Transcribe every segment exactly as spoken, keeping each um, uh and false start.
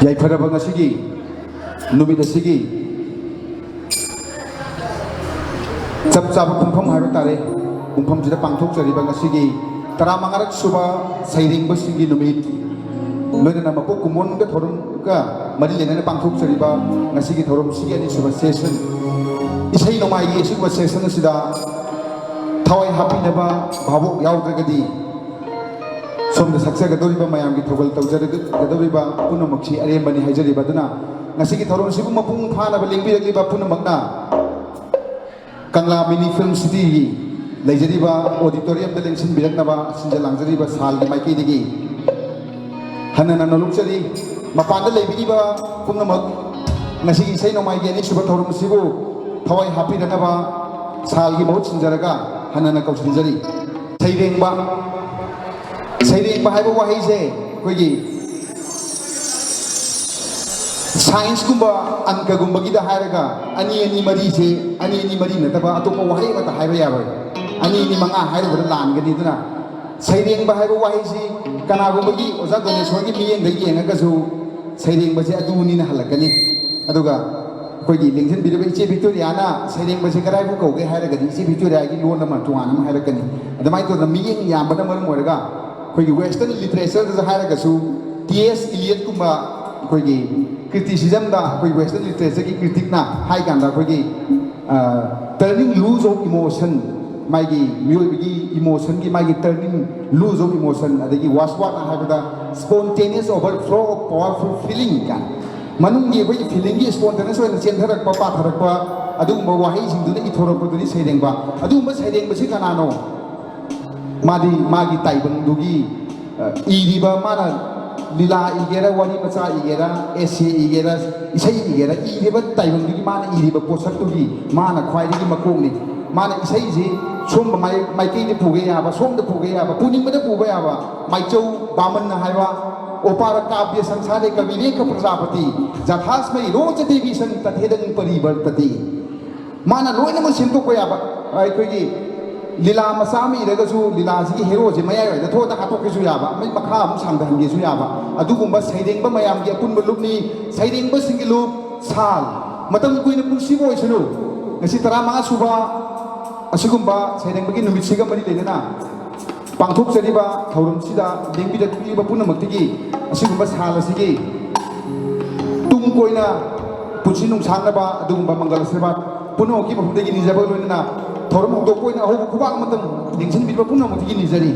ꯌꯥꯏꯐꯔꯕ ꯉꯁꯤꯒꯤ ꯅꯨꯃꯤꯠ ꯑꯁꯤꯒꯤ ꯆꯞ ꯆꯥꯕ ꯄꯨꯡꯐꯝ ꯍꯥꯏꯕ ꯇꯥꯔꯦ, ꯄꯨꯡꯐꯝꯁꯤꯗ ꯄꯥꯡꯊꯣꯛꯆꯔꯤꯕ ꯉꯁꯤꯒꯤ ꯇꯔꯥꯃꯉꯥꯔꯛ ꯁꯨꯕ ꯁꯩꯔꯦꯡꯕꯁꯤꯡꯒꯤ ꯅꯨꯃꯤꯠ, ꯂꯣꯏꯅꯅ ꯃꯄꯣꯛ ꯀꯨꯝꯑꯣꯟꯒ ꯊꯧꯔꯝꯒ ꯃꯔꯤ ꯂꯩꯅꯅ ꯄꯥꯡꯊꯣꯛꯆꯔꯤꯕ ꯉꯁꯤꯒꯤ ꯊꯧꯔꯝꯁꯤꯒꯤ ꯑꯅꯤꯁꯨꯕ ꯁꯦꯁꯟ, ꯏꯁꯩ ꯅꯣꯡꯃꯥꯏꯒꯤ ꯑꯁꯤꯒꯨꯝꯕ ꯁꯦꯁꯟ ꯑꯁꯤꯗ ꯊꯋꯥꯏ ꯍꯥꯞꯄꯤꯅꯕ ꯚꯥꯕꯣꯛ ꯌꯥꯎꯗ꯭ꯔꯒꯗꯤ ꯁꯣꯝꯗ ꯁꯛꯆꯒꯗꯧꯔꯤꯕ ꯃꯌꯥꯝꯒꯤ ꯊꯧꯒꯜ ꯇꯧꯖꯒꯗꯧꯔꯤꯕ ꯄꯨꯝꯅꯃꯛꯁꯤ ꯑꯔꯦꯝꯕꯅꯤ ꯍꯥꯏꯖꯔꯤꯕ꯫ ꯑꯗꯨꯅ ꯉꯁꯤꯒꯤ ꯊꯧꯔꯝꯁꯤꯕꯨ ꯃꯄꯨꯡ ꯐꯥꯅꯕ ꯂꯦꯡꯕꯤꯔꯛꯂꯤꯕ ꯄꯨꯝꯅꯃꯛꯅ ꯀꯪꯂꯥ ꯃꯤꯅꯤ ꯐꯤꯜꯝ ꯁꯤꯇꯤꯒꯤ ꯂꯩꯖꯔꯤꯕ ꯑꯣꯗꯤꯇꯣꯔꯤꯌꯝꯗ ꯂꯦꯡꯁꯤꯟꯕꯤꯔꯛꯅꯕ ꯁꯤꯟꯖ ꯂꯥꯡꯖꯔꯤꯕ ꯁꯥꯜꯒꯤ ꯃꯥꯏꯀꯩꯗꯒꯤ ꯍꯟꯅ ꯍꯟꯅ ꯅꯣꯂꯨꯛꯆꯔꯤ꯫ ꯃꯄꯥꯟꯗ ꯂꯩꯕꯤꯔꯤꯕ ꯄꯨꯝꯅꯃꯛ, ꯉꯁꯤꯒꯤ ꯏꯁꯩ ꯅꯣꯡꯃꯥꯏꯒꯤ ꯑꯅꯤꯁꯨꯕ ꯊꯧꯔꯝ ꯑꯁꯤꯕꯨ ꯊꯋꯥꯏ ꯍꯥꯞꯄꯤꯔꯛꯅꯕ ꯁꯥꯜꯒꯤ ꯃꯍꯨꯠ ꯁꯤꯟꯖꯔꯒ ꯍꯟꯅ ꯍꯟꯅ ꯀꯧꯁꯤꯟꯖꯔꯤ꯫ ꯁꯩꯔꯦꯡꯕ, ꯁꯩꯔꯦꯡꯕ ꯍꯥꯏꯕ ꯋꯥꯍꯩꯁꯦ ꯑꯩꯈꯣꯏꯒꯤ ꯁꯥꯏꯟꯁꯀꯨꯝꯕ, ꯑꯪꯀꯒꯨꯝꯕꯒꯤꯗ ꯍꯥꯏꯔꯒ ꯑꯅꯤ ꯑꯅꯤ ꯃꯔꯤꯁꯦ, ꯑꯅꯤ ꯑꯅꯤ ꯃꯔꯤ ꯅꯠꯇꯕ ꯑꯇꯣꯞꯄ ꯋꯥꯍꯩ ꯑꯃꯠꯇ ꯍꯥꯏꯕ ꯌꯥꯔꯣꯏ꯫ ꯑꯅꯤ ꯑꯅꯤ ꯃꯉꯥ ꯍꯥꯏꯔꯨꯕꯗ ꯂꯥꯟꯒꯅꯤ꯫ ꯑꯗꯨꯅ ꯁꯩꯔꯦꯡꯕ ꯍꯥꯏꯕ ꯋꯥꯍꯩꯁꯤ ꯀꯅꯥꯒꯨꯝꯕꯒꯤ ꯑꯣꯖꯥ ꯒꯣꯅꯦꯁꯣꯔꯒꯤ ꯃꯤꯠꯌꯦꯡꯗ ꯌꯦꯡꯉꯒꯁꯨ ꯁꯩꯔꯦꯡꯕꯁꯦ ꯑꯗꯨꯅꯤꯅ ꯍꯜꯂꯛꯀꯅꯤ꯫ ꯑꯗꯨꯒ ꯑꯩꯈꯣꯏꯒꯤ ꯂꯦꯡꯁꯤꯟꯕꯤꯔꯤꯕ ꯏꯆꯦ ꯕꯤꯛꯇꯣꯔꯤꯌꯥꯅ ꯁꯩꯔꯦꯡꯕꯁꯦ ꯀꯗꯥꯏꯕꯨ ꯀꯧꯒꯦ ꯍꯥꯏꯔꯒꯗꯤ ꯏꯆꯦ ꯕꯤꯛꯇꯣꯔꯤꯌꯥꯒꯤ ꯂꯣꯟ ꯑꯃ ꯇꯣꯉꯥꯟꯅ ꯑꯃ ꯍꯥꯏꯔꯛꯀꯅꯤ꯫ ꯑꯗꯨꯃꯥꯏꯅ ꯇꯧꯗꯅ ꯃꯤꯠꯌꯦꯡ ꯌꯥꯝꯕꯅ ꯃꯔꯝ ꯑꯣꯏꯔꯒ ꯑꯩꯈꯣꯏꯒꯤ ꯋꯦꯁꯇꯔꯟ ꯂꯤꯇꯔꯦꯆꯔꯗꯁꯨ ꯍꯥꯏꯔꯒꯁꯨ ꯇꯤ ꯑꯦꯁ ꯏꯂꯤꯌꯠꯀꯨꯝꯕ ꯑꯩꯈꯣꯏꯒꯤ ꯀ꯭ꯔꯤꯇꯤꯁꯤꯖꯝꯗ ꯑꯩꯈꯣꯏ ꯋꯦꯁꯇꯔꯟ ꯂꯤꯇꯔꯦꯆꯔꯒꯤ ꯀ꯭ꯔꯤꯇꯤꯛꯅ ꯍꯥꯏ ꯀꯥꯟꯗ ꯑꯩꯈꯣꯏꯒꯤ ꯇꯔꯅꯤꯡ ꯂꯨꯖ ꯑꯣꯐ ꯏꯃꯣꯁꯟ, ꯃꯥꯒꯤ ꯃꯤꯑꯣꯏꯕꯒꯤ ꯏꯃꯣꯁꯟꯒꯤ ꯃꯥꯒꯤ ꯇꯔꯅꯤꯡ ꯂꯨꯖ ꯑꯣꯐ ꯏꯃꯣꯁꯟ, ꯑꯗꯒꯤ ꯋꯥꯁꯋꯥꯠꯅ ꯍꯥꯏꯕꯗ spontaneous overflow of powerful feeling ꯀꯥꯏꯅ ꯃꯅꯨꯡꯒꯤ ꯑꯩꯈꯣꯏꯒꯤ ꯐꯤꯂꯤꯡꯒꯤ ꯁ꯭ꯄꯣꯟꯇꯦꯅꯁ ꯑꯣꯏꯅ ꯆꯦꯟꯊꯔꯛꯄ ꯄꯥꯊꯔꯛꯄ ꯑꯗꯨꯒꯨꯝꯕ ꯋꯥꯍꯩꯁꯤꯡꯗꯨꯅ ꯏꯊꯣꯔꯛꯄꯗꯨꯅꯤ ꯁꯩꯔꯦꯡꯕ꯫ ꯑꯗꯨꯒꯨꯝꯕ ꯁꯩꯔꯦꯡꯕꯁꯤ ꯀꯅꯥꯅꯣ? ꯃꯥꯗꯤ ꯃꯥꯒꯤ ꯇꯥꯏꯕꯪꯗꯨꯒꯤ ꯑ, ꯏꯔꯤꯕ ꯃꯥꯅ ꯂꯤꯂꯥ ꯏꯒꯦꯔꯥ, ꯋꯥꯔꯤ ꯃꯆꯥ ꯏꯒꯦꯔꯥ, ꯑꯦꯁꯦ ꯏꯒꯦꯔꯥ, ꯏꯁꯩ ꯏꯒꯦꯔꯥ, ꯏꯔꯤꯕ ꯇꯥꯏꯕꯪꯗꯨꯒꯤ ꯃꯥꯅ ꯏꯔꯤꯕ ꯄꯣꯠꯁꯛꯇꯨꯒꯤ ꯃꯥꯅ ꯈ꯭ꯋꯥꯏꯗꯒꯤ ꯃꯀꯣꯛꯅꯤ꯫ ꯃꯥꯅ ꯏꯁꯩꯁꯤ ꯁꯣꯝꯕ ꯃꯥꯏ-, ꯃꯥꯏꯀꯩꯗ ꯄꯨꯒꯦ ꯌꯥꯕ, ꯁꯣꯝꯗ ꯄꯨꯒꯦ ꯌꯥꯕ, ꯄꯨꯅꯤꯡꯕꯗ ꯄꯨꯕ ꯌꯥꯕ꯫ ꯃꯥꯏꯆꯧ ꯕꯥꯃꯟꯅ ꯍꯥꯏꯕ, "ꯑꯣꯄꯥꯔ ꯀꯥꯕ꯭ꯌ ꯁꯪꯁꯥꯔꯦ ꯀꯕꯤꯔꯦꯈ ꯄ꯭ꯔꯖꯥꯄꯇꯤ, ꯖꯥꯊꯥꯁ꯭ꯃꯩ ꯔꯣꯆꯇꯦ ꯕꯤꯁꯪ ꯇꯊꯦꯗꯪ ꯄꯔꯤꯕꯔꯇꯇꯦ"꯫ ꯃꯥꯅ ꯂꯣꯏꯅꯃꯛ ꯁꯦꯝꯗꯣꯛꯄ ꯌꯥꯕ꯫ ꯑꯩꯈꯣꯏꯒꯤ ꯂꯤꯂꯥ ꯃꯆꯥ ꯑꯃ ꯏꯔꯒꯁꯨ ꯂꯤꯂꯥꯁꯤꯒꯤ ꯍꯦꯔꯣꯁꯦ ꯃꯌꯥꯏꯋꯥꯏꯗ ꯊꯣꯛꯑꯒ ꯍꯥꯠꯇꯣꯛꯀꯦꯁꯨ ꯌꯥꯕ, ꯃꯩ ꯃꯈꯥ ꯑꯃꯨꯛ ꯁꯥꯡꯊꯍꯟꯒꯦꯁꯨ ꯌꯥꯕ, ꯑꯗꯨꯒꯨꯝꯕ ꯁꯩꯔꯦꯡꯕ ꯃꯌꯥꯝꯒꯤ ꯑꯄꯨꯟꯕ ꯂꯨꯞꯅꯤ꯫ ꯁꯩꯔꯦꯡꯕꯁꯤꯡꯒꯤ ꯂꯨꯞ ꯁꯥꯜ꯫ ꯃꯇꯝ ꯀꯨꯏꯅ ꯄꯨꯟꯁꯤꯕ ꯑꯣꯏꯁꯅꯨ꯫ ꯉꯁꯤ ꯇꯔꯥꯃꯉꯥ ꯁꯨꯕ ꯑꯁꯤꯒꯨꯝꯕ ꯁꯩꯔꯦꯡꯕꯒꯤ ꯅꯨꯃꯤꯠꯁꯤꯒ ꯃꯔꯤ ꯂꯩꯅꯅ ꯄꯥꯡꯊꯣꯛꯆꯔꯤꯕ ꯊꯧꯔꯝꯁꯤꯗ ꯂꯦꯡꯕꯤꯔꯛꯂꯤꯕ ꯄꯨꯝꯅꯃꯛꯇꯒꯤ ꯑꯁꯤꯒꯨꯝꯕ ꯁꯥꯜ ꯑꯁꯤꯒꯤ ꯇꯨꯡ ꯀꯣꯏꯅ ꯄꯨꯟꯁꯤ ꯅꯨꯡꯁꯥꯡꯅꯕ ꯑꯗꯨꯒꯨꯝꯕ ꯃꯪꯒꯜ ꯑꯁꯤꯔꯕꯥꯗ ꯄꯨꯝꯅꯃꯛꯀꯤ ꯃꯐꯝꯗꯒꯤ ꯅꯤꯖꯕꯒ ꯂꯣꯏꯅꯅ ꯊꯧꯔꯝ ꯍꯧꯗꯣꯛꯄ ꯑꯣꯏꯅ ꯑꯍꯧꯕ ꯈꯨꯕꯥꯛ ꯑꯃꯇꯪ ꯂꯦꯡꯁꯤꯟꯕꯤꯕ ꯄꯨꯝꯅꯃꯛꯇꯒꯤ ꯅꯤꯖꯔꯤ꯫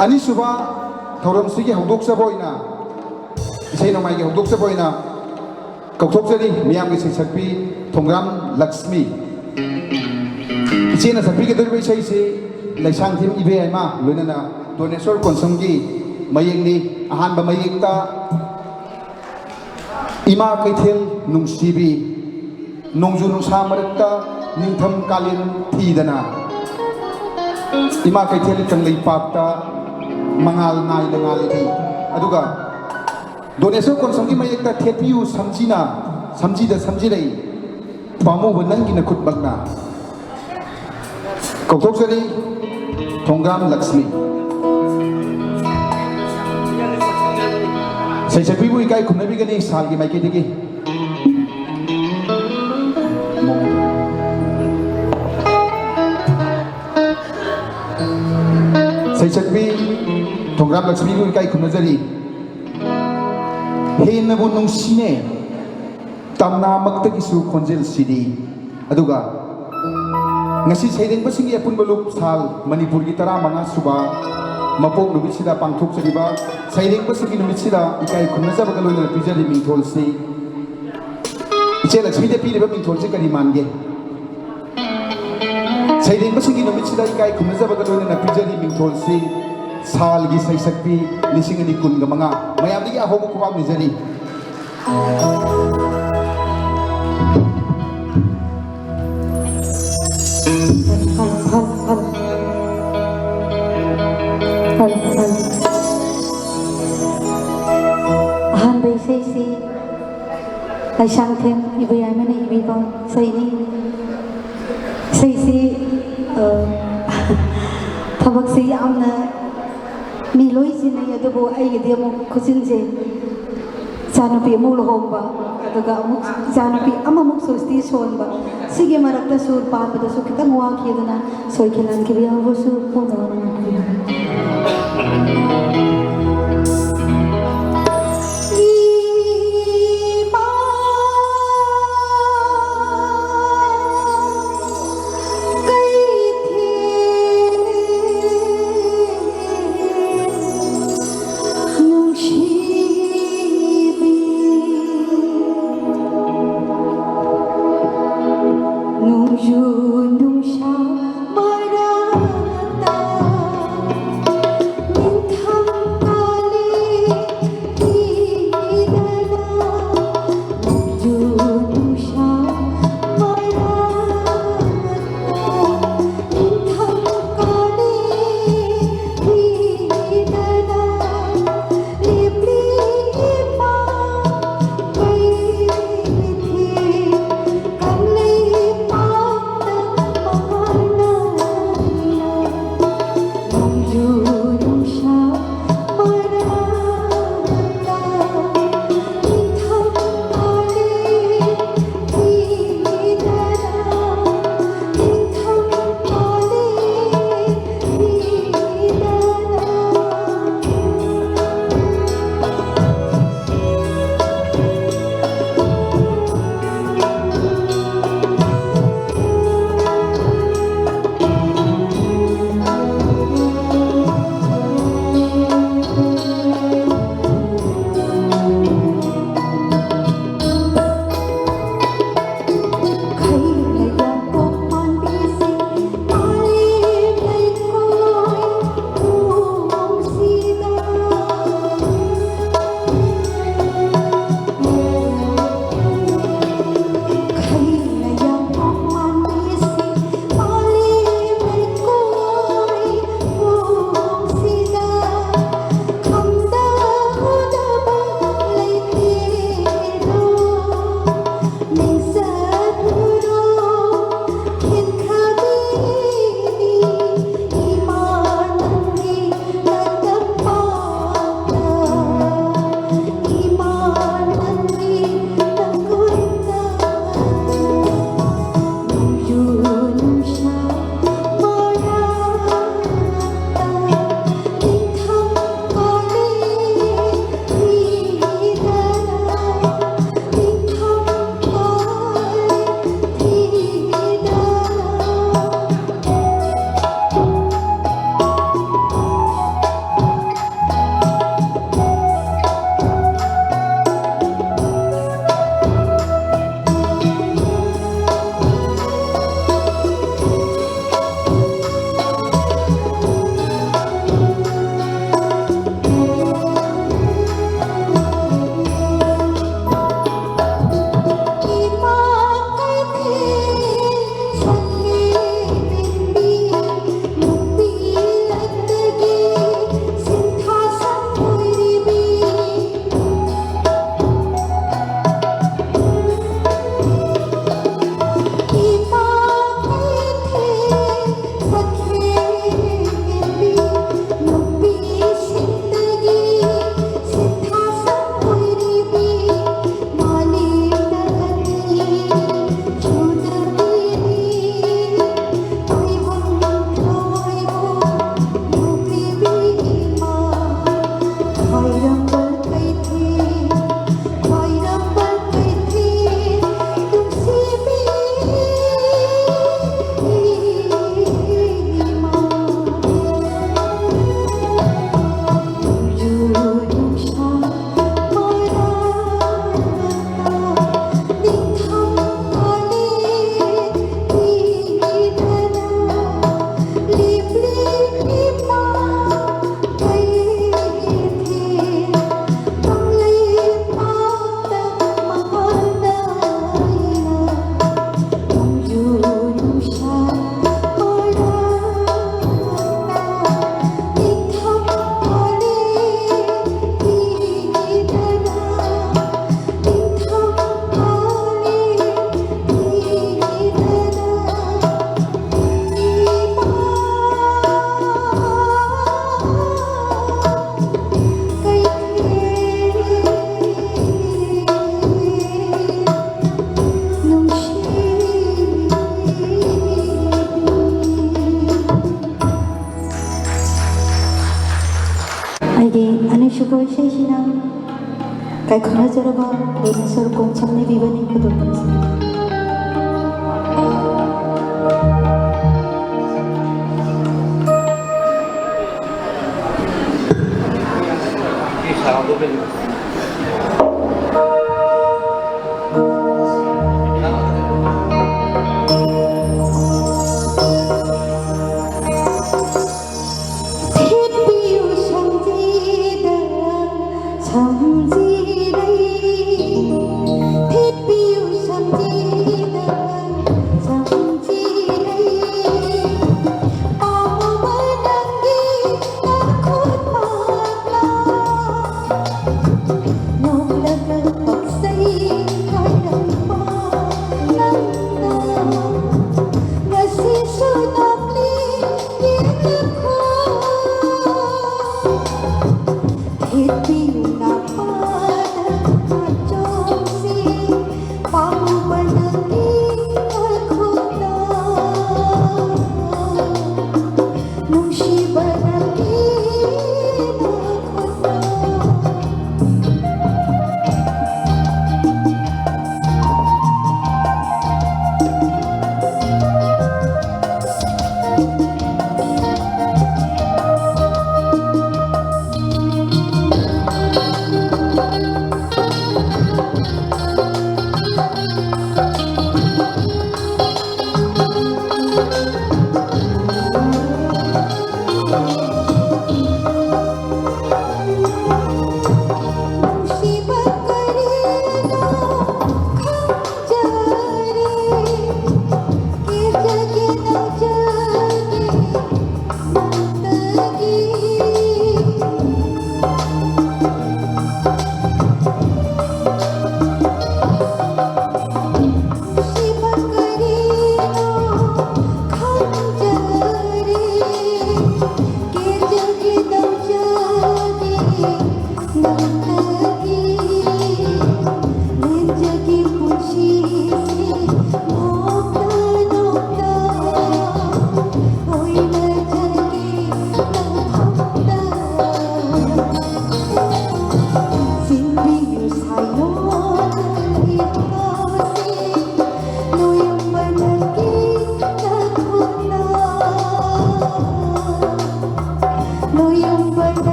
ꯑꯅꯤꯁꯨꯕ ꯊꯧꯔꯝꯁꯤꯒꯤ ꯍꯧꯗꯣꯛꯆꯕ ꯑꯣꯏꯅ, ꯏꯁꯩ ꯅꯣꯡꯃꯥꯏꯒꯤ ꯍꯧꯗꯣꯛꯆꯕ ꯑꯣꯏꯅ ꯀꯧꯊꯣꯛꯆꯔꯤ ꯃꯤꯌꯥꯝꯒꯤ ꯁꯩꯁꯛꯄꯤ ꯊꯣꯡꯒ꯭ꯔꯥꯝ ꯂꯛꯁꯃꯤ꯫ ꯏꯆꯦꯅ ꯁꯛꯄꯤꯒꯗꯧꯔꯤꯕ ꯏꯁꯩꯁꯤ ꯂꯩꯁꯥꯡꯊꯦꯝ ꯏꯕꯦꯌꯥꯏꯃ ꯂꯣꯏꯅꯅ ꯗꯣꯅꯦꯁꯣꯔ ꯀꯣꯟꯁꯝꯒꯤ ꯃꯌꯦꯛꯅꯤ꯫ ꯑꯍꯥꯟꯕ ꯃꯌꯦꯛꯇ ꯏꯃꯥ ꯀꯩꯊꯦꯜ ꯅꯨꯡꯁꯤꯕꯤ, ꯅꯣꯡꯖꯨ ꯅꯨꯡꯁꯥ ꯃꯔꯛꯇ ꯅꯤꯡꯊꯝ ꯀꯥꯂꯦꯟ ꯊꯤꯗꯅ ꯏꯃꯥ ꯀꯩꯊꯦꯜ ꯀꯪꯂꯩꯄꯥꯛꯇ ꯃꯉꯥꯜ ꯅꯥꯏꯅ ꯉꯥꯜꯂꯤ꯫ ꯑꯗꯨꯒ ꯗꯣꯅꯦꯁꯣꯔ ꯀꯣꯟꯁꯝꯒꯤ ꯃꯌꯦꯛꯇ ꯊꯦꯠꯄꯤꯌꯨ ꯁꯝꯖꯤꯅ, ꯁꯝꯖꯤꯗ ꯁꯝꯖꯤꯔꯩ, ꯄꯥꯝꯃꯨꯕ ꯅꯪꯒꯤ ꯅꯈꯨꯠꯃꯛꯅ꯫ ꯀꯧꯊꯣꯛꯆꯔꯤ ꯊꯣꯡꯒ꯭ꯔꯥꯝ ꯂꯛꯁꯃꯤ꯫ ꯁꯩꯁꯛꯄꯤꯕꯨ ꯏꯀꯥꯏ ꯈꯨꯝꯅꯕꯤꯒꯅꯤ ꯁꯥꯜꯒꯤ ꯃꯥꯏꯀꯩꯗꯒꯤ꯫ ꯁꯩꯁꯛꯄꯤ ꯊꯣꯡꯒ꯭ꯔꯥꯝ ꯂꯛꯁꯃꯤꯕꯨ ꯏꯀꯥꯏ ꯈꯨꯝꯅꯖꯔꯤ꯫ ꯍꯦꯟꯅꯕꯨ ꯅꯨꯡꯁꯤꯅꯦ ꯇꯝꯅꯥꯃꯛꯇꯒꯤꯁꯨ ꯈꯣꯟꯖꯦꯜꯁꯤꯗꯤ꯫ ꯑꯗꯨꯒ ꯉꯁꯤ ꯁꯩꯔꯦꯡꯕꯁꯤꯡꯒꯤ ꯑꯄꯨꯟꯕ ꯂꯨꯞ ꯁꯥꯜ ꯃꯅꯤꯄꯨꯔꯒꯤ ꯇꯔꯥꯃꯉꯥ ꯁꯨꯕ ꯃꯄꯣꯛ ꯅꯨꯃꯤꯠꯁꯤꯗ ꯄꯥꯡꯊꯣꯛꯆꯔꯤꯕ ꯁꯩꯔꯦꯡꯕꯁꯤꯡꯒꯤ ꯅꯨꯃꯤꯠꯁꯤꯗ ꯏꯀꯥꯏ ꯈꯨꯝꯅꯖꯕꯒ ꯂꯣꯏꯅꯅ ꯄꯤꯖꯔꯤ ꯃꯤꯡꯊꯣꯜꯁꯤ꯫ ꯏꯆꯦ ꯂꯛꯁꯃꯤꯗ ꯄꯤꯔꯤꯕ ꯃꯤꯡꯊꯣꯜꯁꯤ ꯀꯔꯤ ꯃꯥꯟꯒꯦ? ꯁꯩꯔꯦꯡꯕꯁꯤꯡꯒꯤ ꯅꯨꯃꯤꯠꯁꯤꯗ ꯏꯀꯥꯏ ꯈꯨꯝꯅꯖꯕꯒ ꯂꯣꯏꯅꯅ ꯄꯤꯖꯔꯤ ꯃꯤꯡꯊꯣꯜꯁꯤ ꯁꯥꯜꯒꯤ ꯁꯩꯁꯛꯄꯤ ꯂꯤꯁꯤꯡ ꯑꯅꯤ ꯀꯨꯟꯒ ꯃꯉꯥ꯫ ꯃꯌꯥꯝꯗꯒꯤ ꯑꯍꯧꯕ ꯈꯨꯕꯥꯛ ꯅꯤꯖꯔꯤ꯫ ꯑꯍꯥꯟꯕ ꯏꯁꯩꯁꯤ ꯂꯩꯁꯥꯡꯊꯦꯝ ꯏꯕꯦꯌꯥꯏꯃꯅ ꯏꯕꯤꯕ ꯏꯁꯩꯅꯤ꯫ ꯑꯩꯁꯤ, ꯑ, ꯊꯕꯛꯁꯤ ꯌꯥꯝꯅ ꯃꯤ ꯂꯣꯏ ꯆꯤꯟꯅꯩ, ꯑꯗꯨꯕꯨ ꯑꯩꯒꯤꯗꯤ ꯑꯃꯨꯛ ꯈꯨꯠꯆꯤꯟꯁꯦ ꯏꯆꯥꯅꯨꯄꯤ ꯑꯃꯨꯛ ꯂꯨꯍꯣꯡꯕ, ꯑꯗꯨꯒ ꯑꯃꯨꯛ ꯏꯆꯥꯅꯨꯄꯤ ꯑꯃꯃꯨꯛ ꯁꯣꯁꯇꯤ ꯁꯣꯟꯕ, ꯁꯤꯒꯤ ꯃꯔꯛꯇ ꯁꯨꯔ ꯄꯥꯟꯕꯗꯁꯨ ꯈꯤꯇꯪ ꯋꯥꯈꯤ꯫ ꯑꯗꯨꯅ ꯁꯣꯏꯈꯤꯅꯈꯤꯕ ꯌꯥꯎꯕꯁꯨ ꯄꯨꯝꯅꯃꯛ ꯅꯨꯡꯉꯥꯏꯕꯤꯌꯨ꯫ ꯑꯅꯤꯁꯨꯕ ꯏꯁꯩꯁꯤꯅ ꯀꯥꯏꯈꯨꯝꯅꯖꯔꯕ ꯂꯣꯏꯅ ꯁꯔꯨꯛ ꯀꯣꯟ ꯁꯝꯅꯕꯤꯕꯅꯤ꯫ ꯈꯨꯗꯣꯜ ꯇꯝꯖꯒꯦ꯫ ꯊꯦꯠꯄꯤꯌꯨ ꯁꯝꯖꯤꯗ ꯁꯝꯖꯤꯔꯩ, ꯊꯦꯠꯄꯤꯌꯨ ꯁꯝꯖꯤꯗ ꯁꯝꯖꯤꯔꯩ꯫ ꯄꯥꯝꯕ ꯅꯪꯒꯤ ꯅꯈꯨꯠ ꯄꯥꯛꯅ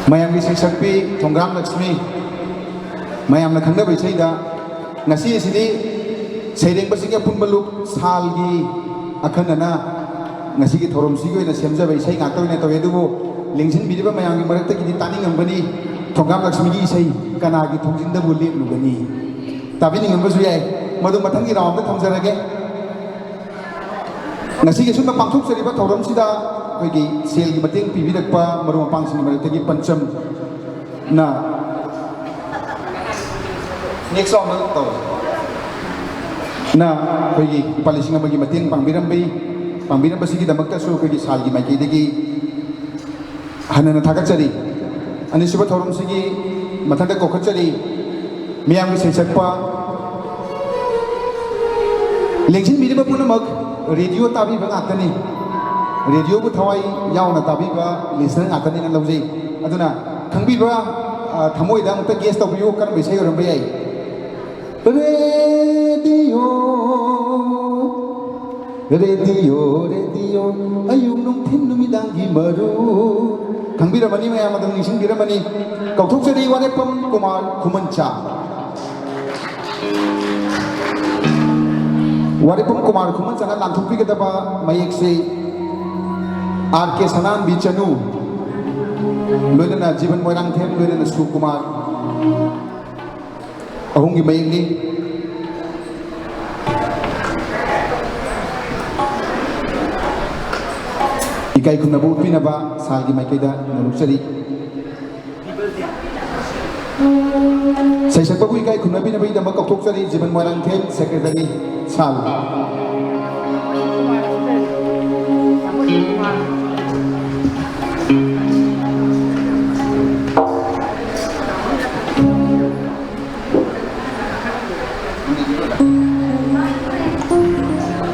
ꯃꯌꯥꯝꯒꯤ ꯁꯩꯁꯛꯄꯤ ꯊꯣꯡꯒ꯭ꯔꯥꯝ ꯂꯛꯁꯃꯤ, ꯃꯌꯥꯝꯅ ꯈꯪꯅꯕ ꯏꯁꯩꯗ ꯉꯁꯤ ꯑꯁꯤꯗꯤ ꯁꯩꯔꯦꯡꯕꯁꯤꯡꯒꯤ ꯑꯄꯨꯟꯕ ꯂꯨꯞ ꯁꯥꯜꯒꯤ ꯑꯈꯟꯅꯅ ꯉꯁꯤꯒꯤ ꯊꯧꯔꯝꯁꯤꯒꯤ ꯑꯣꯏꯅ ꯁꯦꯝꯖꯕ ꯏꯁꯩ ꯉꯥꯛꯇ ꯑꯣꯏꯅ ꯇꯧꯋꯤ꯫ ꯑꯗꯨꯕꯨ ꯂꯦꯡꯁꯤꯟꯕꯤꯔꯤꯕ ꯃꯌꯥꯝꯒꯤ ꯃꯔꯛꯇꯒꯤꯗꯤ ꯇꯥꯅꯤꯡꯉꯝꯒꯅꯤ ꯊꯣꯡꯒ꯭ꯔꯥꯝ ꯂꯛꯁꯃꯤꯒꯤ ꯏꯁꯩ "ꯀꯅꯥꯒꯤ ꯊꯣꯡꯖꯤꯟꯗꯕꯨ ꯂꯦꯞꯂꯨꯒꯅꯤ"꯫ ꯇꯥꯕꯤꯅꯤꯡꯉꯝꯕꯁꯨ ꯌꯥꯏ, ꯃꯗꯨ ꯃꯊꯪꯒꯤ ꯔꯥꯎꯟꯗ ꯊꯝꯖꯔꯒꯦ꯫ ꯉꯁꯤꯒꯤ ꯑꯁꯨꯝꯅ ꯄꯥꯡꯊꯣꯛꯆꯔꯤꯕ ꯊꯧꯔꯝꯁꯤꯗ ꯑꯩꯈꯣꯏꯒꯤ ꯁꯦꯜꯒꯤ ꯃꯇꯦꯡ ꯄꯤꯕꯤꯔꯛꯄ ꯃꯔꯨꯞ ꯃꯄꯥꯡꯁꯤꯡꯒꯤ ꯃꯔꯛꯇꯒꯤ ꯄꯟꯆꯝꯅ next round ꯇꯧꯔꯁꯤ꯫ ꯅ ꯑꯩꯈꯣꯏꯒꯤ ꯂꯨꯄꯥ ꯂꯤꯁꯤꯡ ꯑꯃꯒꯤ ꯃꯇꯦꯡ ꯄꯥꯡꯕꯤꯔꯝꯕꯤ, ꯄꯥꯡꯕꯤꯔꯝꯕꯁꯤꯒꯤꯗꯃꯛꯇꯁꯨ ꯑꯩꯈꯣꯏꯒꯤ ꯁꯥꯜꯒꯤ ꯃꯥꯏꯀꯩꯗꯒꯤ ꯍꯟꯅ ꯍꯟꯅ ꯊꯥꯒꯠꯆꯔꯤ꯫ ꯑꯅꯤꯁꯨꯕ ꯊꯧꯔꯝꯁꯤꯒꯤ ꯃꯊꯪꯗ ꯀꯧꯈꯠꯆꯔꯤ ꯃꯤꯌꯥꯝꯒꯤ ꯁꯩꯁꯛꯄ, ꯂꯦꯡꯁꯤꯟꯕꯤꯔꯤꯕ ꯄꯨꯝꯅꯃꯛ ꯔꯦꯗꯤꯑꯣ ꯇꯥꯕꯤꯕ ꯉꯥꯛꯇꯅꯤ꯫ ꯔꯦꯗꯤꯑꯣꯕꯨ ꯊꯋꯥꯏ ꯌꯥꯎꯅ ꯇꯥꯕꯤꯕ ꯂꯤꯁꯅꯔ ꯉꯥꯛꯇꯅꯦꯅ ꯂꯧꯖꯩ꯫ ꯑꯗꯨꯅ ꯈꯪꯕꯤꯕ꯭ꯔꯥ? ꯑ, ꯊꯃꯣꯏꯗ ꯑꯃꯨꯛꯇ ꯒꯦꯁ ꯇꯧꯕꯤꯌꯨ, ꯀꯔꯝꯕ ꯏꯁꯩ ꯑꯣꯏꯔꯝꯕ ꯌꯥꯏ? ꯔꯦꯗꯤꯑꯣ, ꯔꯦꯗꯤꯑꯣ, ꯔꯦꯗꯤꯑꯣ, ꯑꯌꯨꯛ ꯅꯨꯡꯊꯤꯟ ꯅꯨꯃꯤꯗꯥꯡꯒꯤ ꯃꯔꯨ꯫ ꯈꯪꯕꯤꯔꯝꯃꯅꯤ, ꯃꯌꯥꯝ ꯑꯗꯨꯝ ꯅꯤꯡꯁꯤꯡꯕꯤꯔꯝꯃꯅꯤ꯫ ꯀꯧꯊꯣꯛꯆꯔꯤ ꯋꯥꯔꯦꯞꯐꯝ ꯀꯨꯃꯥꯔ ꯈꯨꯃꯟꯆꯥ꯫ ꯋꯥꯔꯦꯞꯐꯝ ꯀꯨꯃꯥꯔ ꯈꯨꯃꯟꯆꯥꯅ ꯂꯥꯟꯊꯣꯛꯄꯤꯒꯗꯕ ꯃꯌꯦꯛꯁꯤ ꯑꯥꯔ ꯀꯦ ꯁꯅꯥꯍꯟꯕꯤ ꯆꯅꯨ, ꯂꯣꯏꯅꯅ ꯖꯤꯕꯟ ꯃꯣꯏꯔꯥꯡꯊꯦꯝ, ꯂꯣꯏꯅꯅ ꯁꯨꯀꯨꯃꯥꯔ꯫ ꯑꯍꯨꯝꯒꯤ ꯃꯌꯦꯛꯅꯤ꯫ ꯏꯀꯥꯏ ꯈꯨꯝꯅꯕ ꯎꯠꯄꯤꯅꯕ ꯁꯥꯜꯒꯤ ꯃꯥꯏꯀꯩꯗ ꯅꯣꯂꯨꯛꯆꯔꯤ꯫ ꯁꯩꯁꯛꯄꯕꯨ ꯏꯀꯥꯏ ꯈꯨꯝꯅꯕꯤꯅꯕꯒꯤꯗꯃꯛ ꯀꯧꯊꯣꯛꯆꯔꯤ ꯖꯤꯕꯟ ꯃꯣꯏꯔꯥꯡꯊꯦꯝ, ꯁꯦꯀ꯭ꯔꯦꯇꯔꯤ, ꯁꯥꯜ꯫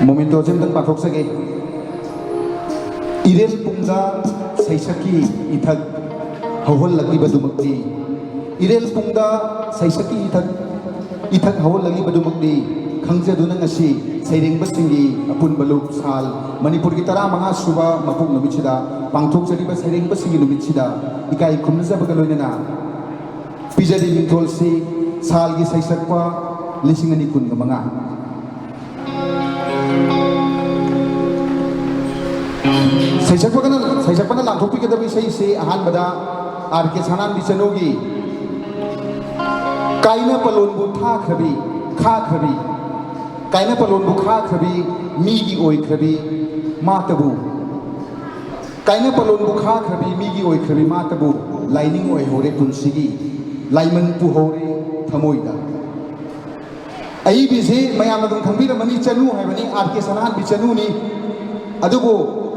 ꯃꯣꯃꯦꯟꯇꯣꯁꯦ ꯑꯝꯇꯪ ꯄꯥꯡꯊꯣꯛꯆꯒꯦ꯫ ꯏꯔꯦꯜ ꯄꯨꯡꯗ ꯁꯩꯁꯛꯀꯤ ꯏꯊꯛ ꯍꯧꯍꯜꯂꯛꯂꯤꯕꯗꯨꯃꯛꯇꯤ, ꯏꯔꯦꯜ ꯄꯨꯡꯗ ꯁꯩꯁꯛꯀꯤ ꯏꯊꯛ, ꯏꯊꯛ ꯍꯧꯍꯜꯂꯛꯂꯤꯕꯗꯨꯃꯛꯇꯤ ꯈꯪꯖꯗꯨꯅ ꯉꯁꯤ ꯁꯩꯔꯦꯡꯕꯁꯤꯡꯒꯤ ꯑꯄꯨꯟꯕ ꯂꯨꯞ ꯁꯥꯜ ꯃꯅꯤꯄꯨꯔꯒꯤ ꯇꯔꯥꯃꯉꯥ ꯁꯨꯕ ꯃꯄꯣꯛ ꯅꯨꯃꯤꯠꯁꯤꯗ ꯄꯥꯡꯊꯣꯛꯆꯔꯤꯕ ꯁꯩꯔꯦꯡꯕꯁꯤꯡꯒꯤ ꯅꯨꯃꯤꯠꯁꯤꯗ ꯏꯀꯥꯏ ꯈꯨꯝꯅꯖꯕꯒ ꯂꯣꯏꯅꯅ ꯄꯤꯖꯔꯤ ꯃꯤꯡꯊꯣꯜꯁꯤ ꯁꯥꯜꯒꯤ ꯁꯩꯁꯛꯄ ꯂꯤꯁꯤꯡ ꯑꯅꯤ ꯀꯨꯟꯒ ꯃꯉꯥ꯫ ꯁꯩꯁꯛꯄꯒꯅ, ꯁꯩꯁꯛꯄꯅ ꯂꯥꯡꯊꯣꯛꯄꯤꯒꯗꯕ ꯏꯁꯩꯁꯤ ꯑꯍꯥꯟꯕꯗ ꯑꯥꯔ ꯀꯦ ꯁꯅꯥꯍꯟꯕꯤ ꯆꯅꯨꯒꯤ ꯀꯥꯏꯅ ꯄꯂꯣꯟꯕꯨ ꯊꯥꯈ꯭ꯔꯕꯤ, ꯈꯥꯈ꯭ꯔꯕꯤ, ꯀꯥꯏꯅ ꯄꯂꯣꯟꯕꯨ ꯈꯥꯈ꯭ꯔꯕꯤ, ꯃꯤꯒꯤ ꯑꯣꯏꯈ꯭ꯔꯕꯤ ꯃꯥꯇꯕꯨ, ꯀꯥꯏꯅ ꯄꯂꯣꯟꯕꯨ ꯈꯥꯈ꯭ꯔꯕꯤ, ꯃꯤꯒꯤ ꯑꯣꯏꯈ꯭ꯔꯕꯤ ꯃꯥꯇꯕꯨ ꯂꯥꯏꯅꯤꯡ ꯑꯣꯏꯍꯧꯔꯦ ꯄꯨꯟꯁꯤꯒꯤ, ꯂꯥꯏꯃꯟ ꯄꯨꯍꯧꯔꯦ ꯊꯃꯣꯏꯗ꯫ ꯑꯏꯕꯤꯁꯤ ꯃꯌꯥꯝꯅ ꯑꯗꯨꯝ ꯈꯪꯕꯤꯔꯝꯃꯅꯤ, ꯆꯅꯨ ꯍꯥꯏꯕꯅꯤ, ꯑꯥꯔ ꯀꯦ ꯁꯅꯥꯍꯟꯕꯤ ꯆꯅꯨꯅꯤ꯫ ꯑꯗꯨꯕꯨ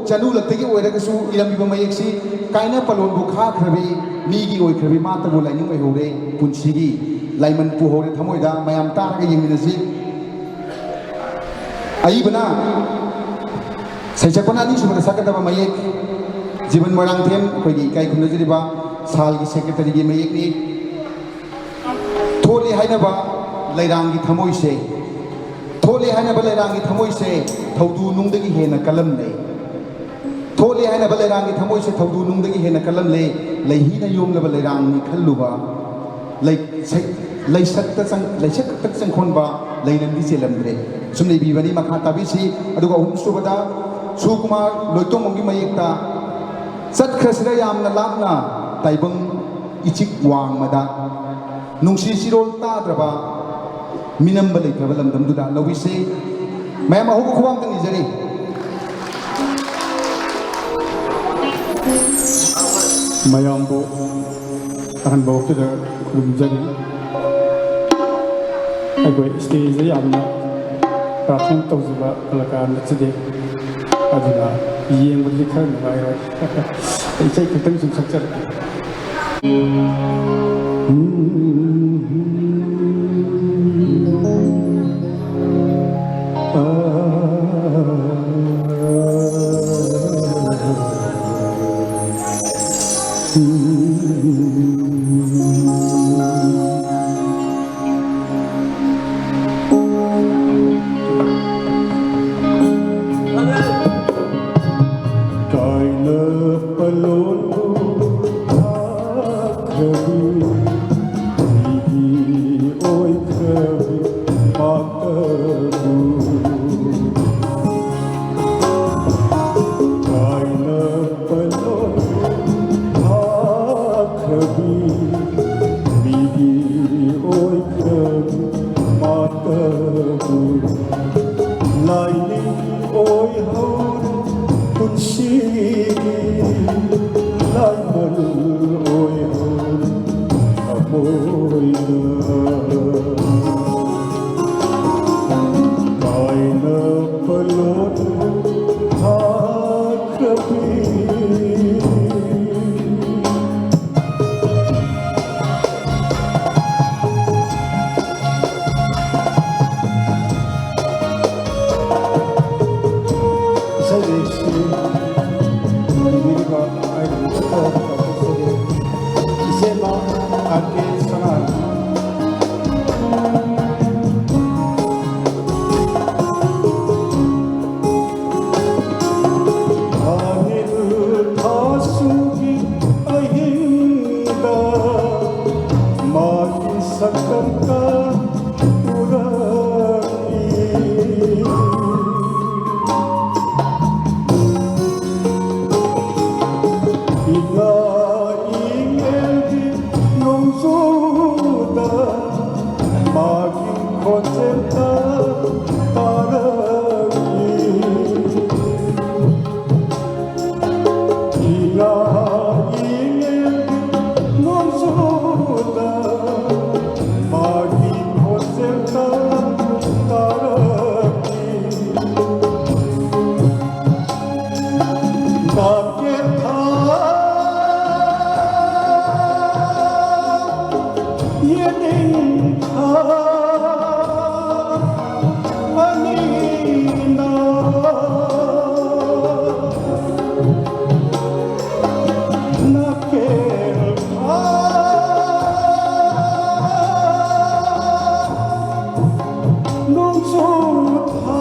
ꯆꯅꯨ ꯂꯛꯇꯒꯤ ꯑꯣꯏꯔꯒꯁꯨ ꯏꯔꯝꯃꯤꯕ ꯃꯌꯦꯛꯁꯤ ꯀꯥꯏꯅ ꯄꯂꯣꯟꯕꯨ ꯈꯥꯈ꯭ꯔꯕꯤ, ꯃꯤꯒꯤ ꯑꯣꯏꯈ꯭ꯔꯕꯤ ꯃꯥꯇꯕꯨ ꯂꯥꯏꯅꯤꯡ ꯑꯣꯏꯍꯧꯔꯦ ꯄꯨꯟꯁꯤꯒꯤ, ꯂꯥꯏꯃꯟ ꯄꯨꯍꯧꯔꯦ ꯊꯃꯣꯏꯗ꯫ ꯃꯌꯥꯝ ꯇꯥꯔꯒ ꯌꯦꯡꯃꯤꯟꯅꯁꯤ꯫ ꯑꯏꯕꯅ, ꯁꯩꯁꯛꯄꯅ ꯑꯅꯤꯁꯨꯕꯗ ꯁꯛꯀꯗꯕ ꯃꯌꯦꯛ ꯖꯤꯕꯟ ꯃꯣꯏꯔꯥꯡꯊꯦꯝ, ꯑꯩꯈꯣꯏꯒꯤ ꯏꯀꯥꯏ ꯈꯨꯝꯅꯖꯔꯤꯕ ꯁꯥꯜꯒꯤ ꯁꯦꯀ꯭ꯔꯦꯇꯔꯤꯒꯤ ꯃꯌꯦꯛꯅꯤ꯫ ꯊꯣꯠꯂꯤ ꯍꯥꯏꯅꯕ ꯂꯩꯔꯥꯡꯒꯤ ꯊꯃꯣꯏꯁꯦ, ꯊꯣꯠꯂꯤ ꯍꯥꯏꯅꯕ ꯂꯩꯔꯥꯡꯒꯤ ꯊꯃꯣꯏꯁꯦ ꯊꯧꯗꯨ ꯅꯨꯡꯗꯒꯤ ꯍꯦꯟꯅ ꯀꯜꯂꯝꯂꯦ꯫ ꯊꯣꯠꯂꯤ ꯍꯥꯏꯅꯕ ꯂꯩꯔꯥꯡꯒꯤ ꯊꯃꯣꯏꯁꯦ ꯊꯧꯗꯨ ꯅꯨꯡꯗꯒꯤ ꯍꯦꯟꯅ ꯀꯜꯂꯝꯂꯦ꯫ ꯂꯩꯍꯤꯅ ꯌꯣꯝꯂꯕ ꯂꯩꯔꯥꯡꯅꯤ ꯈꯜꯂꯨꯕ, ꯂꯩ-, ꯁꯩ-, ꯂꯩꯁꯛꯇ ꯆꯪ-, ꯂꯩꯁꯛ ꯈꯛꯇ ꯆꯪꯈꯣꯟꯕ ꯂꯩꯔꯝꯗꯤ ꯆꯦꯜꯂꯝꯗ꯭ꯔꯦ꯫ ꯁꯨꯝꯅ ꯏꯕꯤꯕꯅꯤ, ꯃꯈꯥ ꯇꯥꯕꯤꯁꯤ꯫ ꯑꯗꯨꯒ ꯑꯍꯨꯝꯁꯨꯕꯗ ꯁꯨꯀꯨꯃꯥꯔ ꯂꯣꯏꯇꯣꯡꯕꯝꯒꯤ ꯃꯌꯦꯛꯇ ꯆꯠꯈ꯭ꯔꯁꯤꯔ ꯌꯥꯝꯅ ꯂꯥꯞꯅ ꯇꯥꯏꯕꯪ ꯏꯆꯤꯛ ꯋꯥꯡꯃꯗ ꯅꯨꯡꯁꯤ ꯆꯤꯔꯣꯜ ꯇꯥꯗ꯭ꯔꯕ ꯃꯤꯅꯝꯕ ꯂꯩꯇ꯭ꯔꯕ ꯂꯝꯗꯝꯗꯨꯗ ꯂꯧꯕꯤꯁꯤ꯫ ꯃꯌꯥꯝ ꯑꯍꯧꯕ ꯈꯨꯕꯥꯛ ꯑꯝꯇ ꯅꯤꯖꯔꯤ꯫ ꯃꯌꯥꯝꯕꯨ ꯑꯍꯟꯕ ꯋꯥꯐꯝꯗ ꯈꯨꯔꯨꯝꯖꯔꯤ꯫ ꯑꯩꯈꯣꯏ ꯁ꯭ꯇꯦꯖꯇ ꯌꯥꯝꯅ ꯄꯔꯐꯣꯔꯝ ꯇꯧꯖꯕ ꯀꯂꯥꯀꯥꯔ ꯅꯠꯆꯗꯦ, ꯑꯗꯨꯅ ꯌꯦꯡꯕꯗꯗꯤ ꯈꯔ ꯅꯨꯡꯉꯥꯏꯔꯣꯏ꯫ ꯏꯁꯩ ꯈꯛꯇꯪ ꯁꯨꯝ ꯁꯛꯆꯔꯛꯀꯦ꯫ ꯃꯤꯒꯤ ꯑꯣꯏꯈ꯭ꯔꯕꯤ ꯃꯥꯇꯕꯨ ꯀꯥꯏꯅꯕ ꯂꯣꯏ ꯊꯥꯈ꯭ꯔꯕꯤ, ꯃꯤꯒꯤ ꯑꯣꯏꯈ꯭ꯔꯕꯤ ꯃꯥꯇꯕꯨ ꯂꯥꯏꯅꯤꯡ ꯑꯣꯏꯍꯧꯔꯦ ꯄꯨꯟꯁꯤꯒꯤ ꯂꯥꯏꯃꯜ ꯑꯣꯏꯍꯧꯔꯦ ꯊꯃꯣꯏꯅ꯫ ꯀꯥꯏꯅꯕ ꯂꯣꯏ ꯊꯥꯈ꯭ꯔꯕꯤ꯫ ꯏꯁꯩ ꯂꯤꯔꯤꯛꯁꯤ ꯏꯕꯤꯔꯤꯕ ꯑꯩꯒꯤ ꯏꯆꯦ ꯇꯧꯔꯒ ꯇꯧꯖꯒꯦ꯫ ꯏꯆꯦꯃ ꯑꯥꯔ ꯀꯦ ꯁꯅꯥ꯫ ꯑꯅꯤꯜ ꯊꯥꯁꯨꯒꯤ ꯑꯍꯤꯡꯗ ꯃꯥꯒꯤ ꯁꯛꯇꯝ ꯀꯥ ꯎꯔꯛꯏ꯫ ꯏꯉꯥ ꯏꯉꯦꯜꯒꯤ ꯅꯣꯡꯖꯨꯗ ꯃꯥꯒꯤ ꯈꯣꯟꯖꯦꯜ ꯇꯥꯔꯛꯏ꯫ ꯏꯉꯥ ꯏꯉꯦꯜꯒꯤ ꯅꯣꯡꯖꯨꯗ ꯃꯥꯒꯤ ꯈꯣꯟꯖꯦꯜ ꯇꯥꯔꯛꯏ꯫ ꯅꯥꯀꯦꯊꯥ ꯌꯦꯅꯤꯡꯊꯥ ꯑꯅꯤꯅ ꯅꯥꯀꯦꯊꯥ ꯅꯣꯡꯖꯨꯊꯥ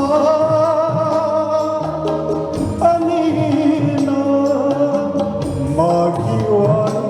ꯑꯅꯤꯅ ꯃꯥꯒꯤ ꯋꯥꯔꯤ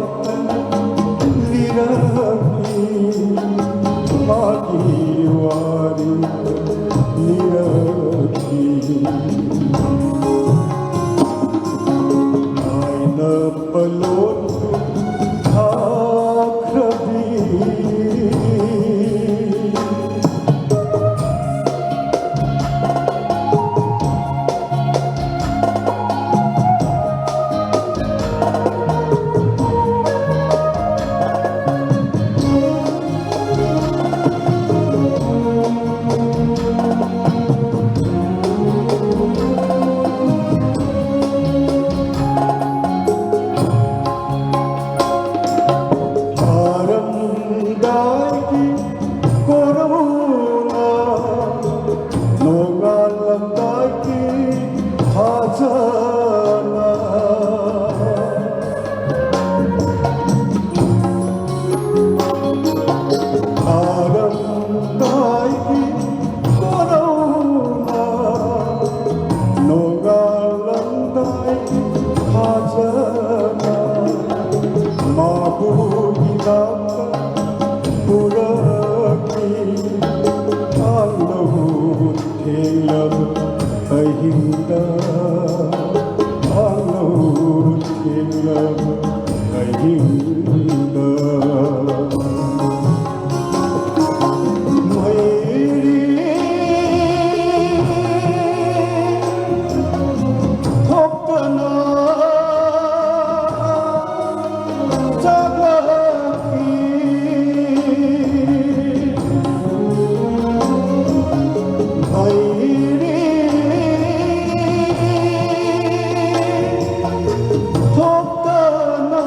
ꯊꯣꯛꯇꯅ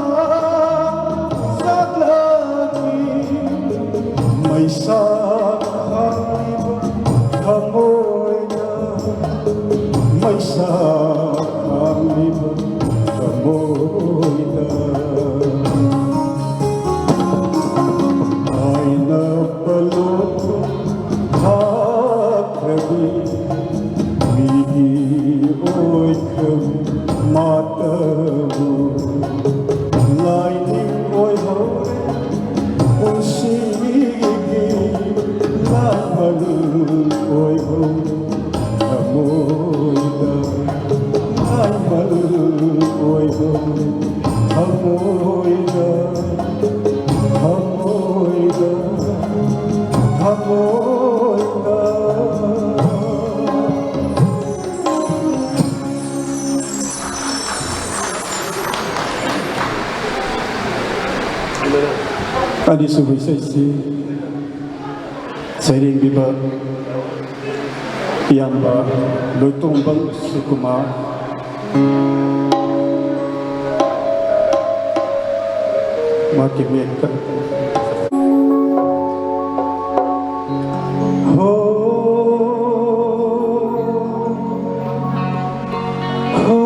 ꯆꯠꯂꯛꯂꯤ꯫ ꯃꯩꯁꯥ ꯈꯥꯡꯂꯤꯕ ꯊꯃꯣꯏꯗ, ꯃꯩꯁꯥ ꯈꯥꯡꯂꯤꯕ ꯊꯃꯣꯏꯗ꯫ ꯑꯩꯅ ꯄꯂꯣꯠꯄ ꯊꯥꯈ꯭ꯔꯕꯤ ꯃꯤꯒꯤ ꯑꯣꯏꯈ꯭ꯔꯕꯤ ꯃꯥꯇꯕꯨ ꯂꯥꯏꯅꯤꯡ ꯑꯣꯏꯍꯧꯔꯦ꯫ ꯄꯨꯟꯁꯤꯒꯤ ꯂꯥꯏꯃꯜ ꯑꯣꯏꯍꯧꯔꯦ꯫ ꯊꯃꯣꯏꯗ ꯂꯥꯏꯃꯜ ꯑꯣꯏꯍꯧꯔꯦ꯫ ꯊꯃꯣꯏꯗ, ꯊꯃꯣꯏꯗ, ꯊꯃꯣꯏꯗ꯫ ꯑꯅꯤꯁꯨꯕ ꯏꯁꯩꯁꯤ ꯁꯩꯔꯦꯡꯕꯤꯕ ꯏꯌꯥꯝꯕ ꯂꯣꯏꯇꯣꯡꯕꯝ ꯁꯨꯀꯨꯃꯥꯔ꯫ ꯃꯍꯥꯛꯀꯤ ꯃꯌꯦꯛꯇ꯫ ꯍꯣ, ꯍꯣ꯫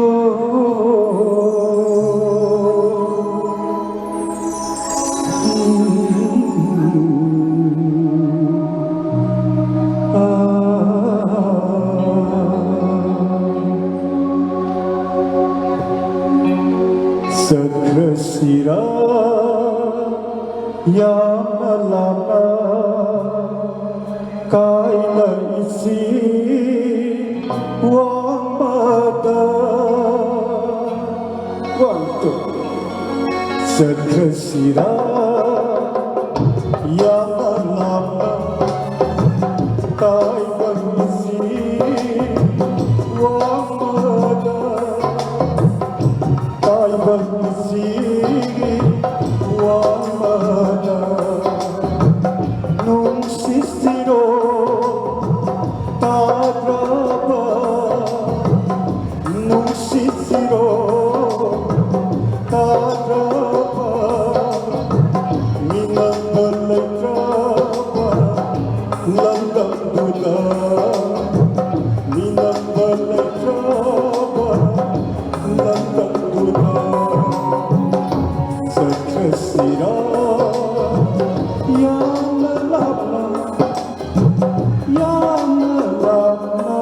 ꯆꯠꯈ꯭ꯔꯁꯤꯔꯥ ꯌꯥꯝꯅ ꯂꯥꯞꯅ, ꯀꯥꯏꯅ ꯏꯆꯤꯡ ꯋꯥꯡꯃꯗ꯫ One, two. ꯆꯠꯈ꯭ꯔꯁꯤꯔꯥ ꯌꯥꯝꯅ ꯂꯥꯞꯅ, ꯇꯥꯏꯕꯪ ꯑꯁꯤ ꯋꯥꯡꯃꯗ, ꯇꯥꯏꯕꯪ ꯑꯁꯤ ꯋꯥꯡꯃꯗ, ꯅꯨꯡꯁꯤꯠ ꯁꯤꯔꯣ ꯇꯥꯗ꯭ꯔꯕ, ꯅꯨꯡꯁꯤꯠ ꯁꯤꯔꯣ ꯇꯥꯗ꯭ꯔꯕ, ꯃꯤꯅꯝꯕ ꯂꯩꯇ꯭ꯔꯕ ꯂꯝꯗꯝꯗꯨꯗ, ꯃꯤꯅꯝꯕ ꯂꯩꯇ꯭ꯔꯕ ꯂꯝꯗꯝꯗꯨꯗ ꯆꯠꯈ꯭ꯔꯁꯤꯔ ꯌꯥꯝꯅ ꯂꯥꯞꯅ, ꯌꯥꯝꯅ ꯂꯥꯞꯅ꯫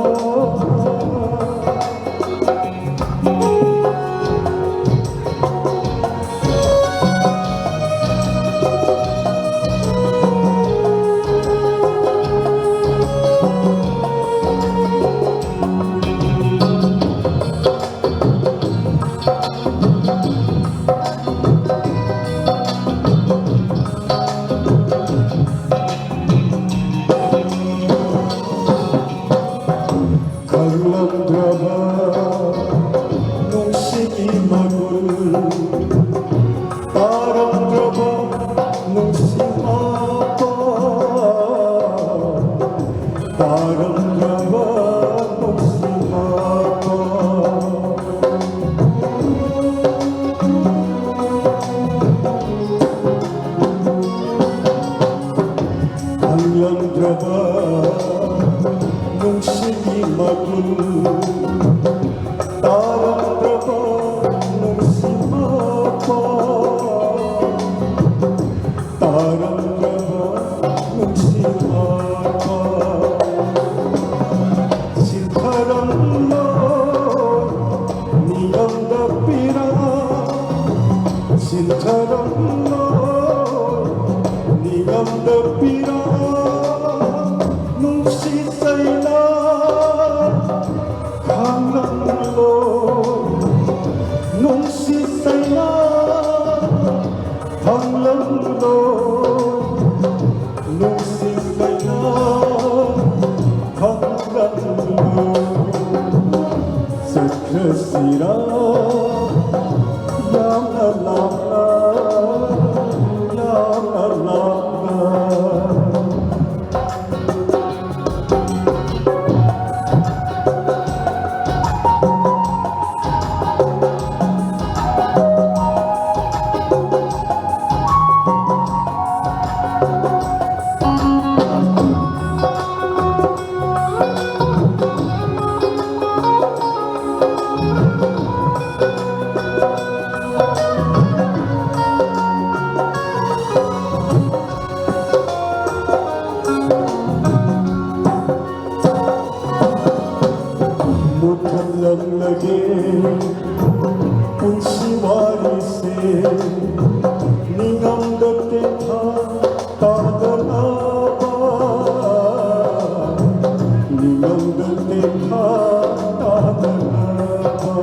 ꯈꯪꯂꯝꯗ꯭ꯔꯕ ꯅꯨꯡꯁꯤꯒꯤ ꯃꯒꯨꯟ, ꯇꯥꯔꯝꯗ꯭ꯔꯕ ꯅꯨꯡꯁꯤ ꯃꯄꯥꯎ, ꯇꯥꯔꯝꯗ꯭ꯔꯕ ꯅꯨꯡꯁꯤ ꯃꯄꯥꯎ꯫ ꯈꯪꯂꯝꯗ꯭ꯔꯕ ꯅꯨꯡꯁꯤꯒꯤ ꯃꯒꯨꯟ, ꯇꯥꯔꯝꯗ꯭ꯔꯕ ꯅꯨꯡꯁꯤ ꯃꯄꯥꯎ, ꯇꯥꯔꯝꯗ꯭ꯔꯕ ꯅꯨꯡꯁꯤ ꯃꯄꯥꯎ꯫ ꯁꯤꯟꯊꯔꯝꯂꯣ ꯅꯤꯡꯉꯝꯗ ꯄꯤꯔꯥ, ꯁꯤꯟꯊꯔꯝꯂꯣ ꯅꯤꯡꯉꯝꯗ ꯄꯤꯔꯥ, ꯅꯨꯡꯁꯤ ꯆꯩꯅꯥ ꯈꯥꯡꯂꯝꯂꯣ, ꯅꯨꯡꯁꯤ ꯆꯩꯅꯥ ꯈꯪꯂꯝꯂꯣ ꯅꯨꯡꯁꯤ ꯀꯌꯥ, ꯈꯪꯂꯝꯂꯣ ꯆꯠꯈ꯭ꯔꯁꯤꯔꯥ ꯌꯥꯝꯅ ꯂꯥꯞꯅ, ꯌꯥꯝꯅ ꯂꯥꯞꯅ꯫ ꯃꯨꯊꯠꯂꯝꯂꯒꯦ ꯄꯨꯟꯁꯤ ꯋꯥꯔꯤꯁꯦ, ꯅꯤꯡꯉꯝꯗ ꯇꯦꯟꯊꯥ ꯇꯥꯗꯅꯕ, ꯅꯤꯡꯉꯝꯗ ꯇꯦꯟꯊꯥ ꯇꯥꯗꯅꯕ꯫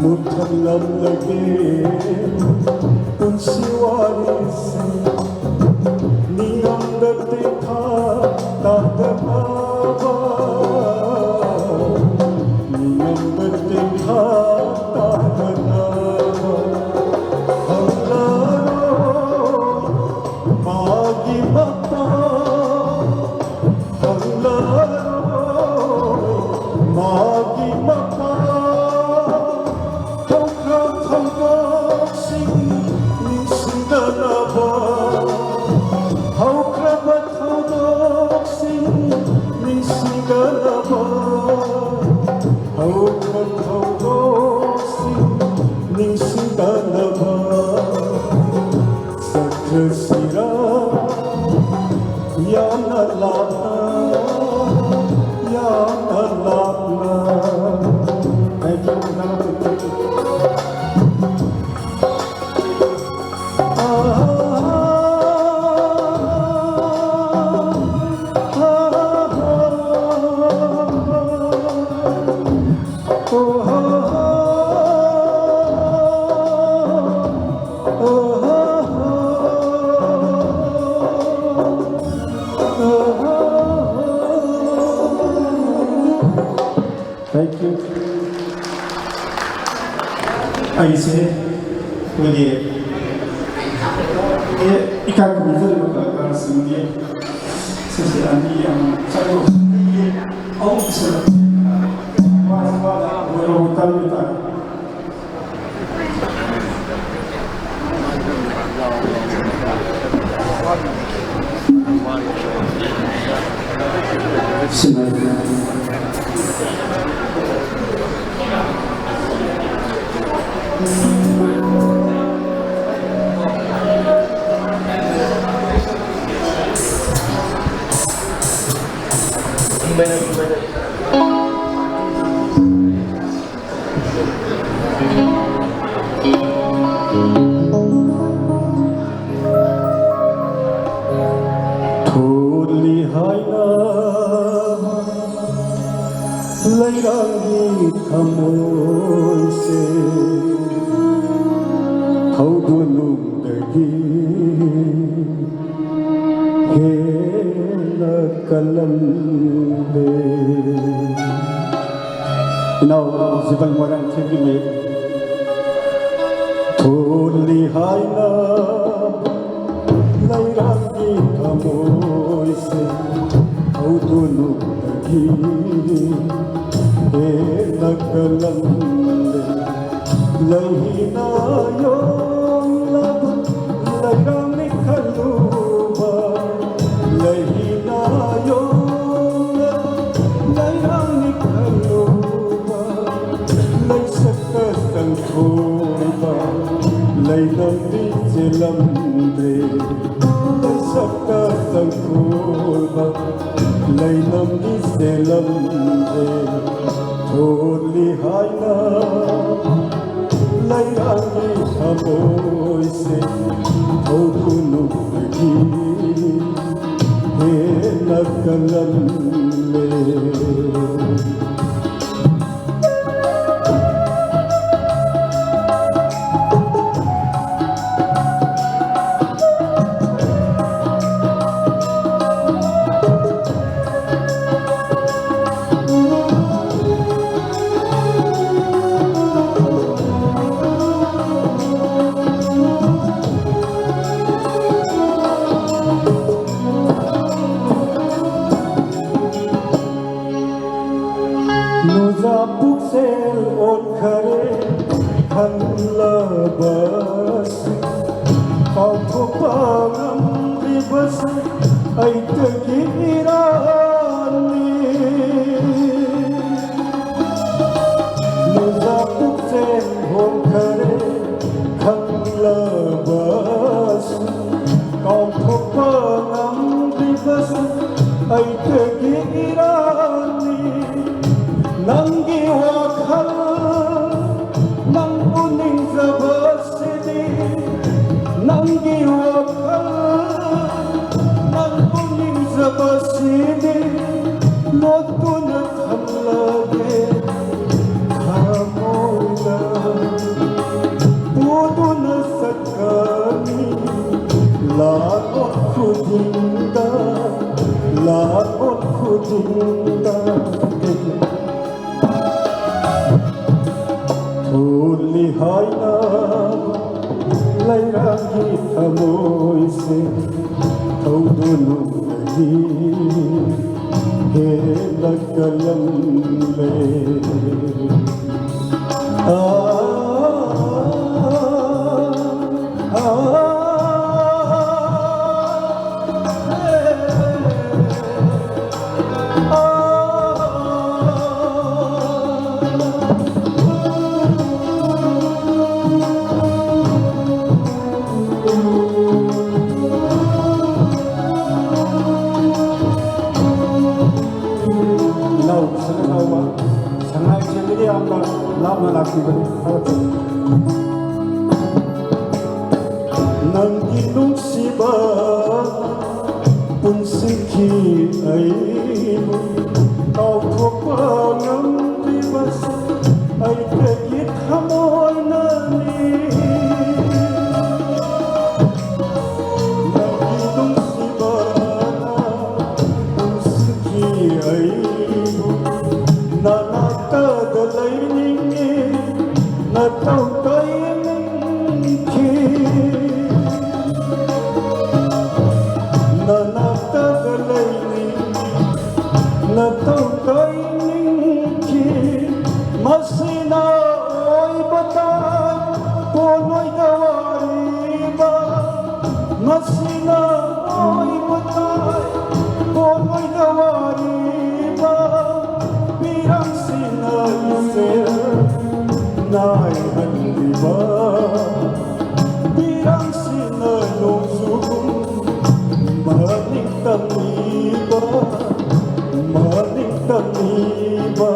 ꯃꯨꯊꯠꯂꯝꯂꯒꯦ ꯄꯨꯟꯁꯤ ꯋꯥꯔꯤꯁꯤ, ꯅꯤꯡꯉꯝꯗ ꯇꯦꯟꯊꯥ ꯇꯥꯗꯅꯕ, ꯅꯤꯡꯉꯝꯗ ꯇꯦꯟꯊꯥ ꯇꯥꯗꯅꯕ꯫ ꯍꯜꯂꯔꯣꯏ ꯃꯥꯒꯤ ꯃꯄꯥ, ꯍꯜꯂꯔꯣꯏ ꯃꯥꯒꯤ ꯃꯄꯥ꯫ ꯍꯧꯈ꯭ꯔ ꯊꯧꯗꯣꯛꯁꯤꯡ ꯅꯤꯡꯁꯤꯡꯗꯅꯕ, Thank you. ꯑꯩꯁꯦ ꯑꯩꯈꯣꯏꯒꯤ ꯏꯀꯥꯏ ꯈꯨꯝꯅꯖꯔꯤꯕ ꯀꯂꯥꯀꯥꯔꯁꯤꯡꯒꯤ ꯁꯤꯁꯦ ꯑꯅꯤ ꯑꯃ ꯆꯠꯂꯨ ꯑꯍꯨꯝ ꯁꯨꯔꯛ ꯋꯥꯁꯤ ꯋꯥꯗ ꯑꯣꯏꯔꯕ ꯃꯇꯝꯗ ꯊꯣꯜꯂꯤ ꯍꯥꯏꯅ ꯂꯩꯔꯥꯡꯒꯤ ꯊꯃꯣꯏꯁꯦ ꯊꯧꯗꯣꯛꯅꯨꯡꯗꯒꯤ ꯍꯦꯟꯅ ꯀꯜꯂꯝꯂꯦ꯫ ꯏꯅꯥꯎ ꯖꯤꯕꯟ ꯃꯣꯏꯔꯥꯡꯊꯦꯝꯒꯤ ꯃꯌꯦꯛ꯫ ꯊꯣꯜꯂꯤ ꯍꯥꯏꯅ ꯂꯩꯔꯥꯡꯒꯤ ꯊꯃꯣꯏꯁꯦ ꯍꯧꯗꯣꯛꯅꯨꯡꯗꯒꯤ ꯍꯦꯟꯅ ꯀꯜꯂꯝꯂꯦ꯫ ꯂꯩꯍꯤꯅ ꯌꯣꯝꯂꯕ ꯂꯩꯔꯥꯡꯅꯤ ꯈꯜꯂꯨꯕ, ꯂꯩꯍꯤꯅ ꯌꯣꯝꯂꯕ ꯂꯩꯔꯥꯡꯅꯤ ꯈꯜꯂꯨꯕ, ꯂꯩꯁꯛꯇ ꯆꯪꯊꯣꯛꯕ ꯂꯩꯅꯝꯗꯤ ꯆꯦꯜꯂꯝꯗ꯭ꯔꯦ꯫ ꯂꯩꯁꯛꯇ ꯆꯪꯊꯣꯛꯕ ꯂꯩꯅꯝꯗꯤ ꯆꯦꯜꯂꯝꯗ꯭ꯔꯦ꯫ ꯊꯣꯜꯂꯤ ꯍꯥꯏꯅ ꯂꯩꯔꯥꯡꯒꯤ ꯊꯃꯣꯏꯁꯦ ꯊꯧꯗꯣꯛꯅꯨꯡꯗꯒꯤ ꯍꯦꯟꯅ ꯀꯜꯂꯝꯂꯦ꯫ ꯅꯨꯖꯥ ꯄꯨꯛꯆꯦꯜ ꯑꯣꯟꯈꯔꯦ ꯈꯜꯂꯕꯁꯨ, ꯀꯥꯎꯊꯣꯛꯄ ꯉꯝꯗ꯭ꯔꯤꯕꯁꯨ ꯑꯩꯇꯒꯤ ꯏꯔꯥꯜꯅꯤ꯫ ꯅꯨꯖꯥ ꯄꯨꯛꯆꯦꯜ ꯍꯣꯡꯈꯔꯦ ꯈꯪꯂꯕꯁꯨ, ꯀꯥꯎꯊꯣꯛꯄ ꯉꯝꯗ꯭ꯔꯤꯕꯁꯨ ꯑꯩꯇꯒꯤ ꯏꯔꯥꯜꯅꯤ꯫ ꯅꯪꯒꯤ ꯋꯥꯈꯜ, ꯅꯪꯕꯨ ꯅꯤꯡꯖꯕꯁꯤꯗꯤ, ꯅꯪꯒꯤ ꯋꯥꯈꯜ, ꯅꯪꯕꯨ ꯅꯤꯡꯖꯕꯁꯤꯗꯤ ꯂꯣꯠꯇꯨꯅ ꯊꯝꯂꯒꯦ ꯊꯃꯣꯏꯗ꯫ ꯄꯨꯗꯨꯅ ꯆꯠꯀꯅꯤ ꯂꯥꯟꯕ ꯈꯨꯗꯤꯡꯗ, ꯂꯥꯟꯕ ꯈꯨꯗꯤꯡꯗ꯫ ꯊꯣꯜꯂꯤ ꯍꯥꯏꯅ ꯂꯩꯔꯥꯡꯒꯤ ꯊꯃꯣꯏꯁꯦ ꯊꯧꯗꯨꯅꯨꯡꯗꯒꯤ ꯍꯦꯟꯅ ꯀꯜꯂꯝꯂꯦ꯫ ꯑꯥ, ꯑꯥ, ꯑꯥ꯫ ꯏꯅꯥꯎ ꯁꯅꯥꯅꯥꯎꯕ ꯁꯉꯥꯏ ꯆꯦꯟꯕꯒꯤ ꯌꯥꯝꯅ ꯂꯥꯞꯅ ꯂꯥꯛꯄꯤꯕꯅꯤ꯫ ꯊꯥꯒꯠꯆꯔꯤ꯫ ꯅꯪꯒꯤ ꯅꯨꯡꯁꯤꯕ ꯄꯨꯟꯁꯤꯒꯤ ꯑꯩꯕꯨ ꯀꯥꯎꯊꯣꯛꯄ ꯉꯝꯗ꯭ꯔꯤꯕꯁꯦ ꯑꯩꯒꯤ ꯊꯃꯣꯏꯅꯅꯤ꯫ ꯅꯪꯒꯤ ꯅꯨꯡꯁꯤꯕꯅ ꯄꯨꯟꯁꯤꯒꯤ ꯑꯩꯕꯨ ꯅꯅꯥꯛꯇꯗ ꯂꯩꯅꯤꯡꯉꯤ꯫ ꯅꯇꯧ ꯇꯧꯅꯤꯡꯈꯤ꯫ ꯅꯅꯥꯛꯇꯗ ꯂꯩꯅꯤꯡꯉꯤ꯫ ꯏꯔꯥꯡꯁꯤꯅ ꯏꯆꯦꯜ ꯅꯥꯏꯍꯜꯂꯤꯕ, ꯏꯔꯥꯡꯁꯤꯅ ꯅꯣꯡꯖꯨꯒꯨꯝ ꯃꯅꯤꯡ ꯇꯝꯂꯤꯕ, ꯃꯅꯤꯡ ꯇꯝꯂꯤꯕ꯫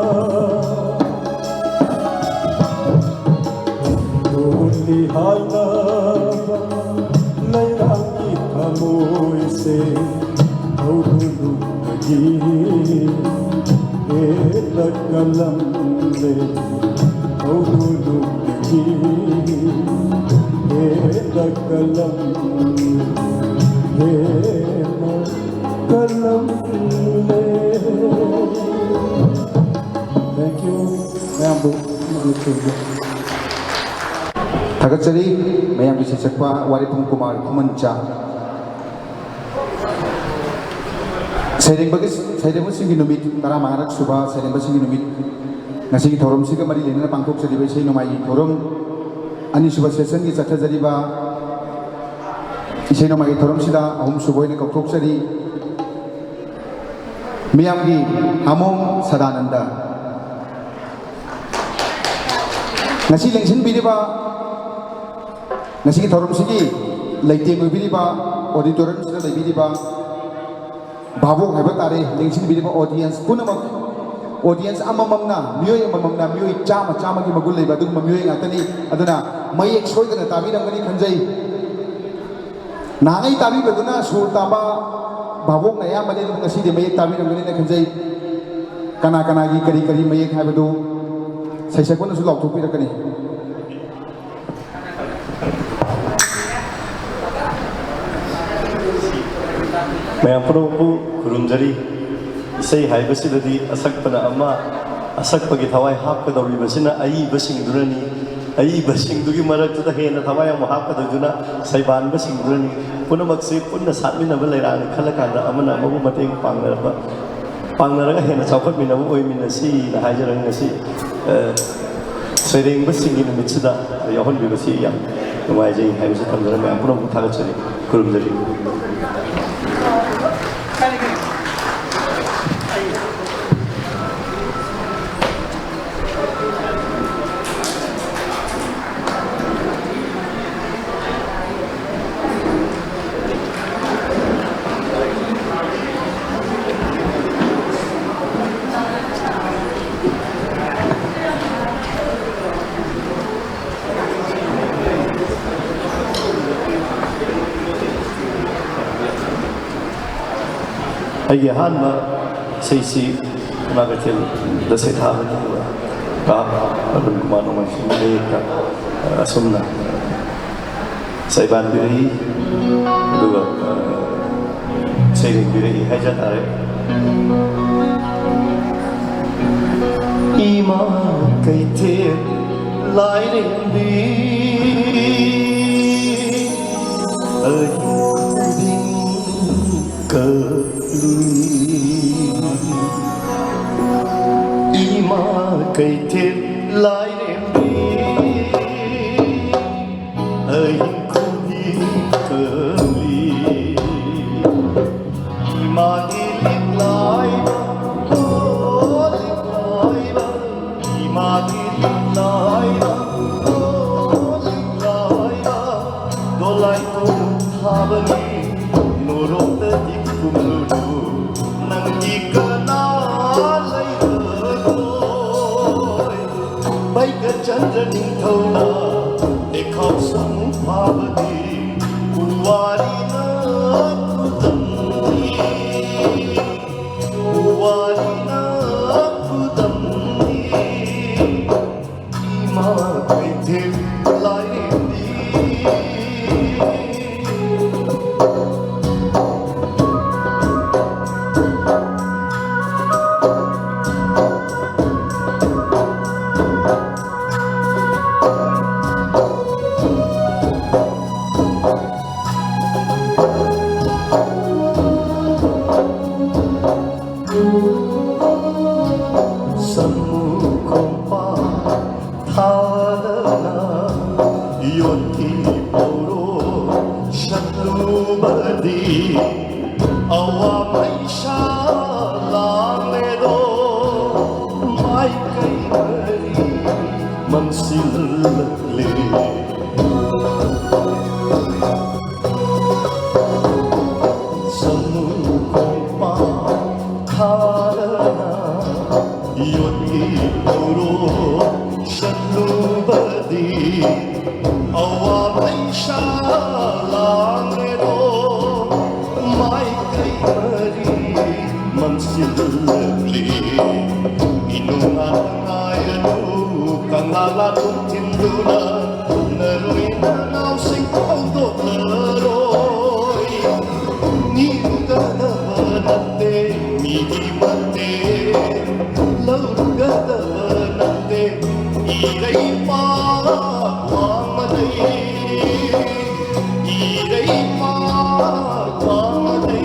ꯂꯣꯜꯂꯤ ꯍꯥꯏꯅꯕ ꯂꯩꯔꯥꯡꯒꯤ ꯊꯃꯣꯏꯁꯦ ꯍꯧꯔꯨꯅꯨ꯫ ꯍꯦꯟꯅ ꯀꯜꯂꯝꯂꯦ ꯍꯧꯔꯨꯅꯨꯒꯤ, ꯍꯦꯟꯅ ꯀꯜꯂꯝꯂꯦ, ꯍꯦꯟꯅ ꯀꯜꯂꯝꯂꯦ꯫ Thank you. ꯃꯌꯥꯝꯕꯨ ꯊꯥꯒꯠꯆꯔꯤ꯫ ꯃꯌꯥꯝꯒꯤ ꯁꯩꯁꯛꯄ ꯋꯥꯔꯤꯄꯨꯡ ꯀꯨꯃꯥꯔ ꯈꯨꯃꯟꯆꯥ꯫ ꯁꯩꯔꯦꯡꯕꯒꯤ, ꯁꯩꯔꯦꯡꯕꯁꯤꯡꯒꯤ ꯅꯨꯃꯤꯠ, ꯇꯔꯥꯃꯉꯥꯔꯛ ꯁꯨꯕ ꯁꯩꯔꯦꯡꯕꯁꯤꯡꯒꯤ ꯅꯨꯃꯤꯠ, ꯉꯁꯤꯒꯤ ꯊꯧꯔꯝꯁꯤꯒ ꯃꯔꯤ ꯂꯩꯅꯅ ꯄꯥꯡꯊꯣꯛꯆꯔꯤꯕ ꯏꯁꯩ ꯅꯣꯡꯃꯥꯏꯒꯤ ꯊꯧꯔꯝ, ꯑꯅꯤꯁꯨꯕ session ꯒꯤ ꯆꯠꯊꯖꯔꯤꯕ ꯏꯁꯩ ꯅꯣꯡꯃꯥꯏꯒꯤ ꯊꯧꯔꯝꯁꯤꯗ ꯑꯍꯨꯝꯁꯨꯕ ꯑꯣꯏꯅ ꯀꯧꯊꯣꯛꯆꯔꯤ ꯃꯤꯌꯥꯝꯒꯤ ꯍꯥꯃꯣꯝ ꯁꯗꯥꯅꯟꯗ꯫ ꯉꯁꯤ ꯂꯦꯡꯁꯤꯟꯕꯤꯔꯤꯕ, ꯉꯁꯤꯒꯤ ꯊꯧꯔꯝꯁꯤꯒꯤ ꯂꯩꯇꯦꯡ ꯑꯣꯏꯕꯤꯔꯤꯕ, auditorium ꯁꯤꯗ ꯂꯩꯕꯤꯔꯤꯕ ꯚꯥꯕꯣꯛ ꯍꯥꯏꯕ ꯇꯥꯔꯦ, ꯂꯦꯡꯁꯤꯟꯕꯤꯔꯤꯕ audience ꯄꯨꯝꯅꯃꯛ, audience ꯑꯃꯃꯝꯅ, ꯃꯤꯑꯣꯏ ꯑꯃꯃꯝꯅ ꯃꯤꯑꯣꯏ ꯆꯥꯝꯃ, ꯆꯥꯝꯃꯒꯤ ꯃꯒꯨꯟ ꯂꯩꯕ ꯑꯗꯨꯒꯨꯝꯕ ꯃꯤꯑꯣꯏ ꯉꯥꯛꯇꯅꯤ꯫ ꯑꯗꯨꯅ ꯃꯌꯦꯛ ꯁꯣꯏꯗꯅ ꯇꯥꯕꯤꯔꯝꯒꯅꯤ ꯈꯟꯖꯩ꯫ ꯅꯍꯥꯟꯉꯩ ꯇꯥꯕꯤꯕꯗꯨꯅ ꯁꯨꯔ ꯇꯥꯕ ꯚꯥꯕꯣꯛꯅ ꯑꯌꯥꯝꯕꯅꯤ, ꯑꯗꯨꯕꯨ ꯉꯁꯤꯗꯤ ꯃꯌꯦꯛ ꯇꯥꯕꯤꯔꯝꯒꯅꯤꯅ ꯈꯟꯖꯩ꯫ ꯀꯅꯥ ꯀꯅꯥꯒꯤ ꯀꯔꯤ ꯀꯔꯤ ꯃꯌꯦꯛ ꯍꯥꯏꯕꯗꯨ ꯁꯩꯁꯛꯄꯅꯁꯨ ꯂꯥꯎꯊꯣꯛꯄꯤꯔꯛꯀꯅꯤ꯫ ꯃꯌꯥꯝ ꯄꯨꯝꯅꯃꯛꯄꯨ ꯈꯨꯔꯨꯝꯖꯔꯤ꯫ ꯏꯁꯩ ꯍꯥꯏꯕꯁꯤꯗꯗꯤ ꯑꯁꯛꯄꯅ ꯑꯃ, ꯑꯁꯛꯄꯒꯤ ꯊꯋꯥꯏ ꯍꯥꯞꯀꯗꯧꯔꯤꯕꯁꯤꯅ ꯑꯏꯕꯁꯤꯡꯗꯨꯅꯅꯤ꯫ ꯑꯏꯕꯁꯤꯡꯗꯨꯒꯤ ꯃꯔꯛꯇꯨꯗ ꯍꯦꯟꯅ ꯊꯋꯥꯏ ꯑꯃꯨꯛ ꯍꯥꯞꯀꯗꯧꯗꯨꯅ ꯁꯩꯕꯥꯟꯕꯁꯤꯡꯗꯨꯅꯅꯤ꯫ ꯄꯨꯝꯅꯃꯛꯁꯤ ꯄꯨꯟꯅ ꯁꯥꯠꯃꯤꯟꯅꯕ ꯂꯩꯔꯥꯡꯅꯤ ꯈꯜꯂꯀꯥꯟꯗ ꯑꯃꯅ ꯑꯃꯕꯨ ꯃꯇꯦꯡ ꯄꯥꯡꯅꯔꯕ, ꯄꯥꯡꯅꯔꯒ ꯍꯦꯟꯅ ꯆꯥꯎꯈꯠꯃꯤꯟꯅꯕ ꯑꯣꯏꯃꯤꯟꯅꯁꯤꯅ ꯍꯥꯏꯖꯔꯒ ꯉꯁꯤ, ꯑ, ꯁꯩꯔꯦꯡꯕꯁꯤꯡꯒꯤ ꯅꯨꯃꯤꯠꯁꯤꯗ ꯌꯥꯎꯍꯟꯕꯤꯕꯁꯤ ꯌꯥꯝ ꯅꯨꯡꯉꯥꯏꯖꯩ ꯍꯥꯏꯕꯁꯤ ꯊꯝꯖꯔꯒ ꯃꯌꯥꯝ ꯄꯨꯝꯅꯃꯛꯄꯨ ꯊꯥꯒꯠꯆꯔꯤ, ꯈꯨꯔꯨꯝꯖꯔꯤ꯫ ꯑꯩꯒꯤ ꯑꯍꯥꯟꯕ ꯏꯁꯩꯁꯤ ꯏꯃꯥ ꯀꯩꯊꯦꯜꯗ ꯁꯩꯊꯥꯕꯅꯤ, ꯑꯗꯨꯒ ꯀꯥ ꯑꯔꯨꯟ ꯀꯨꯃꯥꯔ ꯅꯣꯡꯃꯥꯏꯁꯣꯝꯒꯤ ꯃꯌꯦꯛꯇ ꯑꯁꯨꯝꯅ ꯁꯩꯕꯥꯟꯕꯤꯔꯛꯏ, ꯑꯗꯨꯒ ꯁꯩꯔꯦꯡꯕꯤꯔꯛꯏ ꯍꯥꯏꯖ ꯇꯥꯔꯦ꯫ ꯏꯃꯥ ꯀꯩꯊꯦꯜ ꯂꯥꯏꯔꯦꯝꯕꯤ, ꯑꯍꯤꯡ ꯈꯨꯗꯤꯡ ꯀꯞꯂꯤ꯫ ꯏꯃꯥ ꯀꯩꯊꯦꯜ ꯂꯥꯏꯔꯦꯝꯕꯤ, ꯑꯍꯤꯡ ꯈꯨꯗꯤꯡ ꯀꯞꯂꯤ꯫ ꯏꯃꯥꯒꯤ ꯂꯤꯛꯂꯥꯏꯕ, ꯑꯣ ꯂꯤꯛꯂꯥꯏꯕ, ꯏꯃꯥꯒꯤ ꯂꯤꯛꯂꯥꯏꯕ, ꯑꯣ ꯂꯤꯛꯂꯥꯏꯕ, ꯗꯣꯂꯥꯏ ꯊꯣꯡ ꯊꯥꯕꯅꯤ, ꯅꯣꯔꯣꯛꯇꯗꯤ ꯀꯨꯝꯂꯨꯅꯨ, ꯅꯪꯒꯤ ꯀꯅꯥ ꯂꯩꯔꯔꯣꯏ꯫ ꯕꯩꯒ ꯆꯟꯗ꯭ꯔ ꯅꯤꯡꯊꯧꯅ ꯂꯩꯈꯥꯎ ꯁꯥꯃꯨ ꯐꯥꯕꯅꯤ, ꯄꯨꯋꯥꯔꯤꯅ ꯈꯨꯗꯝꯅꯤ, ꯄꯨꯋꯥꯔꯤꯅ ꯈꯨꯗꯝꯅꯤ꯫ ꯏꯃꯥ ꯀꯩꯊꯦꯜ ꯂꯥꯏꯔꯦꯝꯕꯤ꯫ ꯁꯃꯨ ꯈꯣꯡꯄꯥꯛ ꯊꯥꯗꯅ ꯌꯣꯠꯀꯤ ꯄꯧꯔꯣ ꯁꯠꯂꯨꯕꯗꯤ ꯑꯋꯥ ꯃꯩꯁꯥ ꯂꯥꯡꯂꯦꯗꯣ, ꯃꯥꯏꯀꯩ ꯃꯔꯤ ꯃꯝꯁꯤꯜꯂꯛꯂꯦ꯫ ꯁꯃꯨ ꯈꯣꯡꯄꯥꯛ ꯊꯥꯗꯅ ꯌꯣꯠꯀꯤ ꯄꯧꯔꯣ ꯁꯠꯂꯨꯕꯗꯤ ꯑꯋꯥ ꯃꯩꯁꯥ ꯂꯥꯡꯂꯦꯗꯣ, ꯃꯥꯏꯀꯩ ꯃꯔꯤ ꯏꯅꯨꯡꯉꯥꯏ ꯉꯥꯏꯔꯅꯨ, ꯀꯪꯂꯥ ꯂꯥꯇꯨꯝ ꯊꯤꯟꯗꯨꯅ ꯅꯔꯣꯏ ꯅꯅꯥꯎꯁꯤꯡ ꯍꯧꯗꯣꯛꯂꯔꯣꯏ꯫ ꯅꯤꯔꯨꯒꯗꯕ ꯅꯠꯇꯦ ꯃꯤꯒꯤ ꯃꯇꯦꯡ, ꯂꯧꯔꯨꯒꯗꯕ ꯅꯠꯇꯦ ꯏꯔꯩꯄꯥꯛ ꯋꯥꯡꯃꯗꯩ, ꯏꯔꯩꯄꯥꯛ ꯋꯥꯡꯃꯗꯩ꯫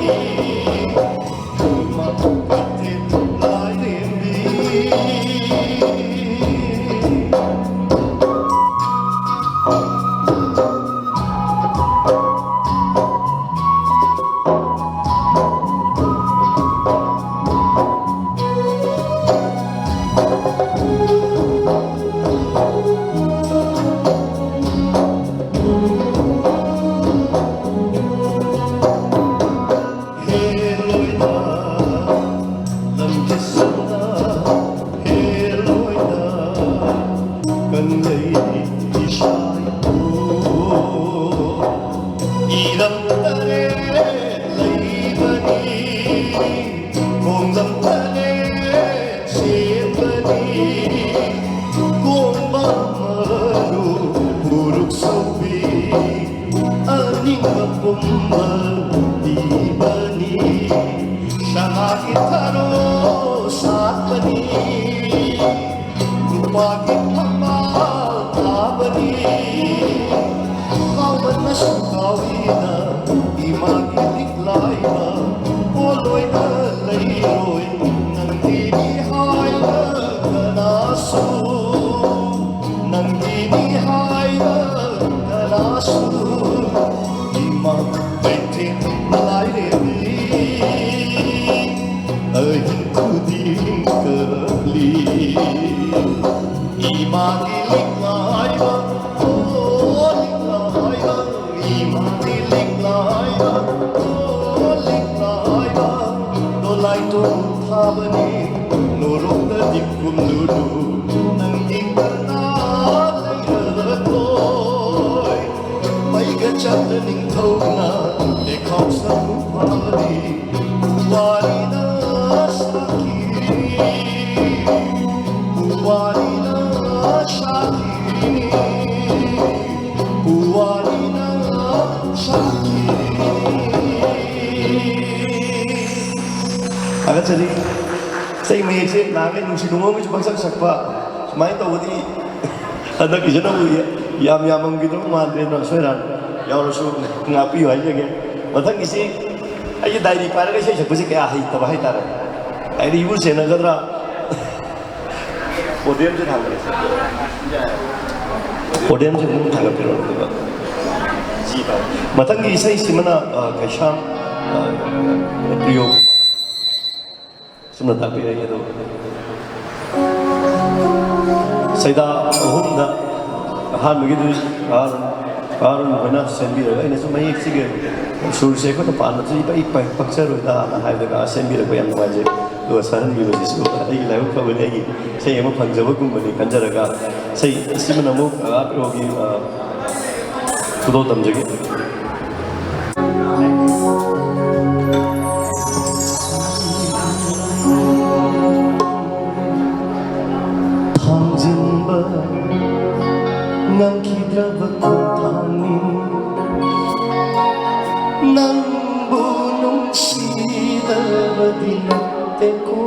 ꯑꯅꯤꯡꯕ ꯄꯨꯝꯕ ꯄꯤꯕꯅꯤ꯫ ꯁꯅꯥꯒꯤ ꯊꯔꯣ ꯁꯥꯠꯄꯅꯤ, ꯂꯨꯄꯥꯒꯤ ꯊꯝꯕꯥꯜ ꯊꯥꯕꯅꯤ꯫ ꯀꯥꯎꯃꯟꯅꯁꯨ ꯀꯥꯎꯏꯅ ꯏꯃꯥꯒꯤ ꯂꯤꯛꯂꯥꯏꯅ ꯄꯣꯂꯣꯏꯗ ꯂꯩꯔꯣꯏ꯫ ꯅꯪꯗꯤ ꯍꯥꯏꯅ ꯀꯅꯥꯁꯨ ꯅꯪꯒꯤꯅꯤ ꯍꯥꯏꯕ ꯀꯅꯥꯁꯨ ꯏꯃꯥ ꯀꯩꯊꯦꯜ ꯂꯥꯏꯔꯦꯝꯕꯤ ꯑꯍꯤꯡ ꯈꯨꯗꯤꯡ ꯀꯞꯂꯤ꯫ ꯏꯃꯥꯒꯤ ꯂꯤꯛꯂꯥꯏꯕ, ꯑꯣ ꯂꯤꯛꯂꯥꯏꯕ, ꯏꯃꯥꯒꯤ ꯂꯤꯛꯂꯥꯏꯕ, ꯑꯣ ꯂꯤꯛꯂꯥꯏꯕ, ꯗꯣꯂꯥꯏ ꯇꯣꯡ ꯊꯥꯕꯅꯤ ꯅꯣꯔꯣꯛꯇꯗꯤ ꯀꯨꯝꯂꯨꯅꯨ꯫ ꯅꯪꯒꯤ ꯀꯅꯥ ꯂꯩꯔꯔꯣꯏ꯫ ꯃꯩꯒ ꯆꯠꯂ ꯅꯤꯡꯊꯧꯅ ꯂꯩꯈꯥꯎ ꯁꯔꯨ ꯐꯥꯕꯗꯤ ꯋꯥꯔꯤꯅ ꯁꯥꯈꯤ꯫ ꯄꯨꯋꯥꯔꯤꯅ ꯁꯥꯈꯤꯕꯅꯤ, ꯄꯨꯋꯥꯔꯤꯅ ꯁꯥꯈꯤꯕꯅꯤ꯫ ꯊꯥꯒꯠꯆꯔꯤ꯫ ꯏꯁꯩ ꯃꯌꯦꯛꯁꯦ ꯅꯍꯥꯟꯈꯩ ꯅꯨꯡꯁꯤ ꯅꯨꯡꯉꯣꯟꯒꯤꯁꯨ ꯄꯪꯁꯛ ꯁꯛꯄ, ꯁꯨꯃꯥꯏꯅ ꯇꯧꯕꯗꯤ ꯍꯟꯗꯛꯀꯤꯁꯤꯅꯕꯨ ꯌꯥꯝ ꯌꯥꯝꯃꯝꯈꯤꯗꯧ ꯃꯥꯟꯗ꯭ꯔꯦ꯫ ꯑꯗꯣ ꯁꯣꯏꯔꯥꯟ ꯌꯥꯎꯔꯁꯨ ꯉꯥꯛꯄꯤꯌꯨ ꯍꯥꯏꯖꯒꯦ꯫ ꯃꯊꯪꯒꯤꯁꯤ ꯑꯩꯒꯤ ꯗꯥꯏꯔꯤ ꯄꯥꯏꯔꯒ ꯏꯁꯩ ꯁꯛꯄꯁꯤ ꯀꯌꯥ ꯍꯩꯇꯕ ꯍꯥꯏꯇꯥꯔꯦ꯫ ꯗꯥꯏꯔꯤꯕꯨ ꯁꯦꯟꯅꯒꯗ꯭ꯔꯥ? ꯄꯣꯗꯤꯌꯝꯁꯦ ꯊꯥꯡꯒꯠꯂꯁꯤ꯫ ꯄꯣꯗꯤꯌꯝꯁꯦ ꯑꯃꯨꯛ ꯊꯥꯡꯒꯠꯄꯤꯔꯣ, ꯑꯗꯨꯒ ꯃꯊꯪꯒꯤ ꯏꯁꯩꯁꯤꯃꯅ, ꯑ, ꯀꯩꯁꯥꯝ, ꯑ, ꯄ꯭ꯔꯤꯌꯣ꯫ ꯁꯨꯝꯅ ꯇꯥꯛꯄꯤꯔꯛꯏ ꯑꯗꯨ ꯆꯩꯗꯥ ꯑꯍꯨꯝꯗ ꯑꯍꯥꯟꯕꯒꯤꯗꯨ ꯑꯥꯔ ꯑꯥꯔ ꯍꯣꯏꯅ ꯁꯦꯝꯕꯤꯔꯒ, ꯑꯩꯅꯁꯨ ꯃꯌꯦꯛꯁꯤꯒꯤ ꯁꯨꯔꯁꯦ ꯑꯩꯈꯣꯏꯅ ꯄꯥꯟꯕꯁꯤ ꯏꯄꯩ ꯄꯩ ꯄꯛꯆꯔꯣꯏꯗꯅ ꯍꯥꯏꯕꯗ ꯁꯦꯝꯕꯤꯔꯛꯄ ꯌꯥꯝ ꯅꯨꯡꯉꯥꯏꯖꯩ꯫ ꯑꯗꯨꯒ ꯁꯛꯍꯟꯕꯤꯕꯁꯤꯁꯨ ꯑꯩꯒꯤ ꯂꯥꯏꯕꯛ ꯐꯕꯅꯤ, ꯑꯩꯒꯤ ꯏꯁꯩ ꯑꯃ ꯐꯪꯖꯕꯒꯨꯝꯕꯅꯤ ꯈꯟꯖꯔꯒ ꯏꯁꯩ ꯑꯁꯤꯃꯅ ꯑꯃꯨꯛ ꯑꯥꯔ ꯄ꯭ꯔꯤꯌꯣꯒꯤ, ꯑ, ꯈꯨꯗꯣꯜ ꯇꯝꯖꯒꯦ꯫ ꯊꯥꯡꯖꯤꯟꯕ ꯉꯝꯈꯤꯗ꯭ꯔꯕ ꯈꯣꯡꯊꯥꯡꯅꯤ꯫ ꯅꯪꯕꯨ ꯅꯨꯡꯁꯤꯗꯕꯗꯤ ꯅꯠꯇꯦꯀꯣ,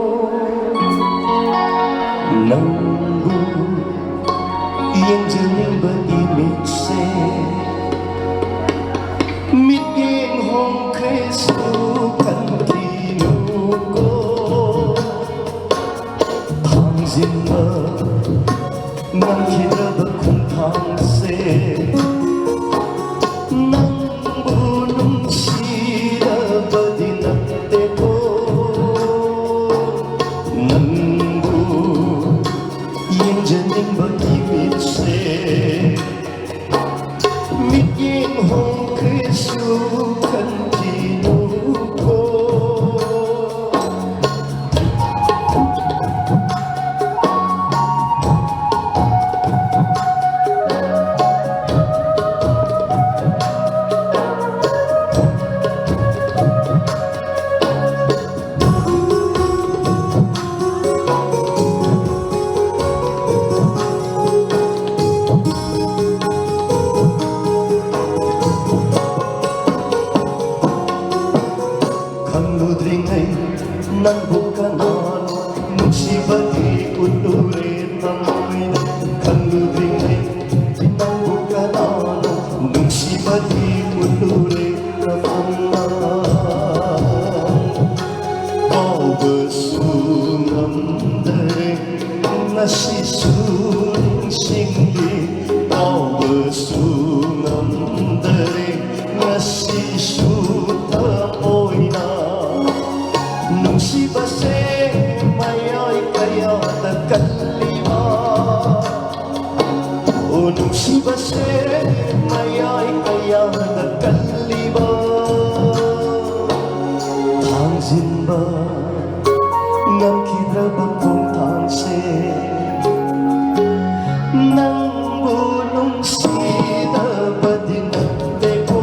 ꯅꯪꯕꯨ ꯌꯦꯡꯖꯅꯤꯡꯕ ꯏꯃꯤꯠꯁꯦ ꯃꯤꯠꯌꯦꯡ ꯍꯣꯡꯈ꯭ꯔꯦꯁꯨ ꯈꯟꯈꯤꯅꯨꯀꯣ꯫ ꯊꯥꯡꯖꯤꯟꯕ ꯉꯝꯈꯤꯗ꯭ꯔꯕ ꯈꯣꯡꯊꯥꯡꯁꯦ ꯅꯪꯕꯨ ꯅꯨꯡꯁꯤꯔꯕꯗꯤ ꯅꯠꯇꯦꯀꯣ, ꯅꯪꯕꯨ ꯌꯦꯡꯖꯅꯤꯡꯕ ꯏꯃꯤꯠꯁꯦ ꯃꯤꯠꯌꯦꯡ ꯍꯣꯡꯈ꯭ꯔꯦꯁꯨ ꯈꯟꯈꯤꯅꯨꯀꯣ꯫ ꯉꯁꯤꯁꯨ ꯅꯤꯡꯁꯤꯡꯂꯤ, ꯀꯥꯎꯕꯁꯨ ꯉꯝꯗꯔꯦ, ꯉꯁꯤꯁꯨ ꯊꯃꯣꯏꯅ ꯅꯨꯡꯁꯤꯕꯁꯦ ꯃꯌꯥꯏ ꯀꯌꯥꯗ ꯀꯜꯂꯤꯕ, ꯑꯣ ꯅꯨꯡꯁꯤꯕꯁꯦ ꯃꯌꯥꯏ ꯀꯌꯥꯗ ꯀꯜꯂꯤꯕ, ꯊꯥꯡꯖꯤꯟꯕ ꯉꯝꯈꯤꯗ꯭ꯔꯕ ꯈꯣꯡꯊꯥꯡꯁꯦ, ꯅꯪꯕꯨ ꯅꯨꯡꯁꯤꯗꯕꯗꯤ ꯅꯠꯇꯦꯀꯣ,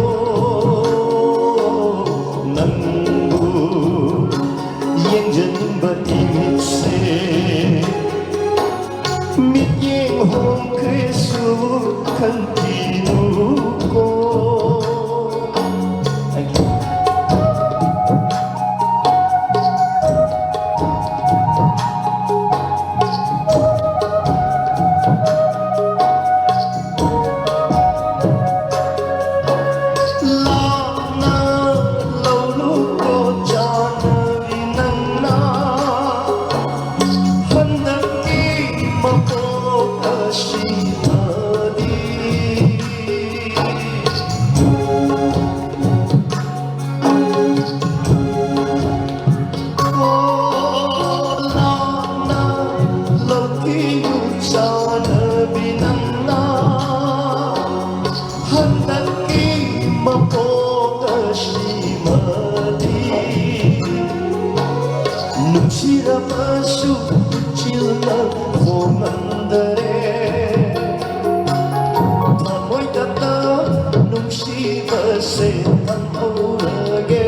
ꯅꯪꯕꯨ ꯌꯦꯡꯖꯅꯤꯡꯕ ꯏꯃꯤꯠꯁꯦ, ꯃꯤꯠꯌꯦꯡ ꯍꯣꯡꯈ꯭ꯔꯦꯁꯨ ꯈꯟꯈꯤꯅꯨꯀꯣ꯫ ꯂꯥꯞꯅ ꯂꯧꯔꯨꯀꯣ ꯆꯥꯅꯕꯤ ꯅꯪꯅ, ꯍꯟꯗꯛꯀꯤ ꯃꯄꯣꯛ ꯑꯁꯤꯗꯗꯤ꯫ ꯂꯥꯞꯅ ꯂꯧꯈꯤꯅꯨ ꯆꯥꯅꯕꯤ ꯅꯪꯅ, ꯍꯟꯗꯛꯀꯤ ꯃꯄꯣꯛ ꯑꯁꯤꯃꯗꯤ꯫ ꯅꯨꯡꯁꯤꯔꯕꯁꯨ ꯏꯆꯤꯜꯅ ꯍꯣꯡꯍꯟꯗꯔꯦ, ꯊꯃꯣꯏ ꯈꯛꯇ ꯅꯨꯡꯁꯤꯕꯁꯦ ꯊꯝꯍꯧꯔꯒꯦ꯫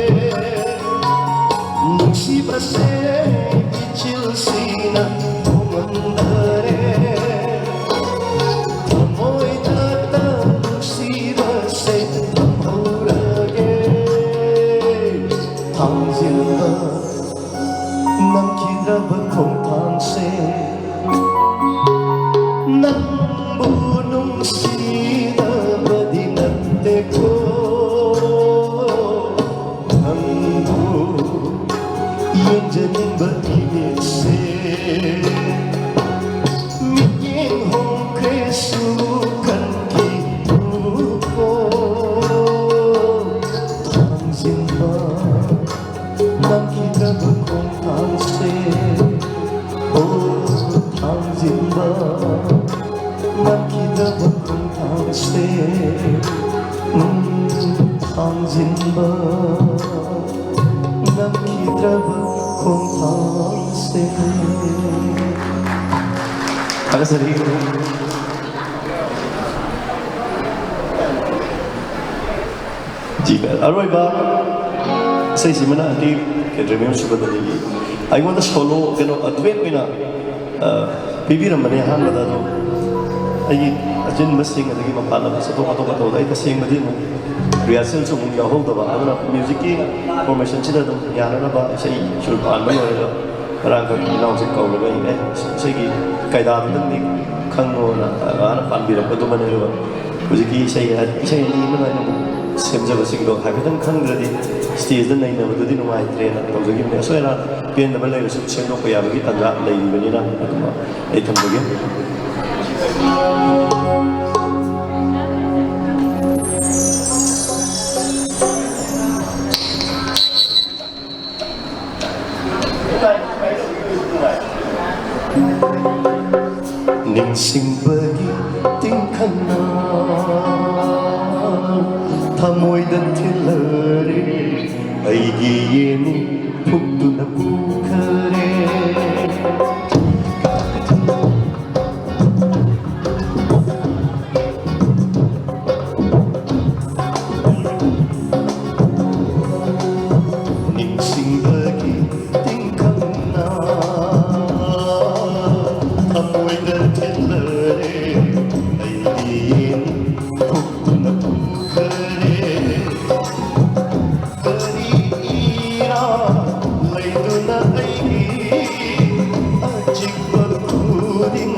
ꯅꯨꯡꯁꯤꯕꯁꯦ ꯏꯆꯤꯜꯁꯤꯅ ꯍꯣꯡꯍꯟꯗꯔꯦ, ꯊꯤꯟꯕ ꯉꯝꯈꯤꯗ꯭ꯔꯕ ꯈꯣꯡꯊꯥꯡꯁꯤꯡ꯫ ꯊꯥꯒꯠꯆꯔꯤ꯫ ꯖꯤ, ꯑꯔꯣꯏꯕ ꯏꯁꯩꯁꯤꯃꯅ ꯑꯟꯇꯤ ꯀꯦꯇ꯭ꯔꯤꯃꯌꯨꯝ ꯁꯨꯕꯗꯅꯤꯒꯤ ꯑꯩꯉꯣꯟꯗ ꯁꯣꯂꯣ ꯀꯩꯅꯣ ꯗꯨꯋꯦꯠ ꯑꯣꯏꯅ ꯑ, ꯄꯤꯕꯤꯔꯝꯕꯅꯦ ꯑꯍꯥꯟꯕꯗ꯫ ꯑꯗꯣ ꯑꯩꯒꯤ ꯑꯆꯤꯟꯕꯁꯤꯡ ꯑꯗꯒꯤ ꯃꯄꯥꯟ ꯂꯝꯗ ꯆꯠꯊꯣꯛ ꯈꯣꯠꯇꯣꯛꯄ ꯇꯧꯕꯗ ꯑꯩ ꯇꯁꯦꯡꯕꯗꯤ ꯑꯃꯨꯛ ꯔꯤꯍꯔꯁꯦꯜꯁꯨ ꯑꯃꯨꯛ ꯌꯥꯎꯍꯧꯗꯕ꯫ ꯑꯗꯨꯅ ꯃ꯭ꯌꯨꯖꯤꯛꯀꯤ ꯐꯣꯔꯃꯦꯁꯟꯁꯤꯗ ꯑꯗꯨꯝ ꯌꯥꯅꯅꯕ ꯏꯁꯩ ꯁꯨꯔ ꯄꯥꯟꯕ ꯂꯣꯏꯔꯒ ꯉꯔꯥꯡꯈꯛ ꯏꯅꯥꯎꯁꯦ ꯀꯧꯔꯒ ꯑꯩ, "ꯑꯦ, ꯏꯁꯩꯒꯤ ꯀꯥꯏꯗꯥꯗꯨꯗꯪꯗꯤ ꯈꯪꯉꯣꯅ" ꯑꯗꯨꯃꯥꯏꯅ ꯄꯥꯟꯕꯤꯔꯛꯄꯗꯨꯃꯅꯦ꯫ ꯑꯗꯨꯒ ꯍꯧꯖꯤꯛꯀꯤ ꯏꯁꯩ ꯍꯥꯏ-, ꯏꯁꯩ ꯑꯅꯤ ꯑꯃꯅ ꯑꯩꯅ ꯑꯃꯨꯛ ꯁꯦꯝꯖꯕꯁꯤꯡꯗꯣ ꯍꯥꯏꯐꯦꯠꯇꯪ ꯈꯪꯗ꯭ꯔꯗꯤ ꯁ꯭ꯇꯦꯖꯇ ꯅꯩꯅꯕꯗꯨꯗꯤ ꯅꯨꯡꯉꯥꯏꯇ꯭ꯔꯦꯅ ꯇꯧꯖꯈꯤꯕꯅꯦ꯫ ꯑꯁꯣꯏ ꯑꯔꯥꯟ ꯄꯦꯟꯗꯕ ꯂꯩꯔꯁꯨ ꯁꯦꯝꯗꯣꯛꯄ ꯌꯥꯕꯒꯤ ꯇꯥꯟꯖꯥ ꯂꯩꯔꯤꯕꯅꯤꯅ ꯑꯗꯨꯝ ꯑꯩ ꯊꯝꯖꯒꯦ꯫ ꯅꯤꯡꯁꯤꯡꯕꯒꯤ ꯇꯤꯡꯈꯪꯅ ꯊꯃꯣꯏꯗ ꯊꯤꯜꯂꯔꯦ, ꯑꯩꯒꯤ ꯌꯦꯅꯤꯡ ꯐꯨꯛꯇꯨꯅ ꯄꯨꯈꯔꯦ꯫ ꯅꯤꯡꯁꯤꯡꯕꯒꯤ ꯇꯤꯡꯈꯪꯅ ꯊꯃꯣꯏꯗ ꯊꯤꯜꯂꯔꯦ, ꯑꯩꯒꯤ ꯌꯦꯅꯤꯡ ꯐꯨꯛꯇꯨꯅ ꯄꯨꯈꯔꯦ꯫ ꯀꯔꯤ ꯏꯔꯥ ꯂꯩꯗꯨꯅ ꯑꯩꯒꯤ ꯑꯆꯤꯛꯄ ꯈꯨꯗꯤꯡ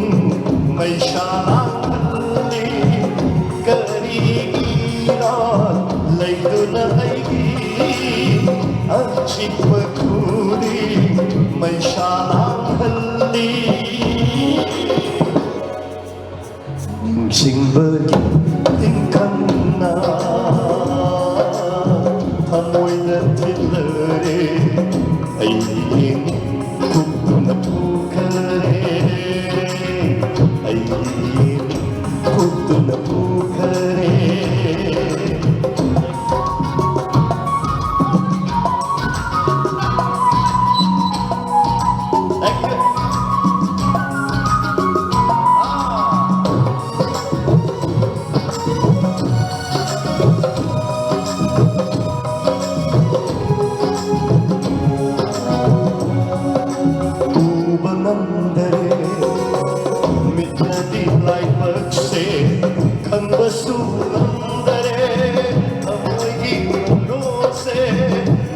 ꯃꯩꯁꯥ ꯂꯥꯡꯍꯜꯂꯤ? ꯀꯔꯤ ꯏꯔꯥ ꯂꯩꯗꯨꯅ ꯑꯩꯒꯤ ꯑꯆꯤꯛꯄ ꯈꯨꯗꯤꯡ ꯃꯩꯁꯥ ꯂꯥꯡꯍꯜꯂꯤ? ꯅꯤꯡꯁꯤꯡꯕꯒꯤ ꯇꯤꯡꯈꯪꯅ ꯊꯃꯣꯏꯗ ꯊꯤꯜꯂꯔꯦ, ꯑꯩꯒꯤ ꯈꯨꯠꯇꯨꯅ ꯄꯨꯈꯔꯦ, ꯑꯩꯒꯤ ꯈꯨꯠꯇꯨꯅ ꯄꯨꯈꯔꯦ꯫ ꯁꯨ ꯉꯝꯗꯔꯦ, ꯊꯃꯣꯏꯒꯤ ꯃꯔꯣꯜꯁꯦ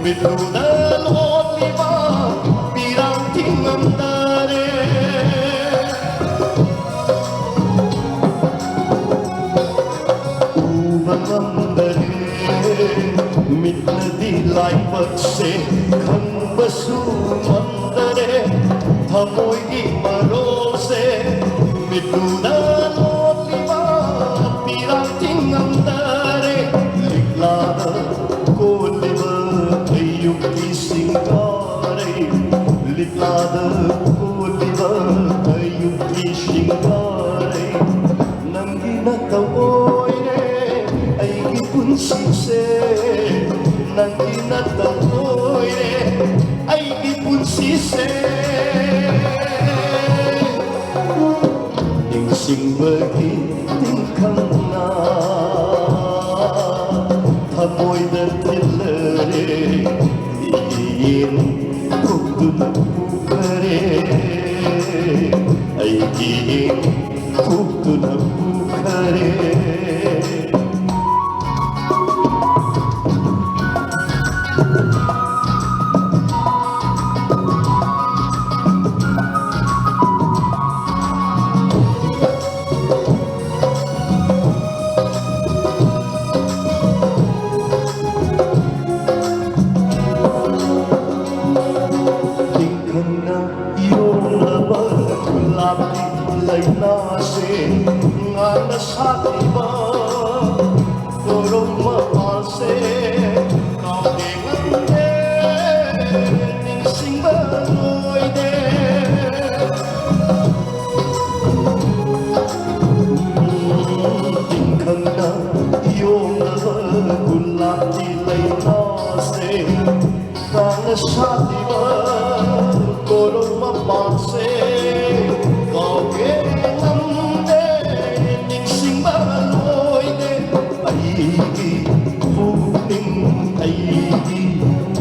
ꯃꯤꯠꯂꯨꯗ ꯂꯣꯠꯂꯤꯕ ꯄꯤꯔꯥꯡ ꯊꯤꯡꯉꯝꯗꯔꯦ꯫ ꯎꯕ ꯉꯝꯗꯔꯦ, ꯃꯤꯠꯅꯗꯤ ꯂꯥꯏꯕꯛꯁꯦ ꯈꯪꯕꯁꯨ ꯉꯝꯗꯔꯦ꯫ ꯊꯃꯣꯏꯒꯤ ꯃꯔꯣꯜꯁꯦ ꯃꯤꯠꯂꯨꯗ ꯂꯣꯠꯂꯤꯕ ꯄꯤꯔꯥꯡ ꯊꯤꯡꯉꯝꯗꯔꯦ꯫ ꯂꯤꯛꯂꯥꯗ ꯀꯣꯜꯂꯤꯕ ꯑꯌꯨꯛꯀꯤ ꯁꯤꯡꯒꯥꯔꯩ, ꯂꯤꯛꯂꯥꯗ ꯀꯣꯜꯂꯤꯕ ꯑꯌꯨꯛꯀꯤ ꯁꯤꯡꯒꯥꯔꯩ, ꯅꯪꯒꯤ ꯅꯠꯇ ꯑꯣꯏꯔꯦ ꯑꯩꯒꯤ ꯄꯨꯟꯁꯤꯁꯦ, ꯅꯪꯒꯤ ꯅꯠꯇ ꯑꯣꯏꯔꯦ ꯑꯩꯒꯤ ꯄꯨꯟꯁꯤꯁꯦ꯫ ꯅꯤꯡꯁꯤꯡꯕꯒꯤ ꯇꯤꯡꯈꯪꯅ ꯊꯃꯣꯏꯗ ꯊꯤꯜꯂꯔꯦ, ꯃꯤꯠꯌꯦꯡ ꯊꯨꯞꯇꯨꯅ ꯄꯨꯈꯔꯦ, ꯑꯩꯒꯤ ꯊꯨꯞꯇꯨꯅ ꯄꯨꯈꯔꯦ꯫ ꯇꯤꯡꯈꯪꯅ ꯌꯣꯝꯂꯕ ꯒꯨꯂꯥꯞꯀꯤ ꯂꯩꯅꯥꯁꯦ, ꯉꯥꯡꯅ ꯁꯥꯠꯂꯤꯕ ꯀꯣꯔꯧ ꯃꯄꯥꯜꯁꯦ, ꯀꯥꯎꯗꯦ ꯉꯝꯗꯦ, ꯅꯤꯡꯁꯤꯡꯕ ꯂꯣꯏꯗꯦ꯫ ꯇꯤꯡꯈꯪꯅ ꯌꯣꯝꯂꯕ ꯒꯨꯂꯥꯞꯀꯤ ꯂꯩꯅꯥꯁꯦ, ꯀꯥꯡꯅ ꯁꯥꯠꯂꯤꯕ ꯀꯣꯔꯧ ꯃꯄꯥꯟꯁꯦ ꯀꯥꯎꯒꯦ ꯉꯝꯗꯦ, ꯅꯤꯡꯁꯤꯡꯕ ꯂꯣꯏꯗꯦ꯫ ꯑꯩꯒꯤ ꯄꯨꯛꯅꯤꯡ, ꯑꯩꯒꯤ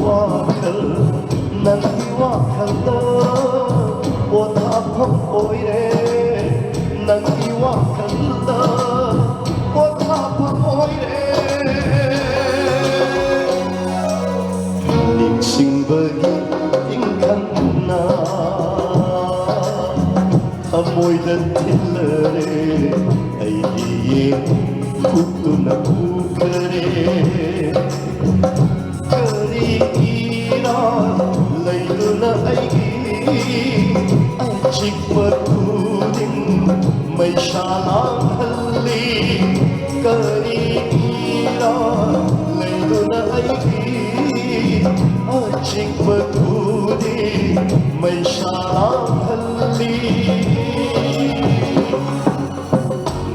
ꯋꯥꯈꯜ, ꯅꯪꯒꯤ ꯋꯥꯈꯜꯗ ꯄꯣꯊꯥꯐꯝ ꯑꯣꯏꯔꯦ꯫ ꯅꯪꯒꯤ ꯋꯥꯈꯜꯗ ꯄꯣꯊꯥꯐꯝ ꯑꯣꯏꯔꯦ꯫ ꯅꯤꯡꯁꯤꯡꯕꯒꯤ ꯇꯤꯡꯈꯪꯅ ꯊꯃꯣꯏꯗ ꯊꯤꯜꯂꯔꯦ꯫ ꯑꯩꯒꯤ ꯌꯦꯡ ꯀꯨꯞꯇꯨꯅ ꯄꯨꯈꯔꯦ꯫ ꯀꯔꯤ ꯏꯔꯥꯜ ꯂꯩꯗꯨꯅ ꯑꯩꯒꯤ ꯑꯆꯤꯛꯄ ꯈꯨꯗꯤꯡ ꯃꯩꯁꯥ ꯂꯥꯡꯍꯜꯂꯤ? ꯀꯔꯤ ꯏꯔꯥꯜ ꯂꯩꯗꯨꯅ ꯑꯩꯒꯤ ꯑꯆꯤꯛꯄ ꯈꯨꯗꯤꯡ ꯃꯩꯁꯥ ꯂꯥꯡꯍꯜꯂꯤ?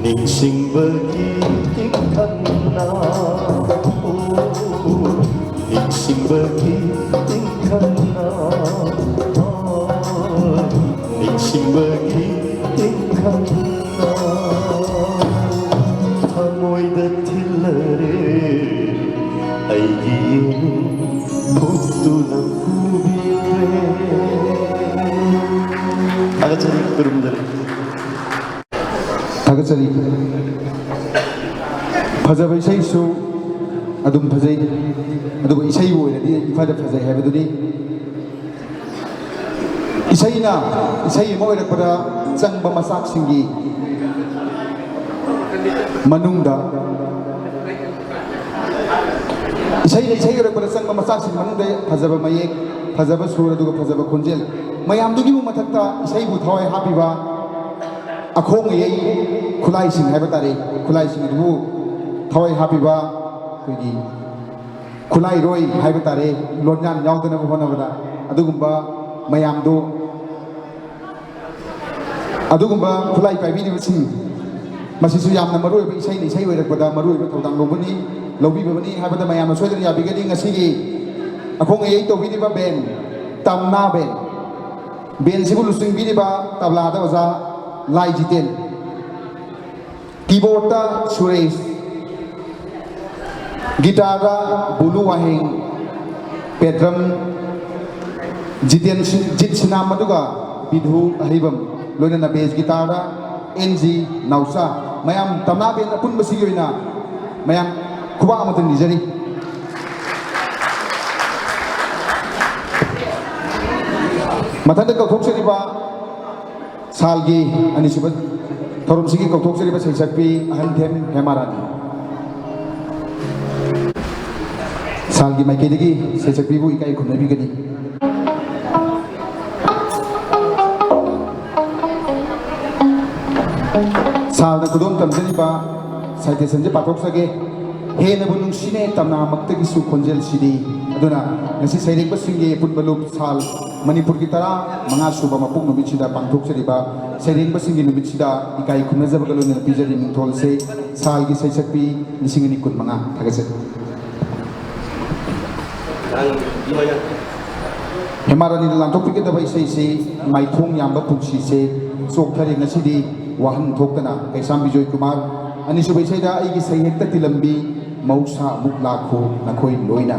ꯅꯤꯡꯁꯤꯡꯕꯒꯤ ꯇꯤꯡꯈꯪꯅ, ꯑꯣ, ꯅꯤꯡꯁꯤꯡꯕꯒꯤ ꯇꯤꯡꯈꯪꯅ, ꯑꯣ, ꯅꯤꯡꯁꯤꯡꯕꯒꯤ ꯇꯤꯡꯈꯪꯅ ꯊꯃꯣꯏꯗ ꯊꯤꯜꯂꯔꯦ꯫ ꯑꯩꯒꯤ ꯌꯦꯡ ꯀꯨꯞꯇꯨꯅ ꯄꯨꯕꯤꯔꯦ꯫ ꯊꯥꯒꯠꯆꯔꯤ, ꯈꯨꯔꯨꯝꯖꯔꯤ꯫ ꯊꯥꯒꯠꯆꯔꯤ꯫ ꯐꯖꯕ ꯏꯁꯩꯁꯨ ꯑꯗꯨꯝ ꯐꯖꯩ, ꯑꯗꯨꯒ ꯏꯁꯩꯕꯨ ꯑꯣꯏꯔꯗꯤ ꯏꯐꯗ ꯐꯖꯩ ꯍꯥꯏꯕꯗꯨꯅꯤ꯫ ꯏꯁꯩꯅ, ꯏꯁꯩ ꯑꯃ ꯑꯣꯏꯔꯛꯄꯗ ꯆꯪꯕ ꯃꯆꯥꯛꯁꯤꯡꯒꯤ ꯃꯅꯨꯡꯗ, ꯏꯁꯩꯅ ꯏꯁꯩ ꯑꯣꯏꯔꯛꯄꯗ ꯆꯪꯕ ꯃꯆꯥꯛꯁꯤꯡ ꯃꯅꯨꯡꯗ ꯐꯖꯕ ꯃꯌꯦꯛ, ꯐꯖꯕ ꯁꯨꯔ, ꯑꯗꯨꯒ ꯐꯖꯕ ꯈꯣꯟꯖꯦꯜ, ꯃꯌꯥꯝꯗꯨꯒꯤ ꯃꯊꯛꯇ ꯏꯁꯩꯕꯨ ꯊꯋꯥꯏ ꯍꯥꯞꯄꯤꯕ ꯑꯈꯣꯡ ꯑꯌꯩ ꯈꯨꯠꯂꯥꯏꯁꯤꯡ ꯍꯥꯏꯕ ꯇꯥꯔꯦ, ꯈꯨꯠꯂꯥꯏꯁꯤꯡ ꯑꯗꯨꯕꯨ ꯊꯋꯥꯏ ꯍꯥꯞꯄꯤꯕ ꯑꯩꯈꯣꯏꯒꯤ ꯈꯨꯠꯂꯥꯏꯔꯣꯏ ꯍꯥꯏꯕ ꯇꯥꯔꯦ, ꯂꯣꯟꯌꯥꯟ ꯌꯥꯎꯗꯅꯕ ꯍꯣꯠꯅꯕꯗ ꯑꯗꯨꯒꯨꯝꯕ ꯃꯌꯥꯝꯗꯨ, ꯑꯗꯨꯒꯨꯝꯕ ꯈꯨꯠꯂꯥꯏ ꯄꯥꯏꯕꯤꯔꯤꯕꯁꯤꯡ, ꯃꯁꯤꯁꯨ ꯌꯥꯝꯅ ꯃꯔꯨꯑꯣꯏꯕ, ꯏꯁꯩꯅ ꯏꯁꯩ ꯑꯣꯏꯔꯛꯄꯗ ꯃꯔꯨꯑꯣꯏꯕ ꯊꯧꯗꯥꯡ ꯂꯧꯕꯅꯤ, ꯂꯧꯕꯤꯕꯅꯤ ꯍꯥꯏꯕꯗ ꯃꯌꯥꯝꯅ ꯁꯣꯏꯗꯅ ꯌꯥꯕꯤꯒꯅꯤ꯫ ꯉꯁꯤꯒꯤ ꯑꯈꯣꯡ ꯑꯌꯩ ꯇꯧꯕꯤꯔꯤꯕ ꯕꯦꯟ, ꯇꯝꯅꯥ ꯕꯦꯟ, ꯕꯦꯟꯁꯤꯕꯨ ꯂꯨꯆꯤꯡꯕꯤꯔꯤꯕ ꯇꯕ꯭ꯂꯥꯗ ꯑꯣꯖꯥ ꯂꯥꯏ ꯖꯤꯇꯦꯟ, ꯀꯤꯕꯣꯔꯗꯇ ꯁꯨꯔꯦꯁ, ꯒꯤꯇꯥꯔꯗ ꯕꯨꯂꯨ ꯋꯥꯍꯦꯡ, ꯄꯦꯗ꯭ꯔꯝ ꯖꯤꯇꯦꯟ ꯁꯤ-, ꯖꯤꯠ ꯁꯤꯅꯥꯝ, ꯑꯗꯨꯒ ꯕꯤꯙꯨ ꯑꯍꯩꯕꯝ, ꯂꯣꯏꯅꯅ ꯕꯦꯁ ꯒꯤꯇꯥꯔꯗ ꯑꯦꯟ ꯖꯤ ꯅꯥꯎꯆꯥ꯫ ꯃꯌꯥꯝ ꯇꯝꯅꯥ ꯕꯦꯟ ꯑꯄꯨꯟꯕꯁꯤꯒꯤ ꯑꯣꯏꯅ ꯃꯌꯥꯝ ꯈꯨꯕꯥꯛ ꯑꯃꯇꯪ ꯅꯤꯖꯔꯤ꯫ ꯃꯊꯪꯗ ꯀꯧꯊꯣꯛꯆꯔꯤꯕ ꯁꯥꯜꯒꯤ ꯑꯅꯤꯁꯨꯕ ꯊꯧꯔꯝꯁꯤꯒꯤ ꯀꯧꯊꯣꯛꯆꯔꯤꯕ ꯁꯩꯁꯛꯄꯤ ꯑꯍꯟꯊꯦꯝ ꯍꯦꯃꯥꯔꯥꯅꯤ꯫ ꯁꯥꯜꯒꯤ ꯃꯥꯏꯀꯩꯗꯒꯤ ꯁꯩꯁꯛꯄꯤꯕꯨ ꯏꯀꯥꯏ ꯈꯨꯝꯅꯕꯤꯒꯅꯤ꯫ ꯁꯥꯜꯅ ꯈꯨꯗꯣꯜ ꯇꯝꯖꯔꯤꯕ ꯁꯥꯏꯇꯦꯁꯟꯁꯦ ꯄꯥꯊꯣꯛꯆꯒꯦ꯫ ꯍꯦꯟꯅꯕꯨ ꯅꯨꯡꯁꯤꯅꯦ ꯇꯝꯅꯥꯃꯛꯇꯒꯤꯁꯨ ꯈꯣꯟꯖꯦꯜꯁꯤꯗꯤ꯫ ꯑꯗꯨꯅ ꯉꯁꯤ ꯁꯩꯔꯦꯡꯕꯁꯤꯡꯒꯤ ꯑꯄꯨꯟꯕ ꯂꯨꯞ ꯁꯥꯜ ꯃꯅꯤꯄꯨꯔꯒꯤ ꯇꯔꯥ ꯃꯉꯥ ꯁꯨꯕ ꯃꯄꯣꯛ ꯅꯨꯃꯤꯠꯁꯤꯗ ꯄꯥꯡꯊꯣꯛꯆꯔꯤꯕ ꯁꯩꯔꯦꯡꯕꯁꯤꯡꯒꯤ ꯅꯨꯃꯤꯠꯁꯤꯗ ꯏꯀꯥꯏ ꯈꯨꯝꯅꯖꯕꯒ ꯂꯣꯏꯅꯅ ꯄꯤꯖꯔꯤ ꯃꯤꯡꯊꯣꯜꯁꯦ ꯁꯥꯜꯒꯤ ꯁꯩꯁꯛꯄꯤ ꯂꯤꯁꯤꯡ ꯑꯅꯤ ꯀꯨꯟ ꯃꯉꯥ꯫ ꯊꯥꯒꯠꯆꯔꯤ꯫ ꯍꯦꯃꯥꯔꯥꯅꯤꯅ ꯂꯥꯟꯊꯣꯛꯄꯤꯒꯗꯕ ꯏꯁꯩꯁꯤ ꯃꯥꯏꯊꯣꯡ ꯌꯥꯝꯕ ꯄꯨꯟꯁꯤꯁꯦ ꯆꯣꯛꯊꯔꯦ ꯉꯁꯤꯗꯤ ꯋꯥꯍꯟ ꯊꯣꯛꯇꯅ꯫ ꯀꯩꯁꯥꯝ ꯕꯤꯖꯣꯏ ꯀꯨꯃꯥꯔ꯫ ꯑꯅꯤꯁꯨꯕ ꯏꯁꯩꯗ ꯑꯩꯒꯤ ꯁꯩꯍꯦꯛꯇ ꯇꯤꯜꯂꯝꯕꯤ ꯃꯍꯧꯁꯥ ꯑꯃꯨꯛ ꯂꯥꯛꯈꯣ ꯅꯈꯣꯏ ꯂꯣꯏꯅ꯫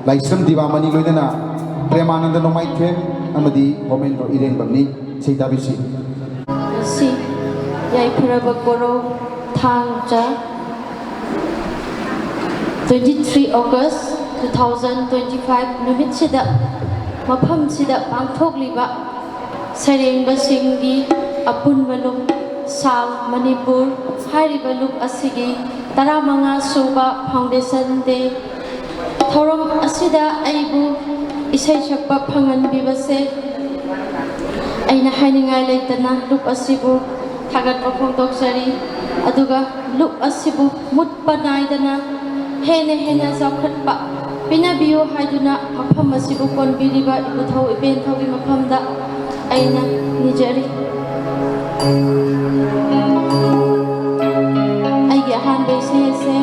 ꯂꯥꯏꯁ꯭ꯔꯝ ꯗꯤꯕꯥꯃꯅꯤ ꯂꯣꯏꯅꯅ ꯄ꯭ꯔꯦꯃꯥꯅꯟꯗ ꯅꯣꯡꯃꯥꯏꯊꯦꯝ ꯑꯃꯗꯤ ꯍꯣꯃꯦꯟꯗ꯭ꯔꯣ ꯏꯔꯦꯡꯕꯝꯅꯤ꯫ ꯏꯁꯩ ꯇꯥꯕꯤꯁꯤ꯫ ꯉꯁꯤ ꯌꯥꯏꯐꯔꯕ ꯀꯣꯔꯧ ꯊꯥꯡꯖ twenty three August two thousand twenty five ꯅꯨꯃꯤꯠꯁꯤꯗ ꯃꯐꯝꯁꯤꯗ ꯄꯥꯡꯊꯣꯛꯂꯤꯕ ꯁꯩꯔꯦꯡꯕꯁꯤꯡꯒꯤ ꯑꯄꯨꯟꯕ ꯂꯨꯞ ꯁꯥꯜ ꯃꯅꯤꯄꯨꯔ ꯍꯥꯏꯔꯤꯕ ꯂꯨꯞ ꯑꯁꯤꯒꯤ ꯇꯔꯥꯃꯉꯥ ꯁꯨꯕ Foundation Day ꯊꯧꯔꯝ ꯑꯁꯤꯗ ꯑꯩꯕꯨ ꯏꯁꯩ ꯁꯛꯄ ꯐꯪꯍꯟꯕꯤꯕꯁꯦ ꯑꯩꯅ ꯍꯥꯏꯅꯤꯡꯉꯥꯏ ꯂꯩꯇꯅ ꯂꯨꯞ ꯑꯁꯤꯕꯨ ꯊꯥꯒꯠꯄ ꯐꯣꯡꯗꯣꯛꯆꯔꯤ꯫ ꯑꯗꯨꯒ ꯂꯨꯞ ꯑꯁꯤꯕꯨ ꯃꯨꯠꯄ ꯅꯥꯏꯗꯅ ꯍꯦꯟꯅ ꯍꯦꯟꯅ ꯆꯥꯎꯈꯠꯄ ꯄꯤꯅꯕꯤꯌꯨ ꯍꯥꯏꯗꯨꯅ ꯃꯐꯝ ꯑꯁꯤꯕꯨ ꯀꯣꯟꯕꯤꯔꯤꯕ ꯏꯕꯨꯙꯧ ꯏꯕꯦꯟꯊꯧꯒꯤ ꯃꯐꯝꯗ ꯑꯩꯅ ꯅꯤꯖꯔꯤ꯫ ꯑꯩꯒꯤ ꯑꯍꯥꯟꯕ ꯏꯁꯩ ꯑꯁꯦ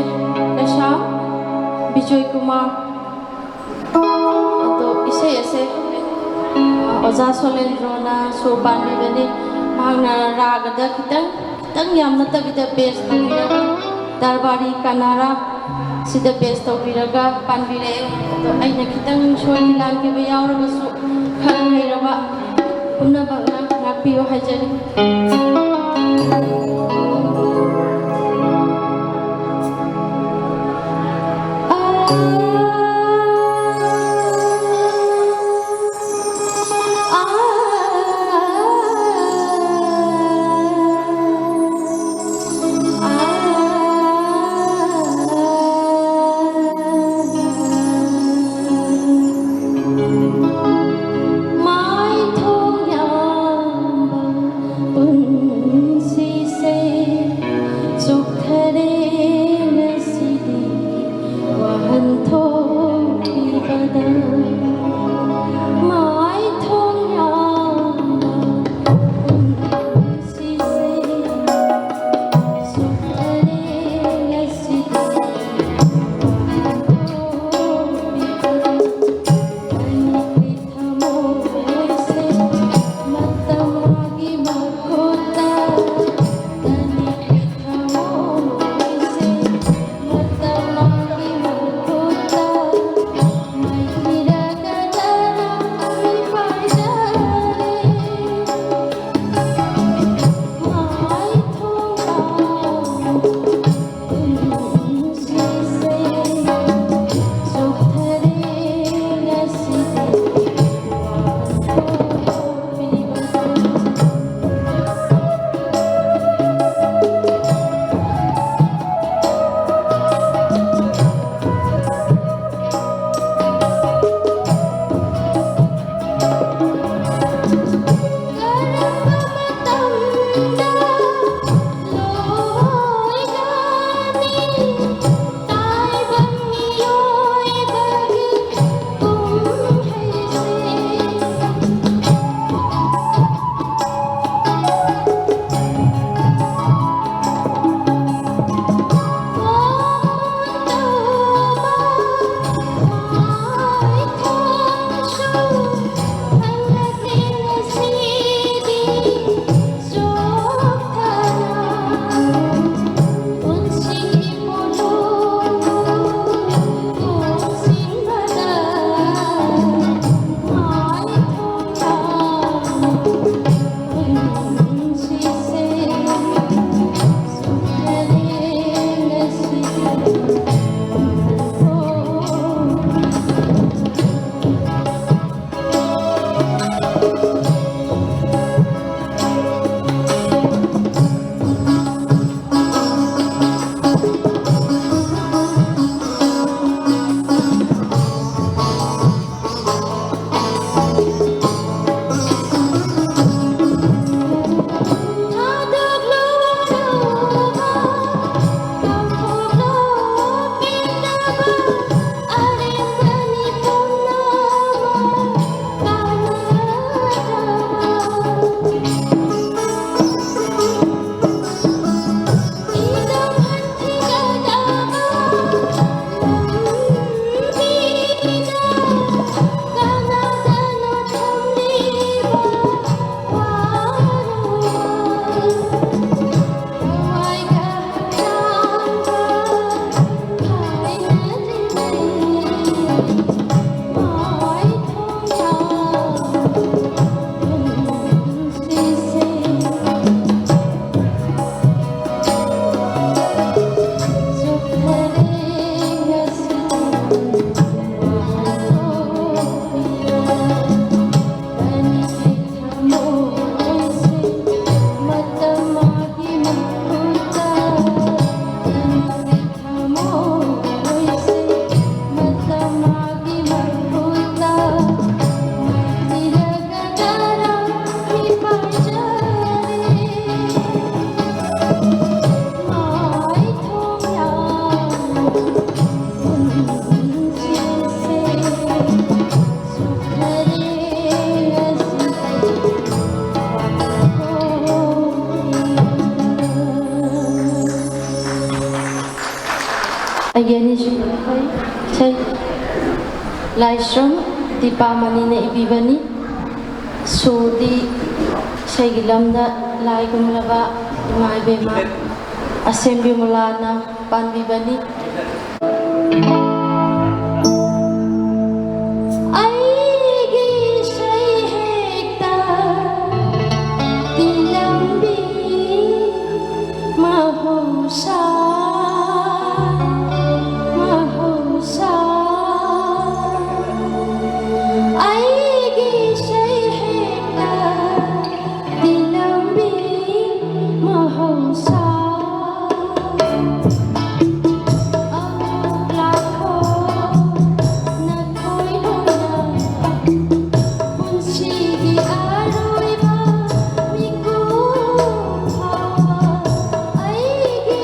ꯀꯩꯁꯥꯝ ꯕꯤꯖꯣꯏ ꯀꯨꯃꯥꯔ꯫ ꯑꯗꯣ ꯏꯁꯩ ꯑꯁꯦ, ꯑ, ꯑꯣꯖꯥ ꯁꯣꯂꯦꯟꯗ꯭ꯔꯣꯅ ꯁꯨꯔ ꯄꯥꯟꯕꯤꯕꯅꯤ꯫ ꯃꯍꯥꯛꯅ ꯔꯥꯒꯗ ꯈꯤꯇꯪ, ꯈꯤꯇꯪ ꯌꯥꯝ ꯅꯠꯇꯕꯤꯗ base ꯇꯧꯕꯤꯔꯒ, ꯗꯔꯕꯥꯔꯤ ꯀꯅꯥꯔꯥ ꯁꯤꯗ base ꯇꯧꯕꯤꯔꯒ ꯄꯥꯟꯕꯤꯔꯛꯑꯦ꯫ ꯑꯗꯣ ꯑꯩꯅ ꯈꯤꯇꯪ ꯁꯣꯏꯈꯤ ꯂꯥꯟꯈꯤꯕ ꯌꯥꯎꯔꯒꯁꯨ ꯈꯪ ꯍꯩꯔꯕ ꯄꯨꯝꯅꯃꯛꯅ ꯉꯥꯛꯄꯤꯌꯨ ꯍꯥꯏꯖꯔꯤ꯫ ꯑꯩꯒꯤ ꯑꯅꯤꯁꯨꯕ ꯏꯁꯩ, ꯏꯁꯩ ꯂꯥꯏꯁ꯭ꯔꯝ ꯗꯤꯄꯥꯃꯅꯤꯅ ꯏꯕꯤꯕꯅꯤ꯫ ꯁꯨꯔꯗꯤ ꯏꯁꯩꯒꯤ ꯂꯝꯗ ꯂꯥꯏꯒꯨꯝꯂꯕ ꯏꯃꯥ ꯏꯕꯦꯝꯃ ꯑꯁꯦꯝꯕꯤꯃꯂꯥꯅ ꯄꯥꯟꯕꯤꯕꯅꯤ꯫ ꯑꯩꯒꯤ ꯏꯁꯩ ꯍꯦꯛꯇ ꯇꯤꯂꯝꯕꯤ ꯃꯍꯧꯁꯥ, ꯃꯍꯧꯁꯥ꯫ ꯑꯩꯒꯤ ꯏꯁꯩ ꯍꯦꯛꯇ ꯇꯤꯂꯝꯕꯤ ꯃꯍꯧꯁꯥ꯫ ꯑꯃꯨꯛ ꯂꯥꯛꯈꯣ ꯅꯊꯣꯏ ꯂꯣꯏꯅ ꯄꯨꯟꯁꯤꯒꯤ ꯑꯔꯣꯏꯕ ꯃꯤꯀꯨꯞ ꯐꯥꯎꯕ ꯑꯩꯒꯤ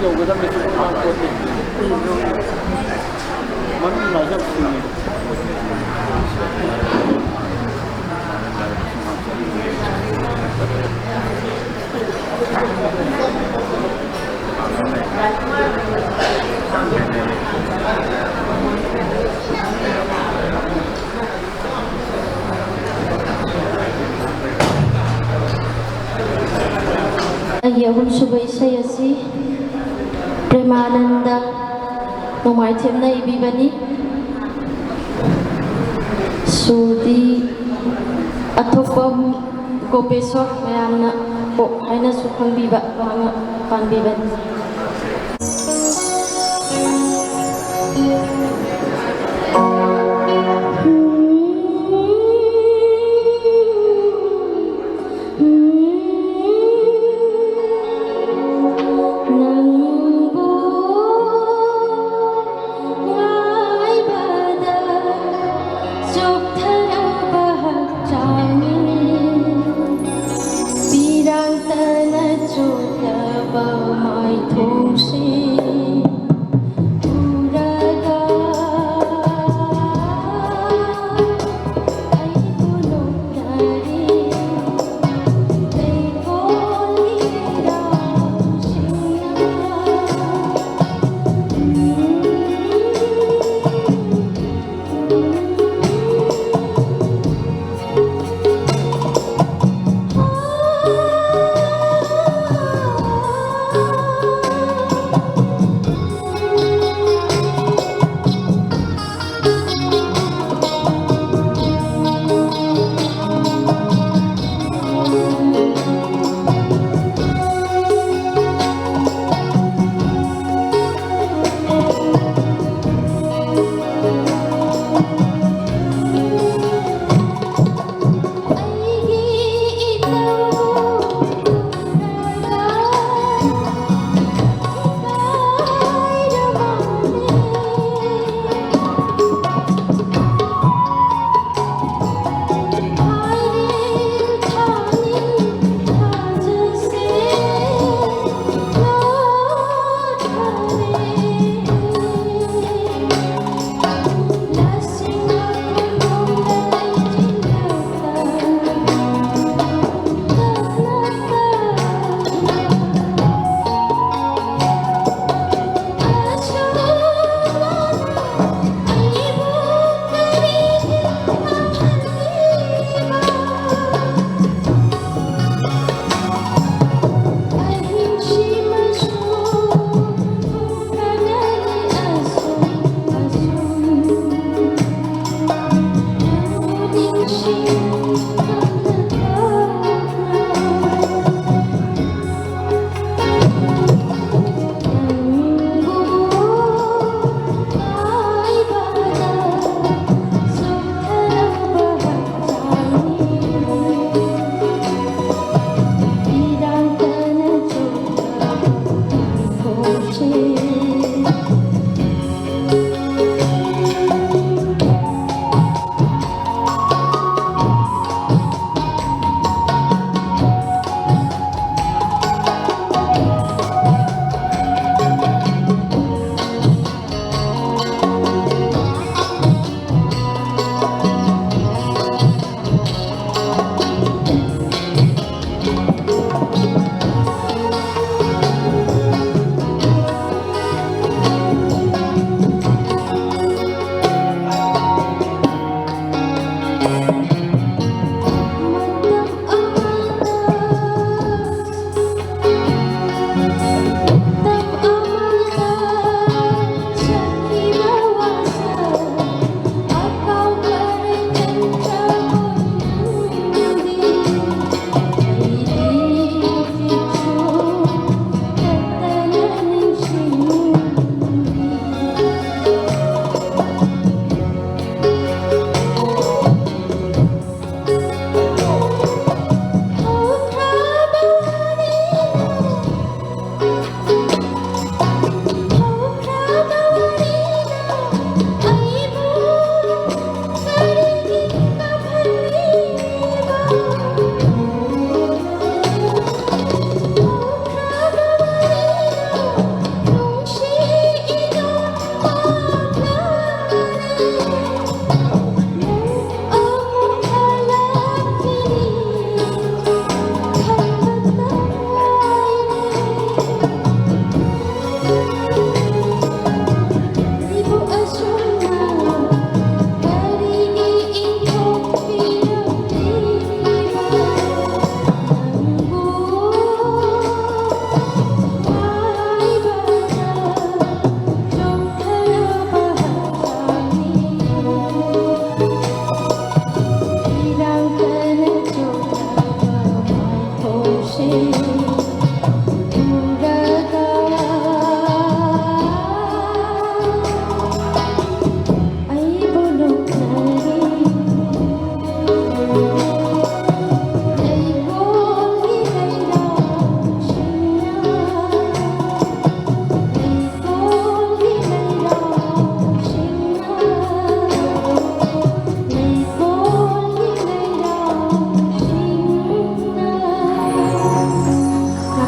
ꯇꯧꯒꯗꯕꯅꯤ꯫ ꯃꯃꯤꯡ ꯂꯥꯎꯖꯕꯁꯤꯡꯅꯤ꯫ ꯑꯩꯒꯤ ꯑꯍꯨꯝꯁꯨꯕ ꯏꯁꯩ ꯑꯁꯤ ꯄ꯭ꯔꯦꯃꯥꯅꯟꯗ ꯅꯣꯡꯃꯥꯏꯊꯦꯝꯅ ꯏꯕꯤꯕꯅꯤ꯫ ꯁꯨꯔꯗꯤ ꯑꯊꯣꯛꯄ ꯒꯣꯄꯦꯁꯣꯔ, ꯃꯌꯥꯝꯅ ꯄꯣꯞ ꯍꯥꯏꯅꯁꯨ ꯈꯪꯕꯤꯕ, ꯃꯍꯥꯛꯅ ꯄꯥꯟꯕꯤꯕꯅꯤ꯫ ꯅꯪꯕꯨ ꯉꯥꯏꯕꯗ ꯆꯣꯛꯊꯔꯕ ꯍꯛꯆꯥꯡꯅꯤ꯫ ꯄꯤꯔꯥꯡꯇꯅ ꯆꯣꯠꯂꯕ ꯃꯥꯏꯊꯣꯡꯁꯤ ꯎꯔꯒ ꯑꯩꯕꯨ ꯅꯣꯛꯅꯔꯤ ꯂꯩꯀꯣꯜꯒꯤ ꯂꯩꯔꯥꯎꯁꯤꯡꯅ꯫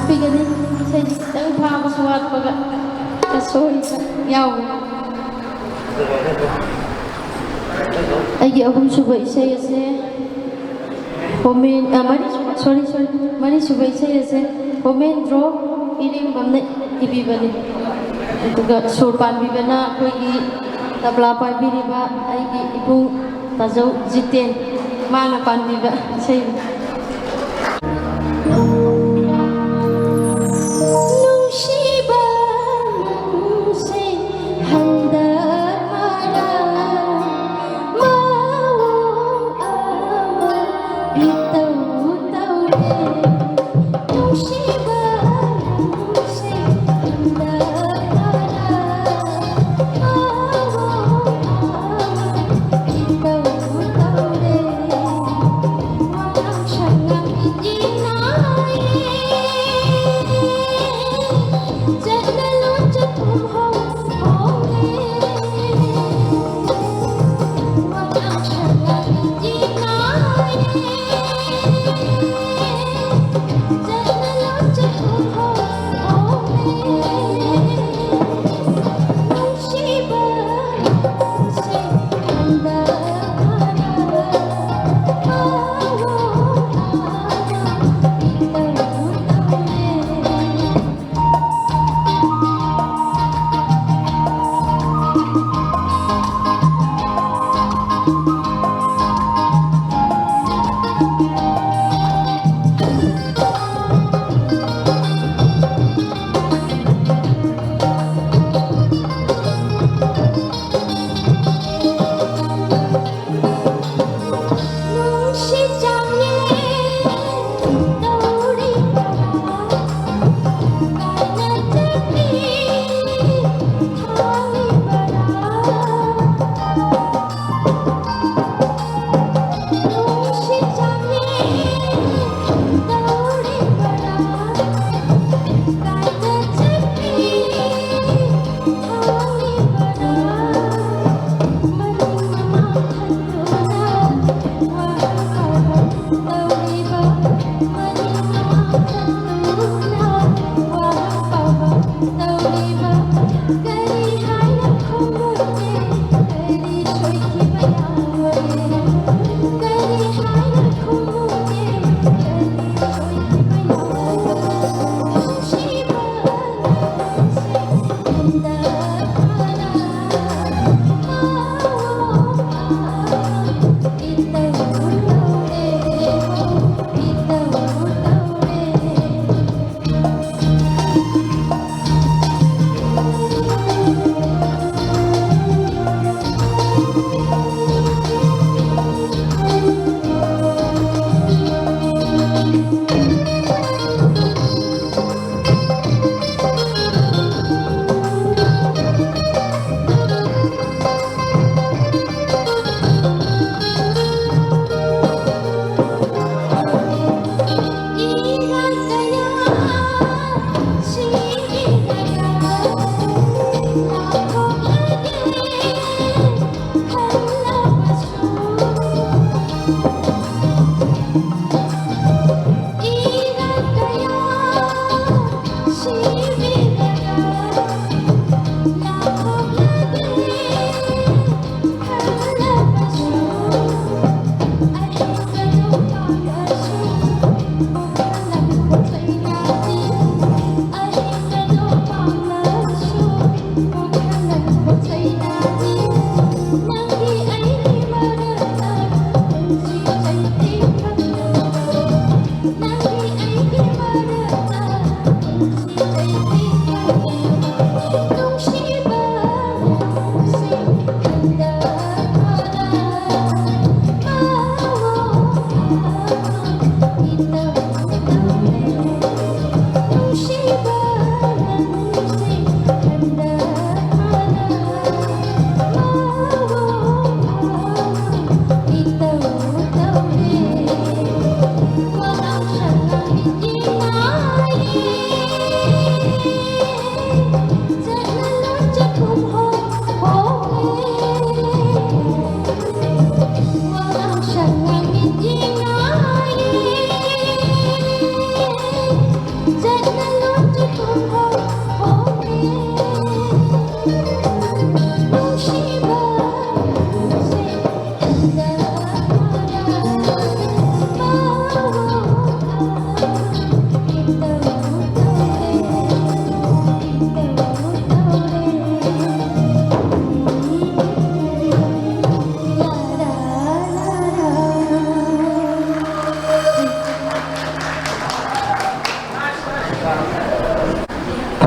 ꯄꯤꯒꯅꯤ꯫ ꯏꯁꯩ ꯈꯤꯇꯪ ꯐꯥꯕꯁꯨ ꯋꯥꯠꯄꯒ ꯑꯁꯣꯏꯕ ꯌꯥꯎꯋꯤ꯫ ꯑꯩꯒꯤ ꯑꯍꯨꯝꯁꯨꯕ ꯏꯁꯩ ꯑꯁꯦ ꯍꯣꯃꯦꯟ, ꯑ, ꯃꯔꯤ, sorry, sorry, ꯃꯔꯤꯁꯨꯕ ꯏꯁꯩ ꯑꯁꯦ ꯍꯣꯃꯦꯟꯗ꯭ꯔꯣ ꯏꯔꯦꯡꯕꯝꯅ ꯏꯕꯤꯕꯅꯤ꯫ ꯑꯗꯨꯒ ꯁꯨꯔ ꯄꯥꯟꯕꯤꯕꯅ ꯑꯩꯈꯣꯏꯒꯤ ꯇꯕ꯭ꯂꯥ ꯄꯥꯏꯕꯤꯔꯤꯕ ꯑꯩꯒꯤ ꯏꯕꯨꯡ ꯇꯥꯖꯧ ꯖꯤꯇꯦꯟ, ꯃꯥꯅ ꯄꯥꯟꯕꯤꯕ ꯏꯁꯩꯅꯤ꯫ ꯅꯨꯡꯁꯤꯕ ꯅꯪꯁꯦ ꯍꯟꯗꯛ ꯃꯔꯛ ꯃꯑꯣꯡ ꯑꯃ ꯏꯇꯧ ꯇꯧꯔꯦ꯫ ꯅꯨꯡꯁꯤꯕ ꯅꯪꯁꯦ ꯍꯟꯗꯛ ꯃꯔꯛ ꯃꯑꯣꯡ ꯑꯃ ꯏꯇꯧ ꯇꯧꯔꯦ꯫ ꯋꯥꯉꯥꯡ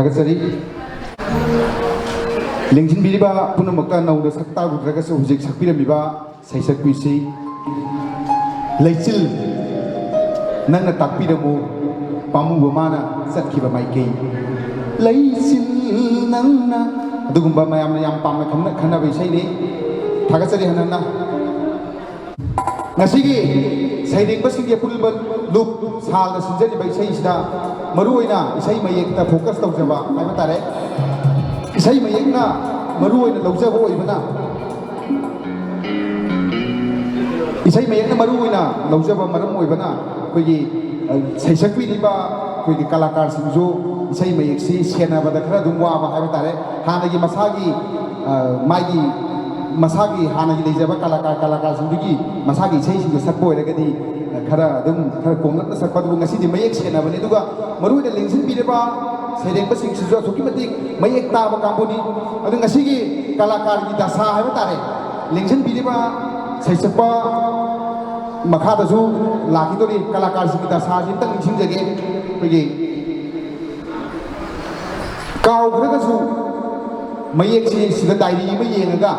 ꯊꯥꯒꯠꯆꯔꯤ꯫ ꯂꯦꯡꯁꯤꯟꯕꯤꯔꯤꯕ ꯄꯨꯝꯅꯃꯛꯇ ꯅꯧꯅ ꯁꯛ ꯇꯥꯛꯂꯨꯗ꯭ꯔꯒꯁꯨ ꯍꯧꯖꯤꯛ ꯁꯛꯄꯤꯔꯝꯃꯤꯕ ꯁꯩꯁꯛꯄꯤꯁꯤ ꯂꯩꯆꯤꯜ ꯅꯪꯅ ꯇꯥꯛꯄꯤꯔꯝꯃꯨ ꯄꯥꯝꯃꯨꯕ ꯃꯥꯅ ꯆꯠꯈꯤꯕ ꯃꯥꯏꯀꯩ꯫ ꯂꯩꯆꯤꯜ ꯅꯪꯅ ꯑꯗꯨꯒꯨꯝꯕ ꯃꯌꯥꯝꯅ ꯌꯥꯝ ꯄꯥꯝꯅ ꯈꯪꯅ-, ꯈꯟꯅꯕ ꯏꯁꯩꯅꯤ꯫ ꯊꯥꯒꯠꯆꯔꯤ ꯍꯟꯅ ꯍꯟꯅ꯫ ꯉꯁꯤꯒꯤ ꯁꯩꯔꯦꯡꯕꯁꯤꯡꯒꯤ ꯑꯄꯨꯟꯕ ꯂꯨꯞ ꯁꯥꯜꯅ ꯁꯤꯟꯖꯔꯤꯕ ꯏꯁꯩꯁꯤꯗ ꯃꯔꯨꯑꯣꯏꯅ ꯏꯁꯩ ꯃꯌꯦꯛꯇ ꯐꯣꯀꯁ ꯇꯧꯖꯕ ꯍꯥꯏꯕ ꯇꯥꯔꯦ꯫ ꯏꯁꯩ ꯃꯌꯦꯛꯅ ꯃꯔꯨꯑꯣꯏꯅ ꯂꯧꯖꯕ ꯑꯣꯏꯕꯅ, ꯏꯁꯩ ꯃꯌꯦꯛꯅ ꯃꯔꯨꯑꯣꯏꯅ ꯂꯧꯖꯕ ꯃꯔꯝ ꯑꯣꯏꯕꯅ ꯑꯩꯈꯣꯏꯒꯤ, ꯑ, ꯁꯩꯁꯛꯄꯤꯔꯤꯕ ꯑꯩꯈꯣꯏꯒꯤ ꯀꯂꯥꯀꯥꯔꯁꯤꯡꯁꯨ ꯏꯁꯩ ꯃꯌꯦꯛꯁꯤ ꯁꯦꯟꯅꯕꯗ ꯈꯔ ꯑꯗꯨꯝ ꯋꯥꯕ ꯍꯥꯏꯕ ꯇꯥꯔꯦ꯫ ꯍꯥꯟꯅꯒꯤ ꯃꯁꯥꯒꯤ, ꯑ, ꯃꯥꯒꯤ ꯃꯁꯥꯒꯤ ꯍꯥꯟꯅꯒꯤ ꯂꯩꯖꯕ ꯀꯂꯥꯀꯥꯔ, ꯀꯂꯥꯀꯥꯔꯁꯤꯡꯗꯨꯒꯤ ꯃꯁꯥꯒꯤ ꯏꯁꯩꯁꯤꯡꯗꯣ ꯁꯛꯄ ꯑꯣꯏꯔꯒꯗꯤ, ꯑ, ꯈꯔ ꯑꯗꯨꯝ ꯈꯔ ꯀꯣꯝꯂꯞꯅ ꯁꯛꯄ, ꯑꯗꯨꯕꯨ ꯉꯁꯤꯗꯤ ꯃꯌꯦꯛ ꯁꯦꯟꯅꯕꯅꯤ꯫ ꯑꯗꯨꯒ ꯃꯔꯨꯑꯣꯏꯅ ꯂꯦꯡꯁꯤꯟꯕꯤꯔꯤꯕ ꯁꯩꯔꯦꯡꯕꯁꯤꯡꯁꯤꯁꯨ ꯑꯁꯨꯛꯀꯤ ꯃꯇꯤꯛ ꯃꯌꯦꯛ ꯇꯥꯕ ꯀꯥꯡꯕꯨꯅꯤ꯫ ꯑꯗꯨ ꯉꯁꯤꯒꯤ ꯀꯂꯥꯀꯥꯔꯒꯤ ꯗꯁꯥ ꯍꯥꯏꯕ ꯇꯥꯔꯦ, ꯂꯦꯡꯁꯤꯟꯕꯤꯔꯤꯕ ꯁꯩꯁꯛꯄ ꯃꯈꯥꯗꯁꯨ ꯂꯥꯛꯈꯤꯗꯣꯔꯤ꯫ ꯀꯂꯥꯀꯥꯔꯁꯤꯡꯒꯤ ꯗꯁꯥꯁꯤ ꯑꯝꯇꯪ ꯅꯤꯡꯁꯤꯡꯖꯒꯦ꯫ ꯑꯩꯈꯣꯏꯒꯤ ꯀꯥꯎꯈ꯭ꯔꯒꯁꯨ ꯃꯌꯦꯛꯁꯤ ꯁꯤꯗ ꯗꯥꯏꯔꯤ ꯑꯃ ꯌꯦꯡꯉꯒ,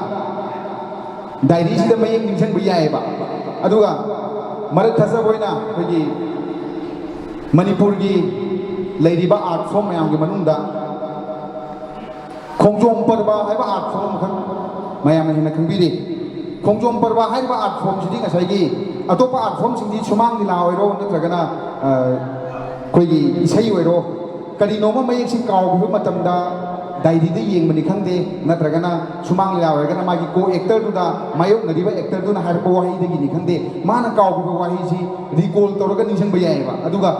ꯗꯥꯏꯔꯤꯁꯤꯗ ꯃꯌꯦꯛ ꯅꯤꯡꯁꯤꯡꯕ ꯌꯥꯏꯑꯕ꯫ ꯑꯗꯨꯒ ꯃꯔꯛ ꯊꯠꯆꯕ ꯑꯣꯏꯅ ꯑꯩꯈꯣꯏꯒꯤ ꯃꯅꯤꯄꯨꯔꯒꯤ ꯂꯩꯔꯤꯕ ꯑꯥꯔꯠ ꯐꯣꯝ ꯃꯌꯥꯝꯒꯤ ꯃꯅꯨꯡꯗ ꯈꯣꯡꯖꯣꯝ ꯄꯔꯕ ꯍꯥꯏꯕ ꯑꯥꯔꯠ ꯐꯣꯝ ꯑꯃꯈꯛ ꯃꯌꯥꯝꯅ ꯍꯦꯟꯅ ꯈꯪꯕꯤꯔꯤ꯫ ꯈꯣꯡꯖꯣꯝ ꯄꯔꯕ ꯍꯥꯏꯔꯤꯕ ꯑꯥꯔꯠ ꯐꯣꯝꯁꯤꯗꯤ ꯉꯁꯥꯏꯒꯤ ꯑꯇꯣꯞꯄ ꯑꯥꯔꯠ ꯐꯣꯝꯁꯤꯡꯗꯤ ꯁꯨꯃꯥꯡ ꯂꯤꯂꯥ ꯑꯣꯏꯔꯣ ꯅꯠꯇ꯭ꯔꯒꯅ, ꯑ, ꯑꯩꯈꯣꯏꯒꯤ ꯏꯁꯩ ꯑꯣꯏꯔꯣ, ꯀꯔꯤꯅꯣꯃ ꯃꯌꯦꯛꯁꯤ ꯀꯥꯎꯈꯤꯕ ꯃꯇꯝꯗ ꯗꯥꯏꯔꯤꯗ ꯌꯦꯡꯕꯅꯤ ꯈꯪꯗꯦ, ꯅꯠꯇ꯭ꯔꯒꯅ ꯁꯨꯃꯥꯡ ꯂꯤꯂꯥ ꯑꯣꯏꯔꯒꯅ ꯃꯥꯒꯤ ꯀꯣ ꯑꯦꯛꯇꯔꯗꯨꯗ, ꯃꯥꯌꯣꯛꯅꯔꯤꯕ ꯑꯦꯛꯇꯔꯗꯨꯅ ꯍꯥꯏꯔꯛꯄ ꯋꯥꯍꯩꯗꯒꯤꯅꯤ ꯈꯪꯗꯦ, ꯃꯥꯅ ꯀꯥꯎꯈꯤꯕ ꯋꯥꯍꯩꯁꯤ ꯔꯤꯀꯣꯜ ꯇꯧꯔꯒ ꯅꯤꯡꯁꯤꯡꯕ ꯌꯥꯏꯑꯕ꯫ ꯑꯗꯨꯒ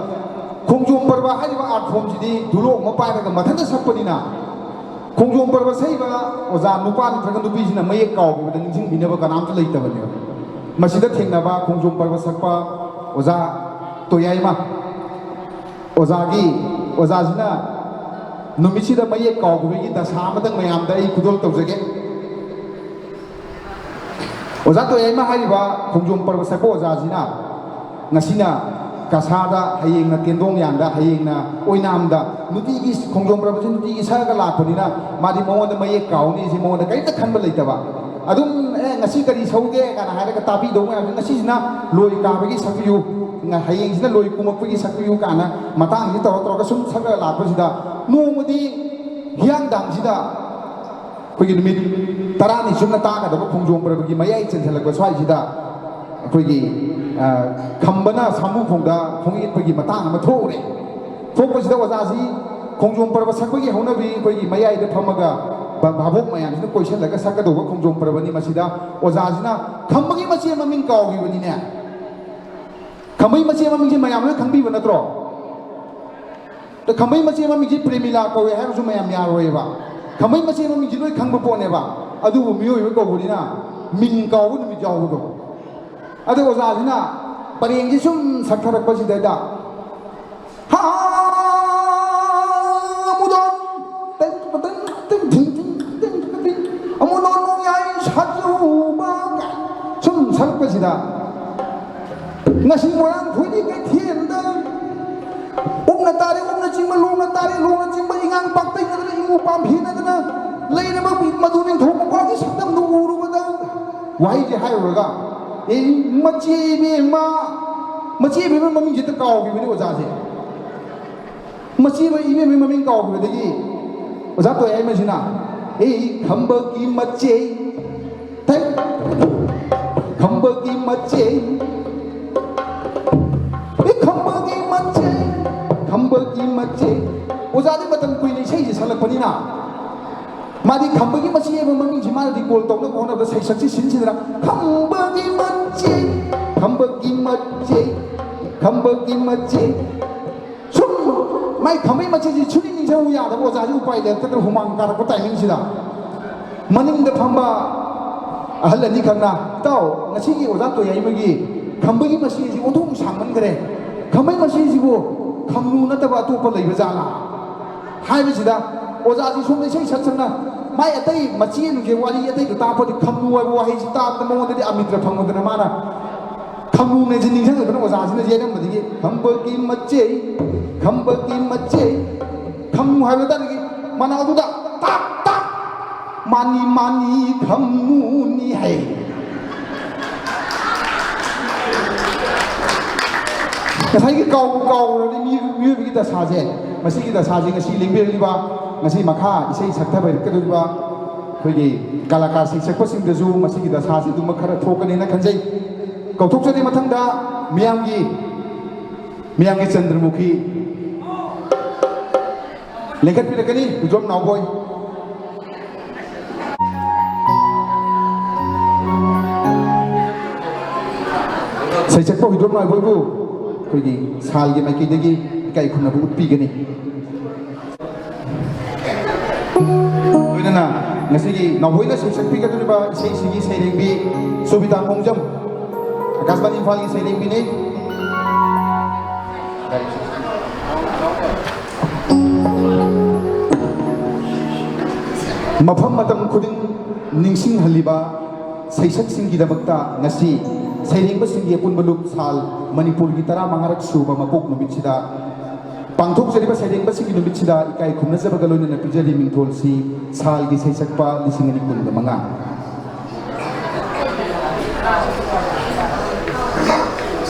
ꯈꯣꯡꯖꯣꯝ ꯄꯔꯕ ꯍꯥꯏꯔꯤꯕ ꯑꯥꯔꯠ ꯐꯣꯝꯁꯤꯗꯤ ꯙꯨꯂꯣꯛ ꯑꯃ ꯄꯥꯏꯔꯒ ꯃꯊꯟꯇ ꯁꯛꯄꯅꯤꯅ, ꯈꯣꯡꯖꯣꯝ ꯄꯔꯕ ꯁꯛꯏꯕ ꯑꯣꯖꯥ ꯅꯨꯄꯥ ꯅꯠꯇ꯭ꯔꯒ ꯅꯨꯄꯤꯁꯤꯅ ꯃꯌꯦꯛ ꯀꯥꯎꯈꯤꯕꯗ ꯅꯤꯡꯁꯤꯡꯕꯤꯅꯕ ꯀꯅꯥꯝꯇ ꯂꯩꯇꯕꯅꯦꯕ꯫ ꯃꯁꯤꯗ ꯊꯦꯡꯅꯕ ꯈꯣꯡꯖꯣꯝ ꯄꯔꯕ ꯁꯛꯄ ꯑꯣꯖꯥ ꯇꯣꯌꯥꯏꯃ, ꯑꯣꯖꯥꯒꯤ, ꯑꯣꯖꯥꯁꯤꯅ ꯅꯨꯃꯤꯠꯁꯤꯗ ꯃꯌꯦꯛ ꯀꯥꯎꯈꯤꯕꯒꯤ ꯗꯁꯥ ꯑꯃꯇꯪ ꯃꯌꯥꯝꯗ ꯑꯩ ꯈꯨꯗꯣꯜ ꯇꯧꯖꯒꯦ꯫ ꯑꯣꯖꯥ ꯇꯣꯌꯥꯏꯃ ꯍꯥꯏꯔꯤꯕ ꯈꯣꯡꯖꯣꯝ ꯄꯔꯕ ꯁꯛꯄ ꯑꯣꯖꯥꯁꯤꯅ ꯉꯁꯤꯅ ꯀꯁꯥꯗ, ꯍꯌꯦꯡꯅ ꯇꯦꯟꯗꯣꯡ ꯌꯥꯟꯗ, ꯍꯌꯦꯡꯅ ꯑꯣꯏꯅꯥꯝꯗ, ꯅꯨꯡꯇꯤꯒꯤ ꯈꯣꯡꯖꯣꯝ ꯄꯔꯕꯁꯤ ꯅꯨꯡꯇꯤꯒꯤ ꯁꯛꯑꯒ ꯂꯥꯛꯄꯅꯤꯅ ꯃꯥꯗꯤ ꯃꯉꯣꯟꯗ ꯃꯌꯦꯛ ꯀꯥꯎꯅꯤ ꯁꯤ ꯃꯉꯣꯟꯗ ꯀꯔꯤꯝꯇ ꯈꯟꯕ ꯂꯩꯇꯕ꯫ ꯑꯗꯨꯝ "ꯑꯦ, ꯉꯁꯤ ꯀꯔꯤ ꯁꯧꯒꯦ?" ꯀꯥꯏꯅ ꯍꯥꯏꯔꯒ ꯇꯥꯕꯤꯗꯧ ꯃꯌꯥꯝꯁꯤ, "ꯉꯁꯤꯁꯤꯅ ꯂꯣꯏ ꯀꯥꯕꯒꯤ ꯁꯛꯄꯤꯌꯨ, ꯉ-, ꯍꯌꯦꯡꯁꯤꯅ ꯂꯣꯏ ꯀꯨꯝꯃꯛꯄꯒꯤ ꯁꯛꯄꯤꯌꯨ" ꯀꯥꯏꯅ ꯃꯇꯥꯡꯁꯤ ꯇꯧꯔ ꯇꯧꯔꯒ ꯁꯨꯝ ꯁꯛꯑꯒ ꯂꯥꯛꯄꯁꯤꯗ ꯅꯣꯡꯃꯗꯤ ꯍꯤꯌꯥꯡꯗꯥꯡꯁꯤꯗ ꯑꯩꯈꯣꯏꯒꯤ ꯅꯨꯃꯤꯠ ꯇꯔꯥꯅꯤ ꯆꯨꯞꯅ ꯇꯥꯒꯗꯕ ꯈꯣꯡꯖꯣꯝ ꯄꯔꯕꯒꯤ ꯃꯌꯥꯏ ꯆꯟꯁꯤꯜꯂꯛꯄ ꯁ꯭ꯋꯥꯏꯁꯤꯗ ꯑꯩꯈꯣꯏꯒꯤ, ꯑ, ꯈꯝꯕꯅ ꯁꯥꯃꯨꯈꯣꯡꯗ ꯈꯣꯡ ꯌꯦꯠꯄꯒꯤ ꯃꯇꯥꯡ ꯑꯃ ꯊꯣꯛꯎꯔꯦ꯫ ꯊꯣꯛꯄꯁꯤꯗ ꯑꯣꯖꯥꯁꯤ ꯈꯣꯡꯖꯣꯝ ꯄꯔꯕ ꯁꯛꯄꯒꯤ ꯍꯧꯅꯕꯤ ꯑꯩꯈꯣꯏꯒꯤ ꯃꯌꯥꯏꯗ ꯐꯝꯃꯒ ꯚ-, ꯚꯥꯕꯣꯛ ꯃꯌꯥꯝꯁꯤꯅ ꯀꯣꯏꯁꯤꯜꯂꯒ ꯁꯛꯀꯗꯧꯕ ꯈꯣꯡꯖꯣꯝ ꯄꯔꯕꯅꯤ꯫ ꯃꯁꯤꯗ ꯑꯣꯖꯥꯁꯤꯅ ꯈꯝꯕꯒꯤ ꯃꯆꯦ ꯃꯃꯤꯡ ꯀꯥꯎꯈꯤꯕꯅꯤꯅꯦ꯫ ꯈꯝꯕꯒꯤ ꯃꯆꯦ ꯃꯃꯤꯡꯁꯦ ꯃꯌꯥꯝ ꯂꯣꯏ ꯈꯪꯕꯤꯕ ꯅꯠꯇ꯭ꯔꯣ? ꯑꯗ ꯈꯝꯕꯩ ꯃꯆꯦ ꯃꯃꯤꯡꯁꯤ ꯄ꯭ꯔꯦꯃꯤꯂꯥ ꯀꯧꯋꯦ ꯍꯥꯏꯕꯁꯨ ꯃꯌꯥꯝ ꯌꯥꯔꯣꯏꯕ꯫ ꯈꯝꯕꯩ ꯃꯆꯦ ꯃꯃꯤꯡꯁꯤ ꯂꯣꯏ ꯈꯪꯕ ꯄꯣꯠꯅꯦꯕ꯫ ꯑꯗꯨꯕꯨ ꯃꯤꯑꯣꯏꯕ ꯀꯧꯕꯅꯤꯅ ꯃꯤꯡ ꯀꯥꯎꯕ ꯅꯨꯃꯤꯠ ꯌꯥꯎꯕꯗꯣ꯫ ꯑꯗ ꯑꯣꯖꯥꯁꯤꯅ ꯄꯔꯦꯡꯁꯤ ꯁꯨꯝ ꯁꯛꯊꯔꯛꯄꯁꯤꯗꯩꯗ, "ꯍꯥ, ꯑꯃꯨꯗꯣꯟ, ꯇꯦꯡ ꯇꯦꯡ ꯇꯦꯡ ꯇꯦꯡ ꯇꯦꯡ ꯇꯦꯡ ꯇꯦꯡ, ꯑꯃꯨꯗꯣꯟ ꯅꯣꯡꯌꯥꯏ ꯁꯥꯖꯧꯕ" ꯀꯥꯏ ꯁꯨꯝ ꯁꯛꯄꯁꯤꯗ, "ꯉꯁꯤ ꯃꯣꯏꯔꯥꯡ ꯈꯨꯗꯤꯡ ꯀꯩꯊꯦꯜꯗ ꯎꯞꯅ ꯇꯥꯔꯦ, ꯎꯞꯅ ꯆꯤꯡꯕ, ꯂꯣꯡꯅ ꯇꯥꯔꯦ, ꯂꯣꯡꯅ ꯆꯤꯡꯕ, ꯏꯉꯥꯡ ꯄꯥꯛꯇꯩꯅꯗꯅ, ꯏꯃꯨ ꯄꯥꯝꯍꯦꯟꯅꯗꯅ ꯂꯩꯔꯕ ꯃꯗꯨ ꯅꯤꯡꯊꯧ ꯃꯄꯥꯒꯤ ꯁꯛꯇꯝꯗꯨ ꯎꯔꯨꯕꯗ" ꯋꯥꯍꯩꯁꯦ ꯍꯥꯏꯔꯨꯔꯒ, "ꯑꯦ, ꯃꯆꯦ ꯏꯕꯦꯝꯃ, ꯃꯆꯦ ꯏꯕꯦꯝꯃ" ꯃꯃꯤꯡꯁꯦ ꯍꯦꯛꯇ ꯀꯥꯎꯈꯤꯕꯅꯤ ꯑꯣꯖꯥꯁꯦ꯫ ꯃꯆꯦ ꯏꯕꯦꯝꯃ ꯃꯃꯤꯡ ꯀꯥꯎꯈꯤꯕꯗꯒꯤ ꯑꯣꯖꯥ ꯇꯣꯌꯥꯏꯃꯁꯤꯅ, "ꯑꯦ, ꯈꯝꯕꯒꯤ ꯃꯆꯦ, ꯊꯩ, ꯈꯝꯕꯒꯤ ꯃꯆꯦ, ꯑꯦ, ꯈꯝꯕꯒꯤ ꯃꯆꯦ, ꯈꯝꯕꯒꯤ ꯃꯆꯦ"꯫ ꯑꯣꯖꯥꯗꯤ ꯃꯇꯝ ꯀꯨꯏꯅ ꯏꯁꯩꯁꯦ ꯁꯛꯂꯛꯄꯅꯤꯅ, ꯃꯥꯗꯤ ꯈꯝꯕꯒꯤ ꯃꯆꯦ ꯍꯥꯏꯕ ꯃꯃꯤꯡꯁꯤ ꯃꯥꯅ ꯔꯤꯀꯣꯜ ꯇꯧꯅꯕ ꯍꯣꯠꯅꯕꯗ ꯁꯩꯁꯛꯁꯤ ꯁꯤꯟꯁꯤꯗꯅ, "ꯈꯝꯕꯒꯤ ꯃꯆꯦ, ꯈꯝꯕꯒꯤ ꯃꯆꯦ, ꯈꯝꯕꯒꯤ ꯃꯆꯦ"꯫ ꯁꯨꯝ ꯃꯥꯏ ꯈꯝꯕꯩ ꯃꯆꯦꯁꯤ ꯁꯨꯡꯅꯤꯡ ꯅꯤꯡꯁꯤꯡꯉꯨ ꯌꯥꯗꯕ ꯑꯣꯖꯥꯁꯤ ꯎꯄꯥꯏ ꯂꯩꯔꯛꯇꯗꯅ ꯍꯨꯃꯥꯡ ꯀꯥꯔꯛꯄ ꯇꯥꯏꯃꯤꯡꯁꯤꯗ ꯃꯅꯤꯡꯗ ꯐꯝꯕ ꯑꯍꯜ ꯑꯅꯤꯈꯛꯅ, "ꯏꯇꯥꯎ, ꯉꯁꯤꯒꯤ ꯑꯣꯖꯥ ꯇꯣꯌꯥꯏꯃꯒꯤ ꯈꯝꯕꯒꯤ ꯃꯆꯦꯁꯤ ꯑꯣꯟꯊꯣꯛꯅ ꯁꯥꯡꯃꯟꯈ꯭ꯔꯦ꯫ ꯈꯝꯕꯒꯤ ꯃꯆꯦꯁꯤꯕꯨ ꯈꯝꯅꯨ ꯅꯠꯇꯕ ꯑꯇꯣꯞꯄ ꯂꯩꯕ ꯖꯥꯠꯂꯥ?" ꯍꯥꯏꯕꯁꯤꯗ ꯑꯣꯖꯥꯁꯤ ꯁꯣꯝꯗ ꯏꯁꯩ ꯁꯛ ꯁꯛꯅ ꯃꯥꯏ ꯑꯇꯩ ꯃꯆꯦ ꯅꯨꯡꯆꯦ ꯋꯥꯔꯤ ꯑꯇꯩꯗꯨ ꯇꯥꯛꯄꯗꯤ ꯈꯝꯅꯨ ꯍꯥꯏꯕ ꯋꯥꯍꯩꯁꯤ ꯇꯥꯕꯗ ꯃꯉꯣꯟꯗꯗꯤ ꯑꯃꯤꯇ꯭ꯔ ꯐꯪꯉꯨꯗꯅ ꯃꯥꯅ ꯈꯝꯅꯨꯅꯦꯁꯦ ꯅꯤꯡꯁꯤꯡꯉꯛꯄꯅ ꯑꯣꯖꯥꯁꯤꯅ ꯌꯩꯔꯝꯕꯗꯒꯤ "ꯈꯝꯕꯒꯤ ꯃꯆꯦ, ꯈꯝꯕꯒꯤ ꯃꯆꯦ, ꯈꯝꯅꯨ" ꯍꯥꯏꯕ ꯇꯥꯔꯒꯤ ꯃꯅꯥꯎꯗꯨꯗ ꯇꯥꯛ ꯇꯥꯛ "ꯃꯥꯅꯤ ꯃꯥꯅꯤ ꯈꯝꯅꯨꯅꯤ" ꯍꯥꯏ꯫ ꯉꯁꯥꯏꯒꯤ ꯀꯥꯎꯕꯨ ꯀꯥꯎꯔꯗꯤ ꯃꯤ-, ꯃꯤꯑꯣꯏꯕꯒꯤ ꯗꯁꯥꯁꯦ, ꯃꯁꯤꯒꯤ ꯗꯁꯥꯁꯦ ꯉꯁꯤ ꯂꯦꯡꯕꯤꯔꯛꯂꯤꯕ, ꯉꯁꯤ ꯃꯈꯥ ꯏꯁꯩ ꯁꯛꯊꯕ ꯍꯩꯔꯛꯀꯗꯧꯔꯤꯕ ꯑꯩꯈꯣꯏꯒꯤ ꯀꯂꯥꯀꯥꯔ ꯁꯩꯁꯛꯄꯁꯤꯡꯗꯁꯨ ꯃꯁꯤꯒꯤ ꯗꯁꯥꯁꯤ ꯑꯗꯨꯃꯛ ꯈꯔ ꯊꯣꯛꯀꯅꯤꯅ ꯈꯟꯖꯩ꯫ ꯀꯧꯊꯣꯛꯆꯔꯤ ꯃꯊꯪꯗ ꯃꯤꯌꯥꯝꯒꯤ, ꯃꯤꯌꯥꯝꯒꯤ ꯆꯟꯗ꯭ꯔꯃꯨꯈꯤ ꯂꯦꯡꯈꯠꯄꯤꯔꯛꯀꯅꯤ ꯍꯨꯏꯗ꯭ꯔꯣꯝ ꯅꯥꯎꯕꯣꯏ꯫ ꯁꯩꯁꯛꯄ ꯍꯨꯏꯗ꯭ꯔꯣꯝ ꯅꯥꯎꯕꯣꯏꯕꯨ ꯑꯩꯈꯣꯏꯒꯤ ꯁꯥꯜꯒꯤ ꯃꯥꯏꯀꯩꯗꯒꯤ ꯏꯀꯥꯏ ꯈꯨꯝꯅꯕ ꯎꯠꯄꯤꯒꯅꯤ꯫ ꯂꯣꯏꯅꯅ ꯉꯁꯤꯒꯤ ꯅꯥꯎꯕꯣꯏꯅ ꯁꯩꯁꯛꯄꯤꯒꯗꯧꯔꯤꯕ ꯏꯁꯩꯁꯤꯒꯤ ꯁꯩꯔꯦꯡꯕꯤ ꯁꯣꯕꯤꯇꯥ ꯈꯣꯡꯖꯝ, ꯑꯀꯥꯁꯕꯥꯅꯤ ꯏꯝꯐꯥꯜꯒꯤ ꯁꯩꯔꯦꯡꯕꯤꯅꯤ꯫ ꯃꯐꯝ ꯃꯇꯝ ꯈꯨꯗꯤꯡ ꯅꯤꯡꯁꯤꯡꯍꯜꯂꯤꯕ ꯁꯩꯁꯛꯁꯤꯡꯒꯤꯗꯃꯛꯇ ꯉꯁꯤ ꯁꯩꯔꯦꯡꯕꯁꯤꯡꯒꯤ ꯑꯄꯨꯟꯕ ꯂꯨꯞ ꯁꯥꯜ ꯃꯅꯤꯄꯨꯔꯒꯤ ꯇꯔꯥꯃꯉꯥꯔꯛ ꯁꯨꯕ ꯃꯄꯣꯛ ꯅꯨꯃꯤꯠꯁꯤꯗ ꯄꯥꯡꯊꯣꯛꯆꯔꯤꯕ ꯁꯩꯔꯦꯡꯕꯁꯤꯡꯒꯤ ꯅꯨꯃꯤꯠꯁꯤꯗ ꯏꯀꯥꯏ ꯈꯨꯝꯅꯖꯕꯒ ꯂꯣꯏꯅꯅ ꯄꯤꯖꯔꯤ ꯃꯤꯡꯊꯣꯜꯁꯤ ꯁꯥꯜꯒꯤ ꯁꯩꯁꯛꯄ ꯂꯤꯁꯤꯡ ꯑꯅꯤ ꯀꯨꯟꯒ ꯃꯉꯥ꯫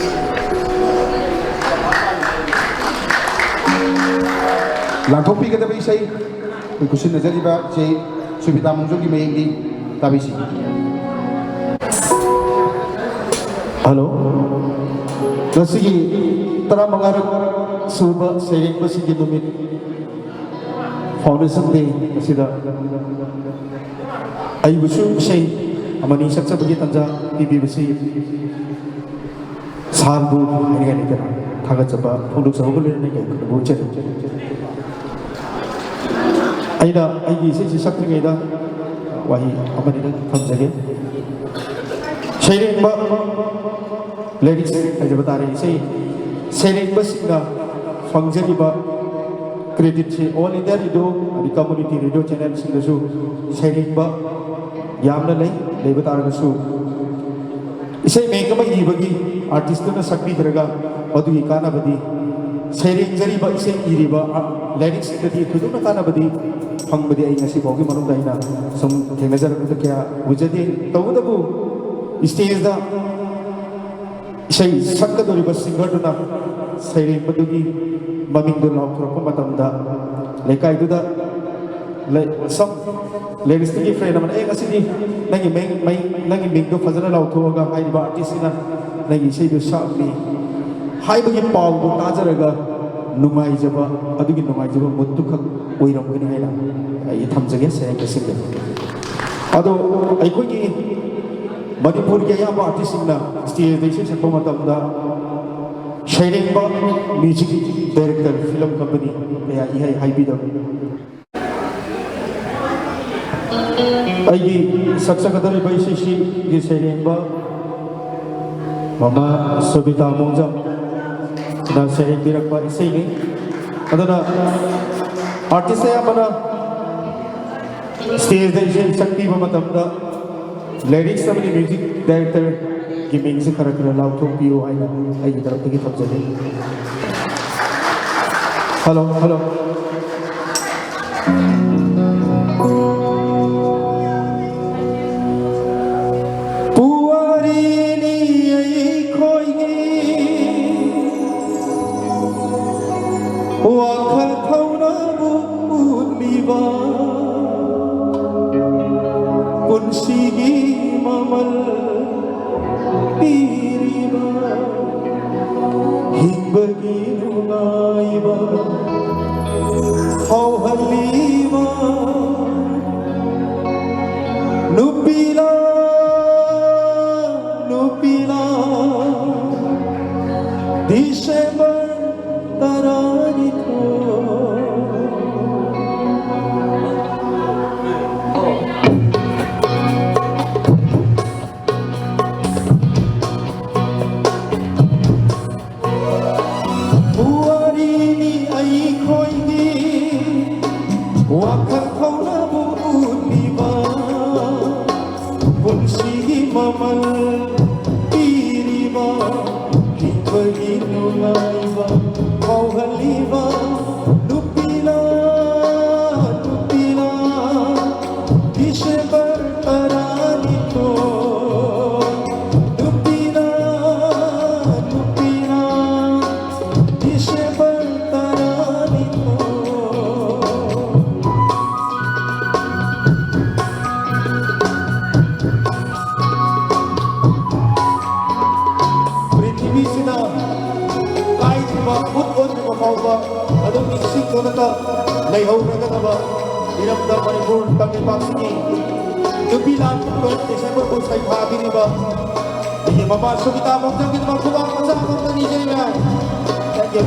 ꯂꯥꯡꯊꯣꯛꯄꯤꯒꯗꯕ ꯏꯁꯩ ꯑꯩꯈꯣꯏ ꯈꯨꯠꯁꯤꯟꯅꯖꯔꯤꯕ ꯏꯆꯦ ꯁꯨꯕꯤꯇꯥ ꯃꯣꯡꯖꯣꯝꯒꯤ ꯃꯌꯦꯛꯅꯤ꯫ ꯇꯥꯕꯤꯁꯤ꯫ ꯍꯜꯂꯣ꯫ ꯉꯁꯤꯒꯤ ꯇꯔꯥꯃꯉꯥꯔꯛ ꯁꯨꯕ ꯁꯩꯔꯦꯡꯕꯁꯤꯡꯒꯤ ꯅꯨꯃꯤꯠ, Foundation Day ꯑꯁꯤꯗ ꯑꯩꯕꯨꯁꯨ ꯏꯁꯩ ꯑꯃꯅꯤ ꯁꯛꯆꯕꯒꯤ ꯇꯥꯟꯖꯥ ꯄꯤꯕꯤꯕꯁꯤ ꯁꯥꯔꯕꯨ ꯍꯥꯏꯅꯤꯡꯉꯥꯏ ꯂꯩꯇꯅ ꯊꯥꯒꯠꯆꯕ ꯐꯣꯡꯗꯣꯛꯆꯕꯒ ꯂꯣꯏꯅꯅ ꯌꯥꯏꯐꯅꯕ ꯎꯠꯆꯔꯤ꯫ ꯑꯩꯅ ꯑꯩꯒꯤ ꯏꯁꯩꯁꯤ ꯁꯛꯇ꯭ꯔꯤꯉꯩꯗ ꯋꯥꯍꯩ ꯑꯃꯅꯤꯗꯪ ꯊꯝꯖꯒꯦ꯫ ꯁꯩꯔꯦꯡꯕ, lyrics ꯍꯥꯏꯖꯕ ꯇꯥꯔꯦ, ꯏꯁꯩ ꯁꯩꯔꯦꯡꯕꯁꯤꯡꯅ ꯐꯪꯖꯔꯤꯕ creditꯁꯤ All India Radio ꯑꯗꯩ community radio channelꯁꯤꯡꯗꯁꯨ ꯁꯩꯔꯦꯡꯕ ꯌꯥꯝꯅ ꯂꯩ, ꯂꯩꯕ ꯇꯥꯔꯒꯁꯨ ꯏꯁꯩ ꯃꯌꯦꯛ ꯑꯃ ꯏꯕꯒꯤ ꯑꯥꯔꯇꯤꯁꯇꯨꯅ ꯁꯛꯄꯤꯗ꯭ꯔꯒ ꯃꯗꯨꯒꯤ ꯀꯥꯟꯅꯕꯗꯤ, ꯁꯩꯔꯦꯡꯖꯔꯤꯕ, ꯏꯁꯩ ꯏꯔꯤꯕ, ꯑ, ꯂꯥꯏꯔꯤꯛꯁꯤꯡꯗꯗꯤ ꯊꯣꯏꯗꯣꯛꯅ ꯀꯥꯟꯅꯕꯗꯤ ꯐꯪꯕꯗꯤ ꯑꯩ ꯉꯁꯤ ꯐꯥꯎꯒꯤ ꯃꯅꯨꯡꯗ ꯑꯩꯅ ꯁꯨꯝ ꯊꯦꯡꯅꯖꯔꯛꯄꯗ ꯀꯌꯥ ꯎꯖꯗꯦ꯫ ꯇꯧꯕꯇꯕꯨ ꯏꯁꯇꯦꯖꯗ ꯏꯁꯩ ꯁꯛꯀꯗꯧꯔꯤꯕ ꯁꯤꯡꯒꯔꯗꯨꯅ ꯁꯩꯔꯦꯡꯕꯗꯨꯒꯤ ꯃꯃꯤꯡꯗꯨ ꯂꯥꯎꯊꯣꯔꯛꯄ ꯃꯇꯝꯗ, ꯂꯩꯀꯥꯏꯗꯨꯗ ꯂꯩ-, ꯁꯝ ꯂꯦꯔꯤꯛꯁꯇꯨꯒꯤ ꯐ꯭ꯔꯦꯟ ꯑꯃꯅ, "ꯑꯦ, ꯉꯁꯤꯗꯤ ꯅꯪꯒꯤ ꯃꯤꯡ, ꯃꯤꯡ, ꯅꯪꯒꯤ ꯃꯤꯡꯗꯣ ꯐꯖꯅ ꯂꯥꯎꯊꯣꯛꯑꯒ ꯍꯥꯏꯔꯤꯕ ꯑꯥꯔꯇꯤꯁꯁꯤꯅ ꯅꯪꯒꯤ ꯏꯁꯩꯗꯨ ꯁꯛꯑꯝꯃꯤ" ꯍꯥꯏꯕꯒꯤ ꯄꯥꯎꯗꯨ ꯇꯥꯖꯔꯒ ꯅꯨꯡꯉꯥꯏꯖꯕ, ꯑꯗꯨꯒꯤ ꯅꯨꯡꯉꯥꯏꯖꯕ ꯃꯨꯠꯇꯨꯈꯛ ꯑꯣꯏꯔꯝꯒꯅꯤ ꯍꯥꯏꯅ ꯑꯩ ꯊꯝꯖꯒꯦ ꯁꯩꯔꯦꯡꯕꯁꯤꯡꯗ꯫ ꯑꯗꯣ ꯑꯩꯈꯣꯏꯒꯤ ꯃꯅꯤꯄꯨꯔꯒꯤ ꯑꯌꯥꯝꯕ ꯑꯥꯔꯇꯤꯁꯁꯤꯡꯅ ꯁ꯭ꯇꯦꯖꯇ ꯏꯁꯩ ꯁꯛꯄ ꯃꯇꯝꯗ ꯁꯩꯔꯦꯡꯕ, ꯃ꯭ꯌꯨꯖꯤꯛ ꯗꯥꯏꯔꯦꯛꯇꯔ, ꯐꯤꯂꯝ ꯀꯝꯄꯅꯤ ꯀꯌꯥ ꯏꯍꯥꯏ ꯍꯥꯏꯕꯤꯗꯕ꯫ ꯑꯩꯒꯤ ꯁꯛꯆꯒꯗꯧꯔꯤꯕ ꯏꯁꯩꯁꯤꯒꯤ ꯁꯩꯔꯦꯡꯕ ꯃꯃꯥ ꯁꯣꯕꯤꯇꯥ ꯃꯣꯡꯖꯝꯅ ꯁꯩꯔꯦꯡꯕꯤꯔꯛꯄ ꯏꯁꯩꯅꯤ꯫ ꯑꯗꯨꯅ ꯑꯥꯔꯇꯤꯁ ꯑꯌꯥꯝꯕꯅ ꯁ꯭ꯇꯦꯖꯇ ꯏꯁꯩ ꯁꯛꯄꯤꯕ ꯃꯇꯝꯗ ꯂꯤꯔꯤꯛꯁ ꯑꯃꯗꯤ ꯃ꯭ꯌꯨꯖꯤꯛ ꯗꯥꯏꯔꯦꯛꯇꯔꯒꯤ ꯃꯤꯡꯁꯦ ꯈꯔ ꯈꯔ ꯂꯥꯎꯊꯣꯛꯄꯤꯌꯨ ꯍꯥꯏꯅ ꯑꯩꯒꯤ ꯇꯔꯞꯇꯒꯤ ꯊꯝꯖꯒꯦ꯫ Hello, hello. ꯄꯨꯋꯥꯔꯤꯅꯤ ꯑꯩꯈꯣꯏꯒꯤ ꯋꯥꯈꯜ ꯊꯧꯅꯕꯨ ꯎꯠꯂꯤꯕ, ꯄꯨꯟꯁꯤꯒꯤ ꯃꯃꯜ ꯄꯤꯔꯤꯕ, ꯍꯤꯡꯕꯒꯤ ꯅꯨꯡꯉꯥꯏꯕ ꯐꯥꯎꯍꯜꯂꯤꯕ, ꯅꯨꯄꯤ ꯂꯥ, ꯅꯨꯄꯤ ꯂꯥ, ꯗꯤꯁꯦꯝꯕꯔ ꯇꯔꯥꯅꯤꯊꯣꯏ꯫ ꯄꯨꯋꯥꯔꯤꯅꯤ ꯑꯩꯈꯣꯏꯒꯤ ꯋꯥꯈꯜ ꯊꯧꯅꯕꯨ ꯎꯠꯂꯤꯕ, ꯄꯨꯟꯁꯤꯒꯤ ꯃꯃꯜ ꯂꯩꯍꯧꯔꯒꯗꯕ ꯏꯔꯝꯗꯝ ꯃꯅꯤꯄꯨꯔ ꯇꯝꯂꯤꯄꯥꯛꯁꯤꯒꯤ ꯅꯨꯄꯤ ꯂꯥꯟ ꯇꯨꯋꯦꯜꯐ ꯗꯤꯁꯦꯝꯕꯔꯕꯨ ꯁꯩꯊꯥꯕꯤꯔꯤꯕ ꯑꯩꯒꯤ ꯃꯃꯥ ꯁꯨꯕꯤꯇꯥ ꯃꯣꯡꯖꯝꯒꯤꯗꯃꯛ ꯈꯨꯕꯥꯛ ꯃꯆꯥ ꯑꯃꯝꯇ ꯅꯤꯖꯩ ꯃꯌꯥꯝ꯫ Thank you.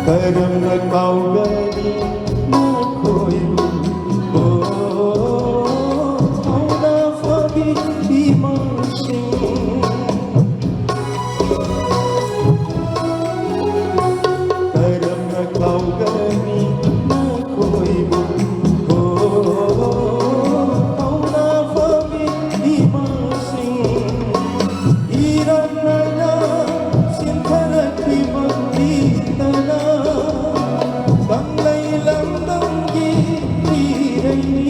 ꯀꯔꯝꯅ ꯀꯥꯎꯒꯅꯤ ꯅꯈꯣꯏꯕꯨ, ꯑꯣ, ꯊꯧꯅꯥ ꯐꯕꯤ ꯏꯃꯥꯁꯤꯡ꯫ ꯀꯔꯝꯅ ꯀꯥꯎꯒꯅꯤ ꯅꯈꯣꯏꯕꯨ, ꯑꯣ, ꯊꯧꯅꯥ ꯐꯕꯤ ꯏꯃꯥꯁꯤꯡ꯫ ꯏꯔꯝ ꯅꯥꯏꯅ ꯆꯤꯟꯊꯔꯛꯂꯤꯕ ꯃꯤꯇꯅ ꯀꯪꯂꯩ ꯂꯝꯗꯝꯒꯤ ꯏꯔꯩꯅꯤ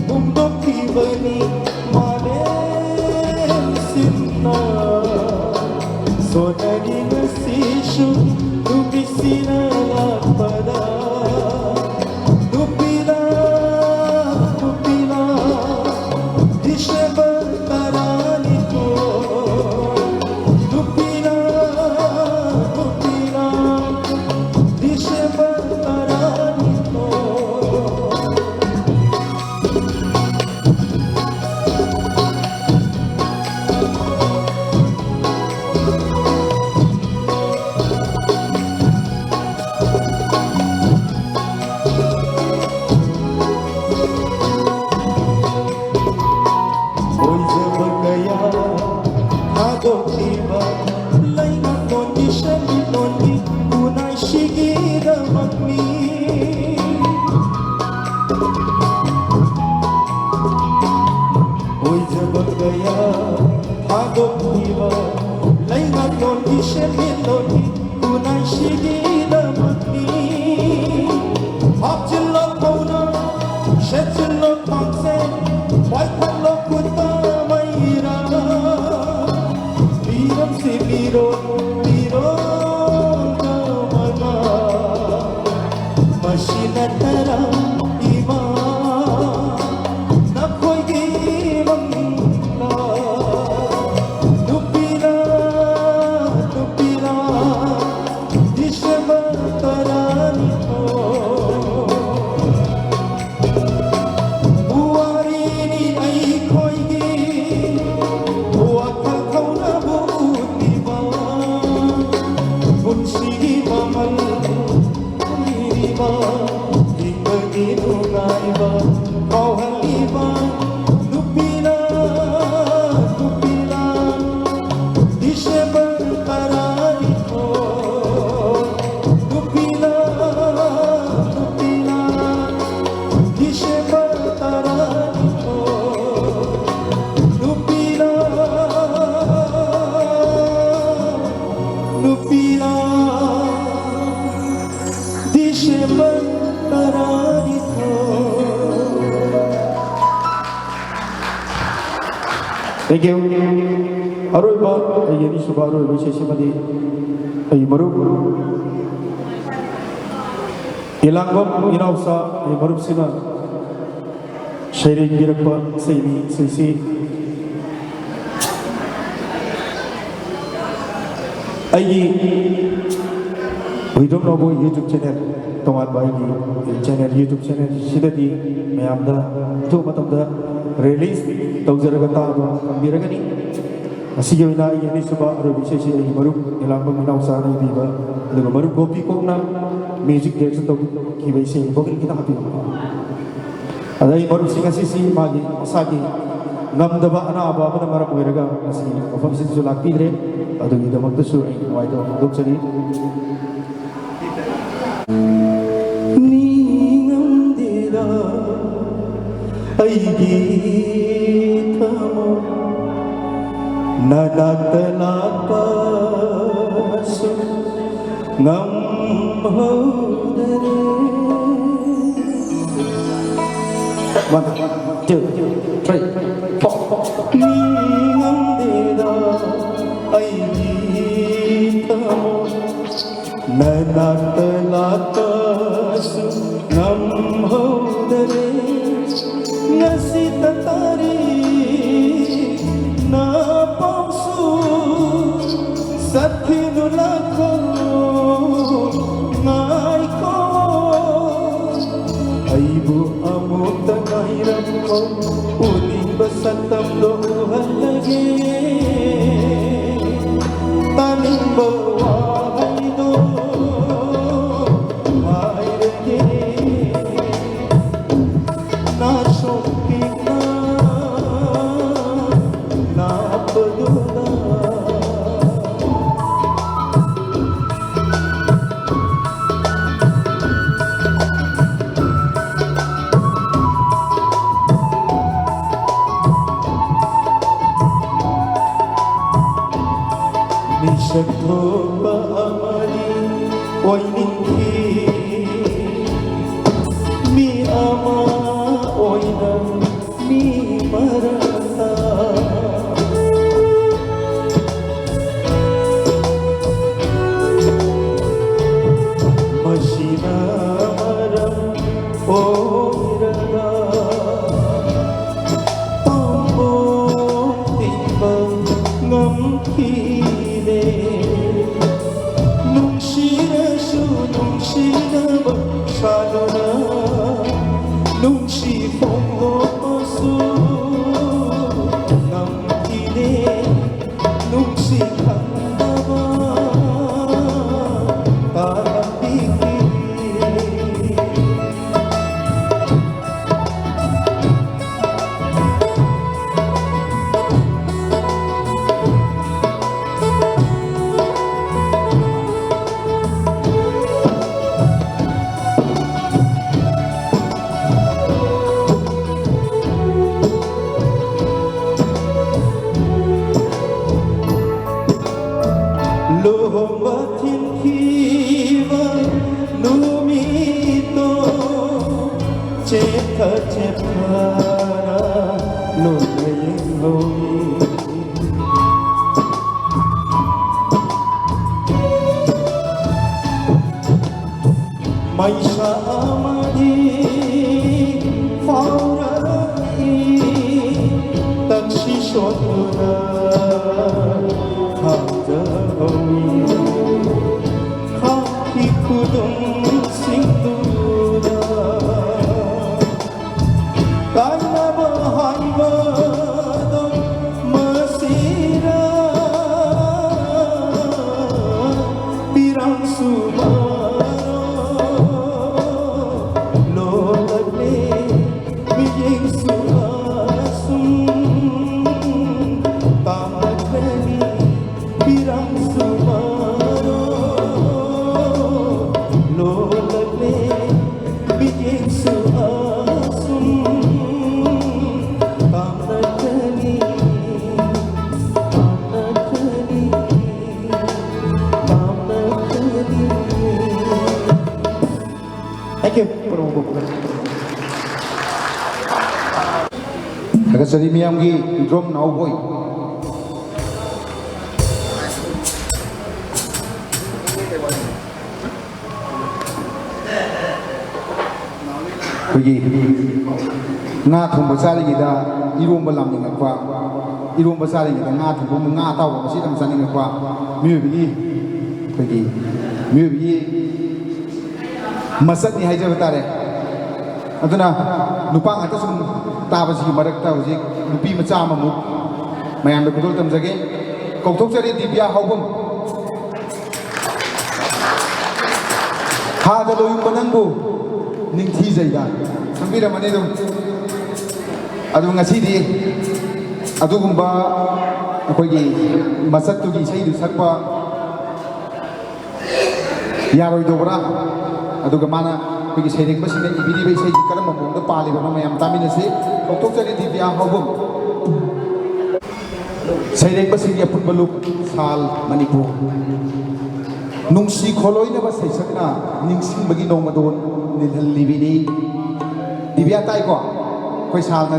ꯍꯨꯝꯗꯣꯛꯈꯤꯕꯅꯤ ꯃꯥꯂꯦꯝ ꯁꯤꯟꯅ꯫ ꯁꯣꯟꯅꯔꯤ ꯉꯁꯤꯁꯨ ꯅꯨꯃꯤꯠꯁꯤꯅ ꯂꯥꯛꯄꯗ꯫ ꯅꯨꯄꯤ ꯂꯥꯟ, ꯅꯨꯄꯤ ꯂꯥꯟ, ꯗꯤꯁꯦꯝꯕꯔ ꯇꯔꯥꯅꯤꯊꯣꯏ꯫ ꯅꯨꯄꯤ ꯂꯥꯟ, ꯅꯨꯄꯤ ꯂꯥꯟ, ꯗꯤꯁꯦꯝꯕꯔ ꯇꯔꯥꯅꯤꯊꯣꯏ꯫ ꯑꯣꯏꯖꯕ ꯀꯌꯥ ꯊꯥꯗꯣꯛꯈꯤꯕ ꯂꯩꯉꯥꯛꯂꯣꯟꯒꯤ ꯁꯦꯟꯃꯤꯠꯂꯣꯟꯒꯤ ꯈꯨꯟꯅꯥꯏꯁꯤꯒꯤꯗꯃꯛꯅꯤ꯫ ꯑꯣꯏꯖꯕ ꯀꯌꯥ ꯊꯥꯗꯣꯛꯈꯤꯕ ꯂꯩꯉꯥꯛꯂꯣꯟꯒꯤ ꯁꯦꯟꯃꯤꯠꯂꯣꯟꯒꯤ ꯈꯨꯟꯅꯥꯏꯁꯤꯒꯤꯗꯃꯛꯅꯤ꯫ ꯍꯥꯞꯆꯤꯜꯂꯣ ꯊꯧꯅꯥ, ꯁꯦꯠꯆꯤꯜꯂꯣ ꯊꯥꯡꯁꯦ, ꯄꯥꯏꯈꯠꯂꯣ ꯈꯨꯠꯇ ꯃꯩꯔꯥ꯫ ꯃꯤꯔꯝꯁꯤ ꯃꯤꯔꯣꯜ, ꯃꯤꯔꯣꯜꯒ ꯃꯉꯥ꯫ ꯃꯁꯤ ꯅꯠꯇꯅ ꯏꯃꯥ ꯅꯈꯣꯏꯒꯤ ꯃꯪꯂꯥꯟ꯫ ꯅꯨꯄꯤꯅ Thank you. ꯑꯔꯣꯏꯕ, ꯑꯩꯒꯤ ꯑꯅꯤꯁꯨꯕ ꯑꯔꯣꯏꯕ ꯏꯁꯩꯁꯤꯃꯗꯤ ꯑꯩ ꯃꯔꯨꯞ ꯏꯂꯥꯡꯕꯝ ꯏꯅꯥꯎꯆꯥ, ꯑꯩ ꯃꯔꯨꯞꯁꯤꯅ ꯁꯩꯔꯦꯡꯕꯤꯔꯛꯄ ꯏꯁꯩꯅꯤ꯫ ꯏꯁꯩꯁꯤ ꯑꯩꯒꯤ ꯋꯤꯗꯣꯝ ꯅꯣꯕꯣꯏ YouTube channel, ꯇꯣꯉꯥꯟꯕ ꯑꯩꯒꯤ channel, YouTube channel ꯁꯤꯗꯗꯤ ꯃꯌꯥꯝꯗ ꯑꯊꯨꯕ ꯃꯇꯝꯗ release ꯇꯧꯖꯔꯒ ꯇꯥꯕ ꯐꯪꯕꯤꯔꯒꯅꯤ꯫ ꯉꯁꯤꯒꯤ ꯑꯣꯏꯅ ꯑꯩꯒꯤ ꯑꯅꯤꯁꯨꯕ ꯑꯔꯣꯏꯕ ꯏꯁꯩꯁꯤ ꯑꯩꯒꯤ ꯃꯔꯨꯞ ꯅꯤꯂꯥꯝꯕꯝ ꯏꯅꯥꯎꯆꯥꯅ ꯏꯕꯤꯕ, ꯑꯗꯨꯒ ꯃꯔꯨꯞ ꯒꯣꯄꯤ ꯀꯣꯛꯅ music direction ꯇꯧꯈꯤꯕ ꯏꯁꯩ꯫ Vocal ꯈꯤꯇꯪ ꯍꯥꯞꯄꯤꯌꯨ꯫ ꯑꯗ ꯑꯩ ꯃꯔꯨꯞꯁꯤꯡ ꯑꯁꯤꯁꯤ ꯃꯥꯒꯤ ꯃꯁꯥꯒꯤ ꯉꯝꯗꯕ ꯑꯅꯥꯕ ꯑꯃꯅ ꯃꯔꯝ ꯑꯣꯏꯔꯒ ꯉꯁꯤ ꯃꯐꯝꯁꯤꯗꯁꯨ ꯂꯥꯛꯄꯤꯗ꯭ꯔꯦ꯫ ꯑꯗꯨꯒꯤꯗꯃꯛꯇꯁꯨ ꯑꯩ ꯅꯨꯡꯉꯥꯏꯇꯕ ꯐꯣꯡꯗꯣꯛꯆꯔꯤ꯫ ꯅꯤꯡꯉꯝꯗꯦꯗ ꯑꯩꯒꯤ ꯊꯃꯣꯏ ꯅꯅꯥꯛꯇ ꯂꯥꯛꯄꯁꯨ ꯉꯝꯍꯧꯗꯔꯦ꯫ One, two, three, four. ꯅꯤꯡꯉꯝꯗꯦꯗ ꯑꯩꯒꯤ ꯊꯃꯣꯏ ꯅꯅꯥꯛꯇ ꯂꯥꯛꯄꯁꯨ ꯉꯝꯍꯧꯗꯔꯦ꯫ ꯉꯁꯤꯇ ꯇꯥꯔꯤ ꯅꯄꯥꯎꯁꯨ ꯆꯠꯈꯤꯅꯨ ꯂꯥꯛꯈꯣ ꯉꯥꯏꯈꯣ꯫ ꯑꯩꯕꯨ ꯑꯃꯨꯛꯇ ꯉꯥꯏꯔꯝꯈꯣ, ꯎꯅꯤꯡꯕ ꯁꯛꯇꯝꯗꯣ ꯎꯍꯜꯂꯒꯦ꯫ ꯇꯥꯅꯤꯡꯕ ꯋꯥꯍꯩꯗꯣ ꯍꯥꯏꯔꯒꯦ꯫ ꯅꯥꯁꯣꯛ ꯄꯤꯛꯅ ꯅꯥꯞꯄꯗꯨꯗ꯫ ꯃꯤꯁꯛ ꯊꯣꯛꯄ ꯑꯃꯗꯤ ꯑꯣꯏꯅꯤꯡꯈꯤ, ꯃꯤ ꯑꯃ ꯑꯣꯏꯅ ꯃꯤ ꯃꯔꯛꯇ꯫ ꯂꯨꯍꯣꯡꯕ ꯊꯤꯟꯈꯤꯕ ꯅꯨꯃꯤꯠꯇꯣ ꯆꯦꯠꯊ ꯆꯦꯠꯊꯔ ꯂꯣꯏꯅ ꯌꯦꯡꯍꯧꯏ꯫ ꯃꯩꯁꯥ ꯑꯃꯗꯤ ꯐꯥꯎꯔꯛꯏ, ꯇꯛꯁꯤ ꯁꯣꯠꯇꯨꯅ ꯈꯥꯝꯖꯍꯧꯏ꯫ ꯈꯥꯝꯈꯤ ꯈꯨꯗꯨꯝꯁꯤꯡꯗꯨꯗ ꯀꯥꯏꯅꯕ ꯍꯥꯏꯕꯗꯣ ꯃꯁꯤꯔ? ꯄꯤꯔꯥꯡꯁꯨ ꯃꯔꯣ ꯂꯣꯜꯂꯛꯂꯦ, ꯃꯤꯠꯌꯦꯡꯁꯨ ꯑꯁꯨꯝ ꯇꯥꯡꯂꯛꯂꯅꯤ꯫ ꯄꯤꯔꯥꯡꯁꯨ ꯃꯔꯣ ꯂꯣꯜꯂꯛꯂꯦ, ꯃꯤꯠꯌꯦꯡꯁꯨ ꯑꯁꯨꯝ ꯇꯥꯡꯂꯛꯂꯅꯤ, ꯇꯥꯡꯂꯛꯂꯅꯤ, ꯇꯥꯡꯂꯛꯂꯅꯤ꯫ Thank you꯫ ꯊꯥꯒꯠꯆꯔꯤ ꯃꯤꯌꯥꯝꯒꯤ ꯏꯗ꯭ꯔꯣꯝ ꯅꯥꯎꯕꯣꯏ꯫ ꯑꯩꯈꯣꯏꯒꯤ ꯉꯥ ꯊꯣꯡꯕ ꯆꯥꯔꯤꯉꯩꯗ ꯏꯔꯣꯝꯕ ꯂꯥꯝꯅꯤꯡꯉꯛꯄ, ꯏꯔꯣꯝꯕ ꯆꯥꯔꯤꯉꯩꯗ ꯉꯥ ꯊꯣꯡꯕ, ꯉꯥ ꯑꯇꯥꯎꯕ ꯃꯁꯤ ꯌꯥꯝ ꯆꯥꯅꯤꯡꯉꯛꯄ ꯃꯤꯑꯣꯏꯕꯒꯤ, ꯑꯩꯈꯣꯏꯒꯤ ꯃꯤꯑꯣꯏꯕꯒꯤ ꯃꯁꯛꯅꯤ ꯍꯥꯏꯖꯕ ꯇꯥꯔꯦ꯫ ꯑꯗꯨꯅ ꯅꯨꯄꯥ ꯉꯥꯛꯇ ꯁꯨꯝ ꯇꯥꯕꯁꯤꯒꯤ ꯃꯔꯛꯇ ꯍꯧꯖꯤꯛ ꯅꯨꯄꯤ ꯃꯆꯥ ꯑꯃꯃꯨꯛ ꯃꯌꯥꯝꯗ ꯈꯨꯗꯣꯜ ꯇꯝꯖꯒꯦ꯫ ꯀꯧꯊꯣꯛꯆꯔꯤ ꯗꯤꯕ꯭ꯌꯥ ꯍꯥꯎꯕꯝ꯫ ꯍꯥꯗ ꯂꯣꯌꯨꯡꯕ ꯅꯪꯕꯨ ꯅꯤꯡꯊꯤꯖꯩꯗ꯫ ꯈꯪꯕꯤꯔꯝꯃꯅꯤ ꯑꯗꯨꯝ꯫ ꯑꯗꯨ ꯉꯁꯤꯗꯤ ꯑꯗꯨꯒꯨꯝꯕ ꯑꯩꯈꯣꯏꯒꯤ ꯃꯆꯠꯇꯨꯒꯤ ꯏꯁꯩꯗꯨ ꯁꯛꯄ ꯌꯥꯔꯣꯏꯗꯧꯕ꯭ꯔꯥ? ꯑꯗꯨꯒ ꯃꯥꯅ ꯑꯩꯈꯣꯏꯒꯤ ꯁꯩꯔꯦꯡꯕꯁꯤꯡꯅ ꯏꯕꯤꯔꯤꯕ ꯏꯁꯩꯁꯤ ꯀꯔꯝꯕ ꯃꯑꯣꯡꯗ ꯄꯥꯜꯂꯤꯕꯅꯣ ꯃꯌꯥꯝ ꯇꯥꯃꯤꯟꯅꯁꯤ꯫ ꯀꯧꯊꯣꯛꯆꯔꯤ ꯗꯤꯕ꯭ꯌꯥ ꯍꯥꯎꯕꯝ꯫ ꯁꯩꯔꯦꯡꯕꯁꯤꯡꯒꯤ ꯑꯄꯨꯟꯕ ꯂꯨꯞ, ꯁꯥꯜ, ꯃꯅꯤꯄꯨꯔ꯫ ꯅꯨꯡꯁꯤ ꯈꯣꯜꯂꯣꯏꯅꯕ ꯁꯩꯁꯛꯅ ꯅꯤꯡꯁꯤꯡꯕꯒꯤ ꯅꯣꯡꯃꯗꯣꯟ ꯅꯤꯜꯍꯜꯂꯤꯕꯤꯅꯤ꯫ ꯗꯤꯕꯤꯌꯥ ꯇꯥꯏꯀꯣ? ꯑꯩꯈꯣꯏ ꯁꯥꯜꯅ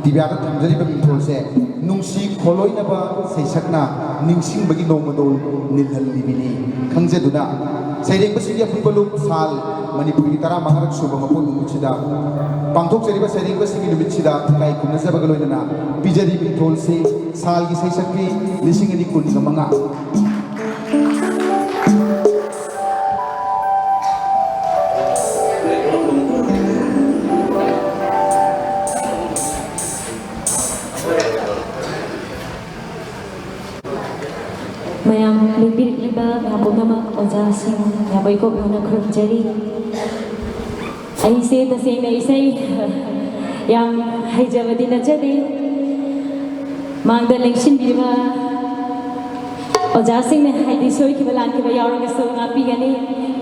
ꯗꯤꯕꯤꯌꯥꯗ ꯊꯝꯖꯔꯤꯕ ꯃꯤꯡꯊꯣꯜꯁꯦ, ꯅꯨꯡꯁꯤ ꯈꯣꯜꯂꯣꯏꯅꯕ ꯁꯩꯁꯛꯅ ꯅꯤꯡꯁꯤꯡꯕꯒꯤ ꯅꯣꯡꯃꯗꯣꯟ ꯅꯤꯜꯍꯜꯂꯤꯕꯤꯅꯤ꯫ ꯈꯪꯖꯗꯨꯅ ꯁꯩꯔꯦꯡꯕꯁꯤꯡꯒꯤ ꯑꯄꯨꯟꯕ ꯂꯨꯞ, ꯁꯥꯜ, ꯃꯅꯤꯄꯨꯔꯒꯤ ꯇꯔꯥꯃꯉꯥꯔꯛ ꯁꯨꯕ ꯃꯄꯣꯛ ꯅꯨꯃꯤꯠꯁꯤꯗ ꯄꯥꯡꯊꯣꯛꯆꯔꯤꯕ ꯁꯩꯔꯦꯡꯕꯁꯤꯡꯒꯤ ꯅꯨꯃꯤꯠꯁꯤꯗ ꯏꯀꯥꯏ ꯈꯨꯝꯅꯖꯕꯒ ꯂꯣꯏꯅꯅ ꯄꯤꯖꯔꯤ ꯃꯤꯡꯊꯣꯜꯁꯤ ꯁꯥꯜꯒꯤ ꯁꯩꯁꯛꯄꯤ ꯂꯤꯁꯤꯡ ꯑꯅꯤ ꯀꯨꯟꯒ ꯃꯉꯥ꯫ ꯃꯌꯥꯝ ꯂꯦꯡꯕꯤꯔꯛꯂꯤꯕ ꯃꯌꯥꯝ ꯄꯨꯝꯅꯃꯛ, ꯑꯣꯖꯥꯁꯤꯡ, ꯃꯌꯥꯝꯕꯨ ꯏꯀꯣꯛ ꯌꯧꯅ ꯈꯨꯔꯨꯝꯖꯔꯤ꯫ ꯑꯩꯁꯦ ꯇꯁꯦꯡꯅ ꯏꯁꯩ ꯌꯥꯝ ꯍꯩꯖꯕꯗꯤ ꯅꯠꯆꯗꯦ꯫ ꯃꯥꯡꯗ ꯂꯦꯡꯁꯤꯟꯕꯤꯔꯤꯕ ꯑꯣꯖꯥꯁꯤꯡꯅ, ꯍꯥꯏꯗꯤ, ꯁꯣꯏꯈꯤꯕ ꯂꯥꯟꯈꯤꯕ ꯌꯥꯎꯔꯒꯁꯨ ꯉꯥꯛꯄꯤꯒꯅꯤ꯫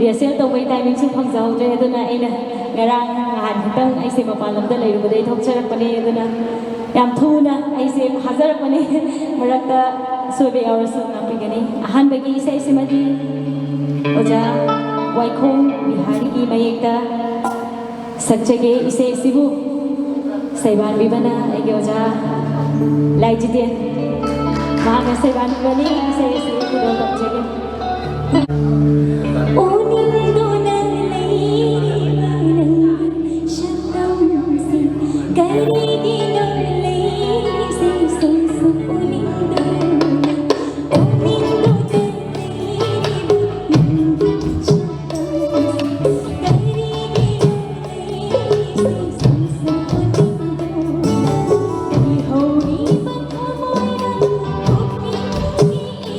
ꯔꯤꯍꯔꯁꯦꯜ ꯇꯧꯕꯒꯤ ꯇꯥꯏꯃꯤꯡꯁꯨ ꯐꯪꯖꯍꯧꯗ꯭ꯔꯦ, ꯑꯗꯨꯅ ꯑꯩꯅ ꯉꯔꯥꯡ ꯅꯍꯥꯟ ꯈꯛꯇꯪ ꯑꯩꯁꯦ ꯃꯄꯥꯟ ꯂꯝꯗ ꯂꯩꯔꯨꯕꯗꯒꯤ ꯊꯣꯛꯆꯔꯛꯄꯅꯦ, ꯑꯗꯨꯅ ꯌꯥꯝ ꯊꯨꯅ ꯑꯩꯁꯦ ꯐꯥꯖꯔꯛꯄꯅꯦ꯫ ꯃꯔꯛꯇ ꯁꯣꯏꯕ ꯌꯥꯎꯔꯁꯨ ꯉꯥꯛꯄꯤꯒꯅꯤ꯫ ꯑꯍꯥꯟꯕꯒꯤ ꯏꯁꯩꯁꯤꯃꯗꯤ ꯑꯣꯖꯥ ꯋꯥꯏꯈꯣꯡ ꯕꯤꯍꯥꯔꯤꯒꯤ ꯃꯌꯦꯛꯇ ꯁꯛꯆꯒꯦ꯫ ꯏꯁꯩ ꯑꯁꯤꯕꯨ ꯁꯩꯕꯥꯟꯕꯤꯕꯅ ꯑꯩꯒꯤ ꯑꯣꯖꯥ ꯂꯥꯏꯖꯤꯇꯦꯟ, ꯃꯍꯥꯛꯅ ꯁꯩꯕꯥꯟꯕꯤꯕꯅꯤ꯫ ꯏꯁꯩ ꯑꯁꯤ ꯈꯨꯗꯣꯜ ꯇꯝꯖꯒꯦ꯫ ꯎꯅꯤꯡꯗꯨꯅ ꯂꯩꯔꯤꯕ ꯅꯪ ꯁꯛꯇꯝꯁꯤ ꯀꯔꯤꯒꯤꯅꯣ ꯂꯩꯔꯤꯁꯦ ꯁꯨꯝ ꯁꯨꯝ ꯎꯅꯤꯡꯗꯨꯅ, ꯎꯅꯤꯡꯗꯨꯅ ꯂꯩꯔꯤꯕ ꯅꯪꯒꯤ ꯁꯛꯇꯝꯁꯤ ꯀꯔꯤꯒꯤꯅꯣ ꯂꯩꯔꯤꯁꯦ ꯁꯨꯝ ꯁꯨꯝ ꯎꯅꯤꯡꯗꯨꯅ, ꯂꯩꯍꯧꯔꯤꯕ ꯊꯃꯣꯏꯅ ꯄꯨꯛꯅꯤꯡꯒꯤ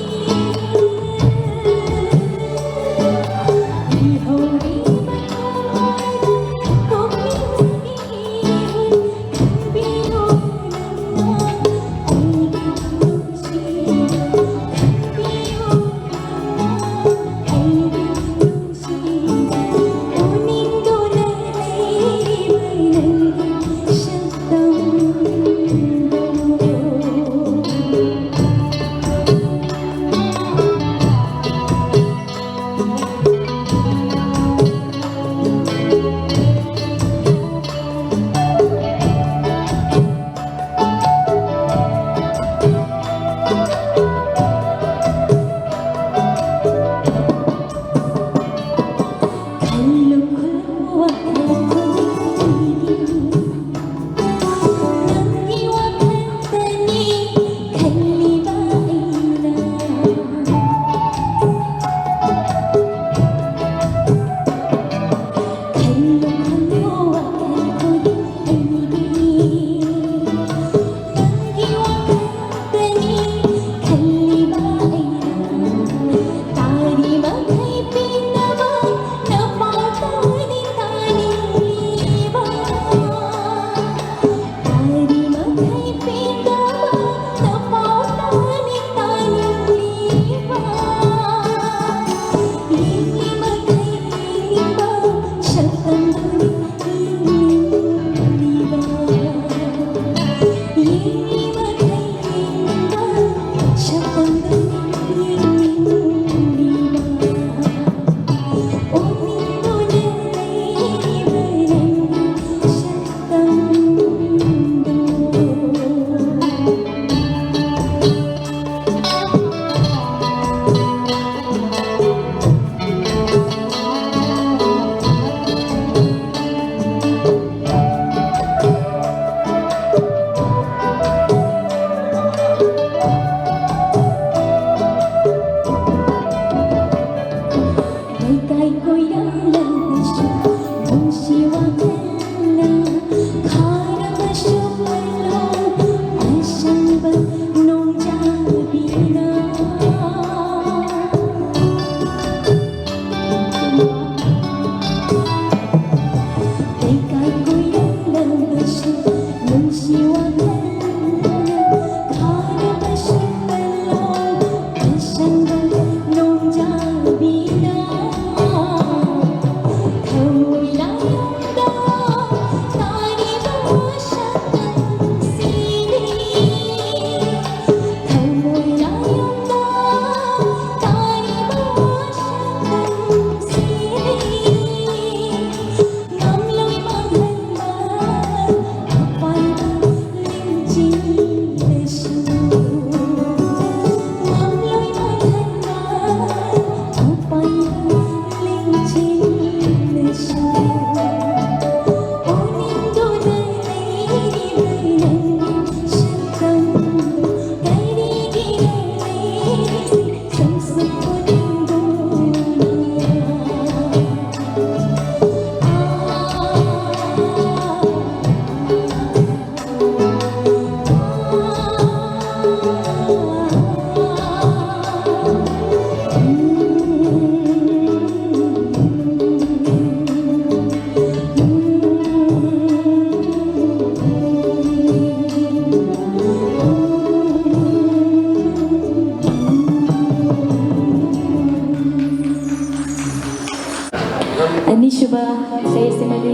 ꯁꯨꯕ ꯏꯁꯩ ꯑꯁꯤꯃꯗꯤ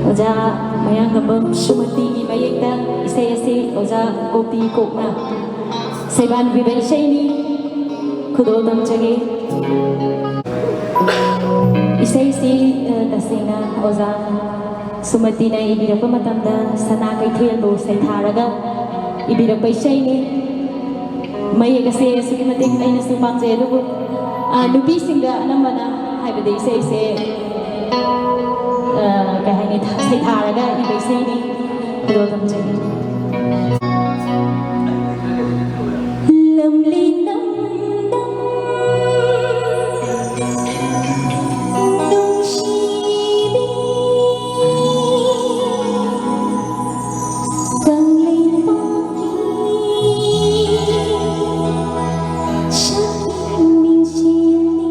ꯑꯣꯖꯥ ꯃꯌꯥꯡꯂꯝꯕꯝ ꯁꯨꯃꯇꯤꯒꯤ ꯃꯌꯦꯛꯇ ꯏꯁꯩ ꯑꯁꯤ ꯑꯣꯖꯥ ꯒꯣꯄꯤ ꯀꯣꯛꯅ ꯁꯩꯕꯥꯟꯕꯤꯕ ꯏꯁꯩꯅꯤ꯫ ꯈꯨꯗꯣꯜ ꯇꯝꯖꯒꯦ꯫ ꯏꯁꯩꯁꯤ, ꯑ, ꯇꯁꯦꯡꯅ ꯑꯣꯖꯥ ꯁꯨꯃꯇꯤꯅ ꯏꯕꯤꯔꯛꯄ ꯃꯇꯝꯗ ꯁꯅꯥ ꯀꯩꯊꯦꯜꯕꯨ ꯁꯩꯊꯥꯔꯒ ꯏꯕꯤꯔꯛꯄ ꯏꯁꯩꯅꯤ꯫ ꯃꯌꯦꯛ ꯑꯁꯦ ꯑꯁꯨꯛꯀꯤ ꯃꯇꯤꯛ ꯑꯩꯅꯁꯨ ꯄꯥꯝꯖꯩ, ꯑꯗꯨꯕꯨ, ꯑ, ꯅꯨꯄꯤꯁꯤꯡꯗ ꯑꯅꯝꯕꯅ ꯍꯥꯏꯕꯗꯤ ꯏꯁꯩꯁꯦ, ꯑ, ꯀꯩ ꯍꯥꯏꯅꯤ, ꯊ-, ꯁꯩꯊꯥꯔꯒ ꯏꯕ ꯏꯁꯩꯅꯤ꯫ ꯈꯨꯗꯣꯜ ꯇꯝꯖꯒꯦ꯫ ꯂꯝꯂꯦꯟ ꯂꯝꯗꯝ ꯅꯨꯡꯁꯤꯕꯤ ꯀꯪꯂꯩꯄꯥꯛꯀꯤ ꯁꯛꯅꯤꯡꯁꯤꯡꯅꯤ꯫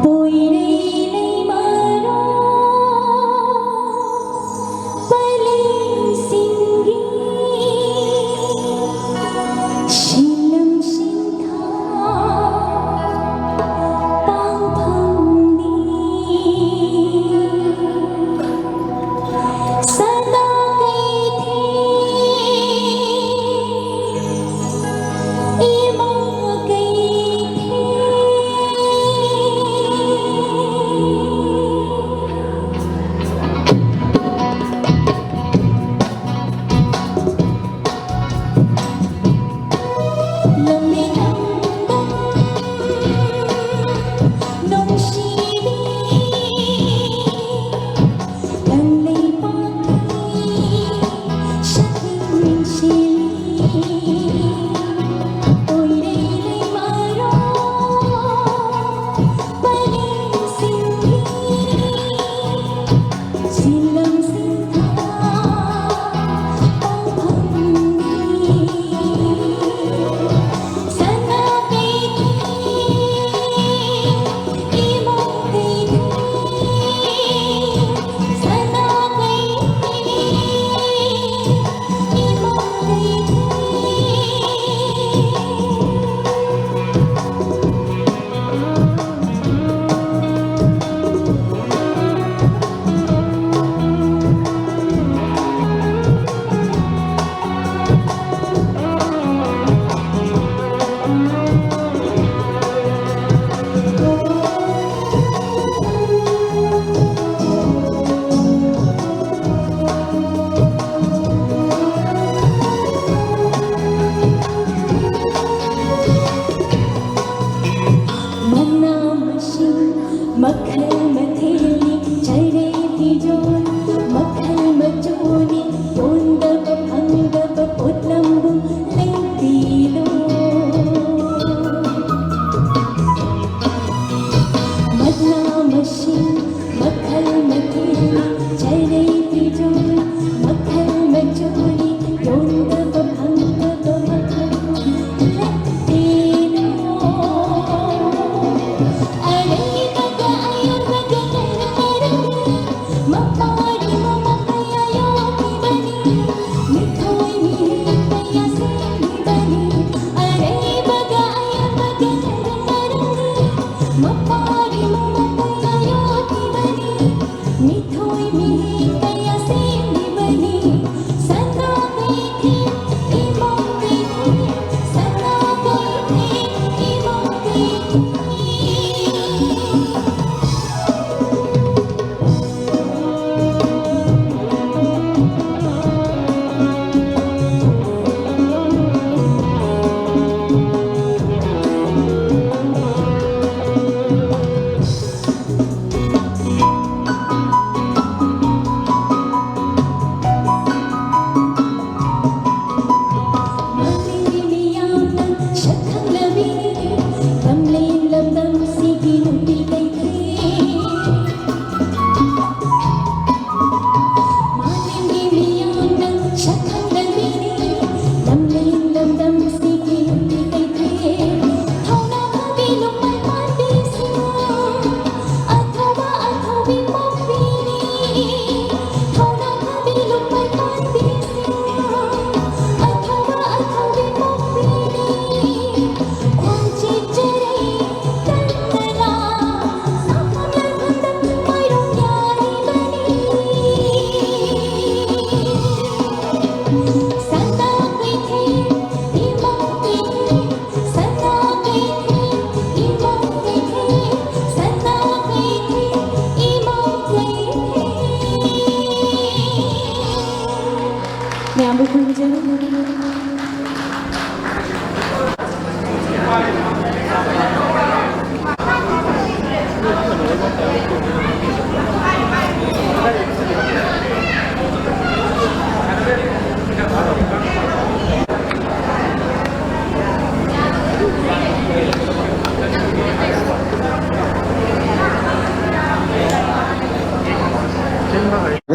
ꯄꯣꯏꯔꯩ ꯂꯩꯃꯔꯣ ꯄꯂꯦꯝ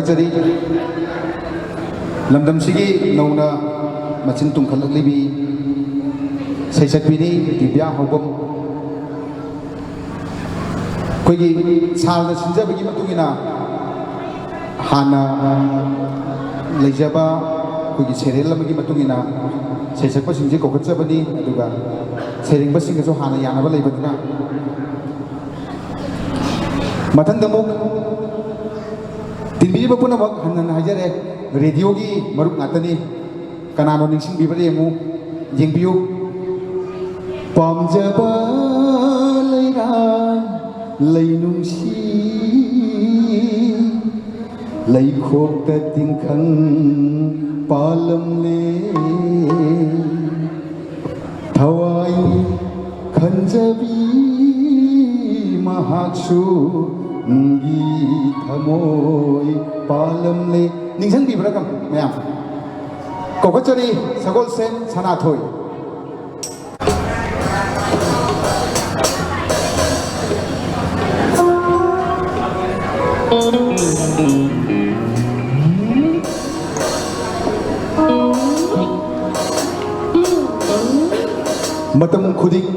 ꯀꯧꯖꯔꯤ꯫ ꯂꯝꯗꯝꯁꯤꯒꯤ ꯅꯧꯅ ꯃꯆꯤꯟ ꯇꯨꯝꯈꯠꯂꯛꯂꯤꯕꯤ ꯁꯩꯁꯛꯄꯤꯅꯤ ꯗꯤꯕ꯭ꯌꯥ ꯍꯧꯕꯝ꯫ ꯑꯩꯈꯣꯏꯒꯤ ꯁꯥꯜꯅ ꯁꯤꯟꯖꯕꯒꯤ ꯃꯇꯨꯡ ꯏꯟꯅ ꯍꯥꯟꯅ ꯂꯩꯖꯕ ꯑꯩꯈꯣꯏꯒꯤ ꯁꯦꯔꯦꯜ ꯑꯃꯒꯤ ꯃꯇꯨꯡ ꯏꯟꯅ ꯁꯩꯁꯛꯄꯁꯤꯡꯁꯦ ꯀꯧꯈꯠꯆꯕꯅꯤ꯫ ꯑꯗꯨꯒ ꯁꯩꯔꯦꯡꯕꯁꯤꯡꯒꯁꯨ ꯍꯥꯟꯅ ꯌꯥꯅꯕ ꯂꯩꯕꯗꯨꯅ ꯃꯊꯪꯗ ꯑꯃꯨꯛ ꯇꯤꯟꯕꯤꯔꯤꯕ ꯄꯨꯝꯅꯃꯛ ꯍꯟꯅ ꯍꯟꯅ ꯍꯥꯏꯖꯔꯦ, ꯔꯦꯗꯤꯑꯣꯒꯤ ꯃꯔꯨꯞ ꯉꯥꯛꯇꯅꯤ꯫ ꯀꯅꯥꯅꯣ ꯅꯤꯡꯁꯤꯡꯕꯤꯕ꯭ꯔꯥ ꯌꯦꯡꯉꯨ, ꯌꯦꯡꯕꯤꯌꯨ꯫ ꯄꯥꯝꯖꯕ ꯂꯩꯔꯥꯡ ꯂꯩꯅꯨꯡꯁꯤ, ꯂꯩꯈꯣꯛꯇ ꯇꯤꯡꯈꯪ ꯄꯥꯜꯂꯝꯂꯦ꯫ ꯊꯋꯥꯏ ꯈꯟꯖꯕꯤ ꯃꯍꯥꯛꯁꯨ ꯅꯪꯒꯤ ꯊꯃꯣꯏ ꯄꯥꯜꯂꯝꯂꯦ꯫ ꯅꯤꯡꯁꯤꯡꯕꯤꯕ꯭ꯔꯥ ꯀꯝ-, ꯃꯌꯥꯝ? ꯀꯧꯈꯠꯆꯔꯤ ꯁꯒꯣꯜꯁꯦꯝ ꯁꯅꯥꯊꯣꯏ꯫ ꯃꯇꯝ ꯈꯨꯗꯤꯡ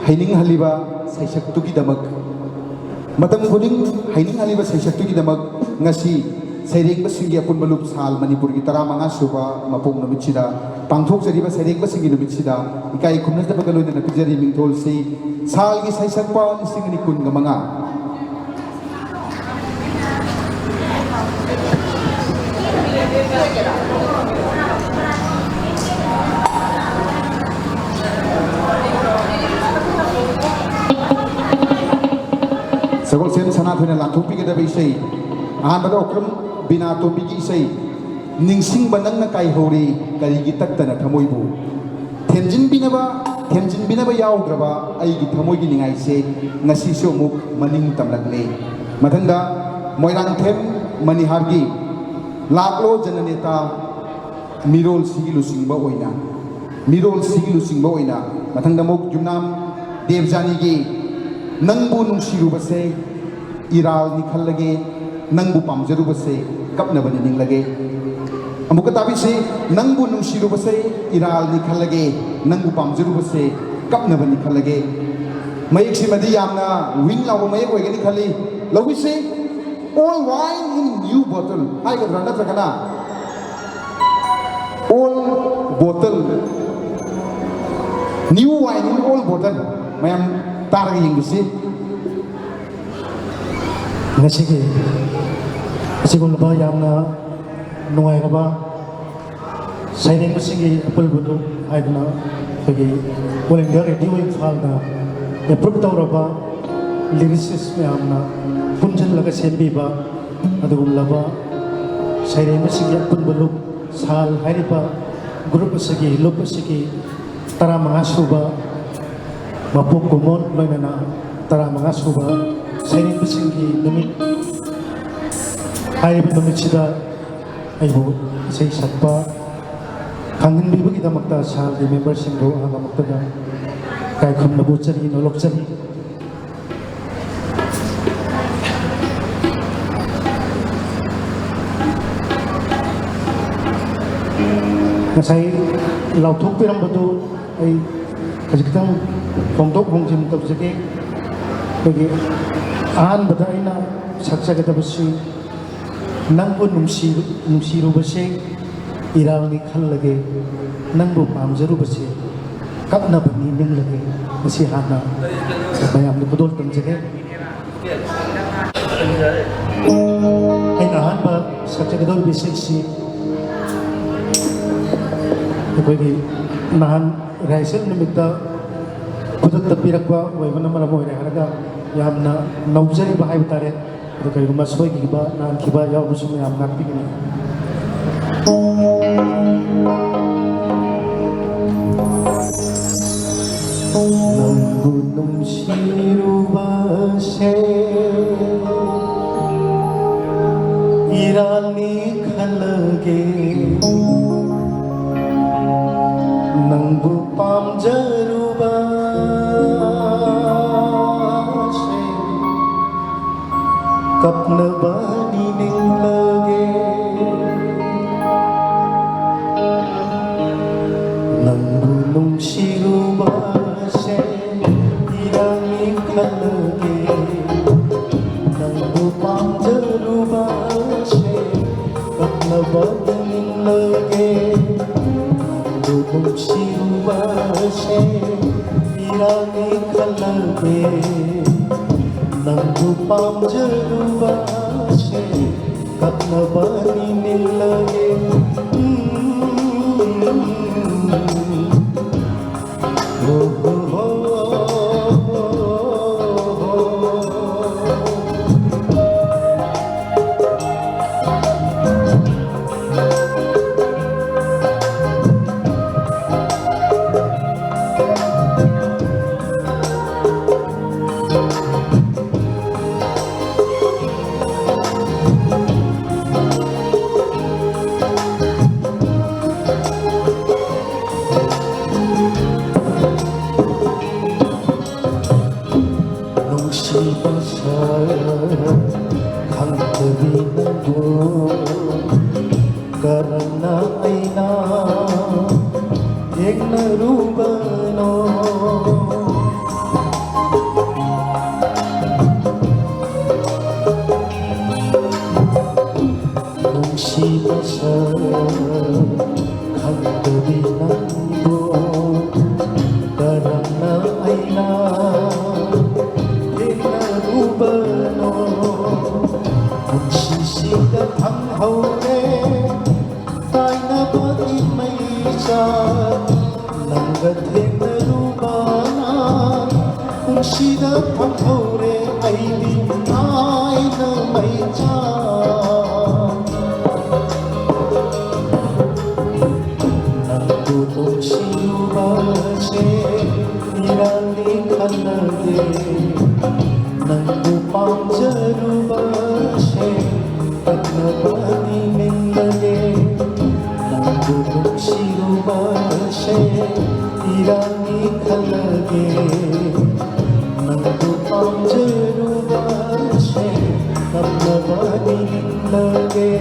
ꯍꯩꯅꯤꯡꯍꯜꯂꯤꯕ ꯁꯩꯁꯛꯇꯨꯒꯤꯗꯃꯛ, ꯃꯇꯝ ꯈꯨꯗꯤꯡ ꯍꯩꯅꯤꯡꯍꯜꯂꯤꯕ ꯁꯩꯁꯛꯇꯨꯒꯤꯗꯃꯛ ꯉꯁꯤ ꯁꯩꯔꯦꯡꯕꯁꯤꯡꯒꯤ ꯑꯄꯨꯟꯕ ꯂꯨꯞ ꯁꯥꯜ ꯃꯅꯤꯄꯨꯔꯒꯤ ꯇꯔꯥꯃꯉꯥ ꯁꯨꯕ ꯃꯄꯣꯛ ꯅꯨꯃꯤꯠꯁꯤꯗ, ꯄꯥꯡꯊꯣꯛꯆꯔꯤꯕ ꯁꯩꯔꯦꯡꯕꯁꯤꯡꯒꯤ ꯅꯨꯃꯤꯠꯁꯤꯗ ꯏꯀꯥꯏ ꯈꯨꯝꯅꯖꯕꯒ ꯂꯣꯏꯅꯅ ꯄꯤꯖꯔꯤ ꯃꯤꯡꯊꯣꯜꯁꯤ ꯁꯥꯜꯒꯤ ꯁꯩꯁꯛꯄ ꯂꯤꯁꯤꯡ ꯑꯅꯤ ꯀꯨꯟꯒ ꯃꯉꯥ꯫ ꯁꯒꯣꯜꯁꯦꯝ ꯁꯅꯥꯊꯣꯏꯅ ꯂꯥꯟꯊꯣꯛꯄꯤꯒꯗꯕ ꯏꯁꯩ꯫ ꯑꯍꯥꯟꯕꯗ ꯑꯣꯀ꯭ꯔꯝ ꯕꯤꯅꯥ ꯇꯣꯝꯕꯤꯒꯤ ꯏꯁꯩ, ꯅꯤꯡꯁꯤꯡꯕ ꯅꯪꯅ ꯀꯥꯏꯍꯧꯔꯦ ꯀꯔꯤꯒꯤ ꯇꯠꯇꯅ ꯊꯃꯣꯏꯕꯨ꯫ ꯊꯦꯝꯖꯤꯟꯕꯤꯅꯕ, ꯊꯦꯝꯖꯤꯟꯕꯤꯅꯕ ꯌꯥꯎꯗ꯭ꯔꯕ ꯑꯩꯒꯤ ꯊꯃꯣꯏꯒꯤ ꯅꯤꯡꯉꯥꯏꯁꯦ ꯉꯁꯤꯁꯨ ꯑꯃꯨꯛ ꯃꯅꯤꯡ ꯇꯝꯂꯛꯂꯦ꯫ ꯃꯊꯪꯗ ꯃꯣꯏꯔꯥꯡꯊꯦꯝ ꯃꯅꯤꯍꯥꯔꯒꯤ ꯂꯥꯛꯂꯣ ꯖꯅꯅꯦꯇꯥ, ꯃꯤꯔꯣꯜꯁꯤꯒꯤ ꯂꯨꯆꯤꯡꯕ ꯑꯣꯏꯅ, ꯃꯤꯔꯣꯜꯁꯤꯒꯤ ꯂꯨꯆꯤꯡꯕ ꯑꯣꯏꯅ꯫ ꯃꯊꯪꯗ ꯑꯃꯨꯛ ꯌꯨꯝꯅꯥꯝ ꯗꯦꯕꯖꯥꯅꯤꯒꯤ ꯅꯪꯕꯨ ꯅꯨꯡꯁꯤꯔꯨꯕꯁꯦ ꯏꯔꯥꯜꯅꯤ ꯈꯜꯂꯒꯦ, ꯅꯪꯕꯨ ꯄꯥꯝꯖꯔꯨꯕꯁꯦ ꯀꯞꯅꯕꯅꯤ ꯅꯤꯡꯂꯒꯦ꯫ ꯑꯃꯨꯛꯀ ꯇꯥꯕꯤꯁꯤ꯫ ꯅꯪꯕꯨ ꯅꯨꯡꯁꯤꯔꯨꯕꯁꯦ ꯏꯔꯥꯜꯅꯤ ꯈꯜꯂꯒꯦ, ꯅꯪꯕꯨ ꯄꯥꯝꯖꯔꯨꯕꯁꯦ ꯀꯞꯅꯕꯅꯤ ꯈꯜꯂꯒꯦ꯫ ꯃꯌꯦꯛꯁꯤꯃꯗꯤ ꯌꯥꯝꯅ ꯋꯤꯡ ꯂꯥꯎꯕ ꯃꯌꯦꯛ ꯑꯣꯏꯒꯅꯤ ꯈꯜꯂꯤ꯫ ꯂꯧꯕꯤꯁꯤ꯫ Old wine in new bottle ꯍꯥꯏꯒꯗ꯭ꯔꯥ, ꯅꯠꯇ꯭ꯔꯒꯅ old bottle, new wine in old bottle? ꯃꯌꯥꯝ ꯇꯥꯔꯒ ꯌꯦꯡꯕꯤꯁꯤ꯫ ꯉꯁꯤꯒꯤ ꯑꯁꯤꯒꯨꯝꯂꯕ ꯌꯥꯝꯅ ꯅꯨꯡꯉꯥꯏꯔꯕ ꯁꯩꯔꯦꯡꯕꯁꯤꯡꯒꯤ ꯑꯄꯨꯟꯕꯗꯨ ꯍꯥꯏꯗꯨꯅ ꯑꯩꯈꯣꯏꯒꯤ All India Radio ꯏꯝꯐꯥꯜꯗ ꯑꯦꯄ꯭ꯔꯨꯞ ꯇꯧꯔꯕ ꯂꯤꯔꯤꯁꯤꯁ ꯃꯌꯥꯝꯅ ꯄꯨꯟꯁꯤꯜꯂꯒ ꯁꯦꯝꯕꯤꯕ ꯑꯗꯨꯒꯨꯝꯂꯕ ꯁꯩꯔꯦꯡꯕꯁꯤꯡꯒꯤ ꯑꯄꯨꯟꯕ ꯂꯨꯞ ꯁꯥꯜ ꯍꯥꯏꯔꯤꯕ ꯒ꯭ꯔꯨꯞ ꯑꯁꯤꯒꯤ, ꯂꯨꯞ ꯑꯁꯤꯒꯤ ꯇꯔꯥꯃꯉꯥ ꯁꯨꯕ ꯃꯄꯣꯛ ꯀꯨꯝꯑꯣꯟ ꯂꯣꯏꯅꯅ ꯇꯔꯥꯃꯉꯥ ꯁꯨꯕ ꯁꯩꯔꯦꯡꯕꯁꯤꯡꯒꯤ ꯅꯨꯃꯤꯠ ꯍꯥꯏꯔꯤꯕ ꯅꯨꯃꯤꯠꯁꯤꯗ ꯑꯩꯕꯨ ꯏꯁꯩ ꯁꯛꯄ ꯈꯪꯍꯟꯕꯤꯕꯒꯤꯗꯃꯛꯇ ꯁꯥꯜꯒꯤ ꯃꯦꯝꯕꯔꯁꯤꯡꯕꯨ ꯑꯍꯥꯟꯕꯃꯛꯇꯗ ꯏꯀꯥꯏ ꯈꯨꯝꯅꯕ ꯎꯠꯆꯔꯤ, ꯅꯣꯂꯣꯛꯆꯔꯤ꯫ ꯉꯁꯥꯏ ꯂꯥꯎꯊꯣꯛꯄꯤꯔꯝꯕꯗꯨ ꯑꯩ ꯈꯖꯤꯛꯇꯪ ꯍꯣꯡꯗꯣꯛ ꯍꯣꯡꯖꯤꯟ ꯇꯧꯖꯒꯦ꯫ ꯑꯩꯈꯣꯏꯒꯤ ꯑꯍꯥꯟꯕꯗ ꯑꯩꯅ ꯁꯛꯆꯒꯗꯕꯁꯤ, ꯅꯪꯕꯨ ꯅꯨꯡꯁꯤ-, ꯅꯨꯡꯁꯤꯔꯨꯕꯁꯦ ꯏꯔꯥꯜꯅꯤ ꯈꯜꯂꯒꯦ, ꯅꯪꯕꯨ ꯄꯥꯝꯖꯔꯨꯕꯁꯦ ꯀꯞꯅꯕꯅꯤ ꯅꯤꯡꯂꯒꯦ꯫ ꯃꯁꯤ ꯍꯥꯟꯅ ꯃꯌꯥꯝꯗ ꯈꯨꯗꯣꯜ ꯇꯝꯖꯒꯦ꯫ ꯑꯩꯅ ꯑꯍꯥꯟꯕ ꯁꯛꯆꯒꯗꯧꯔꯤꯕ ꯏꯁꯩꯁꯤ ꯑꯩꯈꯣꯏꯒꯤ ꯅꯍꯥꯟ ꯔꯤꯍꯔꯁꯦꯜ ꯅꯨꯃꯤꯠꯇ ꯈꯨꯗꯛꯇ ꯄꯤꯔꯛꯄ ꯑꯣꯏꯕꯅ ꯃꯔꯝ ꯑꯣꯏꯔꯦ ꯍꯥꯏꯔꯒ ꯌꯥꯝꯅ ꯅꯧꯖꯔꯤꯕ ꯍꯥꯏꯕ ꯇꯥꯔꯦ꯫ ꯑꯗꯣ ꯀꯔꯤꯒꯨꯝꯕ ꯁꯣꯏꯈꯤꯕ ꯂꯥꯟꯈꯤꯕ ꯌꯥꯎꯔꯕꯁꯨ ꯃꯌꯥꯝ ꯉꯥꯛꯄꯤꯒꯅꯤ꯫ ꯅꯪꯕꯨ ꯅꯨꯡꯁꯤꯔꯨꯕꯁꯦ ꯏꯔꯥꯜꯅꯤ ꯈꯜꯂꯒꯦ, ꯅꯪꯕꯨ ꯄꯥꯝꯖꯔꯨꯕꯁꯦ ꯀꯞꯅꯕ ꯅꯨꯡꯁꯤꯔꯨꯕꯁꯦ ꯏꯔꯥꯡꯅꯤ ꯈꯜꯂꯒꯦ, ꯅꯪꯕꯨ ꯄꯥꯝꯖꯔꯨꯕꯁꯦ ꯀꯞꯅꯕ ꯅꯤꯡꯂꯒꯦ, ꯅꯪꯕꯨ ꯅꯨꯡꯁꯤꯔꯨꯕꯁꯦ ꯏꯔꯥꯡꯅꯤ ꯈꯜꯂꯒꯦ, ꯅꯪꯕꯨ ꯄꯥꯝꯖꯔꯨꯕꯁꯦ ꯀꯞꯅꯕꯅꯤ ꯅꯤꯜꯂꯒꯦ꯫ ꯅꯨꯡꯁꯤꯕ ꯁꯛ ꯈꯪꯗꯕꯤ ꯅꯪꯕꯨ ꯀꯔꯝꯅ ꯑꯩꯅ ꯌꯦꯡꯅꯔꯨꯕꯅꯣ? ꯅꯨꯡꯁꯤꯕ ꯁꯛ ꯈꯪꯗꯕꯤ ꯅꯪꯕꯨ ꯀꯔꯝꯅ ꯑꯩꯅ ꯊꯦꯡꯅꯔꯨꯕꯅꯣ? ꯄꯨꯟꯁꯤꯁꯤꯗ ꯐꯪꯍꯧꯔꯦ ꯀꯥꯏꯅꯕꯒꯤ ꯃꯩꯆꯥꯛ, ꯅꯪꯒ ꯊꯦꯡꯅꯔꯨꯕꯅ ꯄꯨꯟꯁꯤꯗ ꯐꯪꯍꯧꯔꯦ ꯑꯩꯗꯤ ꯀꯥꯏꯅ ꯃꯩꯆꯥꯛ꯫ ꯅꯪꯕꯨ ꯅꯨꯡꯁꯤꯔꯨꯕꯁꯦ ꯏꯔꯥꯡꯅꯤ ꯈꯜꯂꯒꯦ, ꯅꯪꯕꯨ ꯄꯥꯝꯖꯔꯨꯕꯁꯦ ꯀꯞꯅꯕꯅꯤ ꯅꯤꯜꯂꯒꯦ, ꯅꯪꯕꯨ ꯅꯨꯡꯁꯤꯔꯨꯕꯁꯦ ꯏꯔꯥꯡꯅꯤ ꯈꯜꯂꯒꯦ, ꯅꯪꯕꯨ ꯄꯥꯝꯖꯔꯨꯕꯁꯦ ꯀꯞꯅꯕꯅꯤ ꯅꯤꯜꯂꯒꯦ꯫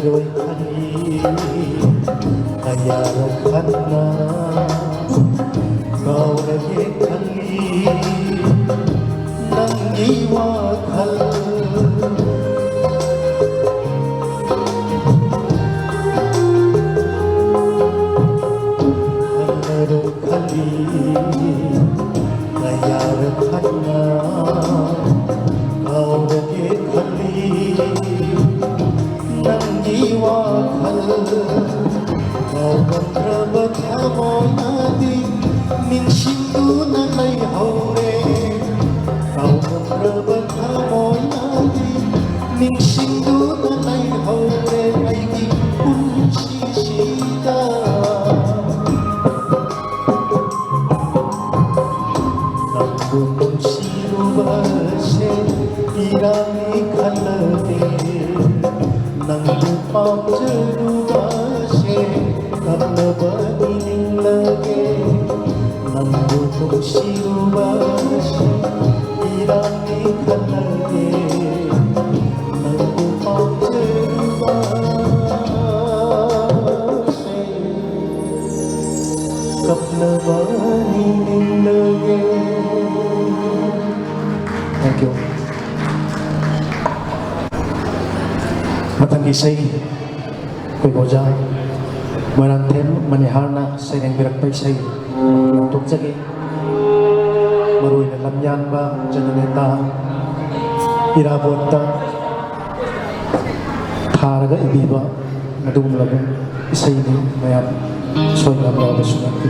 ꯂꯣꯏ ꯈꯜꯂꯤ, ꯀꯌꯥꯔꯛ ꯍꯟꯅ ꯀꯥꯎꯔꯒꯦ ꯈꯜꯂꯤ ꯅꯪꯒꯤ ꯋꯥꯈꯜ꯫ ꯍꯟꯅꯔꯣꯏ ꯈꯜꯂꯤ, ꯀꯌꯥꯔꯛ ꯍꯟꯅ ꯀꯥꯎꯔꯒꯦ ꯈꯜꯂꯤ ꯅꯪꯒꯤ ꯋꯥꯈꯜ꯫ ꯀꯥꯎꯉꯝꯗ꯭ꯔꯕ ꯊꯃꯣꯏꯅꯗꯤ ꯅꯤꯡꯁꯤꯡꯗꯨꯅ ꯂꯩꯍꯧꯔꯦ꯫ ꯀꯥꯎꯉꯝꯗ꯭ꯔꯕ ꯊꯃꯣꯏꯅꯗꯤ ꯅꯤꯡꯁꯤꯡꯗꯨꯅ ꯂꯩꯍꯧꯔꯦ ꯑꯩꯒꯤ ꯄꯨꯟꯁꯤꯁꯤꯗ꯫ ꯅꯪꯕꯨ ꯅꯨꯡꯁꯤꯔꯨꯕꯁꯦ ꯏꯔꯥꯡꯅꯤ ꯈꯜꯂꯗꯦ, ꯅꯪꯕꯨ ꯄꯥꯝꯖꯔꯨꯕꯁꯦ ꯀꯞꯅꯕꯅꯤ ꯅꯤꯡꯂꯒꯦ꯫ ꯅꯪꯕꯨ ꯅꯨꯡꯁꯤꯔꯨꯕꯁꯦ ꯏꯔꯥꯡꯅꯤ ꯈꯜꯂꯒꯦ, ꯅꯪꯕꯨ ꯄꯥꯝꯖꯔꯨꯕꯁꯦ ꯀꯞꯅꯕꯅꯤ ꯅꯤꯡꯂꯒꯦ꯫ Thank you. ꯃꯊꯪꯒꯤ ꯏꯁꯩ ꯑꯩꯈꯣꯏ ꯑꯣꯖꯥ ꯃꯣꯏꯔꯥꯡꯊꯦꯝ ꯃꯅꯤꯍꯥꯔꯅ ꯁꯩꯔꯦꯡꯕꯤꯔꯛꯄ ꯏꯁꯩ ꯂꯧꯊꯣꯛꯆꯒꯦ꯫ ꯃꯔꯨꯑꯣꯏꯅ ꯂꯝꯌꯥꯟꯕ ꯖꯅꯅꯦꯇꯥ ꯏꯔꯥꯕꯣꯠꯇ ꯊꯥꯔꯒ ꯏꯕꯤꯕ ꯑꯗꯨꯒꯨꯝꯂꯕ ꯏꯁꯩꯅꯤ꯫ ꯃꯌꯥꯝ ꯁꯣꯏꯗꯅ ꯌꯥꯎꯕꯁꯨ ꯅꯠꯇꯦ꯫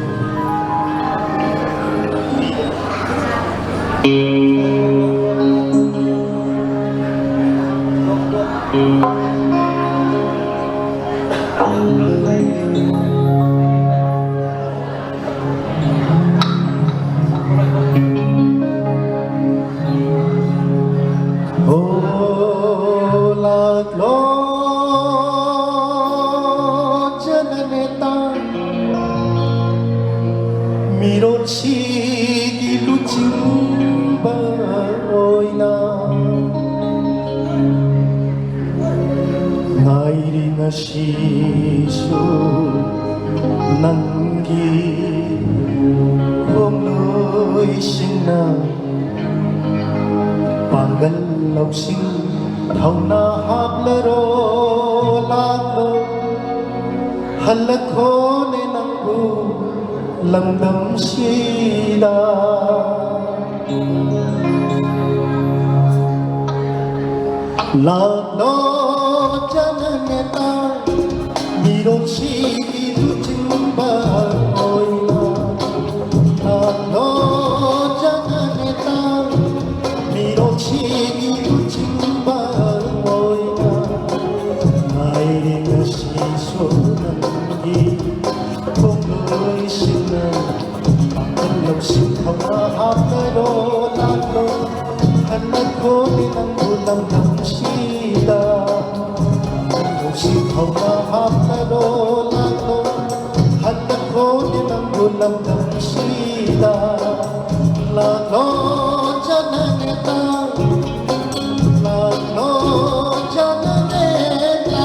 ꯍꯣ ꯂꯥꯛꯂꯣ ꯖꯅꯅꯦꯇꯥ, ꯃꯤꯔꯣꯜꯁꯤꯒꯤ ꯂꯨꯆꯤꯡꯕ ꯑꯣꯏꯅ꯫ ꯉꯥꯏꯔꯤ ꯉꯁꯤꯁꯨ ꯅꯪꯒꯤ ꯈꯣꯡꯂꯣꯏꯁꯤꯡꯅ ꯄꯥꯡꯒꯜ ꯂꯧꯁꯤꯡ ꯊꯧꯅꯥ ꯍꯥꯞꯂꯔꯣ, ꯂꯥꯛꯂꯣ, ꯍꯜꯂꯛꯈꯣꯅꯦ ꯅꯪꯕꯨ ꯂꯝꯗꯝꯁꯤꯗ꯫ ꯂꯥꯛꯂꯣ ꯖꯅꯅꯦꯇꯥ, ꯃꯤꯔꯣꯜꯁꯤꯒꯤ ꯂꯨꯆꯤꯡꯕ ꯑꯣꯏꯅ꯫ ꯂꯥꯛꯂꯣ ꯖꯅꯅꯦꯇꯥ, ꯃꯤꯔꯣꯜꯁꯤꯒꯤ ꯂꯨꯆꯤꯡꯕ ꯑꯣꯏꯅ꯫ ꯉꯥꯏꯔꯤ ꯉꯁꯤꯁꯨ ꯅꯪꯒꯤ ꯈꯣꯡꯂꯣꯏꯁꯤꯡꯅ ꯄꯥꯡꯒꯜ ꯂꯧꯁꯤꯡ ꯊꯧꯅꯥ ꯍꯥꯞꯂꯔꯣ, ꯂꯥꯛꯂꯣ, ꯍꯜꯂꯛꯈꯣꯅꯦ ꯅꯪꯕꯨ ꯂꯝꯗꯝꯁꯤꯗ꯫ ꯄꯥꯡꯒꯜ ꯂꯧꯁꯤꯡ ꯊꯧꯅꯥ ꯍꯥꯞꯂꯔꯣ, ꯂꯥꯛꯂꯣ, ꯍꯜꯂꯛꯈꯣꯅꯦ ꯅꯪꯕꯨ ꯂꯝꯗꯝꯁꯤꯗ꯫ ꯂꯥꯛꯂꯣ ꯖꯅꯅꯦꯇꯥ, ꯂꯥꯛꯂꯣ ꯖꯅꯅꯦꯇꯥ꯫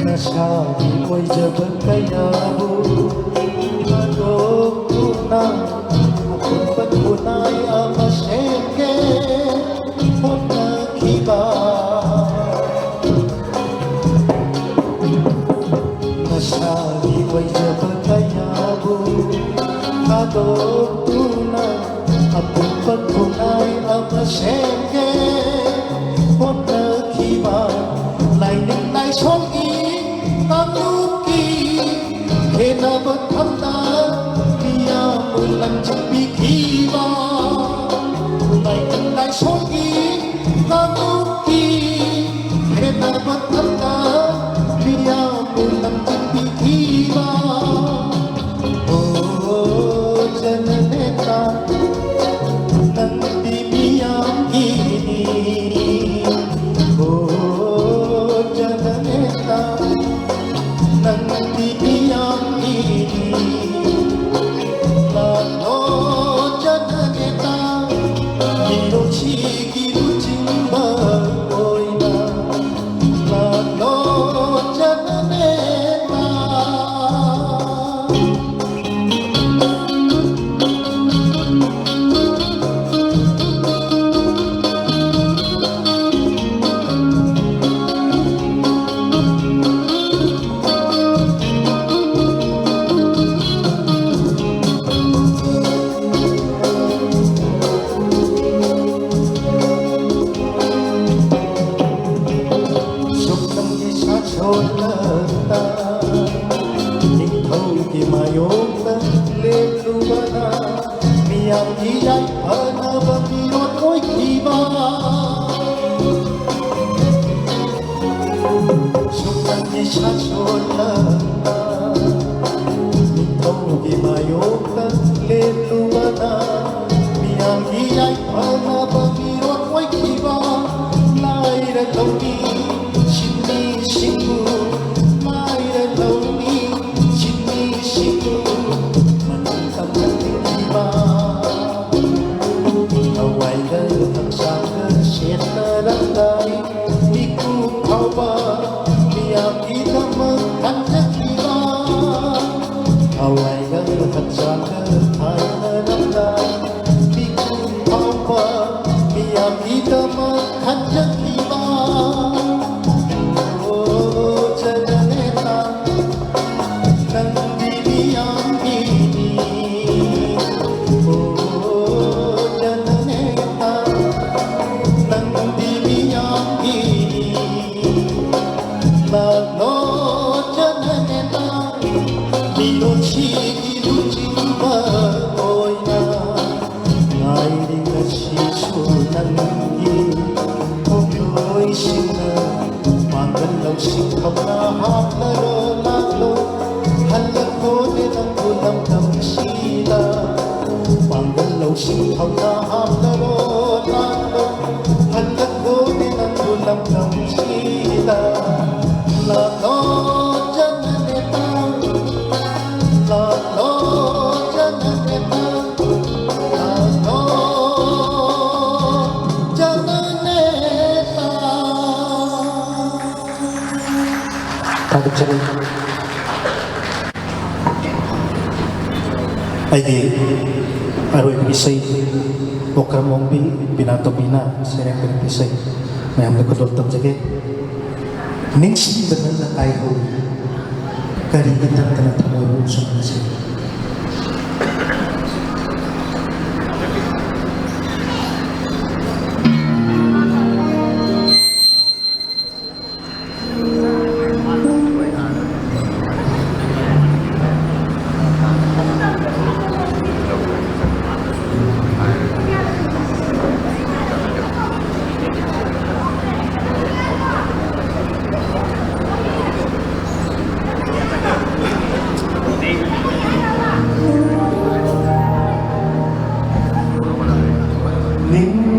ꯅꯁꯥꯒꯤ ꯑꯣꯏꯖꯕ ꯀꯌꯥꯕꯨ ꯊꯥꯗꯣꯛꯇꯨꯅ ꯑꯄꯨꯟꯕ ꯈꯨꯟꯅꯥꯏ ꯑꯃ ꯁꯦꯝꯒꯦ ꯍꯣꯠꯅꯈꯤꯕ꯫ ꯅꯁꯥꯒꯤ ꯑꯣꯏꯖꯕ ꯀꯌꯥꯕꯨ ꯊꯥꯗꯣꯛꯇꯨꯅ ꯑꯄꯨꯟꯕ ꯈꯨꯟꯅꯥꯏ ꯑꯃ ꯁꯦꯝꯒꯦ ꯍꯣꯠꯅꯈꯤꯕ꯫ ꯂꯥꯏꯅꯤꯡ ꯂꯥꯏꯁꯣꯟꯒꯤ ꯀꯥꯡꯂꯨꯞꯀꯤ ꯈꯦꯠꯅꯕ ꯊꯝꯅ ꯃꯤꯌꯥꯝꯕꯨ ꯂꯝꯖꯤꯡꯕꯤꯈꯤꯕ꯫ ꯂꯥꯏꯅꯤꯡ ꯂꯥꯏꯁꯣꯟꯒꯤ ꯀꯥꯡꯂꯨꯞꯀꯤ ꯃꯇꯝꯗ ꯃꯤꯌꯥꯝꯕꯨ ꯂꯝꯖꯤꯡꯕꯤꯈꯤꯕ꯫ ꯑꯣ ꯖꯅꯅꯦꯇꯥ, ꯅꯪꯗꯤ ꯃꯤꯌꯥꯝꯒꯤꯅꯤ꯫ ꯑꯣ ꯖꯅꯅꯦꯇꯥ, ꯅꯪꯗꯤ ꯃꯤꯌꯥꯝꯒꯤꯅꯤ꯫ ꯂꯥꯛꯂꯣ ꯖꯅꯅꯦꯇꯥ, ꯃꯤꯅꯨꯡꯁꯤꯒꯤ ꯂꯨꯆꯤꯡꯕ ꯑꯣꯏꯅ꯫ ꯂꯥꯛꯂꯣ ꯖꯅꯅꯦꯇꯥ꯫ ꯁꯨꯞꯅꯝꯒꯤ ꯁꯥꯁꯣꯟꯅꯇ ꯅꯤꯡꯊꯧꯒꯤ ꯃꯥꯌꯣꯛꯇ ꯂꯦꯞꯂꯨꯕꯅ ꯃꯤꯌꯥꯝꯒꯤ ꯌꯥꯏꯐꯅꯕ ꯃꯤꯔꯣꯠ ꯑꯣꯏꯈꯤꯕ꯫ ꯁꯨꯞꯅꯝꯒꯤ ꯁꯥꯁꯣꯟꯅꯇ ꯅꯤꯡꯊꯧꯒꯤ ꯃꯥꯌꯣꯛꯇ ꯂꯦꯞꯂꯨꯕꯅ ꯃꯤꯌꯥꯝꯒꯤ ꯌꯥꯏꯐꯅꯕ ꯃꯤꯔꯣꯠ ꯑꯣꯏꯈꯤꯕ꯫ ꯂꯥꯏꯔ ꯂꯧꯃꯤ ꯁꯤꯟꯃꯤꯁꯤꯡꯕꯨ, ꯂꯥꯏꯔ ꯂꯧꯃꯤ ꯁꯤꯟꯃꯤꯁꯤꯡꯕꯨ ꯃꯅꯤꯡ ꯇꯝꯍꯟꯅꯤꯡꯂꯤꯕ꯫ ꯊꯋꯥꯏꯒ ꯍꯛꯆꯥꯡꯒ ꯁꯦꯠꯅꯔꯝꯂꯥꯏ ꯃꯤꯀꯨꯞ ꯐꯥꯎꯕ ꯃꯤꯌꯥꯝꯒꯤꯗꯃꯛ ꯈꯟꯖꯈꯤꯕ꯫ ꯊꯋꯥꯏꯒ ꯍꯛꯆꯥꯡꯒ ꯈꯥꯏꯅꯔꯝꯂꯥꯏ ꯃꯤꯀꯨꯞ ꯐꯥꯎꯕ ꯃꯤꯌꯥꯝꯒꯤꯗꯃꯛ ꯈꯟꯖꯈꯤꯕ꯫ ꯑꯣ ꯖꯅꯅꯦꯇꯥ, ꯅꯪꯗꯤ ꯃꯤꯌꯥꯝꯒꯤꯅꯤ꯫ ꯑꯣ ꯖꯅꯅꯦꯇꯥ, ꯅꯪꯗꯤ ꯃꯤꯌꯥꯝꯒꯤꯅꯤ꯫ ꯂꯥꯛꯂꯣ ꯖꯅꯅꯦꯇꯥ, ꯃꯤꯅꯨꯡꯁꯤꯒꯤ ꯂꯨꯆꯤꯡꯕ ꯑꯣꯏꯅ꯫ ꯉꯥꯏꯔꯤ ꯉꯁꯤꯁꯨ ꯅꯪꯒꯤ ꯈꯣꯡꯂꯣꯏꯁꯤꯡꯅ ꯊꯥꯒꯠꯆꯔꯤ꯫ ꯑꯩꯒꯤ ꯑꯔꯣꯏꯕ ꯏꯁꯩ ꯑꯣꯀ꯭ꯔꯝ ꯑꯣꯡꯕꯤ ꯕꯤꯅꯥꯇꯣꯝꯕꯤꯅ ꯁꯩꯔꯥꯡꯕꯤꯔꯛꯄ ꯏꯁꯩ ꯃꯌꯥꯝꯗ ꯈꯨꯗꯣꯜ ꯇꯝꯖꯒꯦ꯫ ꯅꯤꯡꯁꯤꯡꯕ ꯅꯪꯅ ꯀꯥꯏꯍꯧꯔꯤ, ꯀꯔꯤꯒꯤ ꯇꯠꯇꯅ ꯊꯃꯣꯏꯕꯨ ꯁꯨꯝ ꯅꯤꯡꯁꯤꯡ?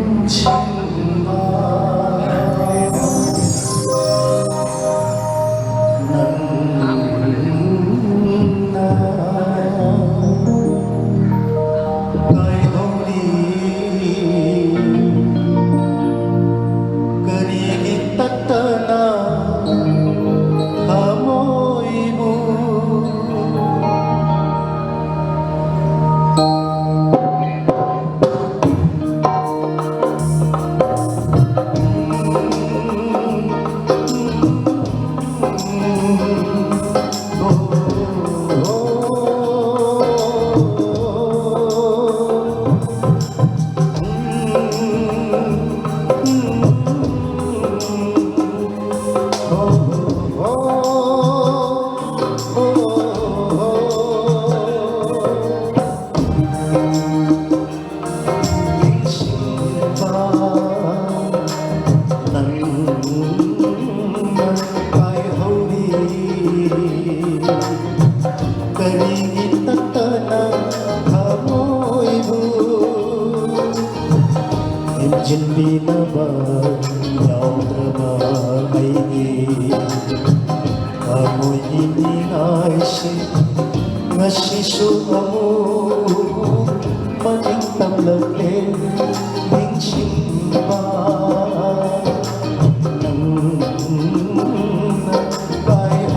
ꯅꯤꯡꯁꯤꯡꯕ ꯅꯪꯅ ꯀꯥꯏꯍꯧꯔꯤ꯫ ꯀꯔꯤꯒꯤ ꯇꯠꯇꯅ ꯊꯃꯣꯏꯕꯨ ꯅꯤꯡꯁꯤꯡꯕ ꯅꯪꯅ ꯀꯥꯏꯍꯧꯔꯤ꯫ ꯀꯔꯤꯒꯤ ꯇꯠꯇꯅ ꯊꯃꯣꯏꯕꯨ ꯍꯦꯟꯖꯤꯟꯕꯤꯅꯕ ꯌꯥꯎꯗ꯭ꯔꯕ ꯑꯩꯒꯤ ꯊꯃꯣꯏꯒꯤ ꯅꯤꯡꯉꯥꯏꯁꯦ ꯉꯁꯤꯁꯨ ꯑꯃꯨꯛ ꯃꯅꯤꯡ ꯇꯝꯂꯛꯂꯦ꯫ ꯅꯤꯡꯁꯤꯡꯕ ꯅꯪꯅ ꯀꯥꯏꯍꯧꯔꯤ꯫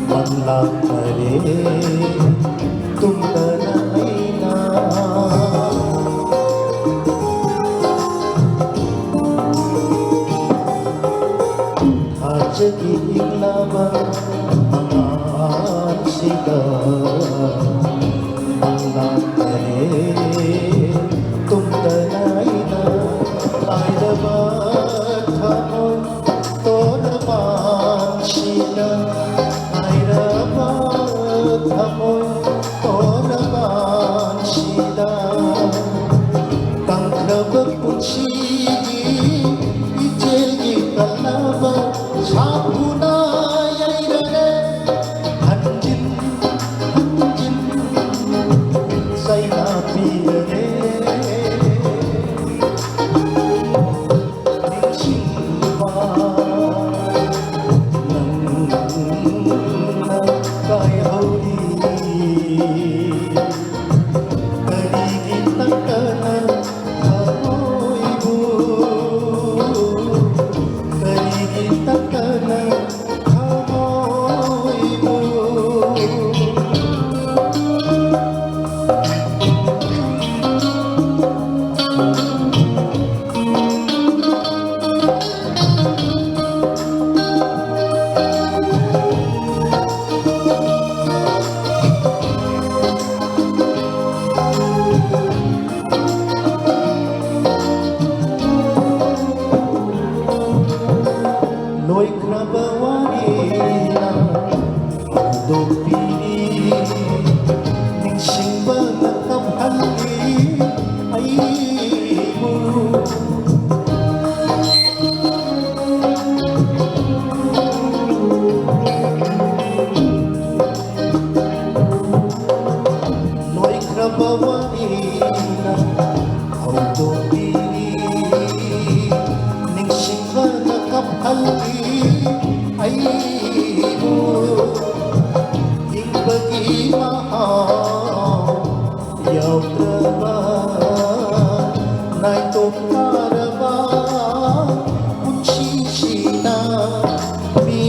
ꯃꯪꯂꯥꯛꯅꯔꯦ ꯇꯨꯝꯗꯅ ꯑꯩꯅ꯫ ꯊꯥꯖꯒꯤ ꯏꯪꯂꯕ ꯃꯉꯥꯜꯁꯤꯗ ꯃꯪꯂꯥꯛꯅꯔꯦ ꯇꯨꯝꯗꯅ ꯑꯩꯅ꯫ ꯂꯥꯏꯔꯕ ꯊꯃꯣꯏ ꯇꯣꯔꯕꯥꯟꯁꯤꯗ, ꯂꯥꯏꯔꯕ ꯊꯃꯣꯏ ꯇꯣꯔꯕꯥꯟꯁꯤꯗ, ꯇꯪꯈ꯭ꯔꯕ ꯄꯨꯟꯁꯤꯒꯤ ꯏꯆꯦꯜꯒꯤ ꯀꯜꯂꯕ ꯁꯥꯐꯨꯅ ꯌꯩꯔꯔꯦ꯫ ꯍꯟꯖꯤꯟ ꯍꯟꯖꯤꯟ ꯆꯩꯅꯥ ꯄꯤꯔꯔꯦ꯫ ꯅꯤꯡꯁꯤꯡꯕ ꯅꯪꯅ ꯀꯥꯏꯍꯧꯔꯤ꯫ ꯀꯔꯤꯒꯤ ꯇꯠꯇꯅ ꯊꯃꯣꯏꯕꯨ? ꯀꯔꯤꯒꯤ ꯇꯠꯇꯅ ꯊꯃꯣꯏꯕꯨ? ꯂꯣꯏꯈ꯭ꯔꯕ ꯋꯥꯔꯤꯅ ꯍꯧꯗꯣꯛꯄꯤꯔꯤ, ꯅꯤꯡꯁꯤꯡꯕꯅ ꯀꯞꯍꯜꯂꯤ ꯑꯩꯕꯨ꯫ ꯂꯣꯏꯈ꯭ꯔꯕ ꯋꯥꯔꯤꯅ ꯍꯧꯗꯣꯛꯄꯤꯔꯤ, ꯅꯤꯡꯁꯤꯡꯕꯅ ꯀꯞꯍꯜꯂꯤ ꯑꯩꯕꯨ꯫ ꯍꯤꯡꯕꯒꯤ ꯃꯍꯥꯎ ꯌꯥꯎꯗ꯭ꯔꯕ ꯅꯥꯏꯇꯣꯝ ꯇꯥꯔꯕ ꯄꯨꯟꯁꯤꯁꯤꯗ ꯃꯤ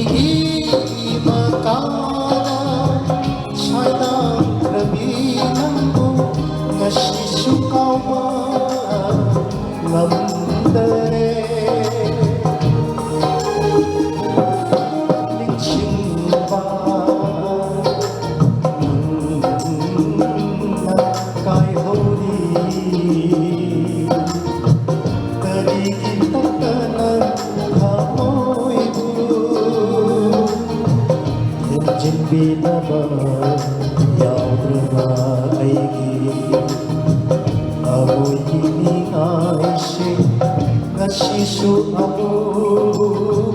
ꯁꯤꯁꯨ ꯑꯃꯨꯛ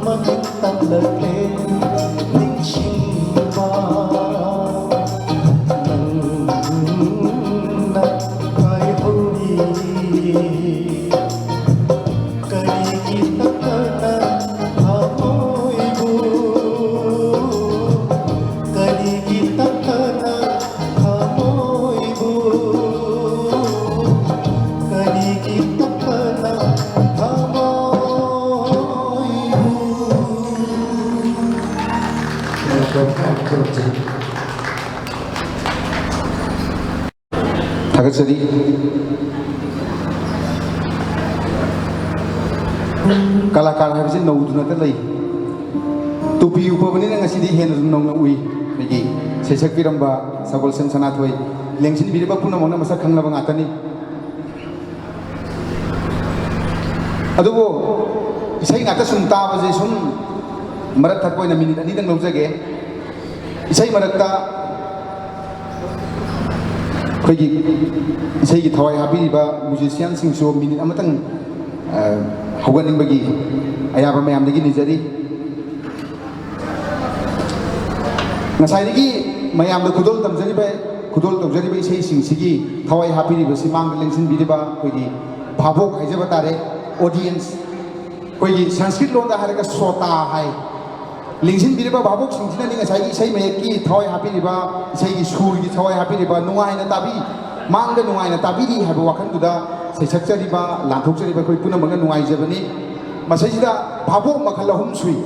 ꯃꯅꯤꯡ ꯇꯝꯂꯛꯂꯦ ꯅꯤꯡꯁꯤꯡꯕ ꯅꯪꯅ ꯀꯥꯏꯍꯧꯔꯤ꯫ ꯀꯔꯤꯒꯤ ꯇꯞꯇꯅ ꯊꯃꯣꯏꯕꯨ, ꯀꯔꯤꯒꯤ ꯇꯞꯇꯅ ꯊꯃꯣꯏꯕꯨ, ꯀꯔꯤꯒꯤ ꯇꯞꯇꯅ ꯊꯃꯣꯏꯕꯨ꯫ ꯊꯥꯒꯠꯆꯔꯤ꯫ ꯀꯂꯥꯀꯥꯔ ꯍꯥꯏꯕꯁꯤ ꯅꯧꯗꯨꯅꯇ ꯂꯩ꯫ ꯇꯨꯄꯤ ꯎꯞꯄꯕꯅꯤꯅ ꯉꯁꯤꯗꯤ ꯍꯦꯟꯅ ꯑꯗꯨꯝ ꯅꯧꯅ ꯎꯏ꯫ ꯑꯩꯈꯣꯏꯒꯤ ꯁꯩꯁꯛꯄꯤꯔꯝꯕ ꯁꯒꯣꯜꯁꯦꯝ ꯁꯅꯥꯊꯣꯏ, ꯂꯦꯡꯁꯤꯟꯕꯤꯔꯤꯕ ꯄꯨꯝꯅꯃꯛꯅ ꯃꯁꯛ ꯈꯪꯂꯕ ꯉꯥꯛꯇꯅꯤ꯫ ꯑꯗꯨꯕꯨ ꯏꯁꯩ ꯉꯥꯛꯇ ꯁꯨꯝ ꯇꯥꯕꯁꯦ ꯁꯨꯝ ꯃꯔꯛ ꯊꯠꯄ ꯑꯣꯏꯅ ꯃꯤꯅꯤꯠ ꯑꯅꯤꯗꯪ ꯂꯧꯖꯒꯦ꯫ ꯏꯁꯩ ꯃꯔꯛꯇ ꯑꯩꯈꯣꯏꯒꯤ ꯏꯁꯩꯒꯤ ꯊꯋꯥꯏ ꯍꯥꯞꯄꯤꯔꯤꯕ ꯃ꯭ꯌꯨꯖꯤꯁꯤꯌꯥꯟꯁꯤꯡꯁꯨ ꯃꯤꯅꯤꯠ ꯑꯃꯇꯪ, ꯑ, ꯍꯧꯒꯠꯅꯤꯡꯕꯒꯤ ꯑꯌꯥꯕ ꯃꯌꯥꯝꯗꯒꯤ ꯅꯤꯖꯔꯤ꯫ ꯉꯁꯥꯏꯗꯒꯤ ꯃꯌꯥꯝꯗ ꯈꯨꯗꯣꯜ ꯇꯝꯖꯔꯤꯕ, ꯈꯨꯗꯣꯜ ꯇꯧꯖꯔꯤꯕ ꯏꯁꯩꯁꯤꯡꯁꯤꯒꯤ ꯊꯋꯥꯏ ꯍꯥꯞꯄꯤꯔꯤꯕꯁꯤ, ꯃꯥꯡꯗ ꯂꯦꯡꯁꯤꯟꯕꯤꯔꯤꯕ ꯑꯩꯈꯣꯏꯒꯤ ꯚꯥꯕꯣꯛ ꯍꯥꯏꯖꯕ ꯇꯥꯔꯦ, ꯑꯣꯗꯤꯌꯦꯟꯁ, ꯑꯩꯈꯣꯏꯒꯤ ꯁꯪꯁꯀ꯭ꯔꯤꯠ ꯂꯣꯟꯗ ꯍꯥꯏꯔꯒ ꯁ꯭ꯔꯣꯇꯥ ꯍꯥꯏ꯫ ꯂꯦꯡꯁꯤꯟꯕꯤꯔꯤꯕ ꯚꯥꯕꯣꯛꯁꯤꯡꯁꯤꯅꯅꯤ ꯉꯁꯥꯏꯒꯤ ꯏꯁꯩ ꯃꯌꯦꯛꯀꯤ ꯊꯋꯥꯏ ꯍꯥꯞꯄꯤꯔꯤꯕ, ꯏꯁꯩꯒꯤ ꯁꯨꯔꯒꯤ ꯊꯋꯥꯏ ꯍꯥꯞꯄꯤꯔꯤꯕ, ꯅꯨꯡꯉꯥꯏꯅ ꯇꯥꯕꯤ, ꯃꯥꯡꯗ ꯅꯨꯡꯉꯥꯏꯅ ꯇꯥꯕꯤꯔꯤ ꯍꯥꯏꯕ ꯋꯥꯈꯜꯗꯨꯗ ꯁꯩꯁꯛꯆꯔꯤꯕ, ꯂꯥꯟꯊꯣꯛꯆꯔꯤꯕ ꯑꯩꯈꯣꯏ ꯄꯨꯝꯅꯃꯛꯅ ꯅꯨꯡꯉꯥꯏꯖꯕꯅꯤ꯫ ꯃꯁꯤꯗꯩꯁꯤꯗ ꯚꯥꯕꯣꯛ ꯃꯈꯜ ꯑꯍꯨꯝ ꯁꯨꯏ꯫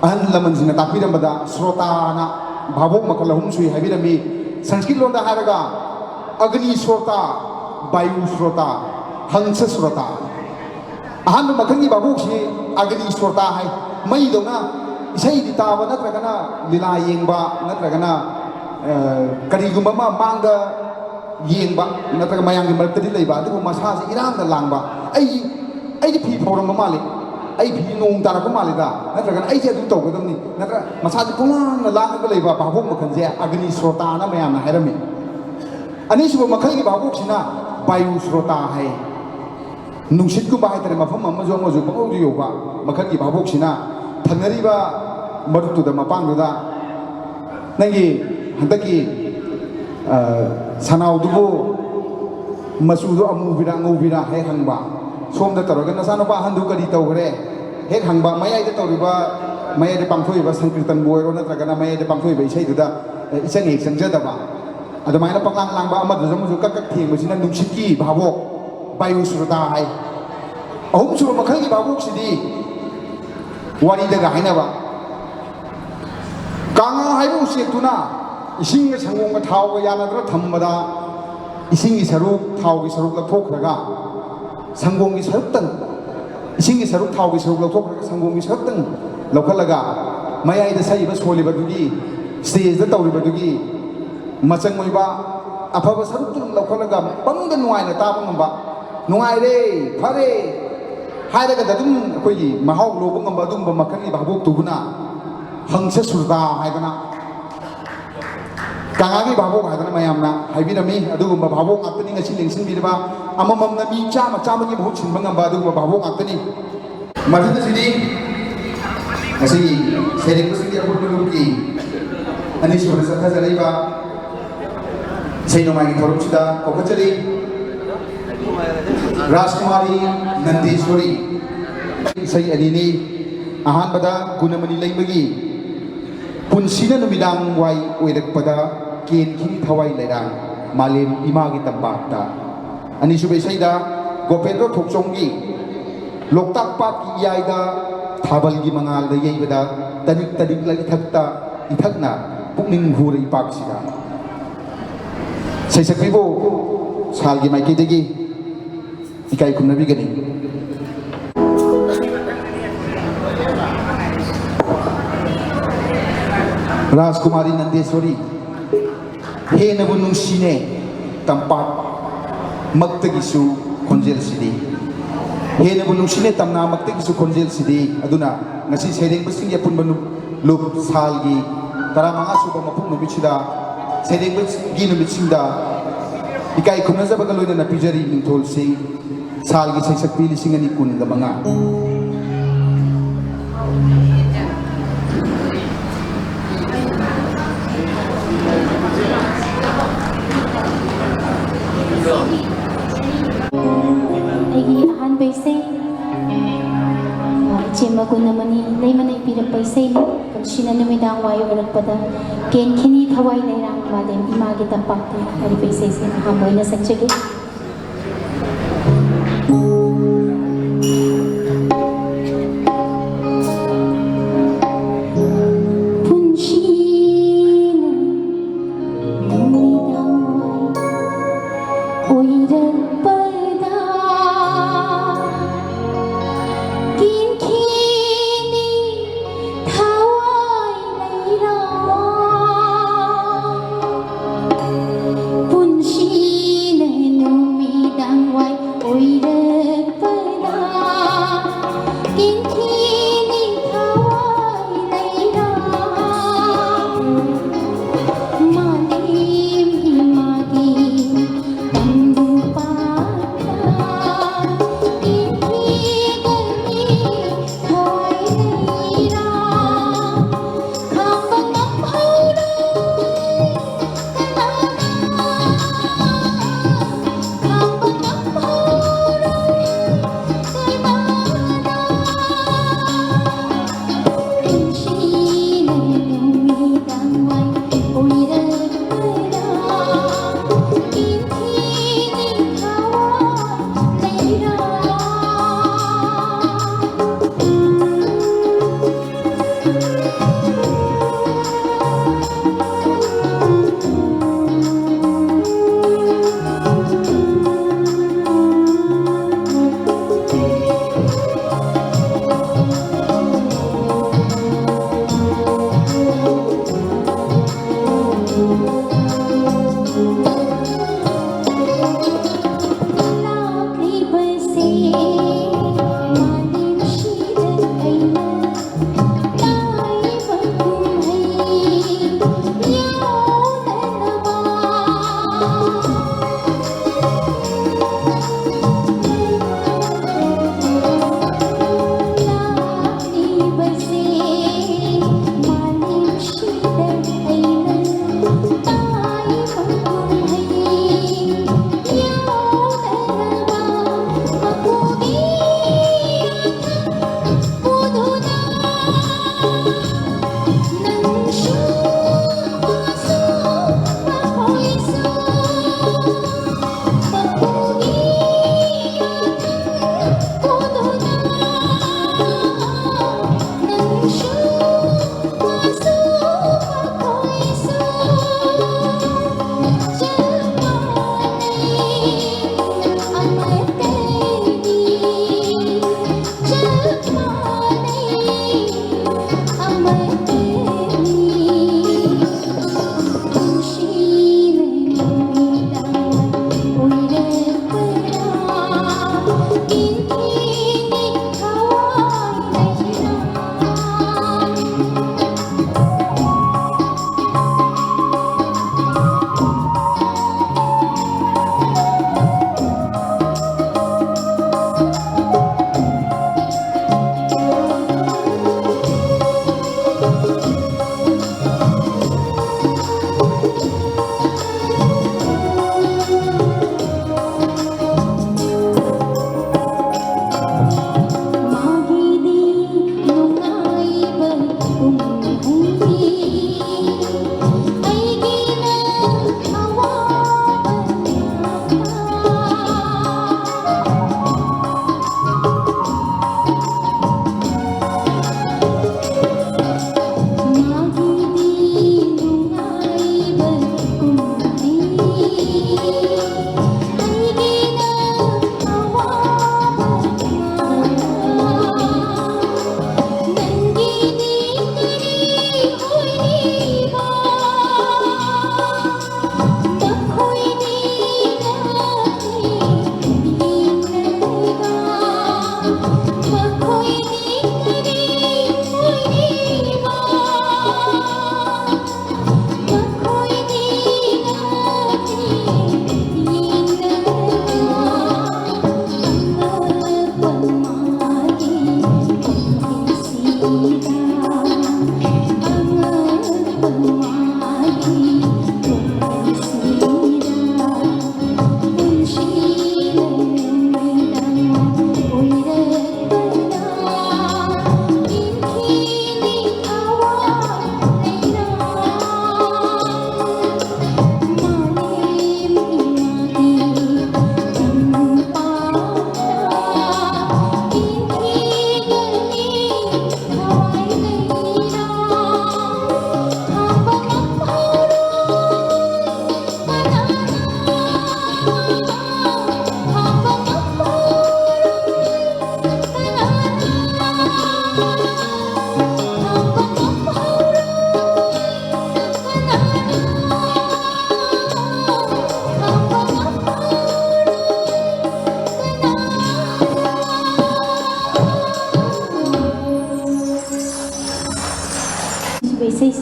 ꯑꯍꯜ ꯂꯃꯟꯁꯤꯡꯅ ꯇꯥꯛꯄꯤꯔꯝꯕꯗ ꯁ꯭ꯔꯣꯇꯥꯅ ꯚꯥꯕꯣꯛ ꯃꯈꯜ ꯑꯍꯨꯝ ꯁꯨꯏ ꯍꯥꯏꯕꯤꯔꯝꯃꯤ꯫ ꯁꯪꯁꯀ꯭ꯔꯤꯠ ꯂꯣꯟꯗ ꯍꯥꯏꯔꯒ ꯑꯒꯅꯤ ꯁ꯭ꯔꯣꯇꯥ, ꯕꯥꯌꯨ ꯁ꯭ꯔꯣꯇꯥ, ꯍꯪꯁ ꯁ꯭ꯔꯣꯇꯥ꯫ ꯑꯍꯥꯟꯕ ꯃꯈꯜꯒꯤ ꯚꯥꯕꯣꯛꯁꯤ ꯑꯒꯅꯤ ꯁ꯭ꯔꯣꯇꯥ ꯍꯥꯏ꯫ ꯃꯩꯗꯧꯅ ꯏꯁꯩꯗꯤ ꯇꯥꯕ ꯅꯠꯇ꯭ꯔꯒꯅ ꯂꯤꯂꯥ ꯌꯦꯡꯕ ꯅꯠꯇ꯭ꯔꯒꯅ, ꯑ, ꯀꯔꯤꯒꯨꯝꯕ ꯑꯃ ꯃꯥꯡꯗ ꯌꯦꯡꯕ ꯅꯠꯇ꯭ꯔꯒ ꯃꯌꯥꯝꯒꯤ ꯃꯔꯛꯇꯗꯤ ꯂꯩꯕ, ꯑꯗꯨꯕꯨ ꯃꯁꯥꯁꯦ ꯏꯔꯥꯡꯗ ꯂꯥꯡꯕ, ꯑꯩ, ꯑꯩꯒꯤ ꯐꯤ ꯐꯧꯔꯝꯕ ꯃꯥꯜꯂꯤ, ꯑꯩ ꯐꯤ ꯅꯣꯡ ꯇꯥꯔꯛꯄ ꯃꯥꯜꯂꯤꯗ, ꯅꯠꯇ꯭ꯔꯒꯅ ꯑꯩꯁꯦ ꯑꯗꯨ ꯇꯧꯒꯗꯕꯅꯤ, ꯅꯠꯇ꯭ꯔꯒ ꯃꯁꯥꯁꯦ ꯄꯨꯡꯂꯥꯡꯗ ꯂꯥꯡꯉꯒ ꯂꯩꯕ ꯚꯥꯕꯣꯛ ꯃꯈꯜꯁꯦ ꯑꯒꯅꯤ ꯁ꯭ꯔꯣꯇꯥꯅ ꯃꯌꯥꯝꯅ ꯍꯥꯏꯔꯝꯃꯤ꯫ ꯑꯅꯤꯁꯨꯕ ꯃꯈꯜꯒꯤ ꯚꯥꯕꯣꯛꯁꯤꯅ ꯕꯥꯌꯨ ꯁ꯭ꯔꯣꯇꯥ ꯍꯥꯏ꯫ ꯅꯨꯡꯁꯤꯠꯀꯨꯝꯕ ꯍꯥꯏꯇꯥꯔꯦ, ꯃꯐꯝ ꯑꯃꯁꯨ ꯑꯃꯁꯨ ꯄꯪꯍꯧꯗ ꯌꯧꯕ ꯃꯈꯜꯒꯤ ꯚꯥꯕꯣꯛꯁꯤꯅ ꯊꯪꯅꯔꯤꯕ ꯃꯔꯨꯞꯇꯨꯗ, ꯃꯄꯥꯡꯗꯨꯗ, "ꯅꯪꯒꯤ ꯍꯟꯗꯛꯀꯤ, ꯑ, ꯁꯅꯥꯎꯗꯨꯕꯨ ꯃꯆꯨꯗꯣ ꯑꯃꯨꯕꯤꯔꯥ ꯑꯉꯧꯕꯤꯔꯥ?" ꯍꯦꯛ ꯍꯪꯕ꯫ ꯁꯣꯝꯗ ꯇꯧꯔꯒ, "ꯅꯆꯥꯅꯨꯄꯥ ꯑꯍꯟꯗꯨ ꯀꯔꯤ ꯇꯧꯈ꯭ꯔꯦ?" ꯍꯦꯛ ꯍꯪꯕ꯫ ꯃꯌꯥꯏꯗ ꯇꯧꯔꯤꯕ, ꯃꯌꯥꯏꯗ ꯄꯥꯡꯊꯣꯛꯏꯕ ꯁꯪꯀꯤꯔꯇꯟꯕꯨ ꯑꯣꯏꯔꯣ, ꯅꯠꯇ꯭ꯔꯒꯅ ꯃꯌꯥꯏꯗ ꯄꯥꯡꯊꯣꯛꯏꯕ ꯏꯁꯩꯗꯨꯗ, ꯑ, ꯏꯆꯪ ꯍꯦꯛ ꯆꯪꯖꯗꯕ꯫ ꯑꯗꯨꯃꯥꯏꯅ ꯄꯪꯂꯥꯡ ꯂꯥꯡꯕ, ꯑꯃꯗꯨꯁꯨ ꯑꯃꯁꯨ ꯀꯛ ꯀꯛ ꯊꯦꯡꯕꯁꯤꯅ ꯅꯨꯡꯁꯤꯠꯀꯤ ꯚꯥꯕꯣꯛ, ꯕꯥꯌꯨ ꯁ꯭ꯔꯨꯇꯥ ꯍꯥꯏ꯫ ꯑꯍꯨꯝꯁꯨꯕ ꯃꯈꯜꯒꯤ ꯚꯥꯕꯣꯛꯁꯤꯗꯤ ꯋꯥꯔꯤꯗꯒ ꯍꯥꯏꯅꯕ, ꯀꯥꯡꯉꯥ ꯍꯥꯏꯕ ꯎꯆꯦꯛꯇꯨꯅ ꯏꯁꯤꯡꯒ ꯁꯪꯒꯣꯝꯒ ꯊꯥꯎꯒ ꯌꯥꯅꯗꯅ ꯊꯝꯕꯗ, ꯏꯁꯤꯡꯒꯤ ꯁꯔꯨꯛ, ꯊꯥꯎꯒꯤ ꯁꯔꯨꯛ ꯂꯧꯊꯣꯛꯈ꯭ꯔꯒ, ꯁꯪꯒꯣꯝꯒꯤ ꯁꯔꯨꯛꯇꯪ, ꯏꯁꯤꯡꯒꯤ ꯁꯔꯨꯛ, ꯊꯥꯎꯒꯤ ꯁꯔꯨꯛ ꯂꯧꯊꯣꯛꯈ꯭ꯔꯒ, ꯁꯪꯒꯣꯝꯒꯤ ꯁꯔꯨꯛꯇꯪ ꯂꯧꯈꯠꯂꯒ, ꯃꯌꯥꯏꯗ ꯁꯛꯏꯕ ꯁꯣꯜꯂꯤꯕꯗꯨꯒꯤ, ꯁ꯭ꯇꯦꯖꯇ ꯇꯧꯔꯤꯕꯗꯨꯒꯤ ꯃꯆꯪ ꯑꯣꯏꯕ ꯑꯐꯕ ꯁꯔꯨꯛꯇꯨ ꯂꯧꯈꯠꯂꯒ ꯄꯪꯗ ꯅꯨꯡꯉꯥꯏꯅ ꯇꯥꯕ ꯉꯝꯕ, "ꯅꯨꯡꯉꯥꯏꯔꯦ, ꯐꯔꯦ" ꯍꯥꯏꯔꯒꯗ ꯑꯗꯨꯝ ꯑꯩꯈꯣꯏꯒꯤ ꯃꯍꯥꯎ ꯂꯧꯕ ꯉꯝꯕ ꯑꯗꯨꯒꯨꯝꯕ ꯃꯈꯜꯒꯤ ꯚꯥꯕꯣꯛꯇꯨꯕꯨꯅ ꯍꯪꯁ ꯁꯨꯔꯗꯥ ꯍꯥꯏꯗꯅ, ꯀꯪꯂꯥꯒꯤ ꯚꯥꯕꯣꯛ ꯍꯥꯏꯗꯅ ꯃꯌꯥꯝꯅ ꯍꯥꯏꯕꯤꯔꯝꯃꯤ꯫ ꯑꯗꯨꯒꯨꯝꯕ ꯚꯥꯕꯣꯛ ꯉꯥꯛꯇꯅꯤ ꯉꯁꯤ ꯂꯦꯡꯁꯤꯟꯕꯤꯔꯤꯕ꯫ ꯑꯃꯃꯝꯅ ꯃꯤ ꯆꯥꯝꯃ, ꯆꯥꯝꯃꯒꯤ ꯃꯍꯨꯠ ꯁꯤꯟꯕ ꯉꯝꯕ ꯑꯗꯨꯒꯨꯝꯕ ꯚꯥꯕꯣꯛ ꯉꯥꯛꯇꯅꯤ꯫ ꯃꯊꯪꯗꯁꯤꯗꯤ ꯉꯁꯤ ꯁꯩꯔꯦꯡꯕꯁꯤꯡꯒꯤ ꯑꯄꯨꯟꯕ ꯂꯨꯞꯀꯤ ꯑꯅꯤꯁꯨꯕꯗ ꯆꯠꯊꯖꯔꯛꯏꯕ ꯏꯁꯩ ꯅꯣꯡꯃꯥꯏꯒꯤ ꯊꯧꯔꯝꯁꯤꯗ ꯀꯧꯈꯠꯆꯔꯤ ꯔꯥꯖꯀꯨꯃꯥꯔꯤ ꯅꯟꯗꯦꯁꯣꯔꯤ꯫ ꯏꯁꯩ ꯑꯅꯤꯅꯤ꯫ ꯑꯍꯥꯟꯕꯗ ꯒꯨꯅꯃꯅꯤ ꯂꯩꯃꯒꯤ "ꯄꯨꯟꯁꯤꯅ ꯅꯨꯃꯤꯗꯥꯡ ꯋꯥꯏ ꯑꯣꯏꯔꯛꯄꯗ ꯀꯦꯟꯈꯤꯅꯤ ꯊꯋꯥꯏ ꯂꯩꯔꯥꯡ ꯃꯥꯂꯦꯝ ꯏꯃꯥꯒꯤ ꯇꯝꯄꯥꯛꯇ"꯫ ꯑꯅꯤꯁꯨꯕ ꯏꯁꯩꯗ ꯒꯣꯄꯦꯟꯗ꯭ꯔ ꯊꯣꯛꯆꯣꯝꯒꯤ "ꯂꯣꯛꯇꯥꯛ ꯄꯥꯠꯀꯤ ꯏꯌꯥꯏꯗ ꯊꯥꯕꯜꯒꯤ ꯃꯉꯥꯜꯗ ꯌꯩꯕꯗ ꯇꯅꯤꯛ ꯇꯅꯤꯛꯂ ꯏꯊꯛꯇ ꯏꯊꯛꯅ ꯄꯨꯛꯅꯤꯡ ꯍꯨꯔ ꯏꯄꯥꯛꯁꯤꯗ"꯫ ꯁꯩꯁꯛꯄꯤꯕꯨ ꯁꯥꯜꯒꯤ ꯃꯥꯏꯀꯩꯗꯒꯤ ꯏꯀꯥꯏ ꯈꯨꯝꯅꯕꯤꯒꯅꯤ꯫ ꯔꯥꯖꯀꯨꯃꯥꯔꯤ ꯅꯟꯗꯦꯁꯣꯔꯤ꯫ ꯍꯦꯟꯅꯕꯨ ꯅꯨꯡꯁꯤꯅꯦ ꯇꯝꯄꯥꯛꯃꯛꯇꯒꯤꯁꯨ ꯈꯣꯟꯖꯦꯜꯁꯤꯗꯤ꯫ ꯍꯦꯟꯅꯕꯨ ꯅꯨꯡꯁꯤꯅꯦ ꯇꯝꯅꯥꯃꯛꯇꯒꯤꯁꯨ ꯈꯣꯟꯖꯦꯜꯁꯤꯗꯤ꯫ ꯑꯗꯨꯅ ꯉꯁꯤ ꯁꯩꯔꯦꯡꯕꯁꯤꯡꯒꯤ ꯑꯄꯨꯟꯕ ꯅꯨ-, ꯂꯨꯞ ꯁꯥꯜꯒꯤ ꯇꯔꯥꯃꯉꯥ ꯁꯨꯕ ꯃꯄꯣꯛ ꯅꯨꯃꯤꯠꯁꯤꯗ, ꯁꯩꯔꯦꯡꯕꯒꯤ ꯅꯨꯃꯤꯠꯁꯤꯡꯗ ꯏꯀꯥꯏ ꯈꯨꯝꯅꯖꯕꯒ ꯂꯣꯏꯅꯅ ꯄꯤꯖꯔꯤ ꯃꯤꯡꯊꯣꯜꯁꯤꯡ꯫ ꯁꯥꯜꯒꯤ ꯁꯩꯁꯛꯄꯤ ꯂꯤꯁꯤꯡ ꯑꯅꯤ ꯀꯨꯟꯒ ꯃꯉꯥ꯫ ꯑꯩꯒꯤ ꯑꯍꯥꯟꯕ ꯏꯁꯩ, ꯑ, ꯏꯆꯦ ꯃꯒꯨꯟ ꯑꯃꯅꯤ, ꯂꯩꯃꯅ ꯏꯕꯤꯔꯛꯄ ꯏꯁꯩꯅꯤ꯫ ꯄꯨꯟꯁꯤꯅ ꯅꯨꯃꯤꯗꯥꯡ ꯋꯥꯏ ꯑꯣꯏꯔꯛꯄꯗ, ꯀꯦꯟꯈꯤꯅꯤ ꯊꯋꯥꯏ ꯂꯩꯔꯥꯡ ꯃꯥꯂꯦꯝ ꯏꯃꯥꯒꯤ ꯇꯝꯄꯥꯛꯇ ꯍꯥꯏꯔꯤꯕ ꯏꯁꯩꯁꯦ ꯑꯍꯥꯟꯕ ꯑꯣꯏꯅ ꯁꯛꯆꯒꯦ꯫ ꯄꯨꯟꯁꯤꯅ ꯅꯨꯃꯤꯗꯥꯡ ꯋꯥꯏ ꯑꯣꯏꯔꯛꯄꯗ, ꯀꯤꯟꯈꯤꯅꯤ ꯊꯋꯥꯏ ꯂꯩꯔꯥꯡ꯫ ꯄꯨꯟꯁꯤꯅ ꯅꯨꯃꯤꯗꯥꯡ ꯋꯥꯏ ꯑꯣꯏꯔꯛꯄꯗ, ꯀꯤꯟꯈꯤꯅꯤ ꯊꯋꯥꯏ ꯂꯩꯔꯥꯡ꯫ ꯃꯥꯂꯦꯝ ꯏꯃꯥꯒꯤ ꯇꯝꯄꯥꯛ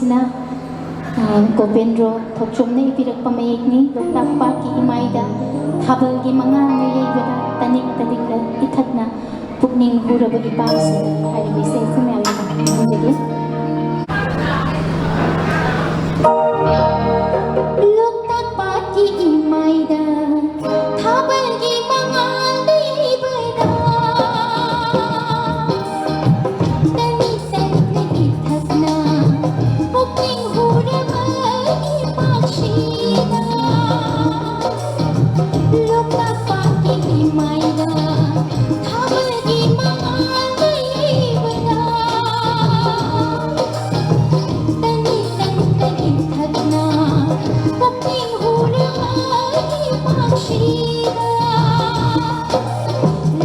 ꯅ, ꯑ, ꯒꯣꯕꯤꯟꯗ꯭ꯔꯣ ꯊꯣꯛꯆꯣꯝꯅ ꯏꯕꯤꯔꯛꯄ ꯃꯌꯦꯛꯅꯤ꯫ ꯂꯣꯛꯇꯥꯛ ꯄꯥꯠꯀꯤ ꯏꯃꯥꯏꯗ ꯊꯥꯕꯜꯒꯤ ꯃꯉꯥꯜꯅ ꯌꯩꯕꯗ ꯇꯅꯤꯛ ꯇꯅꯤꯛꯂ ꯏꯊꯛꯅ ꯄꯨꯛꯅꯤꯡ ꯍꯨꯔꯕ ꯏꯄꯥꯛꯁꯤꯡ ꯍꯥꯏꯔꯤꯕ ꯏꯁꯩ ꯑꯁꯤ ꯃꯌꯥꯝꯅ ꯈꯪꯖꯒꯦ꯫ ꯂꯣꯛꯇꯥꯛ ꯄꯥꯠꯀꯤ ꯏꯃꯥꯏꯗ ꯊꯥꯕꯜꯒꯤ ꯃꯉꯥꯜ ꯂꯩꯕꯗ ꯇꯅꯤ ꯇꯅꯤ ꯏꯊꯛꯅ ꯄꯨꯛꯅꯤꯡ ꯍꯨꯔꯕ ꯏꯄꯥꯛꯁꯤꯗ ꯂꯣꯛꯇꯥꯛ ꯄꯥꯠꯀꯤ ꯏꯃꯥꯏꯗ ꯊꯥꯕꯜꯒꯤ ꯃꯉꯥꯜ ꯂꯩꯕꯗ ꯇꯅꯤ ꯇꯅꯤ ꯏꯊꯛꯅ ꯄꯨꯛꯅꯤꯡ ꯍꯨꯔꯕ ꯏꯄꯥꯛꯁꯤꯗ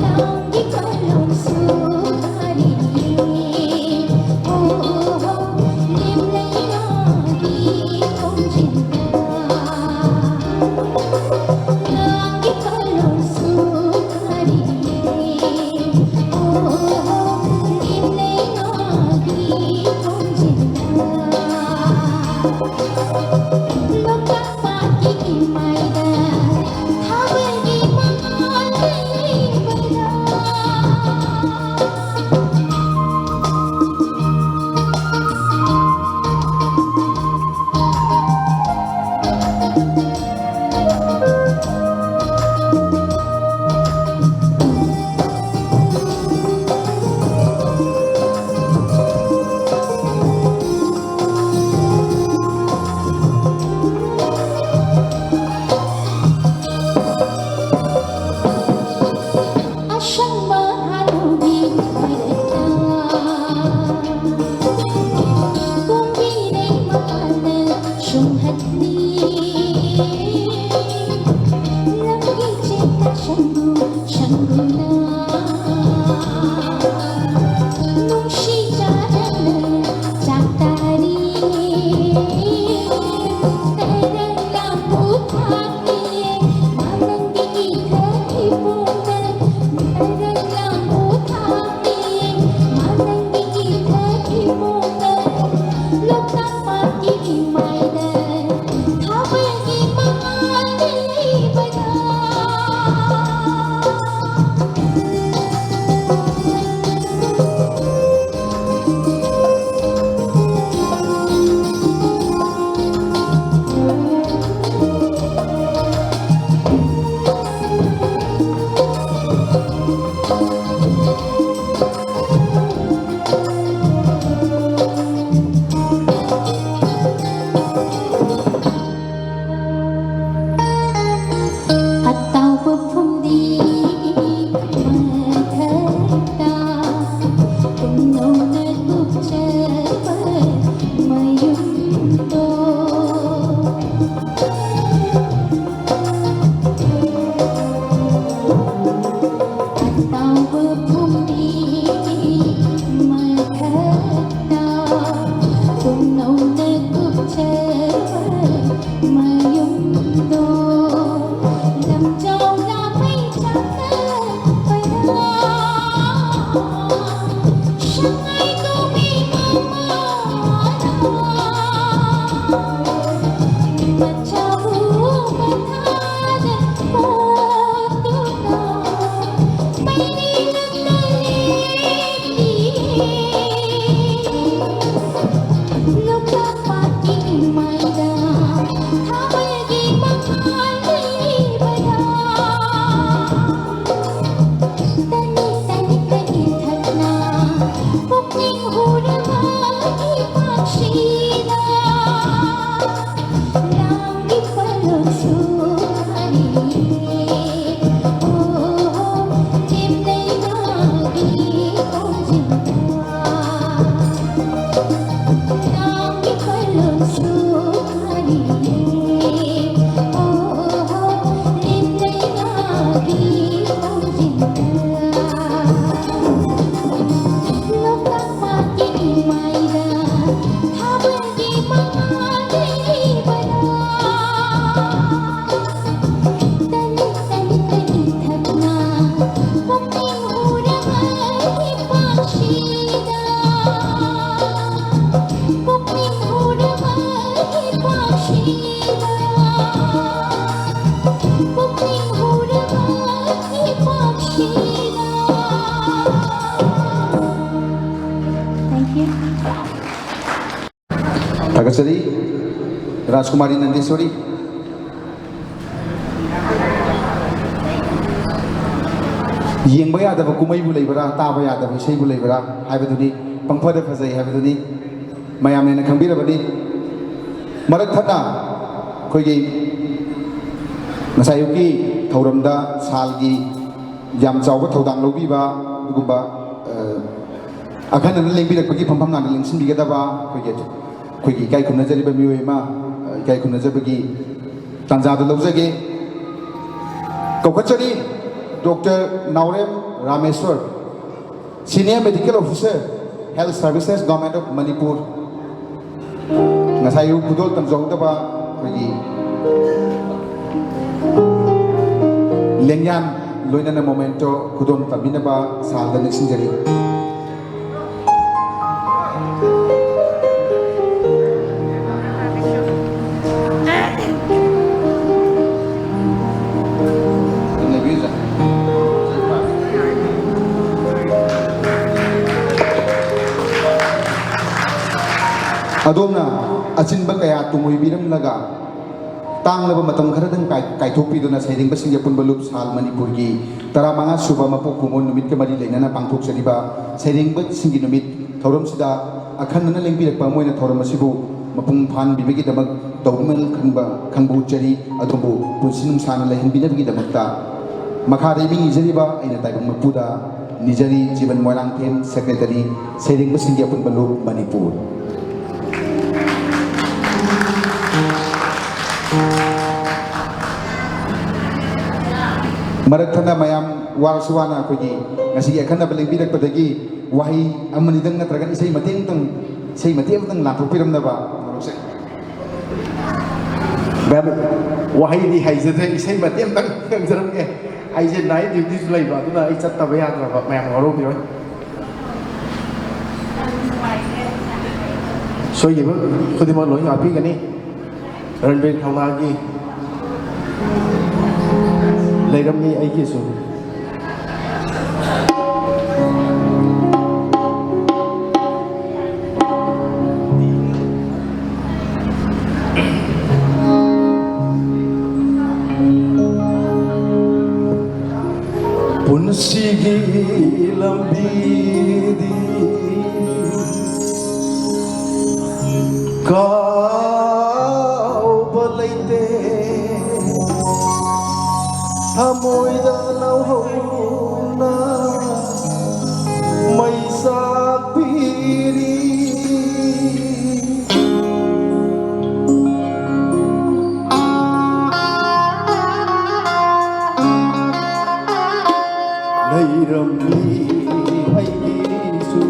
ꯂꯥꯡꯒꯤ ꯀꯂꯣꯟꯁꯨ ꯇꯥꯔꯤꯌꯦ꯫ ꯑꯣ, ꯑꯣ, ꯑꯣ, ꯂꯤꯝ ꯂꯩꯉꯥꯛꯀꯤ ꯈꯣꯡꯖꯦꯜꯗ ꯂꯥꯡꯒꯤ ꯀꯂꯣꯟꯁꯨ ꯇꯥꯔꯤꯌꯦ꯫ ꯑꯣ, ꯑꯣ, ꯑꯣ, ꯂꯤꯝ ꯂꯩꯉꯥꯛꯀꯤ ꯈꯣꯡꯖꯦꯜꯗ ꯂꯣꯛꯇꯥꯛ ꯄꯥꯠꯀꯤ ꯏꯃꯥꯏꯗ ꯊꯥꯕꯜꯒꯤ ꯃꯉꯥꯜ ꯂꯩꯕꯗ ꯑꯁꯪꯕ ꯍꯥꯅꯨꯕꯤ ꯃꯔꯛꯇ ꯀꯣꯝꯕꯤꯔꯩ ꯃꯄꯥꯟꯗ ꯁꯨꯝꯍꯠꯂꯤ꯫ ꯂꯝꯒꯤ ꯆꯦꯠꯇ ꯁꯪꯒꯨ ꯁꯪꯒꯨꯅ ꯅꯨꯡꯁꯤ ꯆꯥꯟꯅꯅ ꯆꯥꯛꯇꯥꯔꯤ꯫ ꯇꯔꯪ ꯂꯥꯡꯕꯨ ꯊꯥꯡꯂꯤ꯫ ꯃꯥꯂꯪꯒꯤ ꯏꯊꯛ ꯏꯄꯣꯝꯗ ꯇꯔꯪ ꯂꯥꯡꯕꯨ ꯊꯥꯡꯂꯤ꯫ ꯃꯥꯂꯪꯒꯤ ꯏꯊꯛ ꯏꯄꯣꯝꯗ ꯂꯣꯛꯇꯥꯛ ꯐꯖꯔꯤ꯫ ꯔꯥꯖꯀꯨꯃꯥꯔꯤ ꯅꯟꯗꯦꯁꯣꯔꯤ꯫ ꯌꯦꯡꯕ ꯌꯥꯗꯕ ꯀꯨꯝꯍꯩꯕꯨ ꯂꯩꯕ꯭ꯔꯥ, ꯇꯥꯕ ꯌꯥꯗꯕ ꯏꯁꯩꯕꯨ ꯂꯩꯕ꯭ꯔꯥ ꯍꯥꯏꯕꯗꯨꯅꯤ, ꯄꯪꯐꯗ ꯐꯖꯩ ꯍꯥꯏꯕꯗꯨꯅꯤ꯫ ꯃꯌꯥꯝꯅ ꯍꯦꯟꯅ ꯈꯪꯕꯤꯔꯕꯅꯤ꯫ ꯃꯔꯛ ꯊꯠꯅ ꯑꯩꯈꯣꯏꯒꯤ ꯉꯁꯥꯏ ꯑꯌꯨꯛꯀꯤ ꯊꯧꯔꯝꯗ ꯁꯥꯜꯒꯤ ꯌꯥꯝ ꯆꯥꯎꯕ ꯊꯧꯗꯥꯡ ꯂꯧꯕꯤꯕ ꯑꯗꯨꯒꯨꯝꯕ, ꯑ, ꯑꯈꯟꯅꯅ ꯂꯦꯡꯕꯤꯔꯛꯄꯒꯤ ꯐꯝꯐꯝ ꯅꯥꯏꯅ ꯂꯦꯡꯁꯤꯟꯕꯤꯒꯗꯕ ꯑꯩꯈꯣꯏꯒꯤ, ꯑꯩꯈꯣꯏꯒꯤ ꯏꯀꯥꯏ ꯈꯨꯝꯅꯖꯔꯤꯕ ꯃꯤꯑꯣꯏ ꯑꯃ, ꯑ, ꯏꯀꯥꯏ ꯈꯨꯝꯅꯖꯕꯒꯤ ꯇꯥꯟꯖꯥꯗꯨ ꯂꯧꯖꯒꯦ꯫ ꯀꯧꯈꯠꯆꯔꯤ doctor Naorem Rameshwor, Senior Medical Officer, Health Services, Government of Manipur꯫ ꯉꯁꯥꯏ ꯑꯌꯨꯛ ꯈꯨꯗꯣꯜ ꯇꯝꯖꯍꯧꯗꯕ ꯑꯩꯈꯣꯏꯒꯤ ꯂꯦꯡꯌꯥꯟ ꯂꯣꯏꯅꯅ ꯃꯣꯃꯦꯟꯇꯣ ꯈꯨꯗꯣꯜ ꯇꯝꯕꯤꯅꯕ ꯁꯥꯜꯗ ꯅꯤꯡꯁꯤꯡꯖꯔꯤ꯫ ꯑꯗꯣꯝꯅ ꯑꯆꯤꯟꯕ ꯀꯌꯥ ꯇꯨꯡꯑꯣꯏꯕꯤꯔꯝꯂꯒ ꯇꯥꯡꯂꯕ ꯃꯇꯝ ꯈꯔꯗꯪ ꯀꯥꯏ-, ꯀꯥꯏꯊꯣꯛꯄꯤꯗꯨꯅ ꯁꯩꯔꯦꯡꯕꯁꯤꯡꯒꯤ ꯑꯄꯨꯟꯕ ꯂꯨꯞ ꯁꯥꯜ ꯃꯅꯤꯄꯨꯔꯒꯤ ꯇꯔꯥꯃꯉꯥ ꯁꯨꯕ ꯃꯄꯣꯛ ꯀꯨꯝꯑꯣꯟ ꯅꯨꯃꯤꯠꯀ ꯃꯔꯤ ꯂꯩꯅꯅ ꯄꯥꯡꯊꯣꯛꯆꯔꯤꯕ ꯁꯩꯔꯦꯡꯕꯁꯤꯡꯒꯤ ꯅꯨꯃꯤꯠ ꯊꯧꯔꯝꯁꯤꯗ ꯑꯈꯟꯅꯅ ꯂꯦꯡꯕꯤꯔꯛꯄ ꯑꯃ ꯑꯣꯏꯅ ꯊꯧꯔꯝ ꯑꯁꯤꯕꯨ ꯃꯄꯨꯡ ꯐꯥꯍꯟꯕꯤꯕꯒꯤꯗꯃꯛ ꯇꯧꯕꯤꯃꯜ ꯈꯪꯕ, ꯈꯪꯕ ꯎꯠꯆꯔꯤ꯫ ꯑꯗꯣꯝꯕꯨ ꯄꯨꯟꯁꯤ ꯅꯨꯡꯁꯥꯡꯅ ꯂꯩꯍꯟꯕꯤꯅꯕꯒꯤꯗꯃꯛꯇ ꯃꯈꯥꯗ ꯏꯃꯤꯡ ꯏꯖꯔꯤꯕ ꯑꯩꯅ ꯇꯥꯏꯕꯪ ꯃꯄꯨꯗ ꯅꯤꯖꯔꯤ꯫ ꯖꯤꯕꯟ ꯃꯣꯏꯔꯥꯡꯊꯦꯝ, ꯁꯦꯀ꯭ꯔꯦꯇꯔꯤ, ꯁꯩꯔꯦꯡꯕꯁꯤꯡꯒꯤ ꯑꯄꯨꯟꯕ ꯂꯨꯞ, ꯃꯅꯤꯄꯨꯔ꯫ ꯃꯔꯛ ꯊꯠꯅ ꯃꯌꯥꯝ ꯋꯥꯔꯁꯨ ꯋꯥꯅ ꯑꯩꯈꯣꯏꯒꯤ ꯉꯁꯤꯒꯤ ꯑꯈꯟꯅꯕ ꯂꯦꯡꯕꯤꯔꯛꯄꯗꯒꯤ ꯋꯥꯍꯩ ꯑꯃꯅꯤꯗꯪ ꯅꯠꯇ꯭ꯔꯒ ꯏꯁꯩ ꯃꯇꯦꯛ ꯑꯃꯇꯪ, ꯏꯁꯩ ꯃꯇꯦꯛ ꯑꯃꯇꯪ ꯂꯥꯟꯊꯣꯛꯄꯤꯔꯝꯅꯕ ꯃꯔꯨꯞꯁꯦ꯫ ꯃꯦꯝ, ꯋꯥꯍꯩꯗꯤ ꯍꯩꯖꯗ꯭ꯔꯦ, ꯏꯁꯩ ꯃꯇꯦꯛ ꯑꯃꯇꯪ ꯉꯪꯖꯔꯝꯒꯦ꯫ ꯑꯩꯁꯦ ꯅꯥꯏꯠ ꯗ꯭ꯌꯨꯇꯤꯁꯨ ꯂꯩꯕ, ꯑꯗꯨꯅ ꯑꯩ ꯆꯠꯇꯕ ꯌꯥꯗ꯭ꯔꯕ, ꯃꯌꯥꯝ ꯋꯥꯔꯧꯕꯤꯔꯣꯏ꯫ ꯁꯣꯏꯈꯤꯕ ꯈꯨꯗꯤꯡꯃꯛ ꯂꯣꯏ ꯉꯥꯛꯄꯤꯒꯅꯤ꯫ ꯔꯟꯕꯤꯔ ꯊꯧꯅꯥꯒꯤ ꯂꯩꯔꯝꯃꯤ ꯑꯩꯒꯤꯁꯨ꯫ ꯄꯨꯟꯁꯤꯒꯤ ꯂꯝꯕꯤꯗꯤ ꯀꯥꯎꯕ ꯂꯩꯇꯦ꯫ ꯊꯃꯣꯏꯗ ꯂꯧꯍꯧꯅ ꯃꯩꯁꯥꯛ ꯄꯤꯔꯤ꯫ ꯂꯩꯔꯝꯃꯤ ꯑꯩꯒꯤꯁꯨ,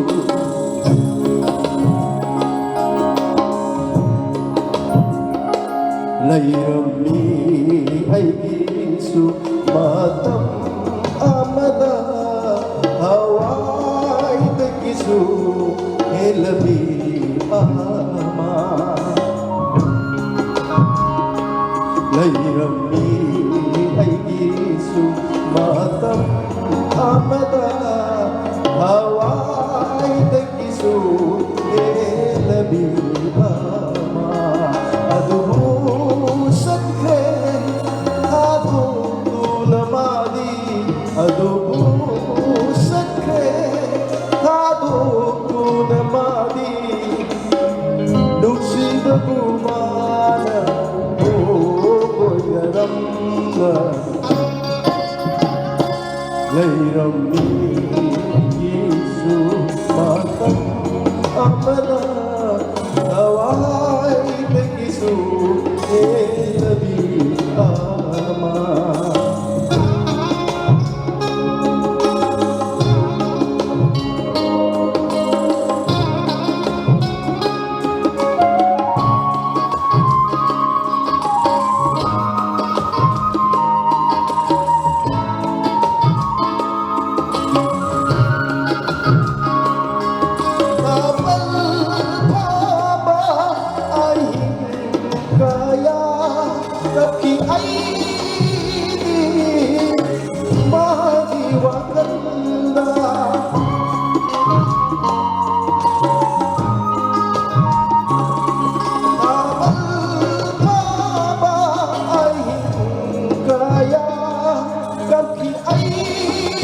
ꯂꯩꯔꯝꯃꯤ ꯑꯩꯒꯤꯁꯨ ꯃꯇꯝ ꯑꯃꯗ ꯊꯋꯥꯏꯗꯒꯤꯁꯨ ꯍꯦꯜꯂꯕꯤ ꯑꯃ꯫ ꯂꯩꯔꯝꯃꯤ ꯑꯩꯒꯤꯁꯨ ꯃꯇꯝ ꯑꯃꯗ ꯊꯋꯥꯏꯗꯒꯤꯁꯨ ꯍꯦꯜꯂꯕꯤ ꯑꯃ꯫ ꯑꯗꯨꯕꯨ ꯆꯠꯈ꯭ꯔꯦ ꯊꯥꯗꯣꯛꯇꯨꯅ ꯃꯥꯗꯤ, ꯑꯗꯨꯕꯨ ꯆꯠꯈ꯭ꯔꯦ ꯊꯥꯗꯣꯛꯇꯨꯅ ꯃꯥꯗꯤ꯫ ꯅꯨꯡꯁꯤꯕꯕꯨ ꯃꯥꯅ ꯑꯣꯏꯅꯔꯝꯅ ꯂꯩꯔꯝꯃꯤ꯫ ꯑꯩꯒꯤꯁꯨ ꯃꯇꯝ ꯑꯃꯗ ꯊꯋꯥꯏꯗꯒꯤꯁꯨ ꯍꯦꯜꯂꯕꯤ ꯑꯃ꯫ ꯀꯌꯥ ꯀꯞꯈꯤ ꯑꯩꯗꯤ ꯃꯥꯒꯤ ꯋꯥꯈꯜꯗ꯫ ꯊꯥꯕꯜ ꯊꯥꯕ ꯑꯍꯤꯡ ꯀꯌꯥ ꯀꯞꯈꯤ ꯑꯩ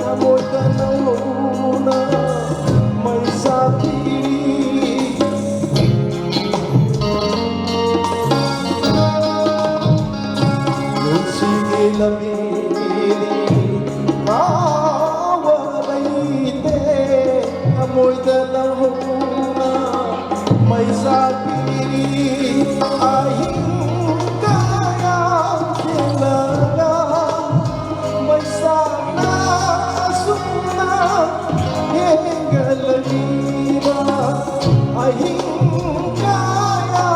ꯊꯃꯣꯏꯗ ꯅꯧꯅ ꯃꯩꯁꯥ ꯄꯤꯔꯤ꯫ ꯅꯨꯡꯁꯤꯒꯤ ꯂꯝꯕꯤꯗꯤ ꯀꯥꯎꯕ ꯂꯩꯇꯦ꯫ ꯊꯃꯣꯏꯗ ꯅꯧꯅ ꯃꯩꯁꯥ ꯄꯤꯔꯤ꯫ ꯑꯍꯤꯡ ꯀꯌꯥ ꯊꯦꯡꯂꯒ ꯃꯩꯁꯥꯅ ꯑꯁꯨꯝꯅ ꯍꯦꯟꯒꯠꯂꯛꯂꯤꯕ꯫ ꯑꯍꯤꯡ ꯀꯌꯥ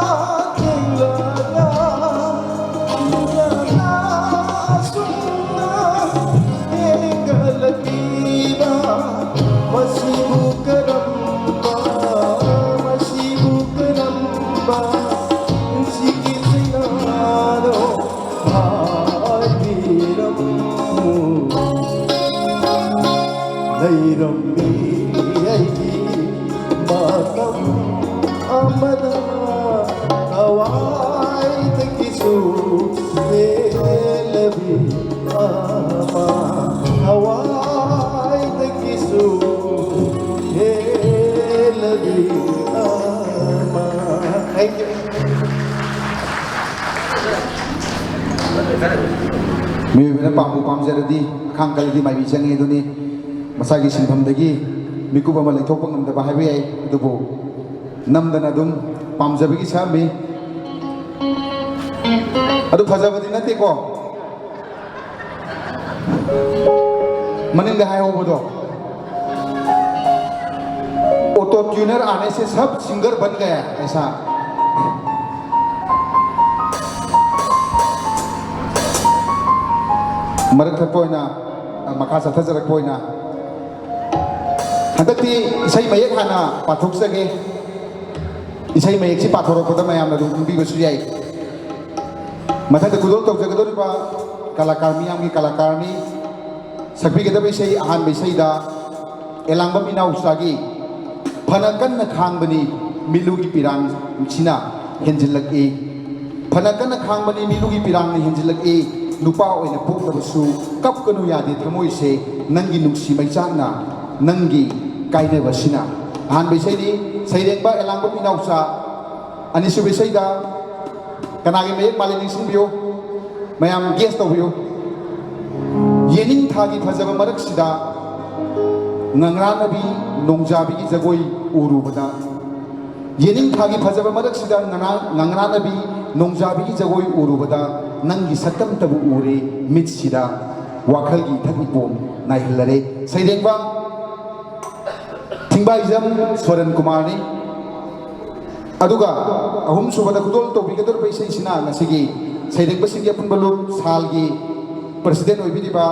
ꯊꯦꯡꯂꯒ ꯃꯩꯁꯥꯅ ꯑꯁꯨꯝꯅ ꯍꯦꯟꯒꯠꯂꯛꯂꯤꯕ꯫ ꯃꯁꯤꯕꯨ ꯀꯔꯝꯕ, ꯃꯁꯤꯕꯨ ꯀꯔꯝꯕ ꯄꯨꯟꯁꯤꯒꯤ ꯆꯩꯅꯥꯅꯣ? ꯍꯥꯏꯕꯤꯔꯝꯃꯨ꯫ ꯂꯩꯔꯝꯃꯤ ꯑꯩꯒꯤ ꯃꯇꯝ ꯑꯃꯗ ꯊꯋꯥꯏꯗꯒꯤꯁꯨ ꯍꯦꯜꯂꯕꯤ ꯑꯃ, ꯊꯋꯥꯏꯗꯒꯤꯁꯨ ꯍꯦꯜꯂꯕꯤ ꯑꯃ꯫ Thank you. ꯃꯤꯑꯣꯏꯕꯅ ꯄꯥꯝꯕꯨ ꯄꯥꯝꯖꯔꯗꯤ, ꯑꯈꯥꯡ ꯀꯜꯂꯗꯤ ꯃꯥꯏꯕꯤ ꯆꯪꯉꯤ ꯑꯗꯨꯅꯤ꯫ ꯃꯁꯥꯒꯤ ꯁꯤꯟꯐꯝꯗꯒꯤ ꯃꯤꯀꯨꯞ ꯑꯃ ꯂꯩꯊꯣꯛꯄ ꯉꯝꯗꯕ ꯍꯥꯏꯕ ꯌꯥꯏ, ꯑꯗꯨꯕꯨ ꯅꯝꯗꯅ ꯑꯗꯨꯝ ꯄꯥꯝꯖꯕꯒꯤ ꯁꯛꯑꯝꯃꯤ꯫ ꯑꯗꯨ ꯐꯖꯕꯗꯤ ꯅꯠꯇꯦꯀꯣ꯫ ꯃꯅꯤꯡꯗ ꯍꯥꯏꯍꯧꯕꯗꯣ, "Auto tuner आने से सब singer बन गया" ऐसा꯫ ꯃꯔꯛ ꯊꯠꯄ ꯑꯣꯏꯅ, ꯃꯈꯥ ꯆꯠꯊꯖꯔꯛꯄ ꯑꯣꯏꯅ, ꯍꯟꯗꯛꯇꯤ ꯏꯁꯩ ꯃꯌꯦꯛ ꯍꯥꯟꯅ ꯄꯥꯊꯣꯛꯆꯒꯦ꯫ ꯏꯁꯩ ꯃꯌꯦꯛꯁꯤ ꯄꯥꯊꯣꯔꯛꯄꯗ ꯃꯌꯥꯝꯅ ꯑꯗꯨꯝ ꯈꯪꯕꯤꯕꯁꯨ ꯌꯥꯏ꯫ ꯃꯊꯪꯗ ꯈꯨꯗꯣꯜ ꯇꯧꯖꯒꯗꯧꯔꯤꯕ ꯀꯂꯥꯀꯥꯔ ꯃꯤꯌꯥꯝꯒꯤ ꯀꯂꯥꯀꯥꯔꯅꯤ꯫ ꯁꯛꯄꯤꯒꯗꯕ ꯏꯁꯩ, ꯑꯍꯥꯟꯕ ꯏꯁꯩꯗ ꯑꯦꯂꯥꯡꯕꯝ ꯏꯅꯥꯎꯆꯥꯒꯤ "ꯐꯅ ꯀꯟꯅ ꯈꯥꯡꯕꯅꯤ, ꯃꯤꯠꯂꯨꯒꯤ ꯄꯤꯔꯥꯡꯁꯤꯅ ꯍꯦꯟꯖꯤꯜꯂꯛꯏ" ꯐꯅ ꯀꯟꯅ ꯈꯥꯡꯕꯅꯤ, ꯃꯤꯠꯂꯨꯒꯤ ꯄꯤꯔꯥꯡꯅ ꯍꯦꯟꯖꯤꯜꯂꯛꯏ꯫ ꯅꯨꯄꯥ ꯑꯣꯏꯅ ꯄꯣꯛꯂꯕꯁꯨ ꯀꯞꯀꯅꯨ ꯌꯥꯗꯦ ꯊꯃꯣꯏꯁꯦ, ꯅꯪꯒꯤ ꯅꯨꯡꯁꯤ ꯃꯩꯆꯥꯛꯅ, ꯅꯪꯒꯤ ꯀꯥꯏꯅꯕꯁꯤꯅ꯫ ꯑꯍꯥꯟꯕ ꯏꯁꯩꯅꯤ, ꯁꯩꯔꯦꯡꯕ ꯑꯦꯂꯥꯡꯕꯝ ꯏꯅꯥꯎꯆꯥ꯫ ꯑꯅꯤꯁꯨꯕ ꯏꯁꯩꯗ ꯀꯅꯥꯒꯤ ꯃꯌꯦꯛ ꯃꯥꯜꯂꯤ ꯅꯤꯡꯁꯤꯡꯕꯤꯌꯨ, ꯃꯌꯥꯝ ꯒꯦꯁ ꯇꯧꯕꯤꯌꯨ꯫ ꯌꯦꯅꯤꯡꯊꯥꯒꯤ ꯐꯖꯕ ꯃꯔꯛꯁꯤꯗ ꯉꯪꯔꯥꯅꯕꯤ ꯅꯣꯡꯖꯥꯕꯤꯒꯤ ꯖꯒꯣꯏ ꯎꯔꯨꯕꯗ, ꯌꯦꯅꯤꯡꯊꯥꯒꯤ ꯐꯖꯕ ꯃꯔꯛꯁꯤꯗ ꯉꯅꯥ-, ꯉꯪꯔꯥꯅꯕꯤ ꯅꯣꯡꯖꯥꯕꯤꯒꯤ ꯖꯒꯣꯏ ꯎꯔꯨꯕꯗ ꯅꯪꯒꯤ ꯁꯛꯇꯝꯇꯕꯨ ꯎꯔꯦ ꯃꯤꯠꯁꯤꯗ, ꯋꯥꯈꯜꯒꯤ ꯏꯊꯛ ꯏꯄꯣꯝ ꯅꯥꯏꯍꯜꯂꯔꯦ꯫ ꯁꯩꯔꯦꯡꯕ ꯊꯤꯡꯕꯥꯏꯖꯝ ꯁꯣꯔꯦꯟ ꯀꯨꯃꯥꯔꯅꯤ꯫ ꯑꯗꯨꯒ ꯑꯍꯨꯝꯁꯨꯕꯗ ꯈꯨꯗꯣꯜ ꯇꯧꯕꯤꯒꯗꯧꯔꯤꯕ ꯏꯁꯩꯁꯤꯅ ꯉꯁꯤꯒꯤ ꯁꯩꯔꯦꯡꯕꯁꯤꯡꯒꯤ ꯑꯄꯨꯟꯕ ꯂꯨꯞ ꯁꯥꯜꯒꯤ ꯄ꯭ꯔꯁꯤꯗꯦꯟ ꯑꯣꯏꯕꯤꯔꯤꯕ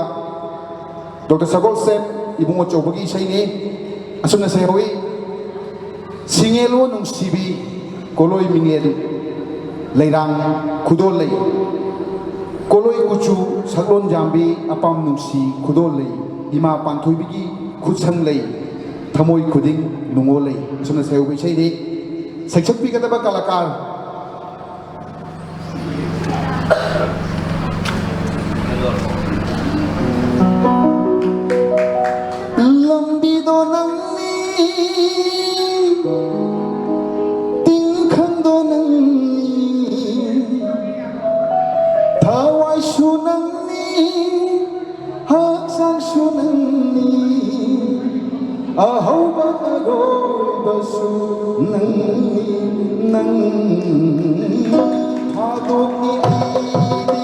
ꯗꯣꯛꯇꯔ ꯁꯒꯣꯜꯁꯦꯝ ꯏꯕꯨꯡꯉꯣ ꯆꯧꯕꯒꯤ ꯏꯁꯩꯅꯤ꯫ ꯑꯁꯨꯝꯅ ꯁꯩꯍꯧꯏ: ꯁꯤꯡꯉꯦꯜꯂꯣ ꯅꯨꯡꯁꯤꯕꯤ, ꯀꯣꯂꯣꯏ ꯃꯤꯡꯂꯦꯟ ꯂꯩꯔꯥꯡ ꯈꯨꯗꯣꯜ ꯂꯩ, ꯀꯣꯂꯣꯏ ꯀꯨꯆꯨ ꯁꯛꯂꯣꯟ ꯌꯥꯝꯕꯤ, ꯑꯄꯥꯝ ꯅꯨꯡꯁꯤ ꯈꯨꯗꯣꯜ ꯂꯩ, ꯏꯃꯥ ꯄꯥꯟꯊꯣꯏꯕꯤꯒꯤ ꯈꯨꯠꯁꯪ ꯂꯩ, ꯊꯃꯣꯏ ꯈꯨꯗꯤꯡ ꯅꯨꯡꯉꯣꯜ ꯂꯩ꯫ ꯑꯁꯨꯝꯅ ꯁꯩꯍꯧꯕ ꯏꯁꯩꯅꯤ꯫ ꯁꯩꯁꯛꯄꯤꯒꯗꯕ ꯀꯂꯥꯀꯥꯔ ꯂꯝꯕꯤꯗꯣ ꯅꯪꯅꯤ, ꯇꯤꯡꯈꯪꯗꯣ ꯅꯪꯅꯤ, ꯊꯋꯥꯏꯁꯨ ꯅꯪꯅꯤ, ꯍꯛꯆꯥꯡꯁꯨ ꯅꯪꯅꯤ, ꯑꯍꯧꯕ ꯑꯔꯣꯏꯕꯁꯨ ꯅꯪꯅꯤ, ꯅꯪꯅꯤ꯫ ꯊꯥꯗꯣꯛꯅꯤ ꯑꯩꯗꯤ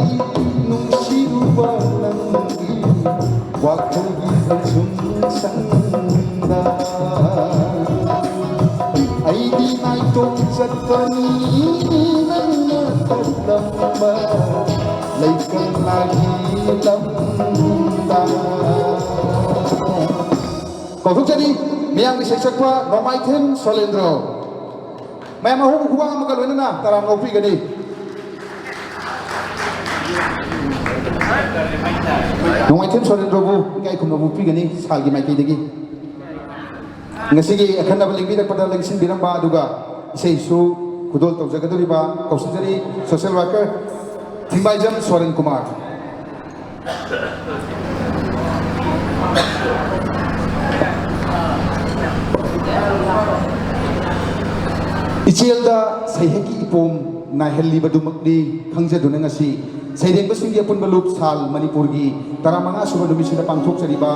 ꯅꯨꯡꯁꯤꯔꯨꯕ ꯅꯪꯒꯤ ꯋꯥꯈꯜꯒꯤ ꯈꯨꯟꯁꯨꯝꯁꯪꯗ꯫ ꯑꯩꯗꯤ ꯅꯥꯏꯇꯣꯝ ꯆꯠꯄꯅꯤ ꯅꯪꯅ ꯇꯝꯕ ꯂꯩꯀꯪꯂꯥꯒꯤ ꯂꯝꯗ꯫ ꯀꯧꯊꯣꯛꯆꯔꯤ ꯃꯌꯥꯝꯒꯤ ꯁꯩꯁꯛꯄ ꯅꯣꯡꯃꯥꯏꯊꯦꯝ ꯁꯣꯂꯦꯟꯗ꯭ꯔꯣ꯫ ꯃꯌꯥꯝ ꯑꯍꯧꯕ ꯈꯨꯕꯥꯛ ꯑꯃꯒ ꯂꯣꯏꯅꯅ ꯇꯔꯥꯝꯅ ꯑꯣꯛꯄꯤꯒꯅꯤ꯫ ꯅꯣꯡꯃꯥꯏꯊꯦꯝ ꯁꯣꯂꯦꯟꯗ꯭ꯔꯣꯕꯨ ꯏꯀꯥꯏ ꯈꯨꯝꯅꯕ ꯎꯠꯄꯤꯒꯅꯤ ꯁꯥꯜꯒꯤ ꯃꯥꯏꯀꯩꯗꯒꯤ꯫ ꯉꯁꯤꯒꯤ ꯑꯈꯟꯅꯕ ꯂꯦꯡꯕꯤꯔꯛꯄꯗ ꯂꯦꯡꯁꯤꯟꯕꯤꯔꯝꯕ ꯑꯗꯨꯒ ꯏꯁꯩꯁꯨ ꯈꯨꯗꯣꯜ ꯇꯧꯖꯒꯗꯧꯔꯤꯕ ꯀꯧꯁꯤꯟꯖꯔꯤ social worker ꯊꯤꯡꯕꯥꯏꯖꯝ ꯁꯣꯔꯦꯟ ꯀꯨꯃꯥꯔ꯫ ꯏꯆꯦꯜꯗ ꯁꯩꯍꯦꯛꯀꯤ ꯏꯄꯣꯝ ꯅꯥꯏꯍꯜꯂꯤꯕꯗꯨꯃꯛꯅꯤ ꯈꯪꯖꯗꯨꯅ ꯉꯁꯤ ꯁꯩꯔꯦꯡꯕꯁꯤꯡꯒꯤ ꯑꯄꯨꯟꯕ ꯂꯨꯞ ꯁꯥꯜ ꯃꯅꯤꯄꯨꯔꯒꯤ ꯇꯔꯥꯃꯉꯥ ꯁꯨꯕ ꯅꯨꯃꯤꯠꯁꯤꯗ ꯄꯥꯡꯊꯣꯛꯆꯔꯤꯕ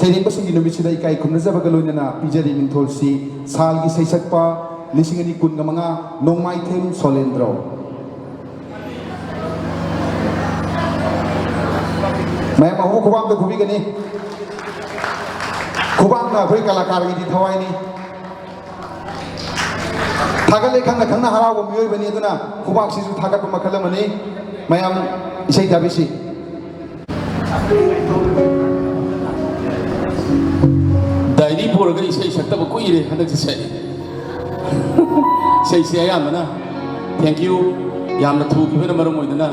ꯁꯩꯔꯦꯡꯕꯁꯤꯡꯒꯤ ꯅꯨꯃꯤꯠꯁꯤꯗ ꯏꯀꯥꯏ ꯈꯨꯝꯅꯖꯕꯒ ꯂꯣꯏꯅꯅ ꯄꯤꯖꯔꯤ ꯃꯤꯡꯊꯣꯜꯁꯤ ꯁꯥꯜꯒꯤ ꯁꯩꯁꯛꯄ ꯂꯤꯁꯤꯡ ꯑꯅꯤ ꯀꯨꯟꯒ ꯃꯉꯥ, ꯅꯣꯡꯃꯥꯏꯊꯦꯝ ꯁꯣꯂꯦꯟꯗ꯭ꯔꯣ꯫ ꯃꯌꯥꯝ ꯑꯍꯨꯝ ꯈꯨꯕꯥꯛꯇ ꯈꯨꯕꯤꯒꯅꯤ꯫ ꯈꯨꯕꯥꯛꯅ ꯑꯩꯈꯣꯏ ꯀꯂꯥꯀꯥꯔꯒꯤꯗꯤ ꯊꯋꯥꯏꯅꯤ꯫ ꯊꯥꯒꯠꯂꯦ ꯈꯪꯅ ꯈꯪꯅ ꯍꯔꯥꯎꯕ ꯃꯤꯑꯣꯏꯕꯅꯤ, ꯑꯗꯨꯅ ꯈꯨꯕꯥꯛꯁꯤꯁꯨ ꯊꯥꯒꯠꯄ ꯃꯈꯜ ꯑꯃꯅꯤ꯫ ꯃꯌꯥꯝ ꯏꯁꯩ ꯇꯥꯕꯤꯁꯤ꯫ ꯗꯥꯏꯔꯤ ꯄꯨꯔꯒ ꯏꯁꯩ ꯁꯛꯇꯕ ꯀꯨꯏꯔꯦ, ꯍꯟꯗꯛꯁꯦ ꯁꯛꯏ꯫ ꯏꯁꯩꯁꯦ ꯑꯌꯥꯝꯕꯅ thank you ꯌꯥꯝꯅ ꯊꯨꯈꯤꯕꯅ ꯃꯔꯝ ꯑꯣꯏꯗꯅ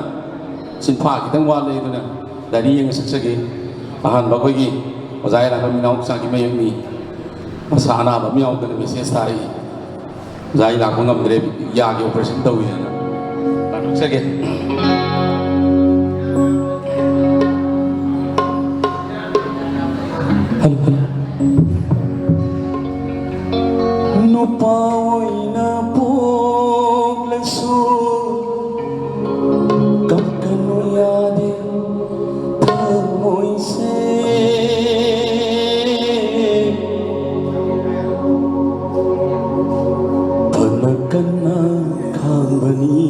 ꯆꯤꯟꯐꯥ ꯈꯤꯇꯪ ꯋꯥꯠꯂꯦ, ꯑꯗꯨꯅ ꯗꯥꯏꯔꯤ ꯌꯦꯡꯉ ꯁꯛꯆꯒꯦ꯫ ꯑꯍꯥꯟꯕ ꯑꯩꯈꯣꯏꯒꯤ ꯑꯣꯖꯥ ꯏꯔꯥꯡꯕꯝ ꯏꯅꯥꯎꯆꯥꯒꯤ ꯃꯌꯦꯛꯅꯤ꯫ ꯃꯁꯥ ꯑꯅꯥꯕ ꯑꯃ ꯌꯥꯎꯗꯅ message ꯊꯥꯔꯛꯏ꯫ ꯑꯣꯖꯥ, ꯑꯩ ꯂꯥꯛꯄ ꯉꯝꯗ꯭ꯔꯦ, ꯌꯥꯒꯤ operation ꯇꯧꯏ ꯍꯥꯏꯅ ꯂꯥꯛꯆꯒꯦ꯫ ꯍꯜꯂꯨ, ꯍꯜꯂꯨ꯫ ꯅꯨꯄꯥ ꯑꯣꯏꯅ ꯄꯣꯛꯂꯁꯨ ꯀꯞꯀꯅꯨ ꯌꯥꯗꯦ ꯊꯃꯣꯏꯁꯦ꯫ ꯐꯅ ꯀꯟꯅ ꯈꯥꯡꯕꯅꯤ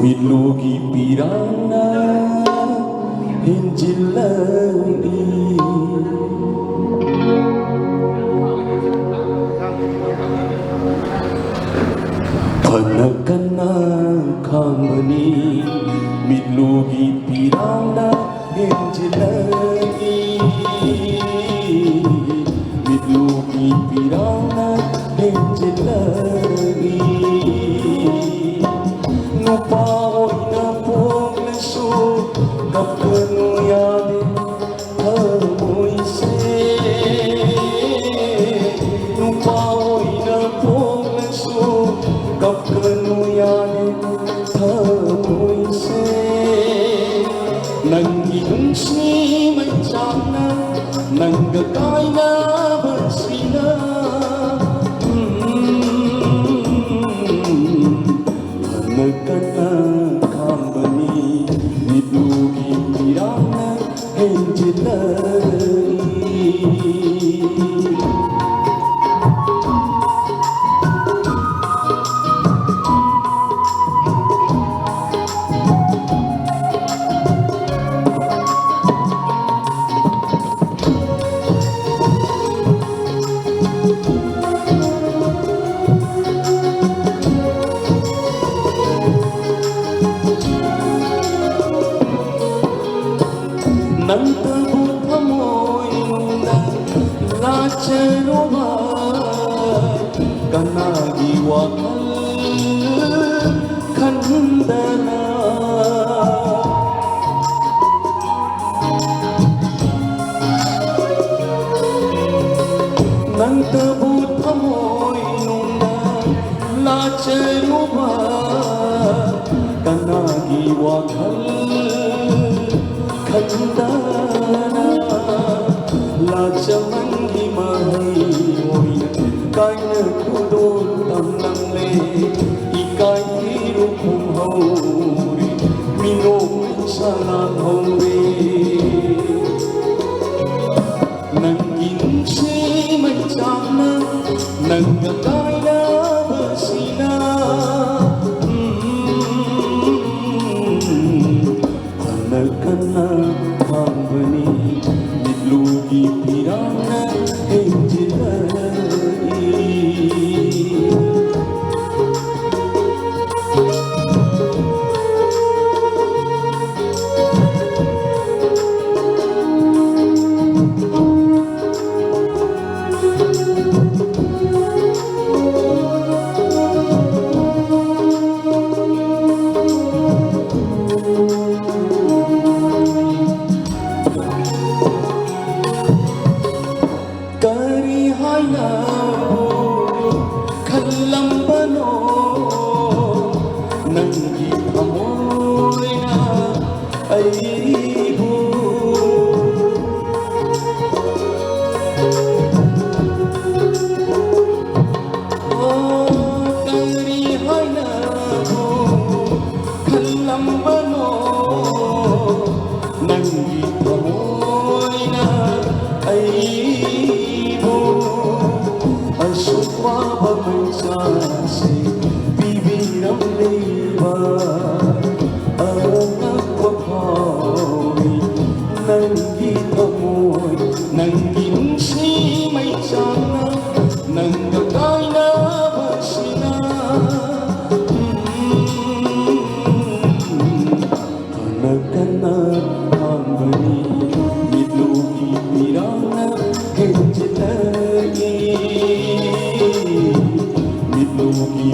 ꯃꯤꯠꯂꯨꯒꯤ ꯄꯤꯔꯥꯡꯅ ꯍꯦꯟꯖꯤꯜꯂꯛꯏ꯫ ꯐꯅ ꯀꯟꯅ ꯈꯥꯡꯕꯅꯤ ꯃꯤꯠꯂꯨꯒꯤ ꯄꯤꯔꯥꯡꯅ ꯍꯦꯟꯖꯤꯜꯂꯛꯏ꯫ ꯃꯤꯠꯂꯨꯒꯤ ꯄꯤꯔꯥꯡꯅ ꯍꯦꯟꯖꯤꯜꯂꯛꯏ꯫ ꯅꯨꯄꯥ ꯑꯣꯏꯅ ꯄꯣꯛꯂꯁꯨ ꯀꯞꯀꯅꯨ ꯌꯥꯗꯦ ꯊꯃꯣꯏꯁꯦ꯫ ꯅꯨꯄꯥ ꯑꯣꯏꯅ ꯄꯣꯛ ꯋꯥꯈꯜ ꯈꯟꯗꯅ ꯅꯪꯇꯕꯨ ꯊꯃꯣꯏꯅꯨꯡꯗ ꯂꯥꯠꯆꯔꯨꯕ ꯀꯅꯥꯒꯤ ꯋꯥꯈꯜ ꯈꯟꯗꯅ ꯂꯥꯆꯃꯟꯒꯤ ꯃꯍꯩ ꯑꯣꯏꯅ ꯀꯥꯏꯅ ꯈꯨꯗꯣꯜ ꯇꯝꯂꯝꯂꯦ꯫ ꯏꯀꯥꯏ ꯏꯔꯨ ꯈꯨꯝꯍꯧꯔꯦ, ꯃꯤꯅꯣꯛ ꯁꯂꯥꯝ ꯍꯧꯔꯦ꯫ ꯅꯪꯒꯤ ꯅꯨꯡꯁꯤ ꯃꯩꯆꯥꯛꯅ ꯅꯪꯒ ꯀꯥꯏꯅꯕꯁꯤꯅ, ꯎꯝ, ꯐꯅ ꯀꯟꯅ ꯈꯥꯡꯕꯅꯤ, ꯃꯤꯠꯂꯨꯒꯤ ꯄꯤꯔꯥꯡꯅ ꯍꯦꯟꯖꯤꯜꯂꯛꯏ꯫ ꯀꯔꯤ ꯍꯥꯏꯅꯕꯨ ꯈꯜꯂꯝꯕꯅꯣ ꯅꯪꯒꯤ ꯊꯃꯣꯏꯅ ꯑꯩꯕꯨ? ꯑꯣ, ꯀꯔꯤ ꯍꯥꯏꯅꯕꯨ ꯈꯜꯂꯝꯕꯅꯣ ꯅꯪꯒꯤ ꯊꯃꯣꯏꯅ ꯑꯩꯕꯨ? ꯑꯁꯨꯛ ꯋꯥꯕ ꯃꯩꯁꯥꯁꯦ ꯄꯤꯕꯤꯔꯝꯂꯤꯕ ꯑꯉꯛꯄ ꯐꯥꯎꯏ꯫ ꯅꯪꯒꯤ ꯊꯃꯣꯏ, ꯅꯪꯒꯤ ꯅꯨꯡꯁꯤ ꯃꯩꯆꯥꯛꯅ ꯅꯪꯒ ꯀꯥꯏꯅꯕꯁꯤꯅ, ꯎꯝ, ꯐꯅ ꯀꯟꯅ ꯐꯥꯡꯕꯅꯤ꯫ ꯃꯤꯠꯂꯨꯒꯤ ꯄꯤꯔꯥꯡꯅ ꯍꯦꯟꯖꯤꯜꯂꯛꯏ꯫ ꯃꯤꯠꯂꯨꯒꯤ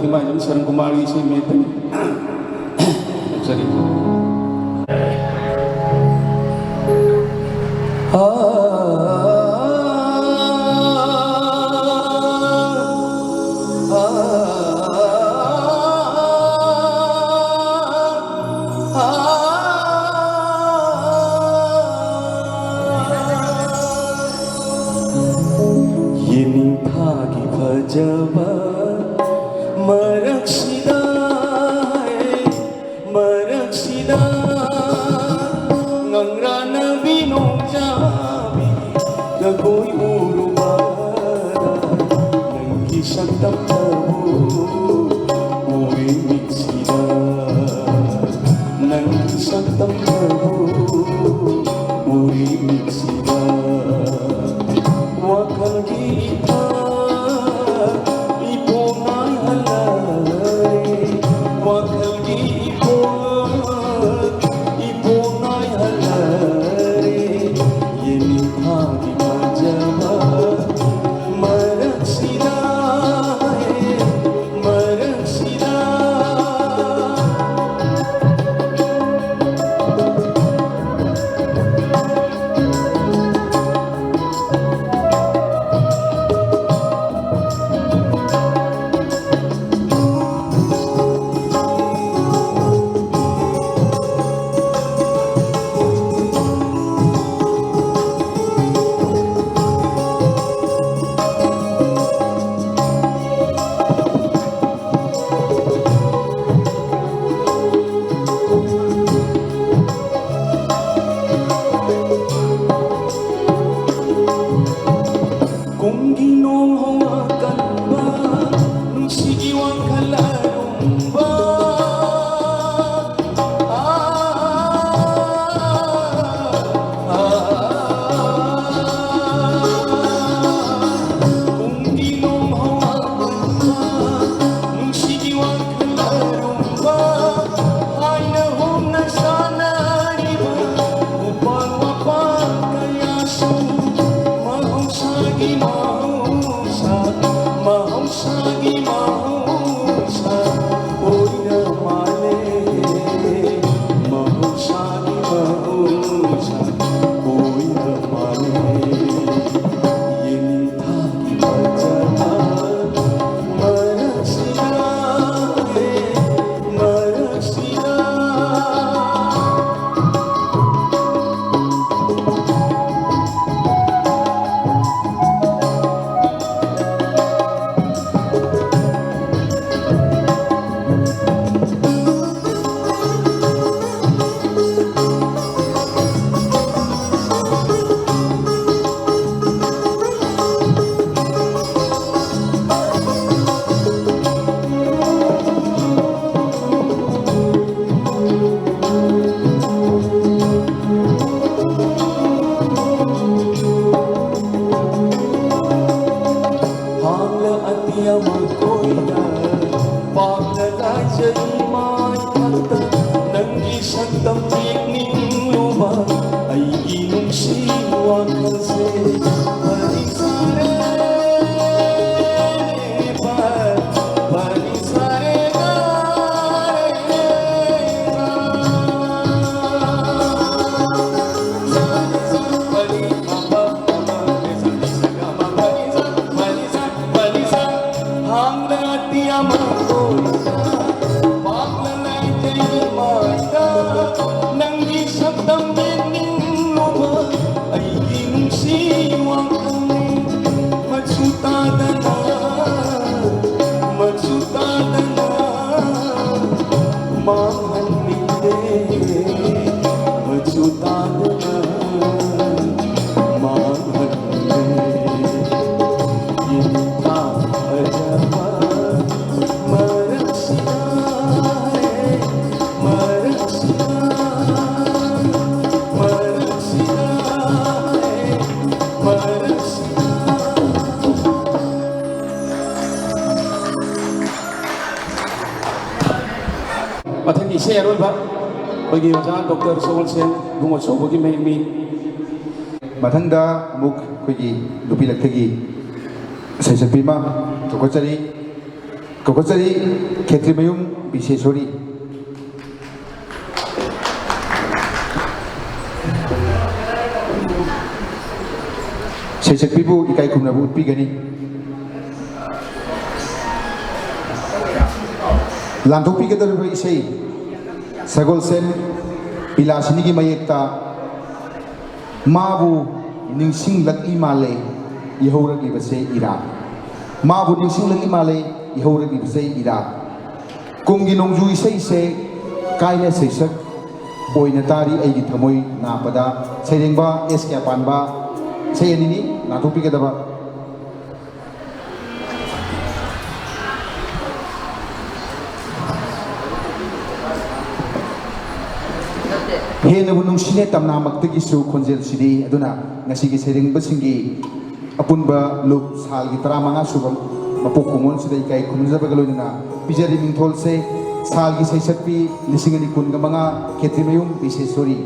ꯏꯃꯥ ꯏꯕꯦꯝ ꯁꯔꯟ ꯀꯨꯃꯥꯔꯒꯤ ꯏꯁꯩ ꯃꯌꯦꯛꯇꯅꯤ꯫ ꯌꯥꯎꯖꯔꯤ꯫ ꯌꯦꯅꯤꯡꯊꯥꯒꯤ ꯐꯖꯕ ꯃꯔꯛꯁꯤꯗ, ꯃꯔꯛꯁꯤꯗ ꯉꯪꯔꯥꯅꯕꯤ ꯅꯣꯡꯖꯥꯕꯤ ꯖꯒꯣꯏ ꯎꯔꯨꯕ, ꯅꯪꯒꯤ ꯁꯛꯇꯝꯇꯕꯨ ꯎꯔꯤ ꯃꯤꯠꯁꯤꯗ, ꯅꯪꯒꯤ ꯁꯛꯇꯝꯇꯕꯨ ꯎꯔꯤ ꯃꯤꯠꯁꯤꯗ꯫ ꯋꯥꯈꯜꯒꯤ ꯏꯊꯥ ꯏꯄꯣꯝ ꯅꯥꯏꯍꯜꯂꯔꯦ, ꯋꯥꯈꯜꯒꯤ ꯏꯄꯣꯝ, ꯏꯄꯣꯝ ꯅꯥꯏꯍꯜꯂꯔꯦ, ꯌꯦꯅꯤꯡꯊꯥꯒꯤ ꯐꯖꯕ ꯃꯔꯛꯁꯤꯗ꯫ ꯅꯪꯒꯤ ꯁꯛꯇꯝ ꯌꯦꯡꯅꯤꯡꯂꯨꯕ ꯑꯩꯒꯤ ꯅꯨꯡꯁꯤ ꯋꯥꯈꯜꯁꯦ ꯐꯔꯤ ꯁꯥꯔꯦ, ꯐꯔꯤ ꯁꯥꯔꯦ, ꯁꯥꯔꯦ, ꯁꯥꯔꯦ꯫ ꯅꯪꯒꯤ ꯁꯛꯇꯝ ꯌꯦꯡꯅꯤꯡꯂꯨꯕ ꯑꯩꯒꯤ ꯅꯨꯡꯁꯤ ꯋꯥꯈꯜꯅꯤ꯫ ꯃꯆꯨ ꯇꯥꯗꯅ, ꯃꯆꯨ ꯇꯥꯗꯅ ꯃꯥꯡꯍꯟꯅꯤꯡꯗꯦ꯫ ꯃꯆꯨ ꯇꯥꯗꯅ ꯃꯥꯡꯍꯟꯅꯤꯡꯗꯦ꯫ ꯌꯦꯡꯐꯝ ꯐꯖꯕ ꯃꯔꯛꯁꯤꯗ, ꯃꯔꯛꯁꯤꯗ, ꯃꯔꯛꯁꯤꯗ, ꯃꯔꯛꯁꯤꯗ꯫ ꯃꯊꯪꯒꯤ ꯏꯁꯩ ꯑꯔꯣꯏꯕ ꯑꯩꯈꯣꯏꯒꯤ ꯑꯣꯖꯥ ꯗꯣꯛꯇꯔ ꯁꯒꯣꯜꯁꯦꯝ ꯏꯕꯨꯡꯉꯣ ꯆꯧꯕꯒꯤ ꯃꯌꯨꯝꯅꯤ꯫ ꯃꯊꯪꯗ ꯑꯃꯨꯛ ꯑꯩꯈꯣꯏꯒꯤ ꯅꯨꯄꯤ ꯂꯛꯇꯒꯤ ꯁꯩꯁꯛꯄꯤ ꯑꯃ ꯀꯧꯈꯠꯆꯔꯤ, ꯀꯧꯈꯠꯆꯔꯤ, ꯈꯦꯇ꯭ꯔꯤꯃꯌꯨꯝ ꯕꯤꯁꯦꯁꯣꯔꯤ꯫ ꯁꯩꯁꯛꯄꯤꯕꯨ ꯏꯀꯥꯏ ꯈꯨꯝꯅꯕ ꯎꯠꯄꯤꯒꯅꯤ꯫ ꯂꯥꯟꯊꯣꯛꯄꯤꯒꯗꯧꯔꯤꯕ ꯏꯁꯩ ꯁꯒꯣꯜꯁꯦꯝ ꯄꯤꯂꯥꯁꯤꯅꯤꯒꯤ ꯃꯌꯦꯛꯇ ꯃꯥꯕꯨ ꯅꯤꯡꯁꯤꯡꯂꯛꯂꯤ ꯃꯥꯜꯂꯦ ꯏꯍꯧꯔꯛꯂꯤꯕꯁꯦ ꯏꯔꯥ꯫ ꯃꯥꯕꯨ ꯅꯤꯡꯁꯤꯡꯂꯛꯂꯤ ꯃꯥꯜꯂꯦ ꯏꯍꯧꯔꯛꯂꯤꯕꯁꯦ ꯏꯔꯥ꯫ ꯀꯨꯝꯒꯤ ꯅꯣꯡꯖꯨ ꯏꯁꯩꯁꯦ ꯀꯥꯏꯅ ꯁꯩꯁꯛ ꯑꯣꯏꯅ ꯇꯥꯔꯤ ꯑꯩꯒꯤ ꯊꯃꯣꯏ ꯅꯥꯄꯗ꯫ ꯁꯩꯔꯦꯡꯕ ꯑꯦꯁ ꯀ꯭ꯌꯥꯄꯥꯟꯕ꯫ ꯏꯁꯩ ꯑꯅꯤꯅꯤ ꯂꯥꯟꯊꯣꯛꯄꯤꯒꯗꯕ꯫ ꯍꯦꯟꯅꯕꯨ ꯅꯨꯡꯁꯤꯅꯦ ꯇꯝꯅꯥꯃꯛꯇꯒꯤꯁꯨ ꯈꯣꯟꯖꯦꯜꯁꯤꯗꯤ꯫ ꯑꯗꯨꯅ ꯉꯁꯤꯒꯤ ꯁꯩꯔꯦꯡꯕꯁꯤꯡꯒꯤ ꯑꯄꯨꯟꯕ ꯂꯨꯞ ꯁꯥꯜꯒꯤ ꯇꯔꯥꯃꯉꯥ ꯁꯨꯕ ꯃꯄꯣꯛ ꯀꯨꯝꯑꯣꯟꯁꯤꯗ ꯏꯀꯥꯏ ꯈꯨꯝꯅꯖꯕꯒ ꯂꯣꯏꯅꯅ ꯄꯤꯖꯔꯤ ꯃꯤꯡꯊꯣꯜꯁꯦ꯫ ꯁꯥꯜꯒꯤ ꯁꯩꯁꯛꯄꯤ ꯂꯤꯁꯤꯡ ꯑꯅꯤ ꯀꯨꯟꯒ ꯃꯉꯥ, ꯈꯦꯇ꯭ꯔꯤꯃꯌꯨꯝ ꯕꯤꯁꯦꯁꯣꯔꯤ꯫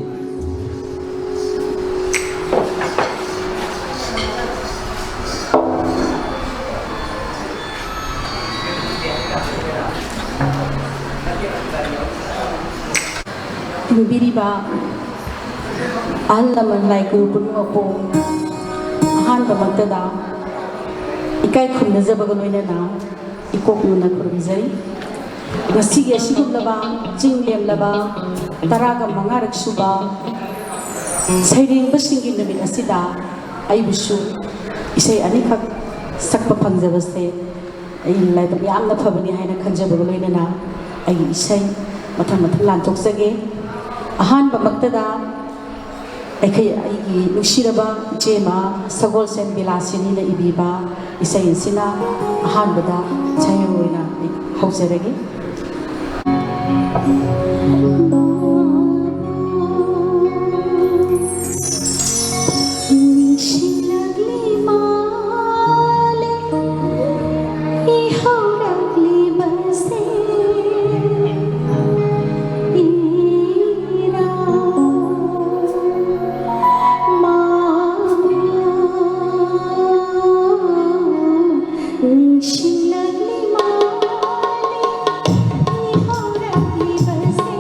ꯇꯤꯟꯕꯤꯔꯤꯕ ꯑꯍꯜ ꯂꯃꯟ ꯂꯥꯏ ꯒꯨꯔꯨ ꯄꯨꯝꯅꯃꯛꯄꯨ ꯑꯍꯥꯟꯕꯃꯛꯇꯗ ꯏꯀꯥꯏ ꯈꯨꯝꯅꯖꯕꯒ ꯂꯣꯏꯅꯅ ꯏꯀꯣꯛ ꯃꯨꯟꯅ ꯈꯨꯔꯨꯝꯖꯔꯤ꯫ ꯉꯁꯤꯒꯤ ꯑꯁꯤꯒꯨꯝꯂꯕ ꯆꯤꯡ ꯂꯦꯝꯂꯕ ꯇꯔꯥꯒ ꯃꯉꯥꯔꯛ ꯁꯨꯕ ꯁꯩꯔꯦꯡꯕꯁꯤꯡꯒꯤ ꯅꯨꯃꯤꯠ ꯑꯁꯤꯗ ꯑꯩꯕꯨꯁꯨ ꯏꯁꯩ ꯑꯅꯤꯈꯛ ꯁꯛꯄ ꯐꯪꯖꯕꯁꯦ ꯑꯩ ꯂꯥꯏꯕꯛ ꯌꯥꯝꯅ ꯐꯕꯅꯤ ꯍꯥꯏꯅ ꯈꯟꯖꯕꯒ ꯂꯣꯏꯅꯅ ꯑꯩꯒꯤ ꯏꯁꯩ ꯃꯊꯪ ꯃꯊꯪ ꯂꯥꯟꯊꯣꯛꯆꯒꯦ꯫ ꯑꯍꯥꯟꯕꯃꯛꯇꯗ ꯑꯩꯈꯣꯏ, ꯑꯩꯒꯤ ꯅꯨꯡꯁꯤꯔꯕ ꯏꯆꯦꯃ ꯁꯒꯣꯜꯁꯦꯝ ꯕꯤꯂꯥꯁꯤꯅꯤꯅ ꯏꯕꯤꯕ ꯏꯁꯩ ꯑꯁꯤꯅ ꯑꯍꯥꯟꯕꯗ ꯁꯩꯍꯦꯛ ꯑꯣꯏꯅ ꯑꯩ ꯍꯧꯖꯔꯒꯦ꯫ ꯅꯤꯡꯁꯤꯡꯂꯛꯂꯤ ꯃꯥꯜꯂꯦ ꯏꯍꯧꯔꯛꯂꯤꯕꯁꯦ ꯏꯔꯥ ꯃꯥꯕꯨ ꯅꯤꯡꯁꯤꯡꯂꯛꯂꯤ ꯃꯥꯜꯂꯦ ꯏꯍꯧꯔꯛꯂꯤꯕꯁꯦ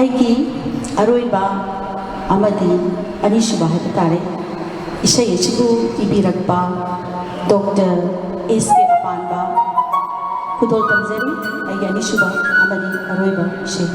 ꯑꯩꯒꯤ ꯑꯔꯣꯏꯕ ꯑꯃꯗꯤ ꯑꯅꯤꯁꯨꯕ ꯍꯥꯏꯕ ꯇꯥꯔꯦ, ꯏꯁꯩ ꯑꯁꯤꯕꯨ ꯏꯕꯤꯔꯛꯄ ꯗꯣꯛꯇꯔ ꯑꯦꯁ ꯀꯦ ꯑꯄꯥꯟꯕ ꯈꯨꯗꯣꯜ ꯇꯝꯖꯔꯤ꯫ ꯑꯩꯒꯤ ꯑꯅꯤꯁꯨꯕ ꯑꯃꯗꯤ ꯑꯔꯣꯏꯕ ꯏꯁꯩ꯫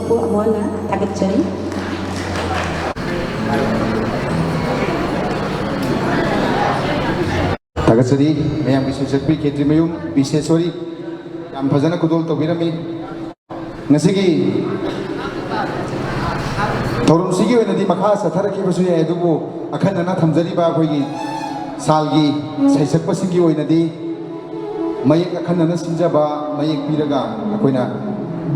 ꯄꯨ ꯑꯃꯨꯛ ꯍꯟꯅ ꯊꯥꯒꯠꯆꯔꯤ꯫ ꯊꯥꯒꯠꯆꯔꯤ꯫ ꯃꯌꯥꯝꯒꯤ ꯁꯩꯁꯛꯄꯤ ꯈꯦꯇ꯭ꯔꯤꯃꯌꯨꯝ ꯕꯤꯁꯦꯁꯣꯔꯤ ꯌꯥꯝ ꯐꯖꯅ ꯈꯨꯗꯣꯜ ꯇꯧꯕꯤꯔꯝꯃꯤ꯫ ꯉꯁꯤꯒꯤ ꯊꯧꯔꯝꯁꯤꯒꯤ ꯑꯣꯏꯅꯗꯤ ꯃꯈꯥ ꯆꯠꯊꯔꯛꯈꯤꯕꯁꯨ ꯌꯥꯏ, ꯑꯗꯨꯕꯨ ꯑꯈꯟꯅꯅ ꯊꯝꯖꯔꯤꯕ ꯑꯩꯈꯣꯏꯒꯤ ꯁꯥꯜꯒꯤ ꯁꯩꯁꯛꯄꯁꯤꯡꯒꯤ ꯑꯣꯏꯅꯗꯤ ꯃꯌꯦꯛ ꯑꯈꯟꯅꯅ ꯁꯤꯟꯖꯕ ꯃꯌꯦꯛ ꯄꯤꯔꯒ ꯑꯩꯈꯣꯏꯅ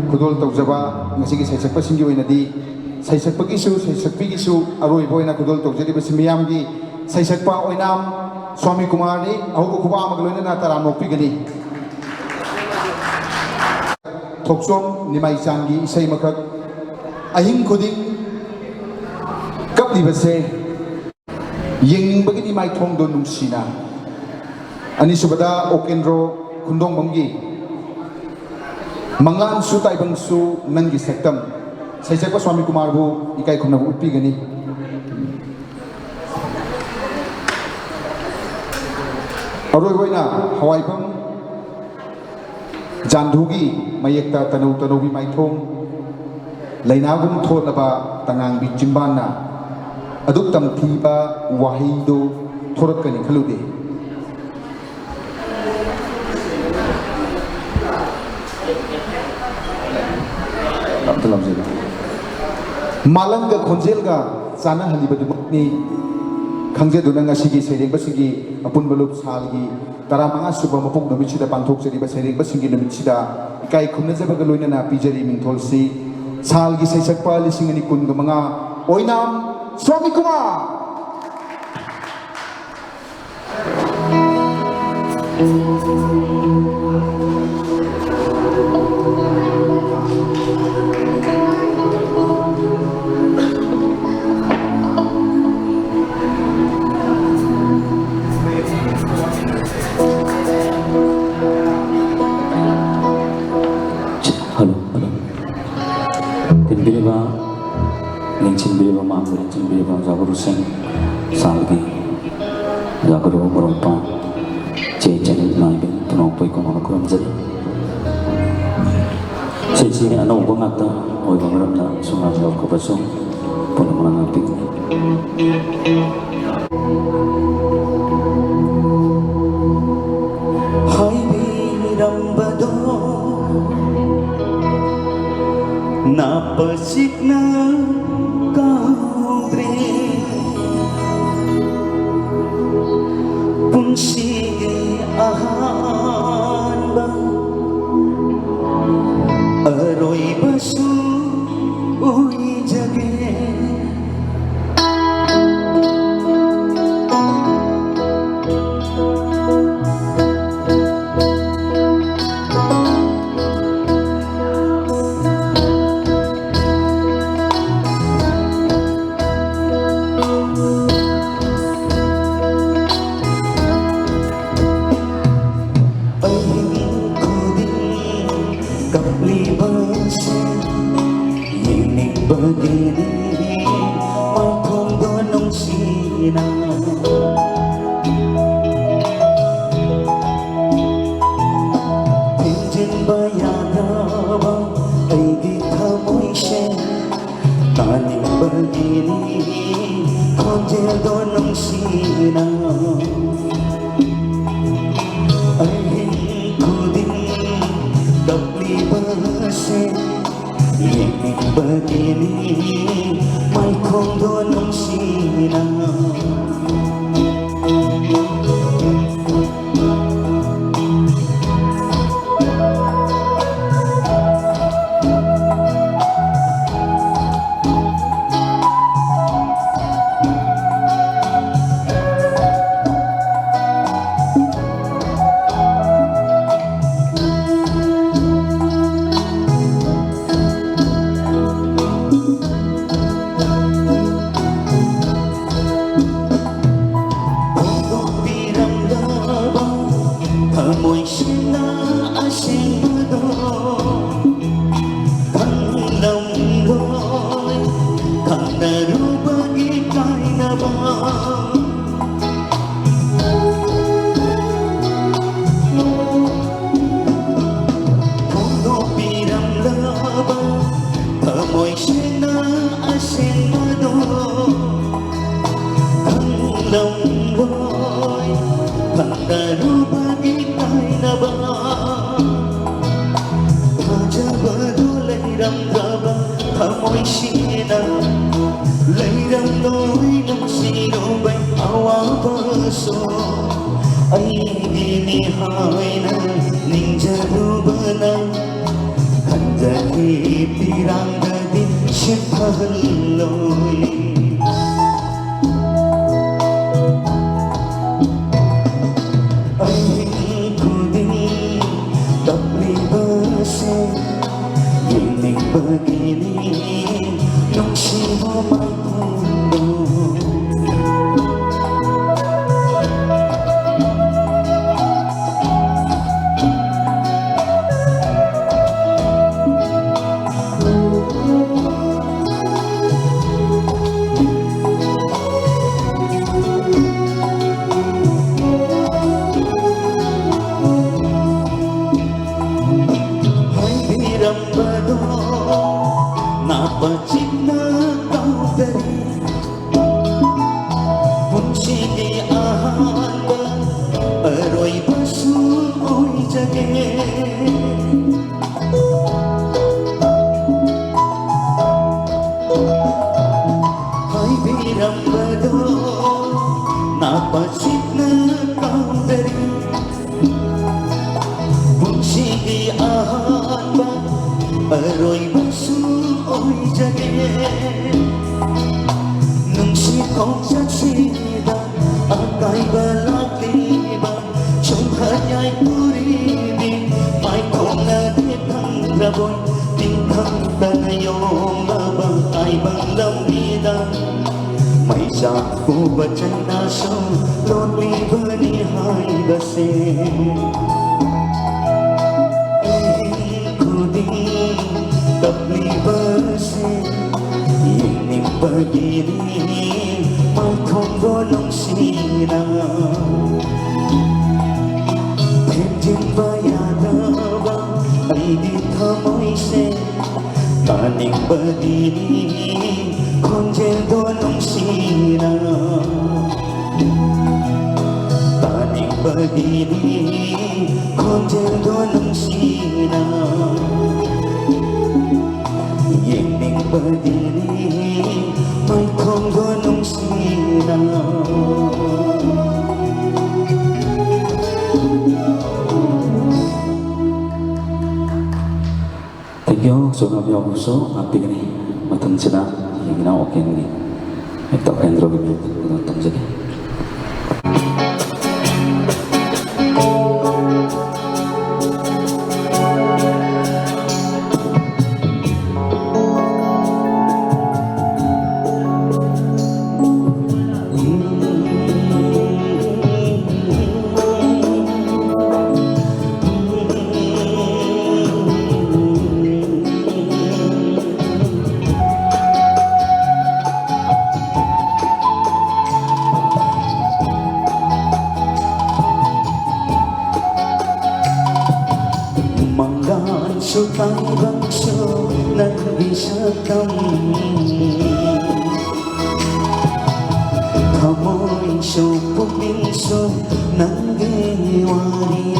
ꯈꯨꯗꯣꯜ ꯇꯧꯖꯕ ꯉꯁꯤꯒꯤ ꯁꯩꯁꯛꯄꯁꯤꯡꯒꯤ ꯑꯣꯏꯅꯗꯤ ꯁꯩꯁꯛꯄꯒꯤꯁꯨ ꯁꯩꯁꯛꯄꯤꯒꯤꯁꯨ ꯑꯔꯣꯏꯕ ꯑꯣꯏꯅ ꯈꯨꯗꯣꯜ ꯇꯧꯖꯔꯤꯕꯁꯤ ꯃꯤꯌꯥꯝꯒꯤ ꯁꯩꯁꯛꯄ ꯑꯣꯏꯅꯥꯝ ꯁ꯭ꯋꯥꯃꯤ ꯀꯨꯃꯥꯔꯅꯤ꯫ ꯑꯍꯧꯕ ꯈꯨꯕꯥꯛ ꯑꯃꯒ ꯂꯣꯏꯅꯅ ꯇꯔꯥꯝ ꯑꯣꯛꯄꯤꯒꯅꯤ꯫ ꯊꯣꯛꯆꯣꯝ ꯅꯤꯃꯥꯏꯆꯥꯟꯒꯤ ꯏꯁꯩ ꯑꯃꯈꯛ, ꯑꯍꯤꯡ ꯈꯨꯗꯤꯡ ꯀꯞꯂꯤꯕꯁꯦ, ꯌꯦꯡꯅꯤꯡꯕꯒꯤꯗꯤ ꯃꯥꯏꯊꯣꯡꯗꯣ ꯅꯨꯡꯁꯤꯅ꯫ ꯑꯅꯤꯁꯨꯕꯗ ꯑꯣꯀꯦꯟꯗ꯭ꯔꯣ ꯈꯨꯟꯗꯣꯡꯕꯝꯒꯤ ꯃꯪꯂꯥꯟꯁꯨ ꯇꯥꯏꯕꯪꯁꯨ ꯅꯪꯒꯤ ꯁꯛꯇꯝ꯫ ꯁꯩꯁꯛꯄ ꯁ꯭ꯋꯥꯃꯤ ꯀꯨꯃꯥꯔꯕꯨ ꯏꯀꯥꯏ ꯈꯨꯝꯅꯕ ꯎꯠꯄꯤꯒꯅꯤ꯫ ꯑꯔꯣꯏꯕ ꯑꯣꯏꯅ ꯍꯋꯥꯏꯐꯝ ꯖꯥꯟꯙꯨꯒꯤ ꯃꯌꯦꯛꯇ ꯇꯅꯧ ꯇꯅꯧꯕꯤ ꯃꯥꯏꯊꯣꯡ, ꯂꯩꯅꯥꯒꯨꯝ ꯊꯣꯠꯂꯕ ꯇꯉꯥꯡꯕꯤ ꯆꯤꯝꯕꯥꯟꯅ ꯑꯗꯨꯛ ꯇꯝꯊꯤꯕ ꯋꯥꯍꯩꯗꯨ ꯊꯣꯔꯛꯀꯅꯤ ꯈꯜꯂꯨꯗꯦ꯫ ꯑꯝꯇ ꯂꯥꯎꯖꯒꯦ꯫ ꯃꯥꯂꯪꯒ ꯈꯣꯟꯖꯦꯜꯒ ꯆꯥꯟꯅꯍꯜꯂꯤꯕꯗꯨꯃꯛꯅꯤ꯫ ꯈꯪꯖꯗꯨꯅ ꯉꯁꯤꯒꯤ ꯁꯩꯔꯦꯡꯕꯁꯤꯡꯒꯤ ꯑꯄꯨꯟꯕ ꯂꯨꯞ ꯁꯥꯜꯒꯤ ꯇꯔꯥꯃꯉꯥ ꯁꯨꯕ ꯃꯄꯣꯛ ꯅꯨꯃꯤꯠꯁꯤꯗ ꯄꯥꯡꯊꯣꯛꯆꯔꯤꯕ ꯁꯩꯔꯦꯡꯕꯁꯤꯡꯒꯤ ꯅꯨꯃꯤꯠꯁꯤꯗ ꯏꯀꯥꯏ ꯈꯨꯝꯅꯖꯕꯒ ꯂꯣꯏꯅꯅ ꯄꯤꯖꯔꯤ ꯃꯤꯡꯊꯣꯜꯁꯤ ꯁꯥꯜꯒꯤ ꯁꯩꯁꯛꯄ ꯂꯤꯁꯤꯡ ꯑꯅꯤ ꯀꯨꯟꯒ ꯃꯉꯥ ꯑꯣꯏꯅꯥꯝ ꯁ꯭ꯋꯥꯃꯤ ꯀꯨꯃꯥꯔ꯫ ꯍꯜꯂꯣ, ꯍꯜꯂꯣ꯫ ꯇꯤꯟꯕꯤꯔꯤꯕ, ꯂꯦꯡꯁꯤꯟꯕꯤꯔꯤꯕ, ꯃꯥꯡꯗ ꯂꯦꯡꯁꯤꯟꯕꯤꯔꯤꯕ ꯑꯣꯖꯥ ꯒꯨꯔꯨꯁꯤꯡ, ꯁꯥꯜꯒꯤ ꯑꯣꯖꯥ ꯒꯨꯔꯨ ꯃꯔꯨꯞꯄ, ꯏꯆꯦ ꯏꯆꯟ ꯏꯃꯥ ꯏꯕꯦꯟ ꯇꯅꯥꯎꯄꯥ ꯏꯀꯣꯟ ꯍꯣꯏꯅ ꯈꯨꯔꯨꯝꯖꯔꯤ꯫ ꯏꯁꯩꯁꯤ ꯑꯅꯧꯕ ꯉꯥꯛꯇ ꯑꯣꯏꯕ ꯃꯔꯝꯅ ꯁꯨꯝ ꯉꯥꯡꯖꯔꯛꯄꯗꯁꯨ ꯄꯨꯟꯅ ꯉꯥꯛꯄꯤꯒꯅꯤ꯫ ꯍꯥꯏꯕꯤꯔꯝꯕꯗꯣ ꯅꯥꯄ ꯆꯤꯛꯅ ꯀꯥꯎꯗ꯭ꯔꯦ꯫ ꯄꯨꯟꯁꯤꯒꯤ ꯑꯍꯥꯟꯕ ꯑꯔꯣꯏꯕꯁꯨ ꯑꯣꯏꯖꯒꯦ꯫ ꯑꯍꯤꯡ ꯈꯨꯗꯤꯡ ꯀꯞꯂꯤꯕꯁꯦ ꯌꯦꯡꯅꯤꯡꯕꯒꯤꯅꯤ ꯃꯥꯏꯊꯣꯡꯗꯣ ꯅꯨꯡꯁꯤꯅ꯫ ꯊꯤꯡꯖꯤꯟꯕ ꯌꯥꯗ꯭ꯔꯕ ꯑꯩꯒꯤ ꯊꯃꯣꯏꯁꯦ ꯇꯥꯅꯤꯡꯕꯒꯤꯅꯤ ꯈꯣꯟꯖꯦꯜꯗꯣ ꯅꯨꯡꯁꯤꯅ꯫ ꯑꯍꯤꯡ ꯈꯨꯗꯤꯡ ꯀꯞꯂꯤꯕꯁꯦ ꯌꯦꯡꯅꯤꯡꯕꯒꯤꯅꯤ ꯃꯥꯏꯊꯣꯡꯗꯣ ꯅꯨꯡꯁꯤꯅ꯫ ꯐꯣꯡꯗꯣꯛꯄꯤꯔꯝꯂꯕ ꯊꯃꯣꯏꯁꯤꯅ ꯑꯁꯦꯡꯕꯗꯣ ꯈꯪꯂꯝꯂꯣꯏ ꯈꯪꯅꯔꯨꯕꯒꯤ ꯀꯥꯏꯅꯕ꯫ ꯐꯣꯡꯗꯣꯛꯄꯤꯔꯝꯂꯕ ꯏꯀꯥꯏꯅꯕ ꯊꯥꯖꯕꯗꯨ ꯂꯩꯔꯝꯗ꯭ꯔꯕ ꯊꯃꯣꯏꯁꯤꯅ ꯂꯩꯔꯝꯂꯣꯏ ꯅꯨꯡꯁꯤꯔꯨꯕꯩ ꯑꯋꯥꯕꯁꯨ ꯑꯩꯒꯤꯅꯤ ꯍꯥꯏꯅ ꯅꯤꯡꯖꯔꯨꯕꯅ ꯈꯟꯖꯈꯤ ꯄꯤꯔꯥꯡꯗꯗꯤ ꯁꯤꯠꯊꯍꯜꯂꯣꯏ꯫ ꯑꯍꯤꯡ ꯈꯨꯗꯤꯡ ꯇꯞꯂꯤꯕꯁꯦ ꯌꯦꯡꯅꯤꯡꯕꯒꯤꯅꯤ ꯅꯨꯡꯁꯤꯕ ꯃꯥꯏꯊꯣꯡꯗꯣ꯫ ꯍꯥꯏꯕꯤꯔꯝꯕꯗꯣ ꯅꯥꯄ ꯆꯤꯛꯅ ꯀꯥꯎꯗꯔꯤ꯫ ꯄꯨꯟꯁꯤꯒꯤ ꯑꯍꯥꯟꯕ ꯑꯔꯣꯏꯕꯁꯨ ꯑꯣꯏꯖꯒꯦ꯫ ꯍꯥꯏꯕꯤꯔꯝꯕꯗꯣ ꯅꯥꯄ ꯆꯤꯛꯅ ꯀꯥꯎꯗꯔꯤ꯫ ꯄꯨꯟꯁꯤꯒꯤ ꯑꯍꯥꯟꯕ ꯑꯔꯣꯏꯕꯁꯨ ꯑꯣꯏꯖꯒꯦ꯫ ꯅꯨꯡꯁꯤ ꯈꯣꯡꯆꯠꯁꯤꯗ ꯑꯀꯥꯏꯕ ꯂꯥꯛꯂꯤꯕ ꯁꯨꯝꯍꯠ ꯌꯥꯏꯐꯨꯔꯤꯕꯤ ꯃꯥꯏꯊꯣꯡꯅꯗꯤ ꯐꯪꯗ꯭ꯔꯕꯣꯏ ꯇꯤꯟꯈꯪꯇꯅ ꯌꯣꯝꯂꯕ ꯇꯥꯏꯕꯪ ꯂꯝꯕꯤꯗ ꯃꯩꯆꯥꯛ ꯄꯨꯕ ꯆꯩꯅꯥꯁꯨ ꯂꯣꯠꯂꯤꯕꯅꯤ ꯍꯥꯏꯕꯁꯦ꯫ ꯑꯍꯤꯡ ꯈꯨꯗꯤꯡ ꯀꯞꯂꯤꯕꯁꯦ ꯌꯦꯡꯅꯤꯡꯕꯒꯤꯅꯤ ꯃꯥꯏꯊꯣꯡꯗꯣ ꯅꯨꯡꯁꯤꯅ꯫ ꯊꯦꯝꯖꯤꯟꯕ ꯌꯥꯗꯕ ꯑꯩꯒꯤ ꯊꯃꯣꯏꯁꯦ ꯇꯥꯅꯤꯡꯕꯒꯤꯅꯤ ꯈꯣꯟꯖꯦꯜꯗꯣ ꯅꯨꯡꯁꯤꯅ꯫ ꯇꯥꯅꯤꯡꯕꯒꯤꯅꯤ ꯈꯣꯟꯖꯦꯜꯗꯣ ꯅꯨꯡꯁꯤꯅ ꯌꯦꯡꯅꯤꯡꯕꯗꯤꯅꯤ, ꯃꯥꯏꯈꯣꯡꯗꯣ ꯅꯨꯡꯁꯤꯅ꯫ Thank you, Sonam ꯌꯥꯎꯕꯁꯨ ꯉꯥꯛꯄꯤꯒꯅꯤ꯫ ꯃꯊꯪꯁꯤꯗ ꯍꯌꯦꯡ ꯏꯅꯥꯎ ꯑꯣꯀꯦꯟꯒꯤ ꯍꯦꯛꯇ ꯑꯣꯀꯦꯟꯗ꯭ꯔꯣꯒꯤ ꯃꯤꯡ ꯑꯗꯨ ꯇꯝꯖꯒꯦ꯫ ꯃꯪꯂꯥꯟꯁꯨ ꯇꯥꯏꯕꯪꯁꯨ ꯅꯪꯒꯤ ꯁꯛꯇꯝ, ꯊꯃꯣꯏꯁꯨ ꯄꯨꯛꯅꯤꯡꯁꯨ ꯅꯪꯒꯤ ꯋꯥꯔꯤ꯫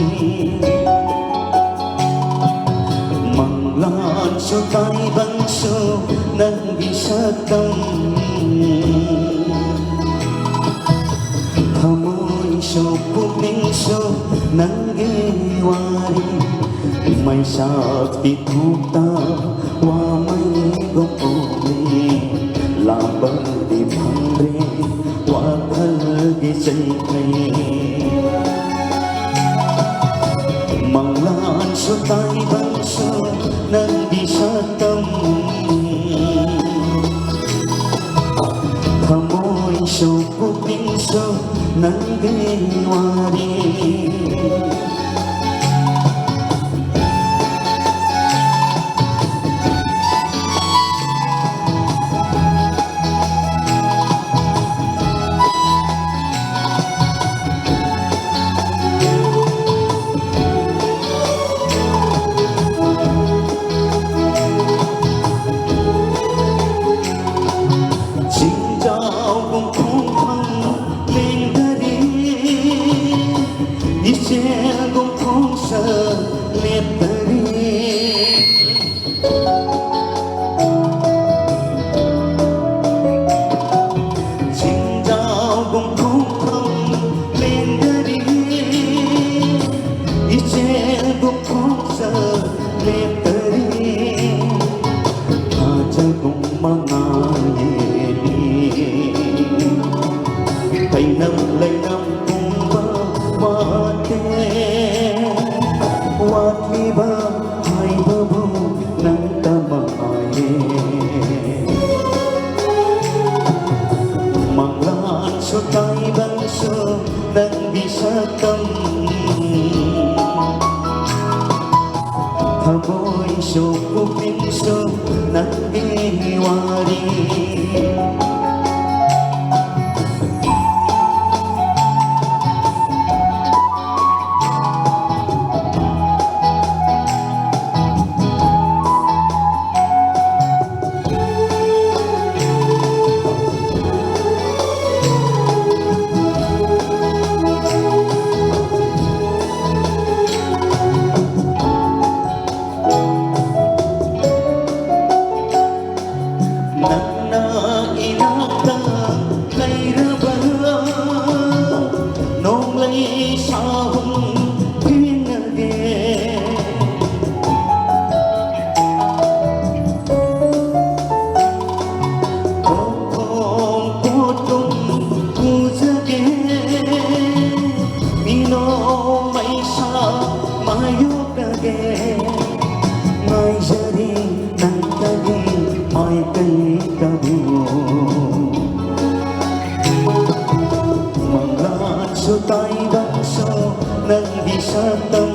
ꯃꯪꯂꯥꯟꯁꯨ ꯇꯥꯏꯕꯪꯁꯨ ꯅꯪꯒꯤ ꯁꯛꯇꯝ, ꯊꯃꯣꯏꯁꯨ ꯄꯨꯛꯅꯤꯡꯁꯨ ꯅꯪꯒꯤ ꯋꯥꯔꯤ꯫ ꯃꯩꯁꯥ ꯄꯤꯊꯣꯛꯇ ꯋꯥꯃꯩꯒꯨꯝ ꯑꯣꯏ, ꯂꯥꯝꯕꯗꯤ ꯐꯪꯗ꯭ꯔꯦ ꯋꯥꯈꯜꯒꯤ ꯆꯩꯊꯩ꯫ ꯃꯪꯂꯥꯟꯁꯨ ꯇꯥꯏꯕꯪꯁꯨ ꯅꯪꯒꯤ ꯁꯛꯇꯝ, ꯊꯃꯣꯏꯁꯨ ꯄꯨꯛꯅꯤꯡꯁꯨ ꯅꯪꯒꯤ ꯋꯥꯔꯤ꯫ ꯆꯤꯡꯖꯥꯎꯒꯨꯝ ꯈꯣꯡꯐꯝ ꯂꯦꯡꯗꯔꯤ, ꯏꯆꯦꯜꯒꯨꯝ ꯈꯣꯡ ꯂꯦꯞꯇꯔꯤ꯫ ꯆꯤꯡꯖꯥꯎꯒꯨꯝ ꯈꯣꯡꯐꯝ ꯂꯦꯡꯗꯔꯤ, ꯏꯆꯦꯜꯒꯨꯝ ꯈꯣꯡꯆꯠ ꯂꯦꯞꯇꯔꯤ꯫ ꯊꯥꯖꯒꯨꯝ ꯃꯉꯥꯜ ꯌꯦꯜꯂꯤ꯫ ꯍꯩꯅꯝ ꯂꯩꯅꯝ ꯄꯨꯝꯕ ꯋꯥꯠꯇꯦ꯫ ꯋꯥꯠꯂꯤꯕ ꯍꯥꯏꯕꯕꯨ ꯅꯪꯇ ꯃꯉꯥꯏꯔꯦ꯫ ꯃꯪꯂꯥꯟꯁꯨ ꯇꯥꯏꯕꯪꯁꯨ ꯅꯪꯒꯤ ꯁꯛꯇꯝ꯫ ꯊꯃꯣꯏꯁꯨ ꯄꯨꯛꯅꯤꯡꯁꯨ ꯅꯪꯒꯤ ꯋꯥꯔꯤ꯫ ꯅꯪꯅ ꯏꯅꯥꯛꯇ ꯂꯩꯔꯕ ꯅꯣꯡꯂꯩ ꯁꯥꯍꯨꯝ ꯊꯦꯡꯅꯒꯦ꯫ ꯈꯣꯡ ꯈꯣꯡ ꯄꯣꯠꯇꯨꯝ ꯄꯨꯖꯒꯦ꯫ ꯃꯤꯅꯣ ꯃꯩꯁꯥ ꯃꯥꯌꯣꯛꯅꯒꯦ꯫ ꯉꯥꯏꯖꯔꯤ ꯅꯪꯇꯒꯤ ꯃꯥꯏꯀꯩ ꯇꯕꯨ꯫ ꯃꯪꯂꯥꯟꯁꯨ ꯇꯥꯏꯕꯪꯁꯨ ꯅꯪꯒꯤ ꯁꯛꯇꯝ꯫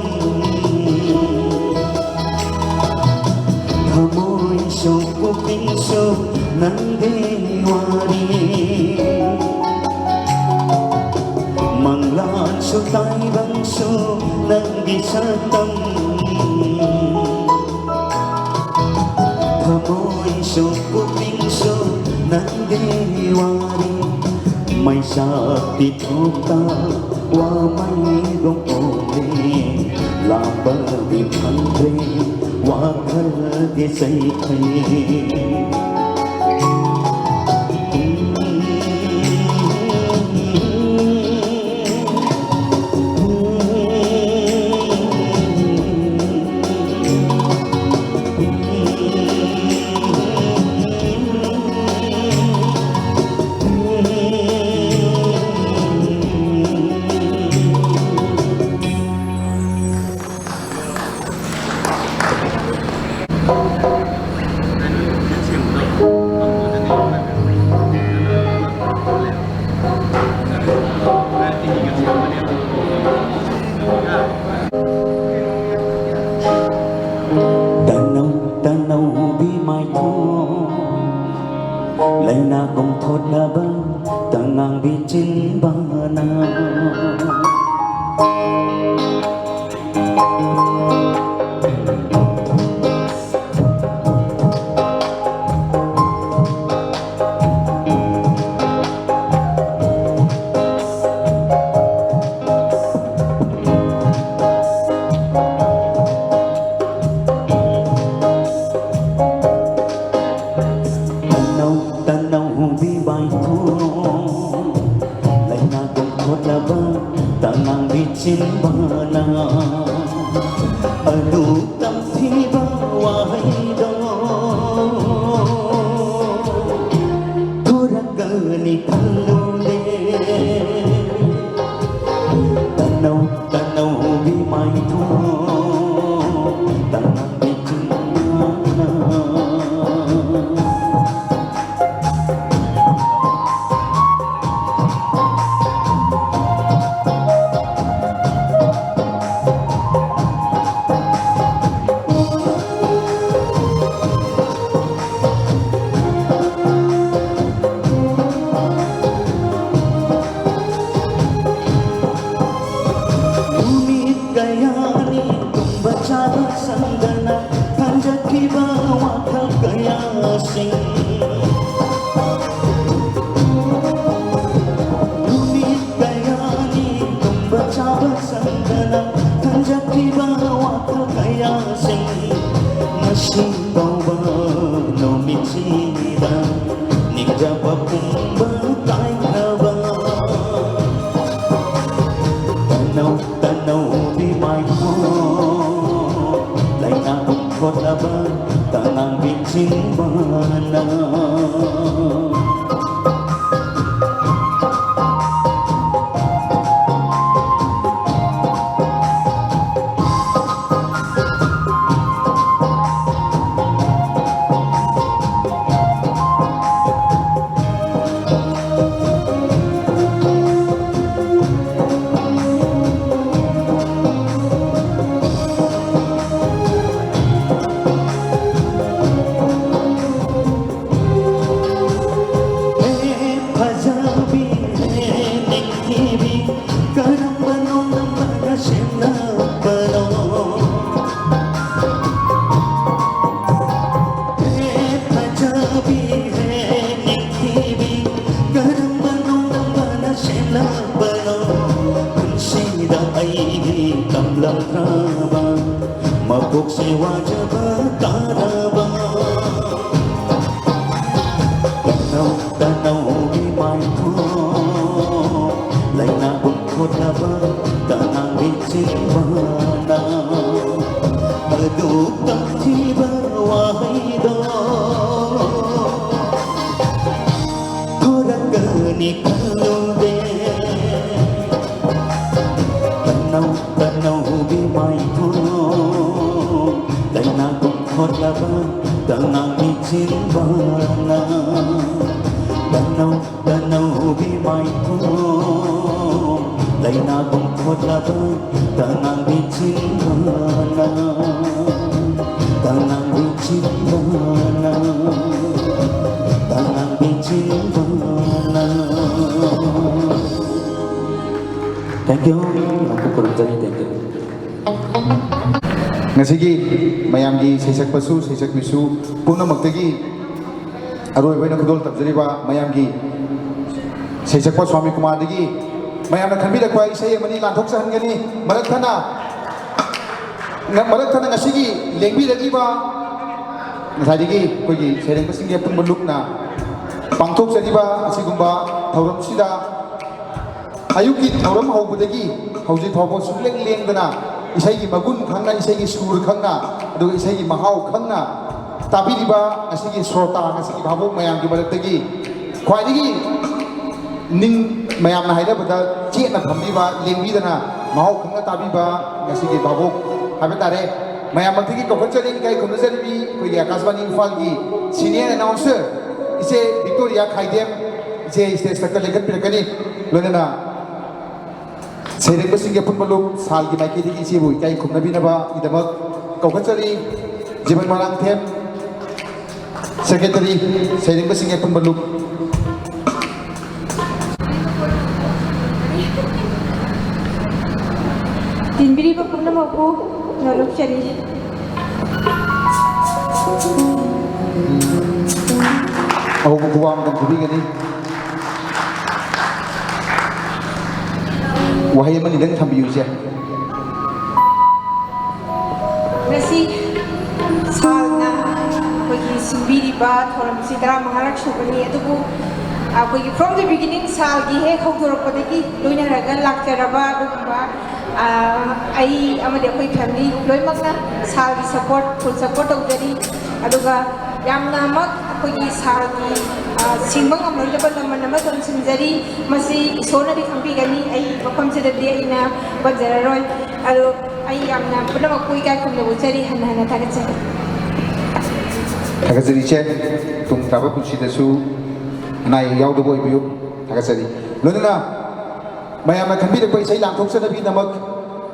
ꯊꯃꯣꯏꯁꯨ ꯄꯨꯛꯅꯤꯡꯁꯨ ꯅꯪꯒꯤ ꯋꯥꯔꯤ꯫ ꯃꯪꯂꯥꯟꯁꯨ ꯇꯥꯏꯕꯪꯁꯨ ꯅꯪꯒꯤ ꯁꯛꯇꯝ꯫ ꯊꯃꯣꯏꯁꯨ ꯄꯨꯛꯅꯤꯡꯁꯨ ꯅꯪꯒꯤ ꯋꯥꯔꯤ꯫ ꯃꯩꯁꯥ ꯄꯤꯊꯣꯛꯇ ꯋꯥꯃꯩꯒꯨꯝ ꯑꯣꯏꯔꯦ꯫ ꯄꯥꯎꯗꯤ ꯐꯪꯗ꯭ꯔꯦ, ꯋꯥꯈꯜꯗꯤ ꯆꯩꯈ꯭ꯔꯦ꯫ ꯇꯅꯧ ꯇꯅꯧꯕꯤ ꯃꯥꯏꯊꯣꯡ, ꯂꯩꯅꯥ ꯀꯣꯝꯊꯣꯛꯂꯕ ꯇꯉꯥꯡꯕꯤ ꯆꯤꯟꯕꯥꯅ꯫ ꯇꯅꯧ ꯇꯅꯧꯕꯤ ꯃꯥꯏꯊꯣꯡ, ꯂꯩꯅꯥ ꯀꯣꯝꯊꯣꯛꯂꯕ ꯇꯉꯥꯡꯕꯤ ꯆꯤꯟꯕꯥꯅ꯫ ꯑꯗꯨ ꯇꯝꯊꯤꯕ ꯋꯥꯍꯩꯗꯣ ꯊꯣꯔꯛꯀꯅꯤ ꯈꯜꯂꯨꯗꯦ꯫ ꯇꯅꯧ ꯇꯅꯧꯕꯤ ꯃꯥꯏꯊꯣꯡ, ꯇꯅꯧꯕꯤ ꯆꯤꯟꯕꯥꯅ꯫ ꯅꯨꯃꯤꯠ ꯀꯌꯥꯅꯤ ꯇꯨꯝꯕ ꯆꯥꯕ ꯁꯪꯗꯅ ꯈꯟꯖꯈꯤꯕ ꯋꯥꯈꯜ ꯀꯌꯥꯁꯤꯡ꯫ ꯅꯨꯃꯤꯠ ꯀꯌꯥꯅꯤ ꯇꯨꯝꯕ ꯆꯥꯕ ꯁꯪꯗꯅ ꯈꯟꯖꯈꯤꯕ ꯋꯥꯈꯜ ꯀꯌꯥꯁꯤꯡ ꯉꯁꯤ ꯐꯥꯎꯕ ꯅꯨꯃꯤꯠꯁꯤꯗ ꯅꯤꯡꯖꯕ ꯄꯨꯝꯕ ꯀꯥꯏꯈ꯭ꯔꯕ꯫ ꯇꯅꯧ ꯇꯅꯧꯕꯤ ꯃꯥꯏꯈꯣ ꯂꯩꯅꯥ ꯄꯨꯝꯈꯣꯠꯂꯕ ꯇꯉꯥꯡꯕꯤ ꯆꯤꯟꯕꯅ꯫ ꯍꯦ ꯐꯖꯕꯤ, ꯍꯦ ꯅꯤꯡꯊꯤꯕꯤ, ꯀꯔꯝꯕꯅꯣ ꯅꯝꯕꯅ ꯁꯦꯝꯂꯛꯄꯅꯣ? ꯍꯦ ꯐꯖꯕꯤ, ꯍꯦ ꯅꯤꯡꯊꯤꯕꯤ, ꯀꯔꯝꯕꯅꯣ ꯅꯝꯕꯅ ꯁꯦꯝꯂꯛꯄꯅꯣ? ꯄꯨꯟꯁꯤꯗ ꯑꯩꯒꯤ ꯇꯝꯂꯛꯂꯕ ꯃꯄꯣꯛꯁꯦ ꯋꯥꯖꯕ ꯇꯥꯔꯕ꯫ ꯇꯅꯧ ꯇꯅꯧꯒꯤ ꯃꯥꯏꯊꯣꯡ ꯂꯩꯅꯥ ꯄꯨꯝꯈꯣꯠꯂꯕ ꯇꯉꯥꯡꯒꯤ ꯆꯤꯟꯕꯅ꯫ ꯑꯗꯨ ꯇꯝꯊꯤꯕ ꯋꯥꯍꯩꯗꯣ ꯊꯣꯔꯛꯀꯅꯤ ꯈꯜꯂꯨꯗꯦ꯫ ꯇꯅꯧ ꯇꯅꯧꯕꯤ ꯃꯥꯏꯊꯣꯡ ꯂꯩꯅꯥ ꯄꯨꯝꯈꯣꯠꯂꯕ ꯇꯉꯥꯡꯒꯤ ꯆꯤꯟꯕꯅ꯫ ꯇꯅꯧ ꯇꯅꯧꯕꯤ ꯃꯥꯏꯊꯣꯡ ꯂꯩꯅꯥ ꯄꯨꯝꯈꯣꯠꯂꯕ ꯇꯉꯥꯡꯒꯤ ꯆꯤꯟꯕꯅ꯫ ꯇꯉꯥꯡꯒꯤ ꯆꯤꯟꯕꯅ꯫ ꯇꯉꯥꯡꯒꯤ ꯆꯤꯟꯕꯅ꯫ Thank you꯫ ꯌꯥꯝ ꯈꯨꯔꯨꯝꯖꯔꯤ꯫ Thank you꯫ ꯉꯁꯤꯒꯤ ꯃꯌꯥꯝꯒꯤ ꯁꯩꯁꯛꯄꯁꯨ ꯁꯩꯁꯛꯄꯤꯁꯨ ꯄꯨꯝꯅꯃꯛꯇꯒꯤ ꯑꯔꯣꯏꯕ ꯑꯣꯏꯅ ꯈꯨꯗꯣꯜ ꯇꯝꯖꯔꯤꯕ ꯃꯌꯥꯝꯒꯤ ꯁꯩꯁꯛꯄ ꯁ꯭ꯋꯥꯃꯤ ꯀꯨꯃꯥꯔꯗꯒꯤ ꯃꯌꯥꯝꯅ ꯈꯟꯕꯤꯔꯛꯄ ꯏꯁꯩ ꯑꯃꯅꯤ ꯂꯥꯟꯊꯣꯛꯆꯍꯟꯒꯅꯤ꯫ ꯃꯔꯛ ꯊꯠꯅ ꯃꯔꯛ ꯊꯠꯅ ꯉꯁꯤꯒꯤ ꯂꯦꯡꯕꯤꯔꯛꯂꯤꯕ ꯉꯁꯥꯏꯗꯒꯤ ꯑꯩꯈꯣꯏꯒꯤ ꯁꯩꯔꯦꯡꯕꯁꯤꯡꯒꯤ ꯑꯄꯨꯟꯕ ꯂꯨꯞꯅ ꯄꯥꯡꯊꯣꯛꯆꯔꯤꯕ ꯑꯁꯤꯒꯨꯝꯕ ꯊꯧꯔꯝꯁꯤꯗ ꯑꯌꯨꯛꯀꯤ ꯊꯧꯔꯝ ꯍꯧꯕꯗꯒꯤ ꯍꯧꯖꯤꯛ ꯐꯥꯎꯕ ꯁꯨꯡꯂꯦꯡ ꯂꯦꯡꯗꯅ ꯏꯁꯩꯒꯤ ꯃꯒꯨꯟ ꯈꯪꯅ, ꯏꯁꯩꯒꯤ ꯁꯨꯔ ꯈꯪꯅ, ꯑꯗꯨꯒ ꯏꯁꯩꯒꯤ ꯃꯍꯥꯎ ꯈꯪꯅ ꯇꯥꯕꯤꯔꯤꯕ ꯉꯁꯤꯒꯤ ꯁ꯭ꯔꯣꯇꯥ, ꯉꯁꯤꯒꯤ ꯚꯥꯕꯣꯛ ꯃꯌꯥꯝꯒꯤ ꯃꯔꯛꯇꯒꯤ ꯈ꯭ꯋꯥꯏꯗꯒꯤ ꯅꯤꯡ ꯃꯌꯥꯝꯅ ꯍꯥꯏꯅꯕꯗ ꯆꯦꯠꯅ ꯐꯝꯕꯤꯕ, ꯂꯦꯡꯕꯤꯗꯅ ꯃꯍꯥꯎ ꯈꯪꯅ ꯇꯥꯕꯤꯕ ꯉꯁꯤꯒꯤ ꯚꯥꯕꯣꯛ ꯍꯥꯏꯕ ꯇꯥꯔꯦ꯫ ꯃꯌꯥꯝ ꯃꯛꯇꯒꯤ ꯀꯧꯈꯠꯆꯔꯤ, ꯏꯀꯥꯏ ꯈꯨꯝꯅꯖꯔꯤꯕꯤ ꯑꯩꯈꯣꯏꯒꯤ ꯑꯀꯥꯁꯕꯥꯅꯤ ꯏꯝꯐꯥꯜꯒꯤ senior announcer ꯏꯆꯦ ꯕꯤꯛꯇꯣꯔꯤꯌꯥ ꯈꯥꯏꯗꯦꯝ, ꯏꯆꯦ stage ꯃꯊꯛꯇ ꯂꯦꯡꯈꯠꯄꯤꯔꯛꯀꯅꯤ꯫ ꯂꯣꯏꯅꯅ ꯁꯩꯔꯦꯡꯕꯁꯤꯡꯒꯤ ꯑꯄꯨꯟꯕ ꯂꯨꯞ ꯁꯥꯜꯒꯤ ꯃꯥꯏꯀꯩꯗꯒꯤ ꯏꯆꯦꯕꯨ ꯏꯀꯥꯏ ꯈꯨꯝꯅꯕꯤꯅꯕꯒꯤꯗꯃꯛ ꯀꯧꯈꯠꯆꯔꯤ꯫ ꯖꯤꯕꯟ ꯃꯣꯏꯔꯥꯡꯊꯦꯝ, secretary, ꯁꯩꯔꯦꯡꯕꯁꯤꯡꯒꯤ ꯑꯄꯨꯟꯕ ꯂꯨꯞ꯫ ꯇꯤꯟꯕꯤꯔꯤꯕ ꯄꯨꯝꯅꯃꯛꯄꯨ ꯅꯣꯂꯨꯛꯆꯔꯤ꯫ ꯑꯍꯧꯕ ꯈꯨꯕꯥꯛ ꯑꯃꯇꯪ ꯈꯨꯕꯤꯒꯅꯤ꯫ ꯋꯥꯍꯩ ꯑꯃꯅꯤꯗꯪ ꯊꯝꯕꯤꯌꯨ, ꯏꯆꯦ꯫ ꯉꯁꯤ ꯁꯥꯜꯅ ꯑꯩꯈꯣꯏꯒꯤ ꯁꯤꯟꯕꯤꯔꯤꯕ ꯊꯧꯔꯝꯁꯤ ꯇꯔꯥꯃꯉꯥꯔꯛ ꯁꯨꯕꯅꯤ, ꯑꯗꯨꯕꯨ ꯑꯩꯈꯣꯏꯒꯤ from the beginning, ꯁꯥꯜꯒꯤ ꯍꯦꯛ ꯍꯧꯗꯣꯔꯛꯄꯗꯒꯤ ꯂꯣꯏꯅꯔꯒ ꯂꯥꯛꯆꯔꯕ ꯑꯗꯨꯒꯨꯝꯕ, ꯑ, ꯑꯩ ꯑꯃꯗꯤ ꯑꯩꯈꯣꯏ family ꯂꯣꯏꯅꯃꯛꯅ ꯁꯥꯜꯒꯤ support, full support ꯇꯧꯖꯔꯤ꯫ ꯑꯗꯨꯒ ꯌꯥꯝꯅꯃꯛ ꯑꯩꯈꯣꯏꯒꯤ ꯁꯥꯜꯒꯤ, ꯑ, ꯁꯤꯡꯕ ꯉꯝꯂꯣꯏꯗꯕ ꯂꯃꯟ ꯑꯃ ꯇꯝꯁꯤꯟꯖꯔꯤ꯫ ꯃꯁꯤ ꯏꯁꯣꯔꯅꯗꯤ ꯈꯪꯕꯤꯒꯅꯤ, ꯑꯩ ꯃꯐꯝꯁꯤꯗꯗꯤ ꯑꯩꯅ ꯄꯟꯖꯔꯔꯣꯏ꯫ ꯑꯗꯣ ꯑꯩ ꯌꯥꯝꯅ ꯄꯨꯝꯅꯃꯛꯄꯨ ꯏꯀꯥꯏ ꯈꯨꯝꯅꯕ ꯎꯠꯆꯔꯤ, ꯍꯟꯅ ꯍꯟꯅ ꯊꯥꯒꯠꯆꯔꯤ꯫ ꯊꯥꯒꯠꯆꯔꯤ ꯏꯆꯦ, ꯇꯨꯡ ꯇꯥꯕ ꯄꯨꯟꯁꯤꯗꯁꯨ ꯑꯅꯥ ꯑꯌꯦꯛ ꯌꯥꯎꯗꯕ ꯑꯣꯏꯕꯤꯌꯨ꯫ ꯊꯥꯒꯠꯆꯔꯤ꯫ ꯂꯣꯏꯅꯅ ꯃꯌꯥꯝꯅ ꯈꯟꯕꯤꯔꯛꯄ ꯏꯁꯩ ꯂꯥꯡꯊꯣꯛꯆꯅꯕꯒꯤꯗꯃꯛ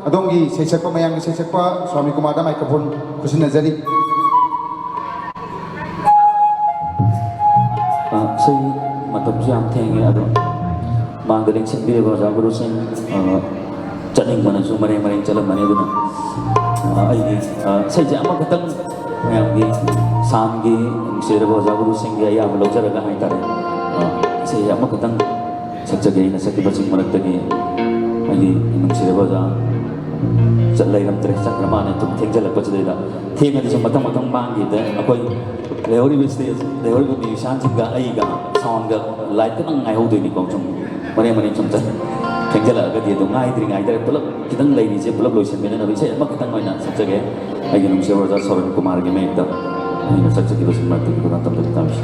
ꯑꯗꯣꯝꯒꯤ ꯁꯩꯁꯛꯄ, ꯃꯌꯥꯝꯒꯤ ꯁꯩꯁꯛꯄ ꯁ꯭ꯋꯥꯃꯤ ꯀꯨꯃꯥꯔꯗ microphone ꯈꯨꯠꯁꯤꯟꯅꯖꯔꯤ꯫ ꯑ, ꯏꯁꯩ ꯃꯇꯝꯁꯨ ꯌꯥꯝ ꯊꯦꯡꯉꯦ, ꯑꯗꯣ ꯃꯥꯡꯗ ꯂꯦꯡꯁꯤꯟꯕꯤꯔꯤꯕ ꯑꯣꯖꯥ ꯒꯨꯔꯨꯁꯤꯡ, ꯑ, ꯆꯠꯅꯤꯡꯕꯅꯁꯨ ꯃꯔꯦꯡ ꯃꯔꯦꯡ ꯆꯠꯂꯝꯃꯅꯤ꯫ ꯑꯗꯨꯅ, ꯑ, ꯑꯩꯒꯤ, ꯑ, ꯏꯁꯩꯁꯦ ꯑꯃꯈꯛꯇꯪ ꯃꯌꯥꯝꯒꯤ ꯁꯥꯝꯒꯤ ꯅꯨꯡꯁꯤꯔꯕ ꯑꯣꯖꯥ ꯒꯨꯔꯨꯁꯤꯡꯒꯤ ꯑꯌꯥꯕ ꯂꯧꯖꯔꯒ ꯍꯥꯏꯇꯥꯔꯦ, ꯑ, ꯏꯁꯩꯁꯦ ꯑꯃꯈꯛꯇꯪ ꯁꯛꯆꯒꯦ꯫ ꯑꯩꯅ ꯁꯛꯈꯤꯕꯁꯤꯡ ꯃꯔꯛꯇꯒꯤ ꯑꯩꯒꯤ ꯅꯨꯡꯁꯤꯔꯕ ꯑꯣꯖꯥ ꯂꯩꯔꯝꯗ꯭ꯔꯦ, ꯆꯠꯈ꯭ꯔ ꯃꯥꯅꯦ꯫ ꯑꯗꯨꯝ ꯊꯦꯡꯖꯤꯜꯂꯛꯄꯁꯤꯗꯩꯗ, ꯊꯦꯡꯉꯗꯤ ꯁꯨꯝ ꯃꯊꯪ ꯃꯊꯪ ꯃꯥꯡꯈꯤꯗ ꯑꯩꯈꯣꯏ ꯂꯩꯍꯧꯔꯤꯕ stage, ꯂꯩꯍꯧꯔꯤꯕ musicianꯁꯤꯡꯒ ꯑꯩꯒ soundꯒ light ꯈꯛꯇꯪ ꯉꯥꯏꯍꯧꯗꯣꯏꯅꯤꯀꯣ꯫ ꯁꯨꯝ ꯃꯔꯦꯡ ꯃꯔꯦꯡ ꯁꯨꯝ ꯆꯠ-, ꯊꯦꯡꯖꯤꯜꯂꯛꯑꯒꯗꯤ ꯑꯗꯨꯝ ꯉꯥꯏꯗ꯭ꯔꯤ ꯉꯥꯏꯗꯔꯦ꯫ ꯄꯨꯂꯞ ꯈꯤꯇꯪ ꯂꯩꯔꯤꯁꯦ ꯄꯨꯂꯞ ꯂꯣꯏꯁꯤꯟꯃꯤꯟꯅꯅꯕ ꯏꯁꯩ ꯑꯃꯈꯛꯇꯪ ꯑꯣꯏꯅ ꯁꯛꯆꯒꯦ꯫ ꯑꯩꯒꯤ ꯅꯨꯡꯁꯤꯕ ꯑꯣꯖꯥ ꯁꯣꯔꯟ ꯀꯨꯃꯥꯔꯒꯤ ꯃꯌꯦꯛꯇ ꯑꯩꯅ ꯆꯠꯆꯈꯤꯕꯁꯤꯡ ꯃꯔꯛꯇꯒꯤ ꯈꯨꯗꯥ ꯇꯝꯖꯒꯦ ꯇꯥꯕꯤꯁꯤ꯫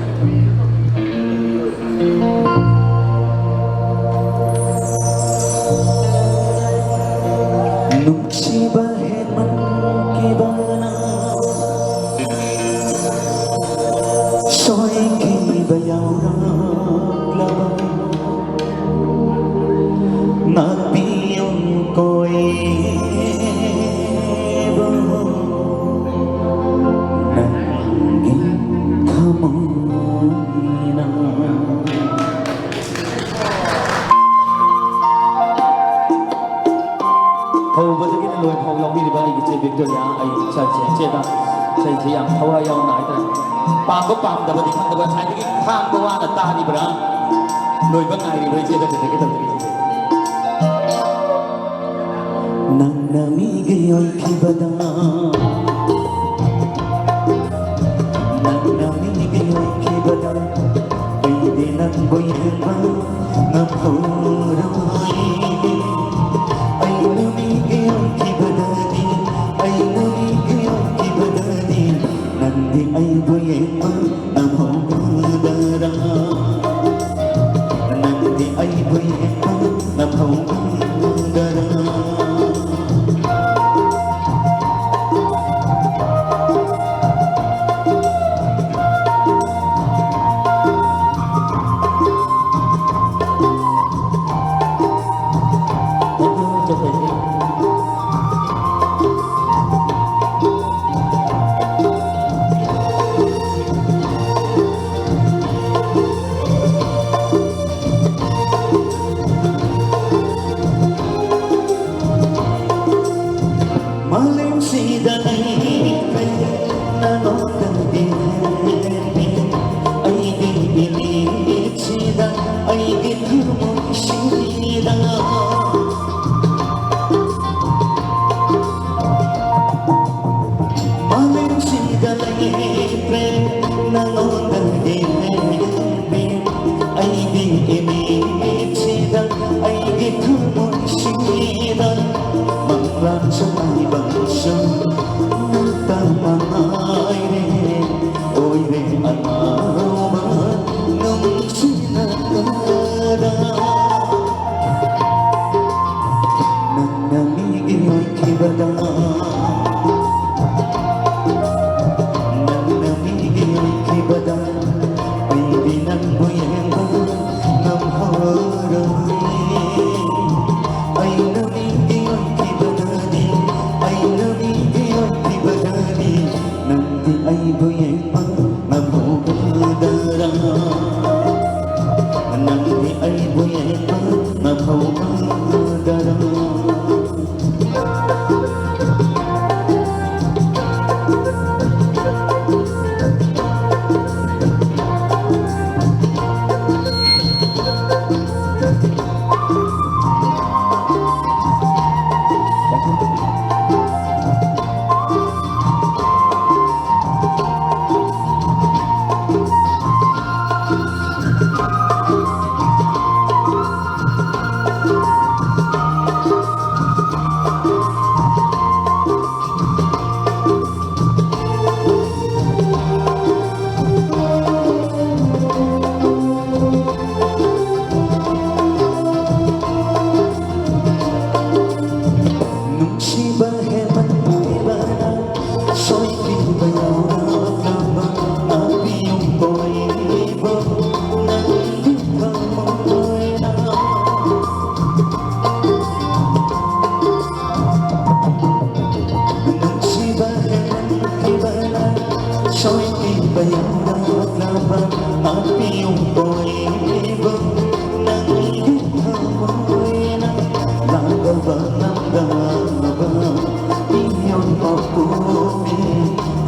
ꯅꯨꯡꯁꯤꯕ ꯍꯦꯟꯃꯟꯈꯤꯕꯅ ꯁꯣꯏꯈꯤꯕ ꯌꯥꯎꯔꯛꯂꯕ ꯉꯥꯛꯄꯤꯌꯨ ꯀꯣ ꯏꯕꯨꯡꯉꯣ, ꯅꯪꯒꯤ ꯊꯃꯣꯏꯅ꯫ ꯍꯧꯕꯗꯒꯤꯅ ꯂꯣꯏꯐꯥꯎ ꯌꯥꯎꯕꯤꯔꯤꯕ ꯑꯩꯒꯤ ꯏꯆꯦ ꯕꯤꯛꯇꯣꯔꯤꯌꯥ, ꯑꯩ ꯏꯆꯥ ꯏꯆꯦ, ꯏꯆꯦꯗ ꯏꯁꯩꯁꯦ ꯌꯥꯝ ꯊꯋꯥꯏ ꯌꯥꯎꯅ ꯍꯥꯏꯇꯥꯔꯦ꯫ ꯄꯥꯝꯕ ꯄꯥꯝꯗꯕꯗꯤ ꯈꯪꯗꯕ, ꯉꯁꯥꯏꯗꯒꯤ ꯈꯥꯡꯕ ꯋꯥꯅ ꯇꯥꯔꯤꯕ꯭ꯔꯥ, ꯂꯣꯏꯕ ꯉꯥꯏꯔꯤꯕ꯭ꯔꯥ ꯏꯆꯦꯗ ꯈꯛꯇꯒꯤ ꯇꯧꯖꯒꯦ꯫ ꯅꯪꯅ ꯃꯤꯒꯤ ꯑꯣꯏꯈꯤꯕꯗ, ꯅꯪꯅ ꯃꯤꯒꯤ ꯑꯣꯏꯈꯤꯕꯗ, ꯑꯩꯗꯤ ꯅꯪꯕꯨ ꯌꯦꯡꯕ ꯉꯝꯍꯧꯔꯣꯏ꯫ ꯑꯩꯅ ꯃꯤꯒꯤ ꯑꯣꯏꯈꯤꯕꯗꯗꯤ, ꯑꯩꯅ ꯃꯤꯒꯤ ꯑꯣꯏꯈꯤꯕꯗꯗꯤ, ꯅꯪꯗꯤ ꯑꯩꯕꯨ ꯌꯦꯡꯕ ꯉꯝꯍꯧꯒꯗ꯭ꯔꯥ? ꯅꯪꯗꯤ ꯑꯩꯕꯨ ꯌꯦꯡꯕ ꯉꯝꯍꯧꯒꯗ꯭ꯔꯥ? ꯃꯥꯂꯦꯝꯁꯤꯗ ꯂꯩꯔꯤꯕ ꯅꯉꯣꯟꯗꯒꯤ ꯍꯦꯟꯕꯤ ꯑꯩꯒꯤ ꯏꯃꯤꯠꯁꯤꯗ, ꯑꯩꯒꯤ ꯊꯃꯣꯏꯁꯤꯗ꯫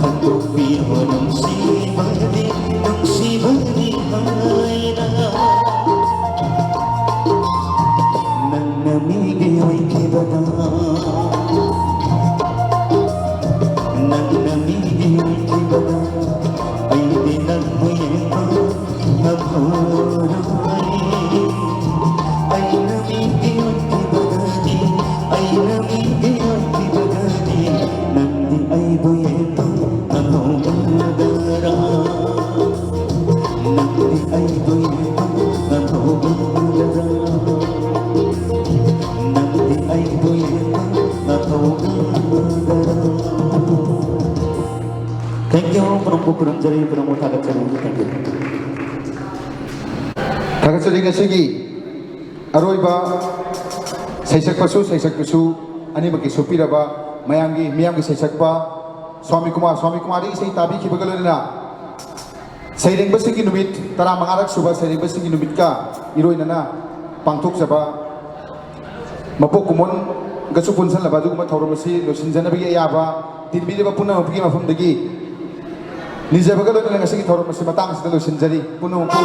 ꯈꯟꯗꯣꯛꯄꯤꯌꯣ ꯅꯨꯡꯁꯤꯕꯅꯤ, ꯅꯨꯡꯁꯤꯕꯅꯤ ꯍꯥꯏꯅ꯫ ꯅꯪꯅ ꯃꯤꯒꯤ ꯑꯣꯏꯈꯤꯕꯗ, ꯅꯪꯅ ꯃꯤꯒꯤ ꯑꯣꯏꯈꯤꯕꯗ, ꯑꯩꯗꯤ ꯅꯪꯕꯨ ꯌꯦꯡꯕ ꯉꯝꯍꯧꯔꯣꯏ꯫ ꯑꯩꯅ ꯃꯤꯒꯤ ꯑꯣꯏꯈꯤꯕꯗꯗꯤ, ꯑꯩꯅ ꯃꯤꯒꯤ ꯑꯣꯏꯈꯤꯕꯗꯗꯤ, ꯅꯪꯗꯤ ꯑꯩꯕꯨ ꯌꯦꯡꯕ ꯉꯝꯍꯧꯒꯗ꯭ꯔꯥ? ꯅꯪꯗꯤ ꯑꯩꯕꯨ ꯌꯦꯡꯕ ꯉꯝꯍꯧꯒꯗ꯭ꯔꯥ? ꯅꯪꯗꯤ ꯑꯩꯕꯨ ꯌꯦꯡꯕ ꯉꯝꯍꯧꯒꯗ꯭ꯔꯥ? Thank you, ꯄꯨꯝꯅꯃꯛꯄꯨ ꯈꯨꯔꯨꯝꯖꯔꯤ, ꯄꯨꯝꯅꯃꯛꯄꯨ ꯊꯥꯒꯠꯆꯔꯤ꯫ Thank you. ꯊꯥꯒꯠꯆꯔꯤ꯫ ꯉꯁꯤꯒꯤ ꯑꯔꯣꯏꯕ ꯁꯩꯁꯛꯄꯁꯨ, ꯁꯩꯁꯛꯄꯁꯨ ꯑꯅꯤꯃꯛꯀꯤ ꯁꯣꯛꯄꯤꯔꯕ ꯃꯌꯥꯝꯒꯤ, ꯃꯤꯌꯥꯝꯒꯤ ꯁꯩꯁꯛꯄ ꯁ꯭ꯋꯥꯃꯤ ꯀꯨꯃꯥꯔ, ꯁ꯭ꯋꯥꯃꯤ ꯀꯨꯃꯥꯔꯗꯒꯤ ꯏꯁꯩ ꯇꯥꯕꯤꯈꯤꯕꯒ ꯂꯣꯏꯅꯅ ꯁꯩꯔꯦꯡꯕꯁꯤꯡꯒꯤ ꯅꯨꯃꯤꯠ ꯇꯔꯥꯃꯉꯥꯔꯛ ꯁꯨꯕ ꯁꯩꯔꯦꯡꯕꯁꯤꯡꯒꯤ ꯅꯨꯃꯤꯠꯀ ꯏꯔꯣꯏꯅꯅ ꯄꯥꯡꯊꯣꯛꯆꯕ, ꯃꯄꯣꯛ ꯀꯨꯝꯑꯣꯟꯒꯁꯨ ꯄꯨꯟꯁꯤꯜꯂꯕ ꯑꯗꯨꯒꯨꯝꯕ ꯊꯧꯔꯝ ꯑꯁꯤ ꯂꯣꯏꯁꯤꯟꯖꯅꯕꯒꯤ ꯑꯌꯥꯕ ꯇꯤꯟꯕꯤꯔꯤꯕ ꯄꯨꯝꯅꯃꯛꯀꯤ ꯃꯐꯝꯗꯒꯤ ꯅꯤꯖꯕꯒ ꯂꯣꯏꯅꯅ ꯉꯁꯤꯒꯤ ꯊꯧꯔꯝ ꯑꯁꯤ ꯃꯇꯥꯡ ꯑꯁꯤꯗ ꯂꯣꯏꯁꯤꯟꯖꯔꯤ꯫ ꯄꯨꯝꯅꯃꯛꯄꯨ